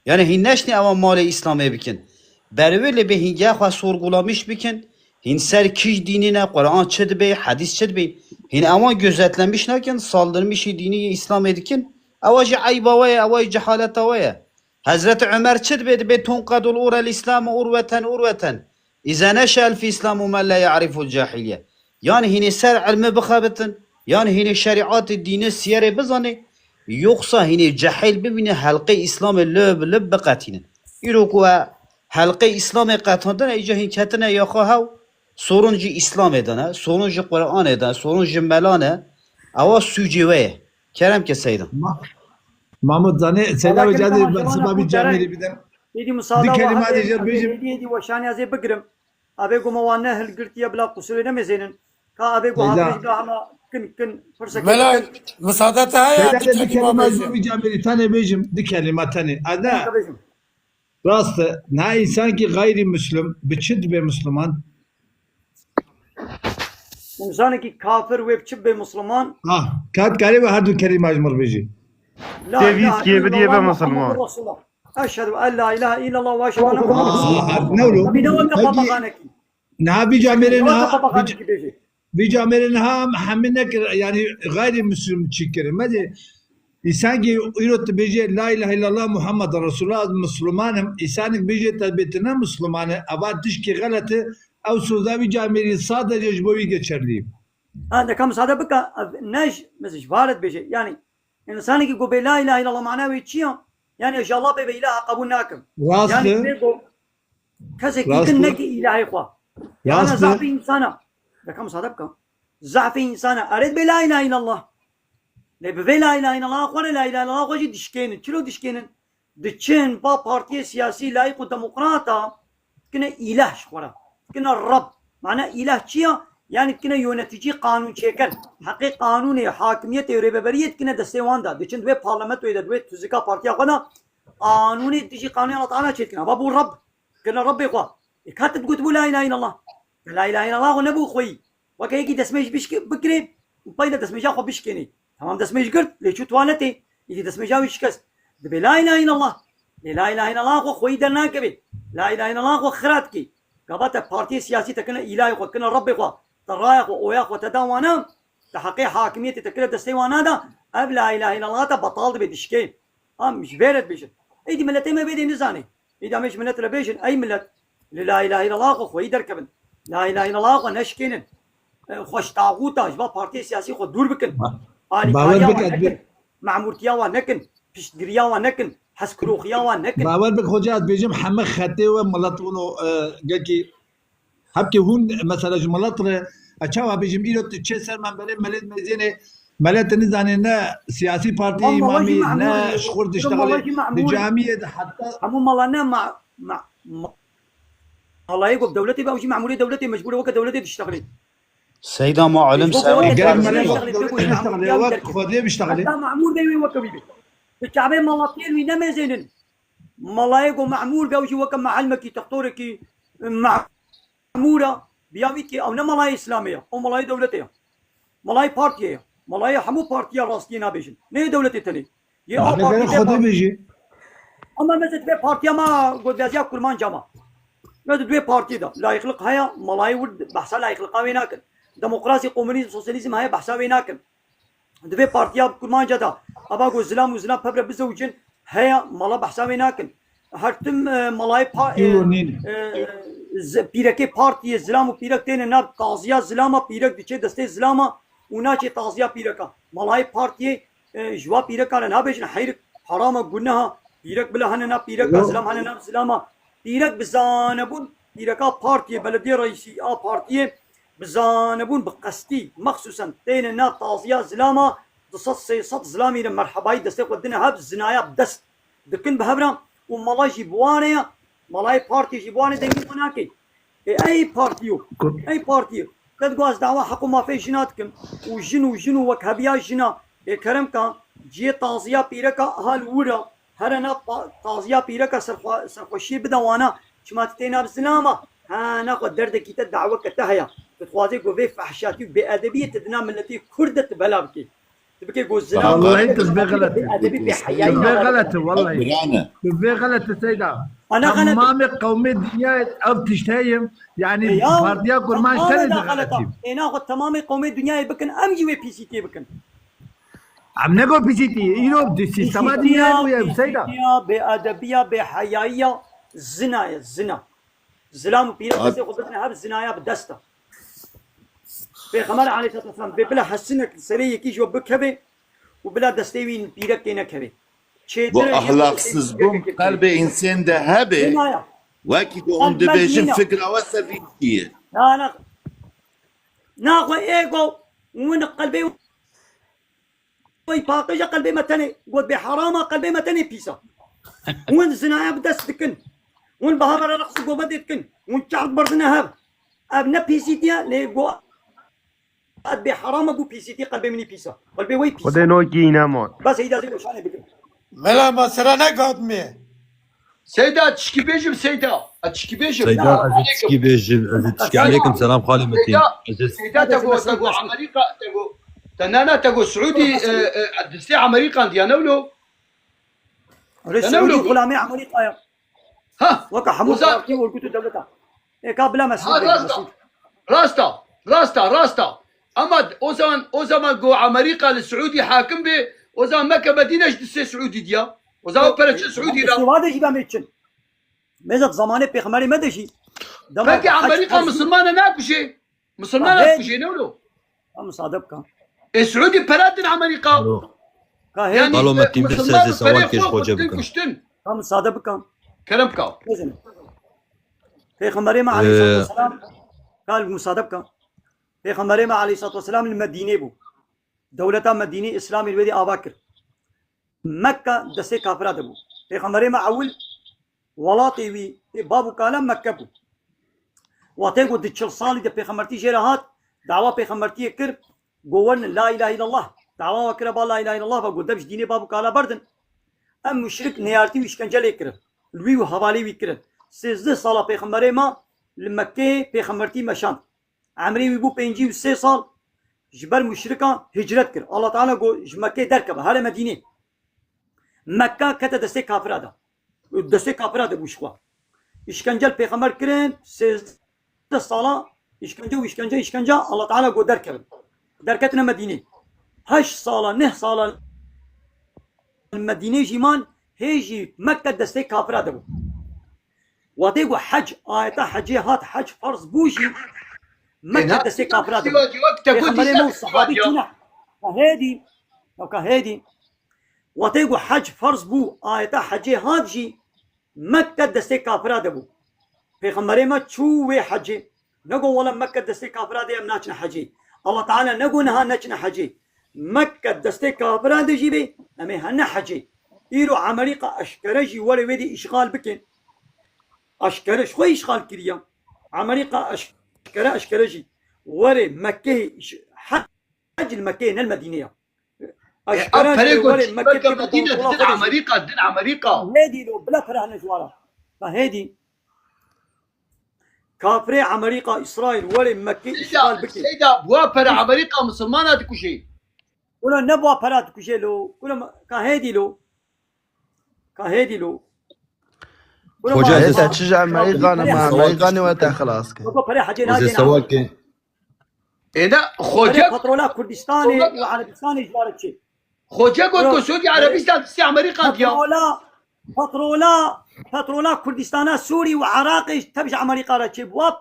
Yani hîn neşnê ewa malê Îslamê bikin. Berê wê lê bê hîn geh xwe sorgulamîş bikin. Hîn ser kîj dînî ne, Quran çi dibê, hedîs çi dibê. Hîn ewan gözetlemiş nakin, saldırmışî dînî yê Îslamê dikin. Ewa jî eyba we ye, ewa jî cehaleta we ye. Hezreti Ömer çi dibê, dibê, "Tunqedul urel Îslam urveten urveten. İze neşel fi Îslam men la ya'riful cahiliye." Yani hînê ser ilmi bixebitin, yani hînê şerîatê dînê siyerê bizanê, yoksa hînê cehil bibîne helqê Îslamê lib lib biqetînin. Îro ku e helqê Îslamê qetandine, îca hîn ketine yaxa hew, sorun ji Îslamê de ne, sorun ji Quranê de, sorun ji melan e, ewa sûcê we ye. Kerem ke seyda. Ma-, Mamut zanê, seyda Valla ve kim cadê tamam ben zaman siba bir bu cemêrî deren. Bidin. Êdî musada Di wa kelîma hebe dê jê bêjim. Êdî, êdî weşanî ez ê bigirim. Abê goma wan ne hilgirtiye bila qusurê nemêzênin. Ka abê go Seyda. Hafirê jî bila hema kin kin pirseke Belal, kin. Misadete heye Seyda, di di kelîma kelîma bêjim. Bi camêrî tenê bêjim, di kelîma tenê. Ada, Ka bêjim. Rast e. Na însan ki gayrimüslim, bi çi dibe Müslüman? Însanekî kafir wê bi çi bibe Müslüman? Ah, kat karê ve her du kelîma ji mir bêjî. La Tevîz ilahe kiye bidiye illallah be Muhammedur Musulman. Resulullah. Eşhedü en la ilahe illallah ve eşhedü enne Muhammedur Resulullah. Ah, ne olu? Bîne weke Peki, papaqanekî. Niha vî camêrê Weke niha, vî papaqanekî bêjî. Vî camêrê niha em hemî nekir, yani gayrimüslim çi kirin. Medê, îsankî îro tu bêjê, "La ilahe illallah Muhammed Resulullah, ez Müslümanım." Îsanik bêjê, te bê tu ne Müslüman e, eva tişkî xelet e, ew soza vî camêrî sadece ji bo wî geçerlî. Ha, deka misade bika, ev ne ji, mesela ji varet bêje. Yani, insanekî go bê la ilahe illallah mana wê çi ya? Yani, ez ji Allah bê ve ilaha qebûl nakim. Rast Yani, e. bê go, kesekî Rast din e. Neke ilahê xwe. Rast Yani, e. Zafê insana. Deka misade bika. Zafê insana. Erê bê la ilahe illallah. Lê bi vê la ilahe illallah xwe re la ilahe illallah xwe jî dişkênin. Çilo dişkênin? Diçin ba partiyê siyasî layîq û demokrata dikine îlah ji xwe re. Dikine Reb. Mane îlah çi ya? Yani dikine yöneticî, qanûnçêker. Heqê qanûnê, hakimiyetê û rêveberiyê dikine destê wan de. Diçin di wê parlamentoyê de, di wê tuzika partiya xwe de qanûnê dijî qanûnê Allah Teala çêdikine. Ava bû Reb. Dikine Rebbê xwe. Ê ka tu digotibû la ilahe illallah. La ilahe illallah xwe nebû xweyî. Weke yekî destmêj bişki-, bikirê û peyde destmêja xwe bişkênê. Tamam destmêj girt, lê çû tuwaletê, îdî destmêja wî şikest. Dibê la ilahe illallah. Lê la ilahe illallah xwe xweyî dernakeve. La ilahe illallah xwe xira dikê. Gava te partiyê siyasî te kine îlahê xwe, kine Rebbê xwe, te raya xwe, oya xwe te da wana, te heqê hakimiyetê te kire destê wana da, ev la ilahe illallah te betal dibe, dişkê. Am ji vê re dibêjin. Êdî miletê me vê dê nizane. Îda me ji milet re bêjin, ey milet, li la ilahe illallah xwe xweyî derkevin. La ilahe illallah xwe neşkênin. E, xwe ji taxûta, ji va partiyê siyasî xwe dûr bikin. Ba-, Alîkariya bawer wan bike, nekin. Memûrtiya wan nekin. Piştgiriya wan nekin. Hezkiroxiya wan nekin. Bawer bike, hoca, ez bêjim heme xetê we milet wino, e, gelkî hepkê hûn mesela ji milet re, e, çawa bêjim, îro tu çê ser menberê melê mêzênê, Mele, tu nizanî, ne siyasî partî, îmamî, ne ji xwe diştexilî. Di camiyê de heta hemû mala ne ma, ma, ma, malayê ku bi dewletê be, ew jî memûrê dewletê mecbûr e weke dewletê diştexilî. Seyda ma elim ser gerek mele wek dewletê biştexilî, wek Xwedê biştexilî. Heta memûr be wê weke wî be. Bi çavê malatiyên wî nemêzênin. Malayê ku memûr be, ew jî weke mehelmekî, textorekî, me-, Memûra, biya wî ki ew ne malayê Îslamê ye, ew malayê dewletê ye. Malayê partiyê ye. Malayê hemû partiya rastiyê nabêjin. Ne yê dewletê tenê. Yê a partî, vê Xwedê bêjî. Ama me divê partiya ma gotbeziya kurmanca ma. Me di divê partiyê de layıklık heye, malayê wir behsa layıklıka wê nakin. Demokrasî, komunîzm, sosyalîzm heye, behsa wê nakin. Divê partiya kurmanca da, ava ku zilam û zilam pevre bizewicin, heye, mala behsa wê nakin. Her tim, e, malayê pa-, e, e, z-, pîrekê partiyê, zilam û pîrek têne nav taziya zilama, pîrek diçe destê zilama û naçê taziya pîreka. Malayê partiyê, e, ji wa pîreka re nabêjin heyrik, harama, guneha, pîrek bila hene nav pîreka, zilam hene nav zilama. Pîrek bi zanebûn, pîreka partiyê, belediyê reîsî a partiyê, bi zanebûn, bi qestî, mexsusen têne nav taziya zilama, du sed sê sed zilamî re merhebayî destê xwe dine hev, zinaya bi dest dikin bi hev re û mala jî bi wan re ye, malayê partiyê jî bi wan re dengê xwe nake. Ê, ey partiyo, ey partiyo, te digo ez dawa heq û mafê jina dikim û jin û jin û wekheviya jina, ê kerem ka, ciyê taziya pîreka hal wira, here na pa-, taziya pîreka serxwe-, serxweşiyê bide wana, çima tu tê nav zilama? Ha, naxwe derdekî te, daweke te heye. Tu dixwazê ku vê fehşatî û bêedebiyê tu di nav miletê Kurd de tu bela bikê. Tu bikê ku zilam, Wallahî tu vê xelet e. Bêedebî, bêheyayî. Tu vê xelet e, wallahî. Birane. Tu vê xelet e Seyda. Ana xelet e. Temamê qewmê dinyayê ev tişt heye. Yani, e, ya, partiya kurmanc tenê de xelet e. Ê, naxwe temamê qewmê dinyayê bikin, em jî wê pîsîtiyê bikin. Em ne got pîsîtî, îro di sîstema dinyayê bûye, Seyda. Pîsîtiya, bêedebiya, bêheyayiya, zina ye, zina. Zilam û pîrek destê xwe bidine hev, zinaya bi dest e. Pêxember aleyhisselatu vesselam bê bila hesinek li serê yekî ji we bikeve û bila destê wî pîrek tê nekeve. Çêtir e ji ahlaksizbûn qelbê însên de hebe, zina ye. Wekî ku hûn dibêjin fikra we ser vî tiştî ye. Na, na. Naxwe ê ku win qelbê Oy paqij e, qelbê me tenê, got bê herama, qelbê me tenê pîs e. Hûn zinaya bi dest dikin. Hûn bi hev re reqs û govendê dikin. Hûn çax dibirdine hev. Ev ne pîsîtî ye, lê go-, ev bê herama bû pîsîtî, qelbê min î pîs e. Qelbê wê pîs e. Xwedê nokî îne man. Bes heyda zê weşanê bikin. Mela, ma sera negatmê. Seyda, tişkî bêjim, Seyda. A, tişkî bêjim. Seyda, ez ê tişkî bêjim, ez ê tişkî. Aleykum selam, xalê Metin. Seyda, ez ê Seyda, te go, te go Amerîka, te go, te nana, te go Siûdî, e, e, destê Amerîkan diya, ne wilo? Te ne wilo? Siûdî xulamê Amerîka ya. Ha, weka hemû partî û örgüt û dewleta. Ê, ka bila me Siûd bêjim, me Siûd. Rasta, rasta, rasta. Ama o zaman, o zaman go Amerîka li Siûdî hakim bê, o zaman Mekke Medîne ji destê Siûdî diya. O zaman pere çi Siûdî re? Siwa de jî be me çin. Mêzet zamanê pêxemberê me de jî. Peki Amerîka misilmane nakuşê? Misilmane nakuşê, ne wilo? Ha, musade bika. E, Siûdî pere din Amerîka. Alo. Ka hê. Yani, Alo, Metin, bir misilman sözü, sewal pere kêş xwe hoca bikin. Kuştin. Ha, musade bika. Kerem ka. Pêxemberê me aleyhissalatu vesselam, ka musade bika. Pêxemberê me aleyhissalatu vesselam li Medînê bû. Dewleta Medînê Îslamê li wê dî ava kir. Mekke destê kafira de bû. Pêxemberê me ewil welatê wî, ê, bav û kala Mekke bû. Watê ku di çil salî de pêxembertî jê re hat, dawa pêxembertiyê kir, got werin la ilahe illallah. Dawa we kire ba la ilahe illallah ve, got dev ji dînê bav û kala berdin. Em muşrik neyartî û îşkence lê kirin. Li wî û hevalê wî kirin. Sêzdeh sala pêxemberê me li Mekkeyê pêxembertî meşand. Emrê wî bû pêncî û sê sal, ji ber muşrikan hicret kir. Allah Teala got, ji Mekkê derkeve, here Medînê. Mekka kete destê kafira de. Destê kafira de bû ji xwe. Îşkence li pêxember kirin, sêzdeh sala îşkence û îşkence, îşkence, Allah Teala got derkevin. Derketine Medînê. Heşt sala, neh sala Medînê jî man, hê jî Mekke destê kafira de bû. Watê ku hec, ayeta hecê hat, hec ferz bû jî, Mekke destê kafira de bû. Pêxemberê me û sahabî çûne. Ka hêdî, ka hêdî. Watê ku hec ferz bû, ayeta hecê hat jî, Mekke destê kafira de bû. Pêxemberê me çû wê hecê. Nego wele Mekke destê kafira de, em naçine hecê. Allah Teala nego niha neçine hecê. Mekke destê kafiran de jî bê, em ê hene hecê. Îro Amerîka eşkere jî were wê dê îşxal bikin. Eşkere ji xwe îşxal kiriya. Amerîka eşkere eşkere jî were Mekkeyê îş-, hec li Mekkeyê ne li Medînê ya. Eşkere ev perê jî got were çî Mekke Mekke tê Medîne kontrola didin xwe de jî. Amerîka, din Amerîka. Hêdî lo bila pere hene ji wara. Ba hêdî. Kafirê Amerîka, Îsraîl, werê Mekkê Seyda, îşgal bike. Seyda, wa pere Amerîka misilmana dikujê. Kuro ne wa pera dikujê lo. Kuro ma-, ka hêdî lo. Ka hêdî lo. Kuro Hoca ma-, Hê te ma-, çi ji Amerîka ne, ma Amerîka ne we te xilas ke. Kuro pere hecê Hoca nagê na. Sewal ke. Êne Pere xoce petrola Kurdistanê û Erebistanê ji wara çê. Xoce got ku Suudî Erebistan distî Amerîka diya. Petrola, petrola, petrola Kurdistana Sûrî û Iraqê tev ji Amerîka re çêbû. Wap,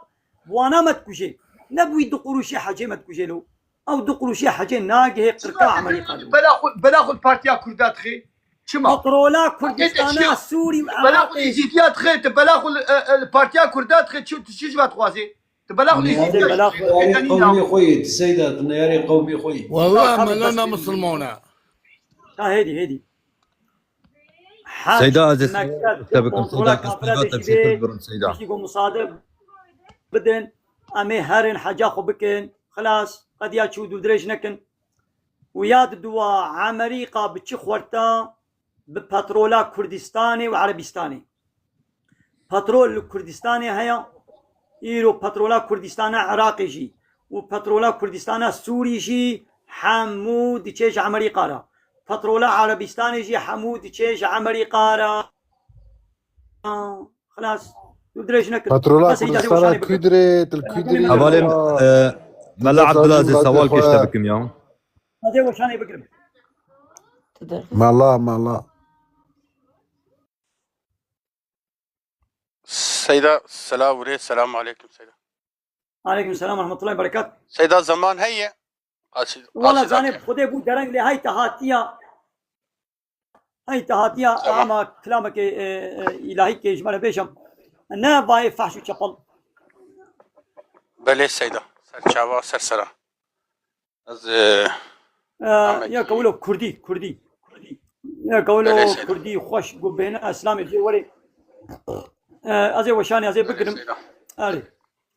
wana me dikujê. Ne bi wî du quruşê hecê me dikujê lo. Ew du quruşê hecê nagihê qirka Amerîka de. Bela xwe, bela xwe li Partiya Kurda dixê. Çima? Petrola Kurdistana Sûrî û Iraqê. Bela xwe Êzîdiya dixê, tu bela xwe li, e, e, li Partiya Kurda dixê, çi, tu çi ji me dixwazê? Tu bela xwe Neyarê qewmê xwe yê, tu Seyda, tu neyarê qewmê xwe yê. Wala me lana misilmana. Ka hêdî, hêdî. Hec Seyda, ez ê Mekke, te bikim, kontrola Seyda, kafira ez te de jî bê, bikim, Seyda. Piştî ku musade bidin, em ê herin heca xwe bikin. Xilas, qediya çû dûrdirêj nekin. Û ya diduwa, Amerîka bi çi xwerta? Bi petrola Kurdistanê û Erebistanê. Petrol li Kurdistanê heye, îro petrola Kurdistana Iraqê jî û petrola Kurdistana Sûrî jî hemû diçe ji Amerîka re. Petrola Erebistanê jî hemû diçe ji Amerîka re. Xilas, tu dirêj nekir. Petrola Kurdistana kû dirê, til kû dirê. Hevalê, e, Mela Abdullah, ez ê sewal kê ji te bikim ya. Ez ê weşanê bigirim. Mela, mela. Seyda, selav û rê, selamu aleykum Seyda. Aleykum selam ve rahmetullahi ve berekat. Seyda, zeman heye? Qasî-, Wala qasîda zanê ke. Xwedê bû dereng lê hey te hatiya. Hey te hatiya Tamam. Ama kilamekê, e, e, îlahîkê ji me re bêjim. Ne vayê fehş û çepel. Belê Seyda. Ser çava, ser sera. Ez, e, E, Ahmet. Ya kewilo Kurdî, Kurdî. Ya kewilo Belê Seyda. Kurdî xweş got bêhna Îslamê jê werê. E, ez ê weşanê, ez ê Belê bigirim. Seyda. Erê.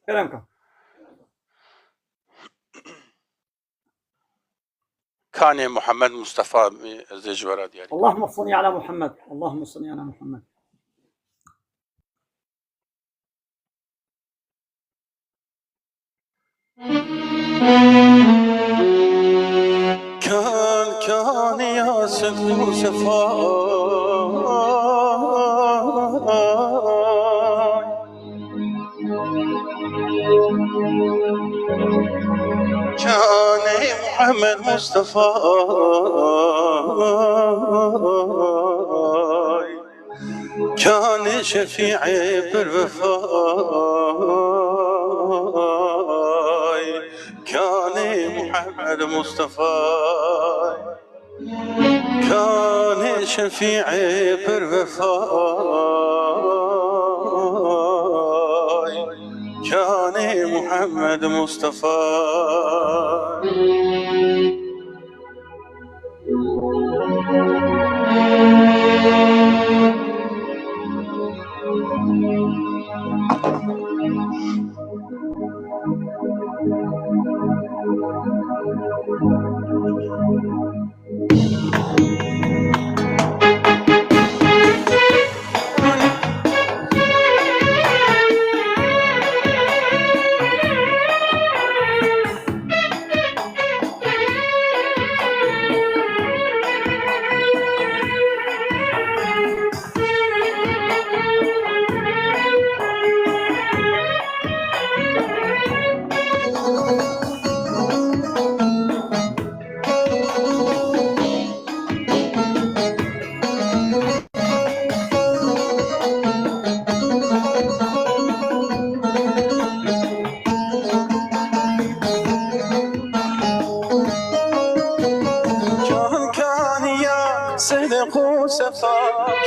Kerem ka. Kanê Muhammed Mustafa, ez ê ji we re diyarî. Allahümme salli ala Muhammed. Allahümme salli ala Muhammed. Kan, kan ya sidq û sefa. Kanê Muhammed Mustafa. Kanê şefîê pir wefay, kanê Muhammed Mustafa. Kanê şefîê pir wefay, kanê Muhammed Mustafa. Kan, kan ya Sidq û Sefa,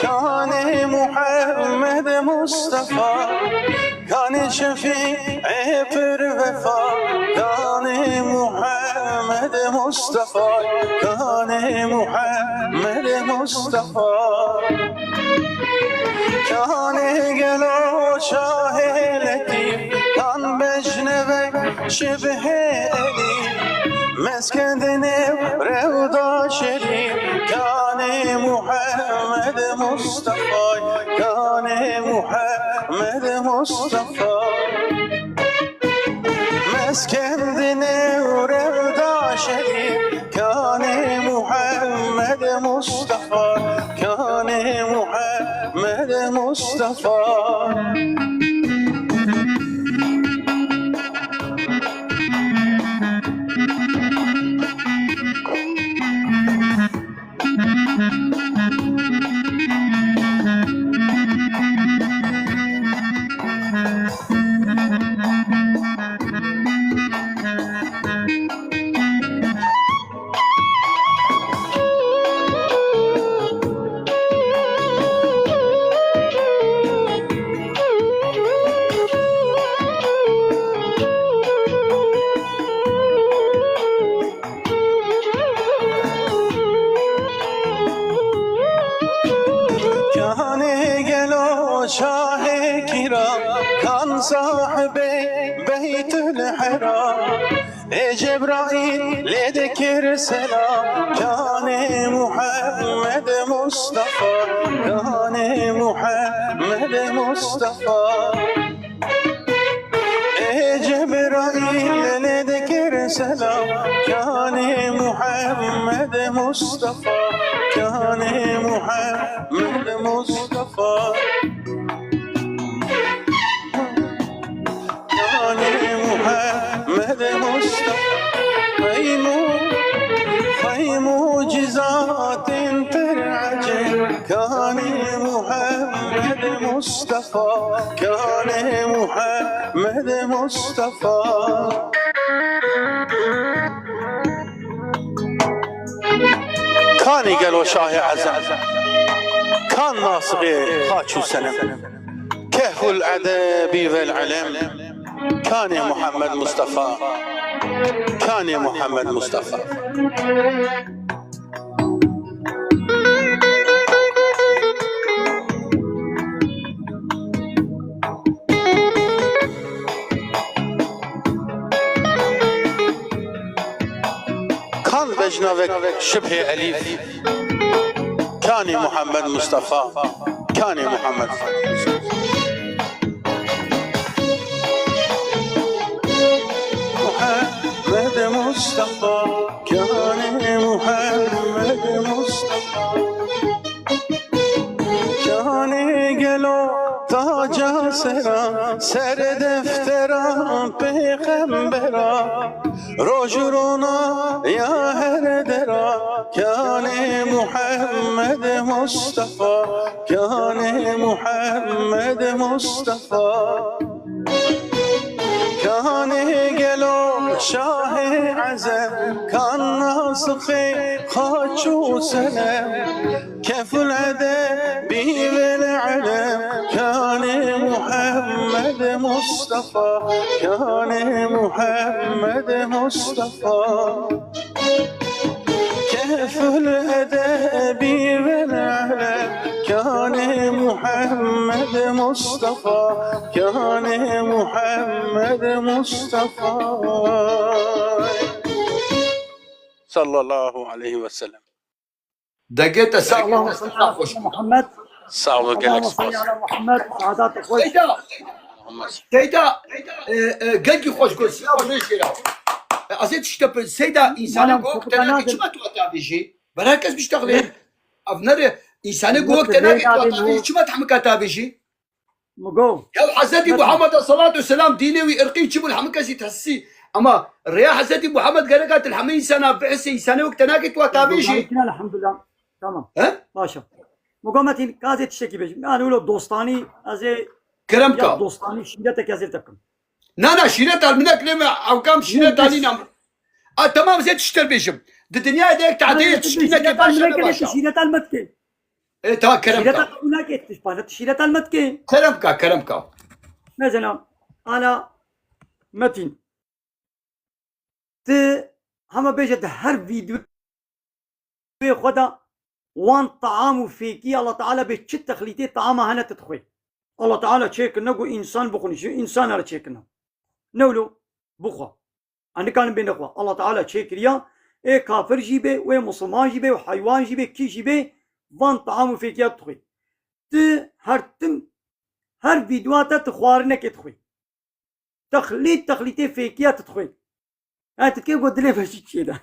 kanê Muhammed Mustafa, kanê şefîê pir wefa, kanê Muhammed Mustafa, kanê Muhammed Mustafa. Kanê gelo şahê letîf, kan bejneve şibhê elî. Meskendine rewda şerîf, kanê Muhammed Mustafa, kanê Muhammed Mustafa. Meskendine û rewda şerîf, kanê Muhammed Mustafa, kanê Muhammed Mustafa. Kanê gelo şahê kiram, kan sahibê Beytül Heram. Ê Cebraîl lê dikir selam, kanê Muhammed Mustafa, kanê Muhammed Mustafa. Ê Cebraîl lê dikir selam, kanê Muhammed Mustafa, kanê Muhammed Mustafa. Kanê Muhammed Mustafa, xey mu-, xey mucizatên pir ecêb, kanê Muhammed Mustafa. Kanê Muhammed Mustafa. Kanê gelo şahê ezem, kan nasixê xaç û senem. Kehful edebi vel ilm, kanê Muhammed Mustafa. Kanê Muhammed Mustafa. Kan bejnavek şibhê elîf, kanê Muhammed Mustafa, kanê Muhammed. Muhammed Mustafa, kanê Muhammed Mustafa. Kanê gelo taca seran, ser deftera pêxembera, roj û rona ya her dera, kanê Muhammed Mustafa, kanê Muhammed Mustafa. Kanê gelo şahê ezem, kan nasixê xaç û senem. Keful edebi vel ilm, kanê Muhammed Mustafa, kanê Muhammed Mustafa. Keful edebi vel ilm, kanê Muhammed Mustafa, kanê Muhammed Mustafa. Sallallahu aleyhi ve sellem. Degê te sağ Allahümme salli ala Muhammed. Sağ ol, gelek spas. Allahümme salli ala Muhammed. Saadat xweş. Seyda. Seyda, e, e, gelkî xweş got. Silav lê jêra. E, ez ê tişte pe-, Seyda, insanê Malam, go, Sultan tenakê Nazım. Çima tu heta vêjî? Ber her kes biştexlê. Ne? Ev nere, insanê go, tenakê tu heta vêjî. Çima tu hemika heta vêjî? Migo. Ya Hezretî Muhammed salatu selam dînê wî irqî çi bû, hemû kesî tesî. Ama rêya Hezretî Muhammed gereka til hemû însana bihisê, însanê wek te nake tu heta vêjî. Elhamdulillah. Tamam. He? Başa. Migo Metin, ka ez ê tiştekî bêjim. Yani wilo dostanî, ez ê kerem ka. Dostanî, şîretek ez ê tekim. Na, na, şîret al, minek lê me, ew kam şîret alî nam. A, tamam, ez ê tişter bêjim. Di dinyayê de yek tadê yê tiştî neke başa ne başa. Şîret al metke. E, ta kerem ka. Şîreta qebûl nake, tu ji paşa tu şîreta li me dikê. Kerem ka, kerem ka. Mesela, ala Metin. Tu hema bêje di her vîdeoyê xwe de wan taam û fêkî Allah Teala bê çi texlîtê taama hene tu dixwê. Allah Teala çêkirine ku însan bixwin, ji însan re çêkirine. Ne wilo bixwe. Em nikarin bêne xwe. Allah Teala çêkiriya, ê kafir jî bê, wê musulman jî bê, û heywan jî bê, kî jî bê, van taam û fêkiya dixwê. Tu her tim, her vîdeoya te tu xwarinekê dixwê. Texlît, texlîtê fêkiya tu dixwê. Yani tu dikê ku dilê ve jî çêde.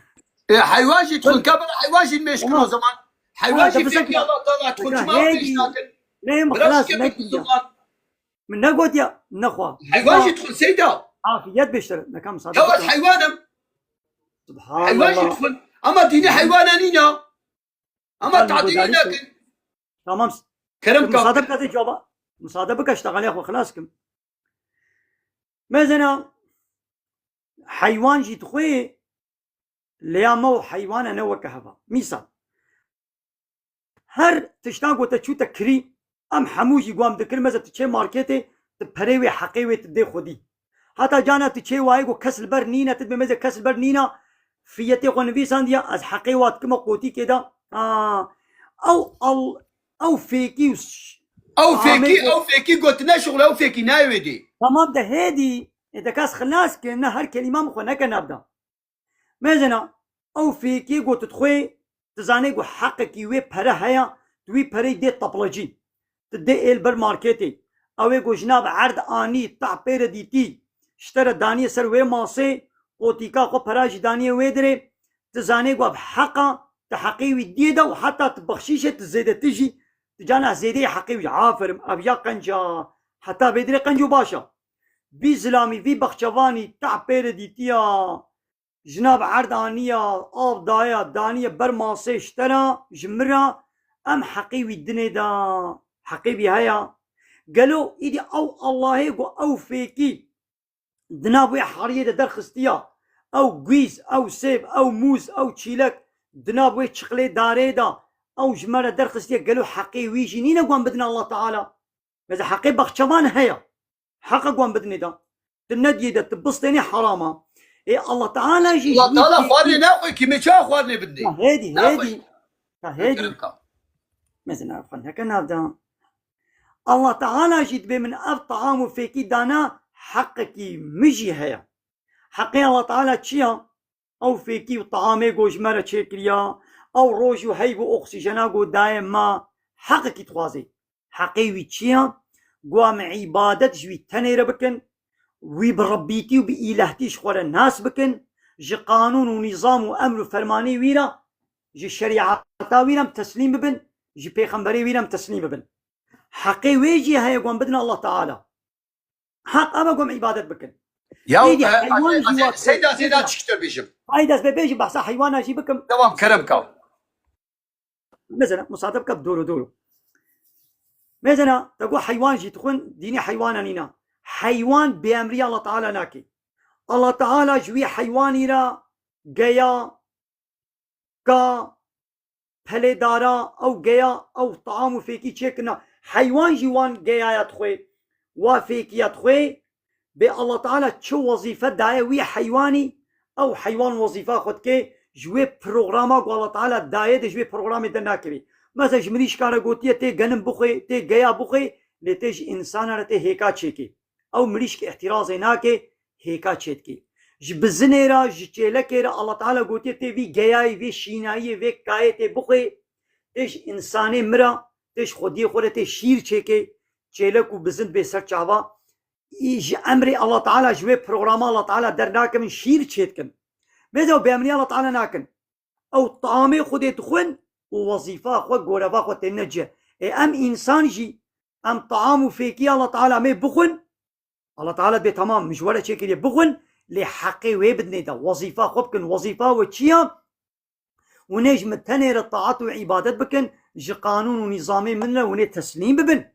E, heywan jî dixwin, ka bira heywan jî mêş kir o zaman. Heywan jî fêkiya Allah Teala dixwin, çima hêdî, pêş nakin? Ne, min xilas nekiriya. Min negotiya, nexwa. Heywan jî dixwin, Seyda. Afiyet beştir, nekam sade. Ya ez heywan im. Subhanallah. Heywan jî dixwin. Ama dînê heywana nîna. Ama tadîlî nekin. Tamam. Kerem ka. Musade bike te cevaba. Musade bike, işte, xwe xilas kim. Mezena heywan jî dixwê lê ya me û heywana ne weke heva. Mîsal. Her tiştan ku te çû te kirî, em hemû jî guam dikir, meze tu çê marketê, tu perê wê heqê wê tu dê xwedî. Heta cana tu çê wayê ku kes li ber nîne, tu dibê meze kes li ber nîna, fiyetê xwe nivîsandiya, ez heqê wa dikime qotîkê de. Ha, ew al, ew fêkî û ş-, Ew fêkî, ew fêkî gotine şixule, ew fêkî nayê wê dî. Tamam de hêdî, ê de kes xilas ke, ne her kelîma min xwe neke navda. Mezena, ew fêkê got dixwê, tu zanê ku heqekî wê pere heye, tu wî perey dê taplecî. Tu dê êl ber marketê. Ew ê ku ji nav erd anî, tah pê re dîtî, ji te re daniye ser wê masê, qotîka xwe pera jî daniye wê dirê, tu zanê ku ev heqa, tu heqê wî diyê de û heta tu bexşîşê tu zêdetî jî, tu cana zêdeyê heqê wî, aferim, ev ya qenca, heta vê dirê qenco baş e. Vî zilamî, vî bexçevanî, tah pê re dîtiya, ji nav erd aniya, av daya, daniye ber masê ji te re, ji min re, em heqê wî dinê de, heqê wî heya. Gelo îdî ew Allahê ku ew fêkî di nav wê heriyê de derxistiya, ew gwîz, ew sêv, ew mûz, ew çîlek di nav wê çiqlê darê de, ew ji me re derxistiye, gelo heqê wî jî nîne guan bidin Allah Teala? Meze heqê baxçevan heye. Heqa guan bidinê de. Tu nediyê de, tu bistênê herama. Ê Allah Teala jî Allah Teala xwarinê naxwe kî me ça xwarinê bidinê. Ya hêdî, hêdî. Ya hêdî. Mezin ev xwe neke navda. Allah Teala jî dibê min ev taam û fêkî dana, heqekî min jî heye. Heqê Allah Teala çi ya? Ew fêkî û taamê ku ji me re çêkiriya, ew roj û heyv û oksîjena ku daye me, heqekî dixwazê. Heqê wî çi ya? Ku em îbadet ji wî tenê re bikin, wî bi Rebbîtî û bi îlehtî ji xwe re nas bikin, ji qanûn û nîzam û emr û fermanê wî re, ji şerîeta wî re em teslîm bibin, ji pêxemberê wî re em teslîm bibin. Heqê wê jî heye ku em bidin Allah Teala. Heq ev e ku em îbadet bikin. Ya, Êdî e, heywan e, jî e, wa Seyda, Seyda, çi te bêjim? Haydi ez bê bêjim, behsa heywana jî bikim. Tamam, kerem ka. Mesela, musade bike, doro, doro. Mesela, te got heywan jî dixwin, dînê heywana nîna. Heywan bêemrî Allah Teala nake. Allah Teala ji wî heywanî re geya, ka, pelêdara, ew geya, ew taam û fêkî çêkirina. Heywan jî wan geyaya dixwê, wa fêkiya dixwê. Bê Allah Teala çi wezîfe daye wî heywanî, ew heywan wezîfa xwe dike, ji wê programa ku Allah Teala daye de ji wê programê dernakevê. Mesela ji mirîşka re gotiye tê genim bixwê, tê geya bixwê, lê tê ji însana re tê hêka çêkê. Ew mirîşk îhtirazê nake, hêka çêdikê. Ji bizinê re, ji çêlekê re Allah Teala gotiye tê vî geyayê, vê şînayiyê, vê kayê tê bixwê, tê ji însanê min re, tê ji xwediyê xwe re tê şîr çêkê, çêlek û bizin bê ser çava. Î ji emrê Allah Teala, ji wê programa Allah Teala dernakevin şîr çêdikin. Bêde ew bêemrî Allah Teala nakin. Ew tamê Xwedê dixwin û wezîfa xwe, goreva xwe têne cih. Ê em însan jî, em taam û fêkî Allah Teala mê bixwin, Allah Teala dibê tamam, min ji we re çêkiriye, bixwin, lê heqê wê bidinê de, wezîfa xwe bikin, wezîfa we çi ya? Hûn ê ji min tenê re taat û îbadet bikin, ji qanûn û nîzamê min re hûn ê teslîm bibin.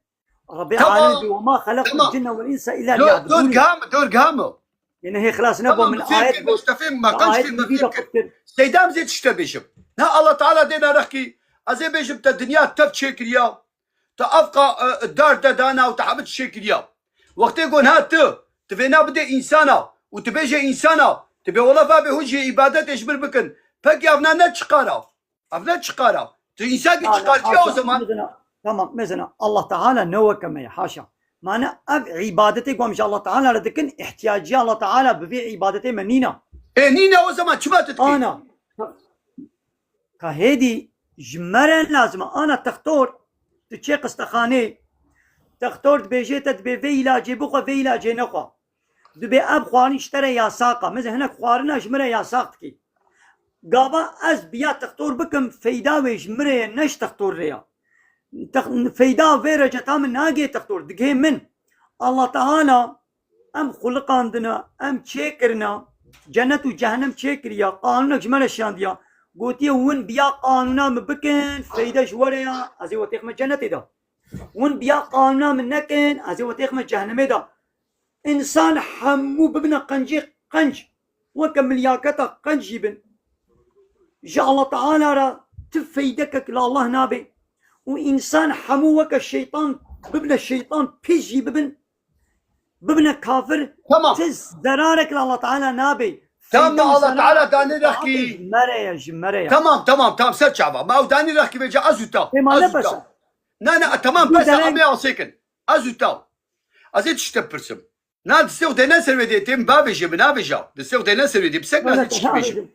Rebê Tamam. Alem dibê, "Ve ma xelaqtul Tamam. cinne vel insa illa Dur, dur, liyabudûn." gam, dur, gam. Yine hê xilas nebû, Tamam, min fêm ayet kir, got, işte fêm, me qenc ayet fêm, me dibî fêm de kir. Qut kir. Seydam zê tişte bêjim. Ne Allah Teala dê me rexkî, ez ê bêjim te dinya tev çêkiriya. Tu evqa, e, dar de dana û te hemî tişt çêkiriya. Wextê ku niha tu, tu vêna bidê însana û tu bêje însana, Dibê wela va bê hûn jî îbadetê ji min bikin. Pekî evna ne çiqara? Ev ne çiqara? Tu însan ki çiqartiya o zaman. Mesela, tamam, mesela Allah Teala ne weke me ye, haşa. Mane ev îbadetê ku em ji Allah Teala re dikin, ihtiyacî Allah Teala bi vê îbadetê me nîna. E, nîne o zaman çima tu dikî? Ana. Ka hêdî ji me re lazim e. Ana textor, tu çê qistexanê, textor dibêje te dibê vê îlacê bixwe, vê îlacê nexwe. Dibê ev xwarin ji te re yasak e. Mesela hinek xwarina ji min re yasak dikî. Gava ez biya textor bikim, feyda wê ji min re ye, ne ji textor re ya. Tex-, feyda vê receta min nagê textor, digê min. Allah Teala em xuliqandine, em çêkirine, cennet û cehennem çêkiriya, qanunek ji me re şandiya. Gotiye, win biya qanûna min bikin, feyde ji we re ya, ez ê we têxime cennetê de. Win biya qanûna min nekin, ez ê we têxime cehennemê de. Însan hemû bibine qencê qenc, weke milyaketa qenc jî bin. Ji Allah Teala re ti feydekek li Allah nabe. Û însan hemû weke şeytan bibine şeytan pis jî bibin, bibine kafir, Tamam. ti zerarek li Allah Teala nabe. Tamam, Feyda Allah insana Teala danê nabe, rexkî. ji me re ye, ji me re ye. Tamam, tamam, tamam, ser çava. Ma ew danî rexkî vêca ez û te. Ê, ma Ez ne û te. besa? Na, na, tamam, Bu besa, denen- em ê asêkin. Ez û te. Ez ê tiştek pirsim. Na, distê xwe dêne ser wê dê, têm bavêje, min navêja. Distê xwe dêne ser wê dê, pisek, na, ez ê tiştek bêjim.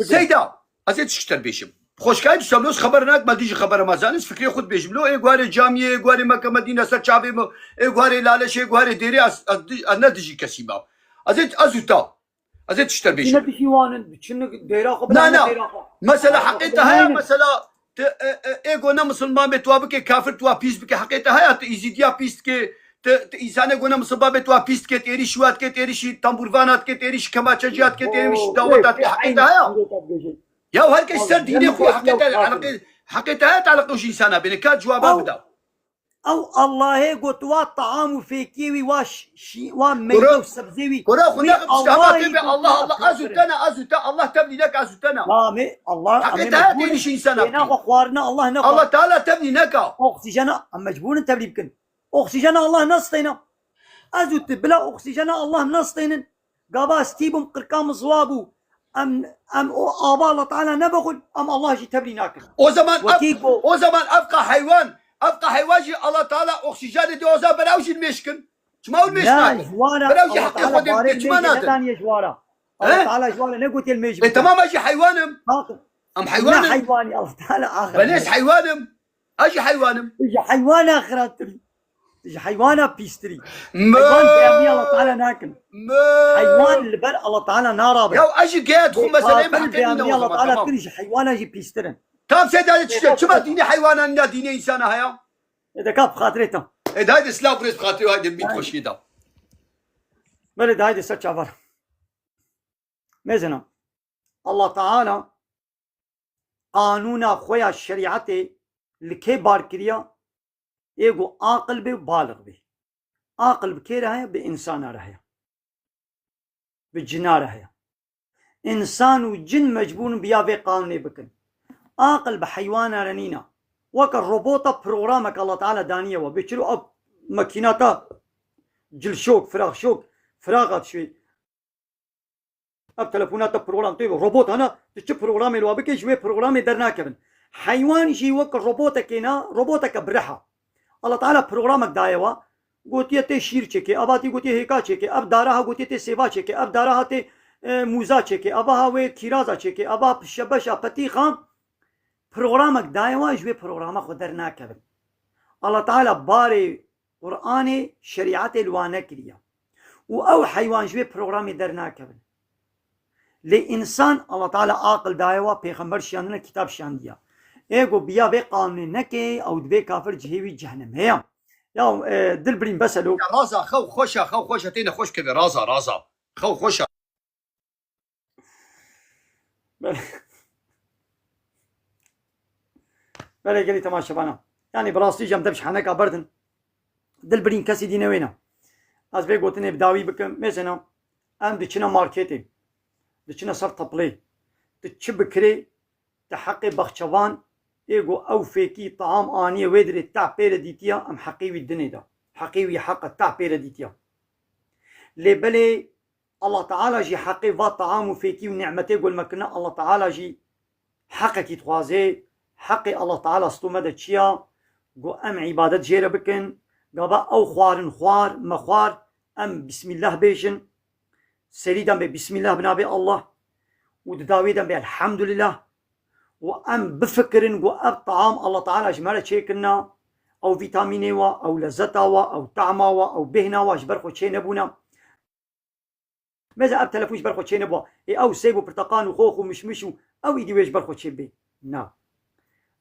Seyda, ez ê tiştek bêjim. Xweşkayî tu sabloz xeber nak, ma dijî xebera ma zanî, fikrê xwe dibêjim. Lo, ê guarê camiyê, ê guarê Mekke Medîne ser çavê min, ê guarê Laleşê, ê guarê Dêrê, ez, ez, ez ne dijî kesî ma. Ez ê, ez û te. Ez ê tiştek bêjim. Çine dijî wan in, çine dêra xwe Na, bila na. dêra xwe. Mesela Dêra xwe heqê te bila heye, neyne. mesela, tu, e, e, ê go ne misilman bê, tu wa bike kafir, tu wa pîs bike, heqê te heye, tu îzîdiya pîs dike, tu, tu însanê go ne misilman bê, tu wa pîs dike, tu êrîşî wa dike, tu êrîşî tembûrvana dike, tu êrîşî kemaçeciya dike, tu êrîşî Oo, daweta dike, heqê te heye. Ya her kes ser dînê xwe, heqê te, eleqê, heqê te heye, te eleqê ji însana bêne, ka cewaba bida. Ew Allahê got wa taam û fêkiyê wî wa ş-, şî-, wa meywe û sebzê wî. Kura xwe Wî nexim, işte hema Allahî tê be got Allah, wa Allah, ez û kafirin. te ne, ez û te, Allah tevlî neke, ez û te ne. La me Allah, Heqê em te heye mecbûr in. têlî şî însana Têna bikî. xwe xwarina Allah nexwe. Allah Teala tevlî neka. Oksîjena, em mecbûr in tevlî bikin. Oksîjena Allah nasteyna. Ez û tu bila oksîjena Allah nasteynin. Gava ez tî bûm qirka min ziwa bû. Em, em o ava Allah Teala nebexwin, em Allah jî tevlî nakin. O zaman Wekî ev, ku o zaman ev ka heywan, ev ka heywan jî Allah Teala oksîjenê dê, o zaman berew jî mêşkin. Çima hûn mêş Ne, nakin? ji wan re Berew jî Allah heqê Teala xwe dê barê bide, çima mêjê natin? nedaniye ji wan re. He? Allah Teala ji wan re negotiye mêj E, bide. Tamam, ez jî heywan im. Bakın. Em Ne heywan im. heywanî Allah Teala axir. Ben ez heywan im. Ez jî heywan im. Ji heywana xirabtir. Ji heywana pîstir î. Mö. Heywan peyamî Allah Teala nakin. Mö. Heywan li ber Allah Teala narabe. Ya ez jî geyet xwe meseleyê Kafir mehkemî ne peyamî o Allah zaman, Teala tamam. tir ji heywana jî pîstir in. Tamam, sê dayê çi Ê, çima dînê heywanan ya dînê însana heye? Ê, de ka bi xatirê te. Ê, dayê de silav birêz bi xatirê, haydi, bît Aynen. xweşiyê da. Belê, dayê de ser çavar. Mêzena. Allah Teala qanûna xwe ya şerîetê li kê bar kiriya? Ê ku aqil bê û baliq bê. Aqil bi kê re heye? Bi însana re heye. Bi cina re heye. Însan û cin mecbûr in bi ya vê qanûnê bikin. Aqil bi heywana re nîne. Weke robota programek Allah Teala daniye we. Bê çiro ev makîna te cilşok, firaxşok, firaxa dişwê. Ev telefona te program tê, robot hene, tu çi programê li wa bikê, ji wê programê dernakevin. Heywan jî wek robotekê ne, roboteke bi rih e. Allah Teala programek daye wa, gotiye tê şîr çêkê, eva tê gotiye hêka çêkê, ev dara ha gotiye tê sêva çêkê, ev dara ha tê, e, mûza çêkê, eva ha wê kîraza çêkê, eva şebeşa petîxa, programek daye wa, ji wê programa xwe dernakevin. Allah Teala barê Qur'anê şerîetê li wan nekiriye. Û ew heywan ji wê programê dernakevin. Lê însan Allah Teala aqil daye wa, pêxember şiyandine, kitab şiyandiye. Ê ku biya vê qanûnê neke, ew divê kafir cihê wî cehennemê ye. Ya, e, dilbirîn bes e lo. Ya raza, xew xweş e, xew xweş e, têne xweş keve, raza, raza. Xew xweş e. Belê. Belê gelî temaşevana. Yanî bi rastî jî em dev ji heneka berdin. Dilbirîn kesî dî newêne. Ez vê gotinê bi dawî bikim. Mesela em diçine marketê. Diçine ser teplê. Tu çi bikirê, tu heqê baxçevan, ê ku ew fêkî taam aniye wê dirê tah pê re dîtiya, em heqê wî dinê de. Heqê wî heq e, tah pê re dîtiya. Lê belê Allah Teala jî heqê va taam û fêkî û nîmetê gol me kirine, Allah Teala jî heqekî dixwaze, heqê Allah Teala stû me de çi ya, got em îbadet jê re bikin, gava ew xwarin xwar, me xwar, em Bismillah bêjin, serî de em bê Bismillah bi navê Allah û di dawî de em bê Elhamdulillah û em bifikirin, got ev taam Allah Teala ji me re çêkirina, ew vîtamînê wa, ew lezeta wa, ew tahma wa, ew bêhna wa ji ber xwe çê nebûna. Mêze ev telefon ji ber xwe çê nebû. Ê ew sêb û pirteqan û xox û mişmiş û ew îdî wê ji ber xwe çê bê. Na.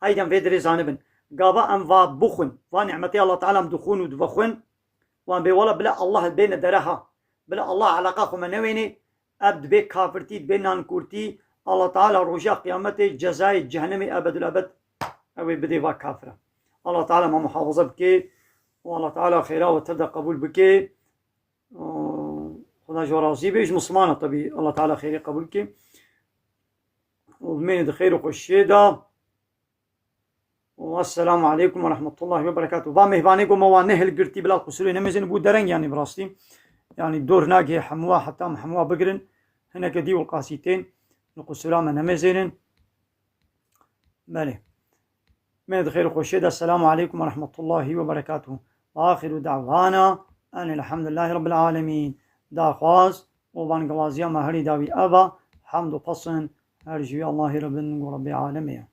Eyden vê dirê zanibin. Gava em va bixwin, va nîmetê Allah Teala em dixwin û divexwin. Wan bê wala bila Allah bêne dere ha. Bila Allah eleqa xwe me newênê. Ev dibê kafirtî, dibê nankûrtî. Allah Teala roja qiyametê cezayê cehennemê ebedul ebed ew ê bidê va kafira. Allah Teala me muhafaza bike û Allah Teala xêra we tev de qebûl bike. Xuda ji we razî be, ji Muslimana tebî Allah Teala xêrê qebûl ke. Û bimêne di xêr û xweşiyê de. Û Esselamu Aleykum ve Rahmetullahi ve Berekatuhu. Va mêhvanê ku me wan nehilgirtî bila qusurê nemêzin bû dereng yanî bi rastî. Yanî dor nagihê hemûa heta em hemûa bigirin. Hineke dî û qasî tên li qusura me nemêzênin. Belê. Mêne di xêr û xweşiyê de. Esselamu Aleykum ve Rahmetullahi ve Berekatuhu. Ve axiru da'wana enil hamdülillahi Rabbil Alemin. Daxwaz û bangewaziya me herî dawî ev a. Hemd û pesin her ji wî Allahî Rabbin û Rabbê Alemê ye.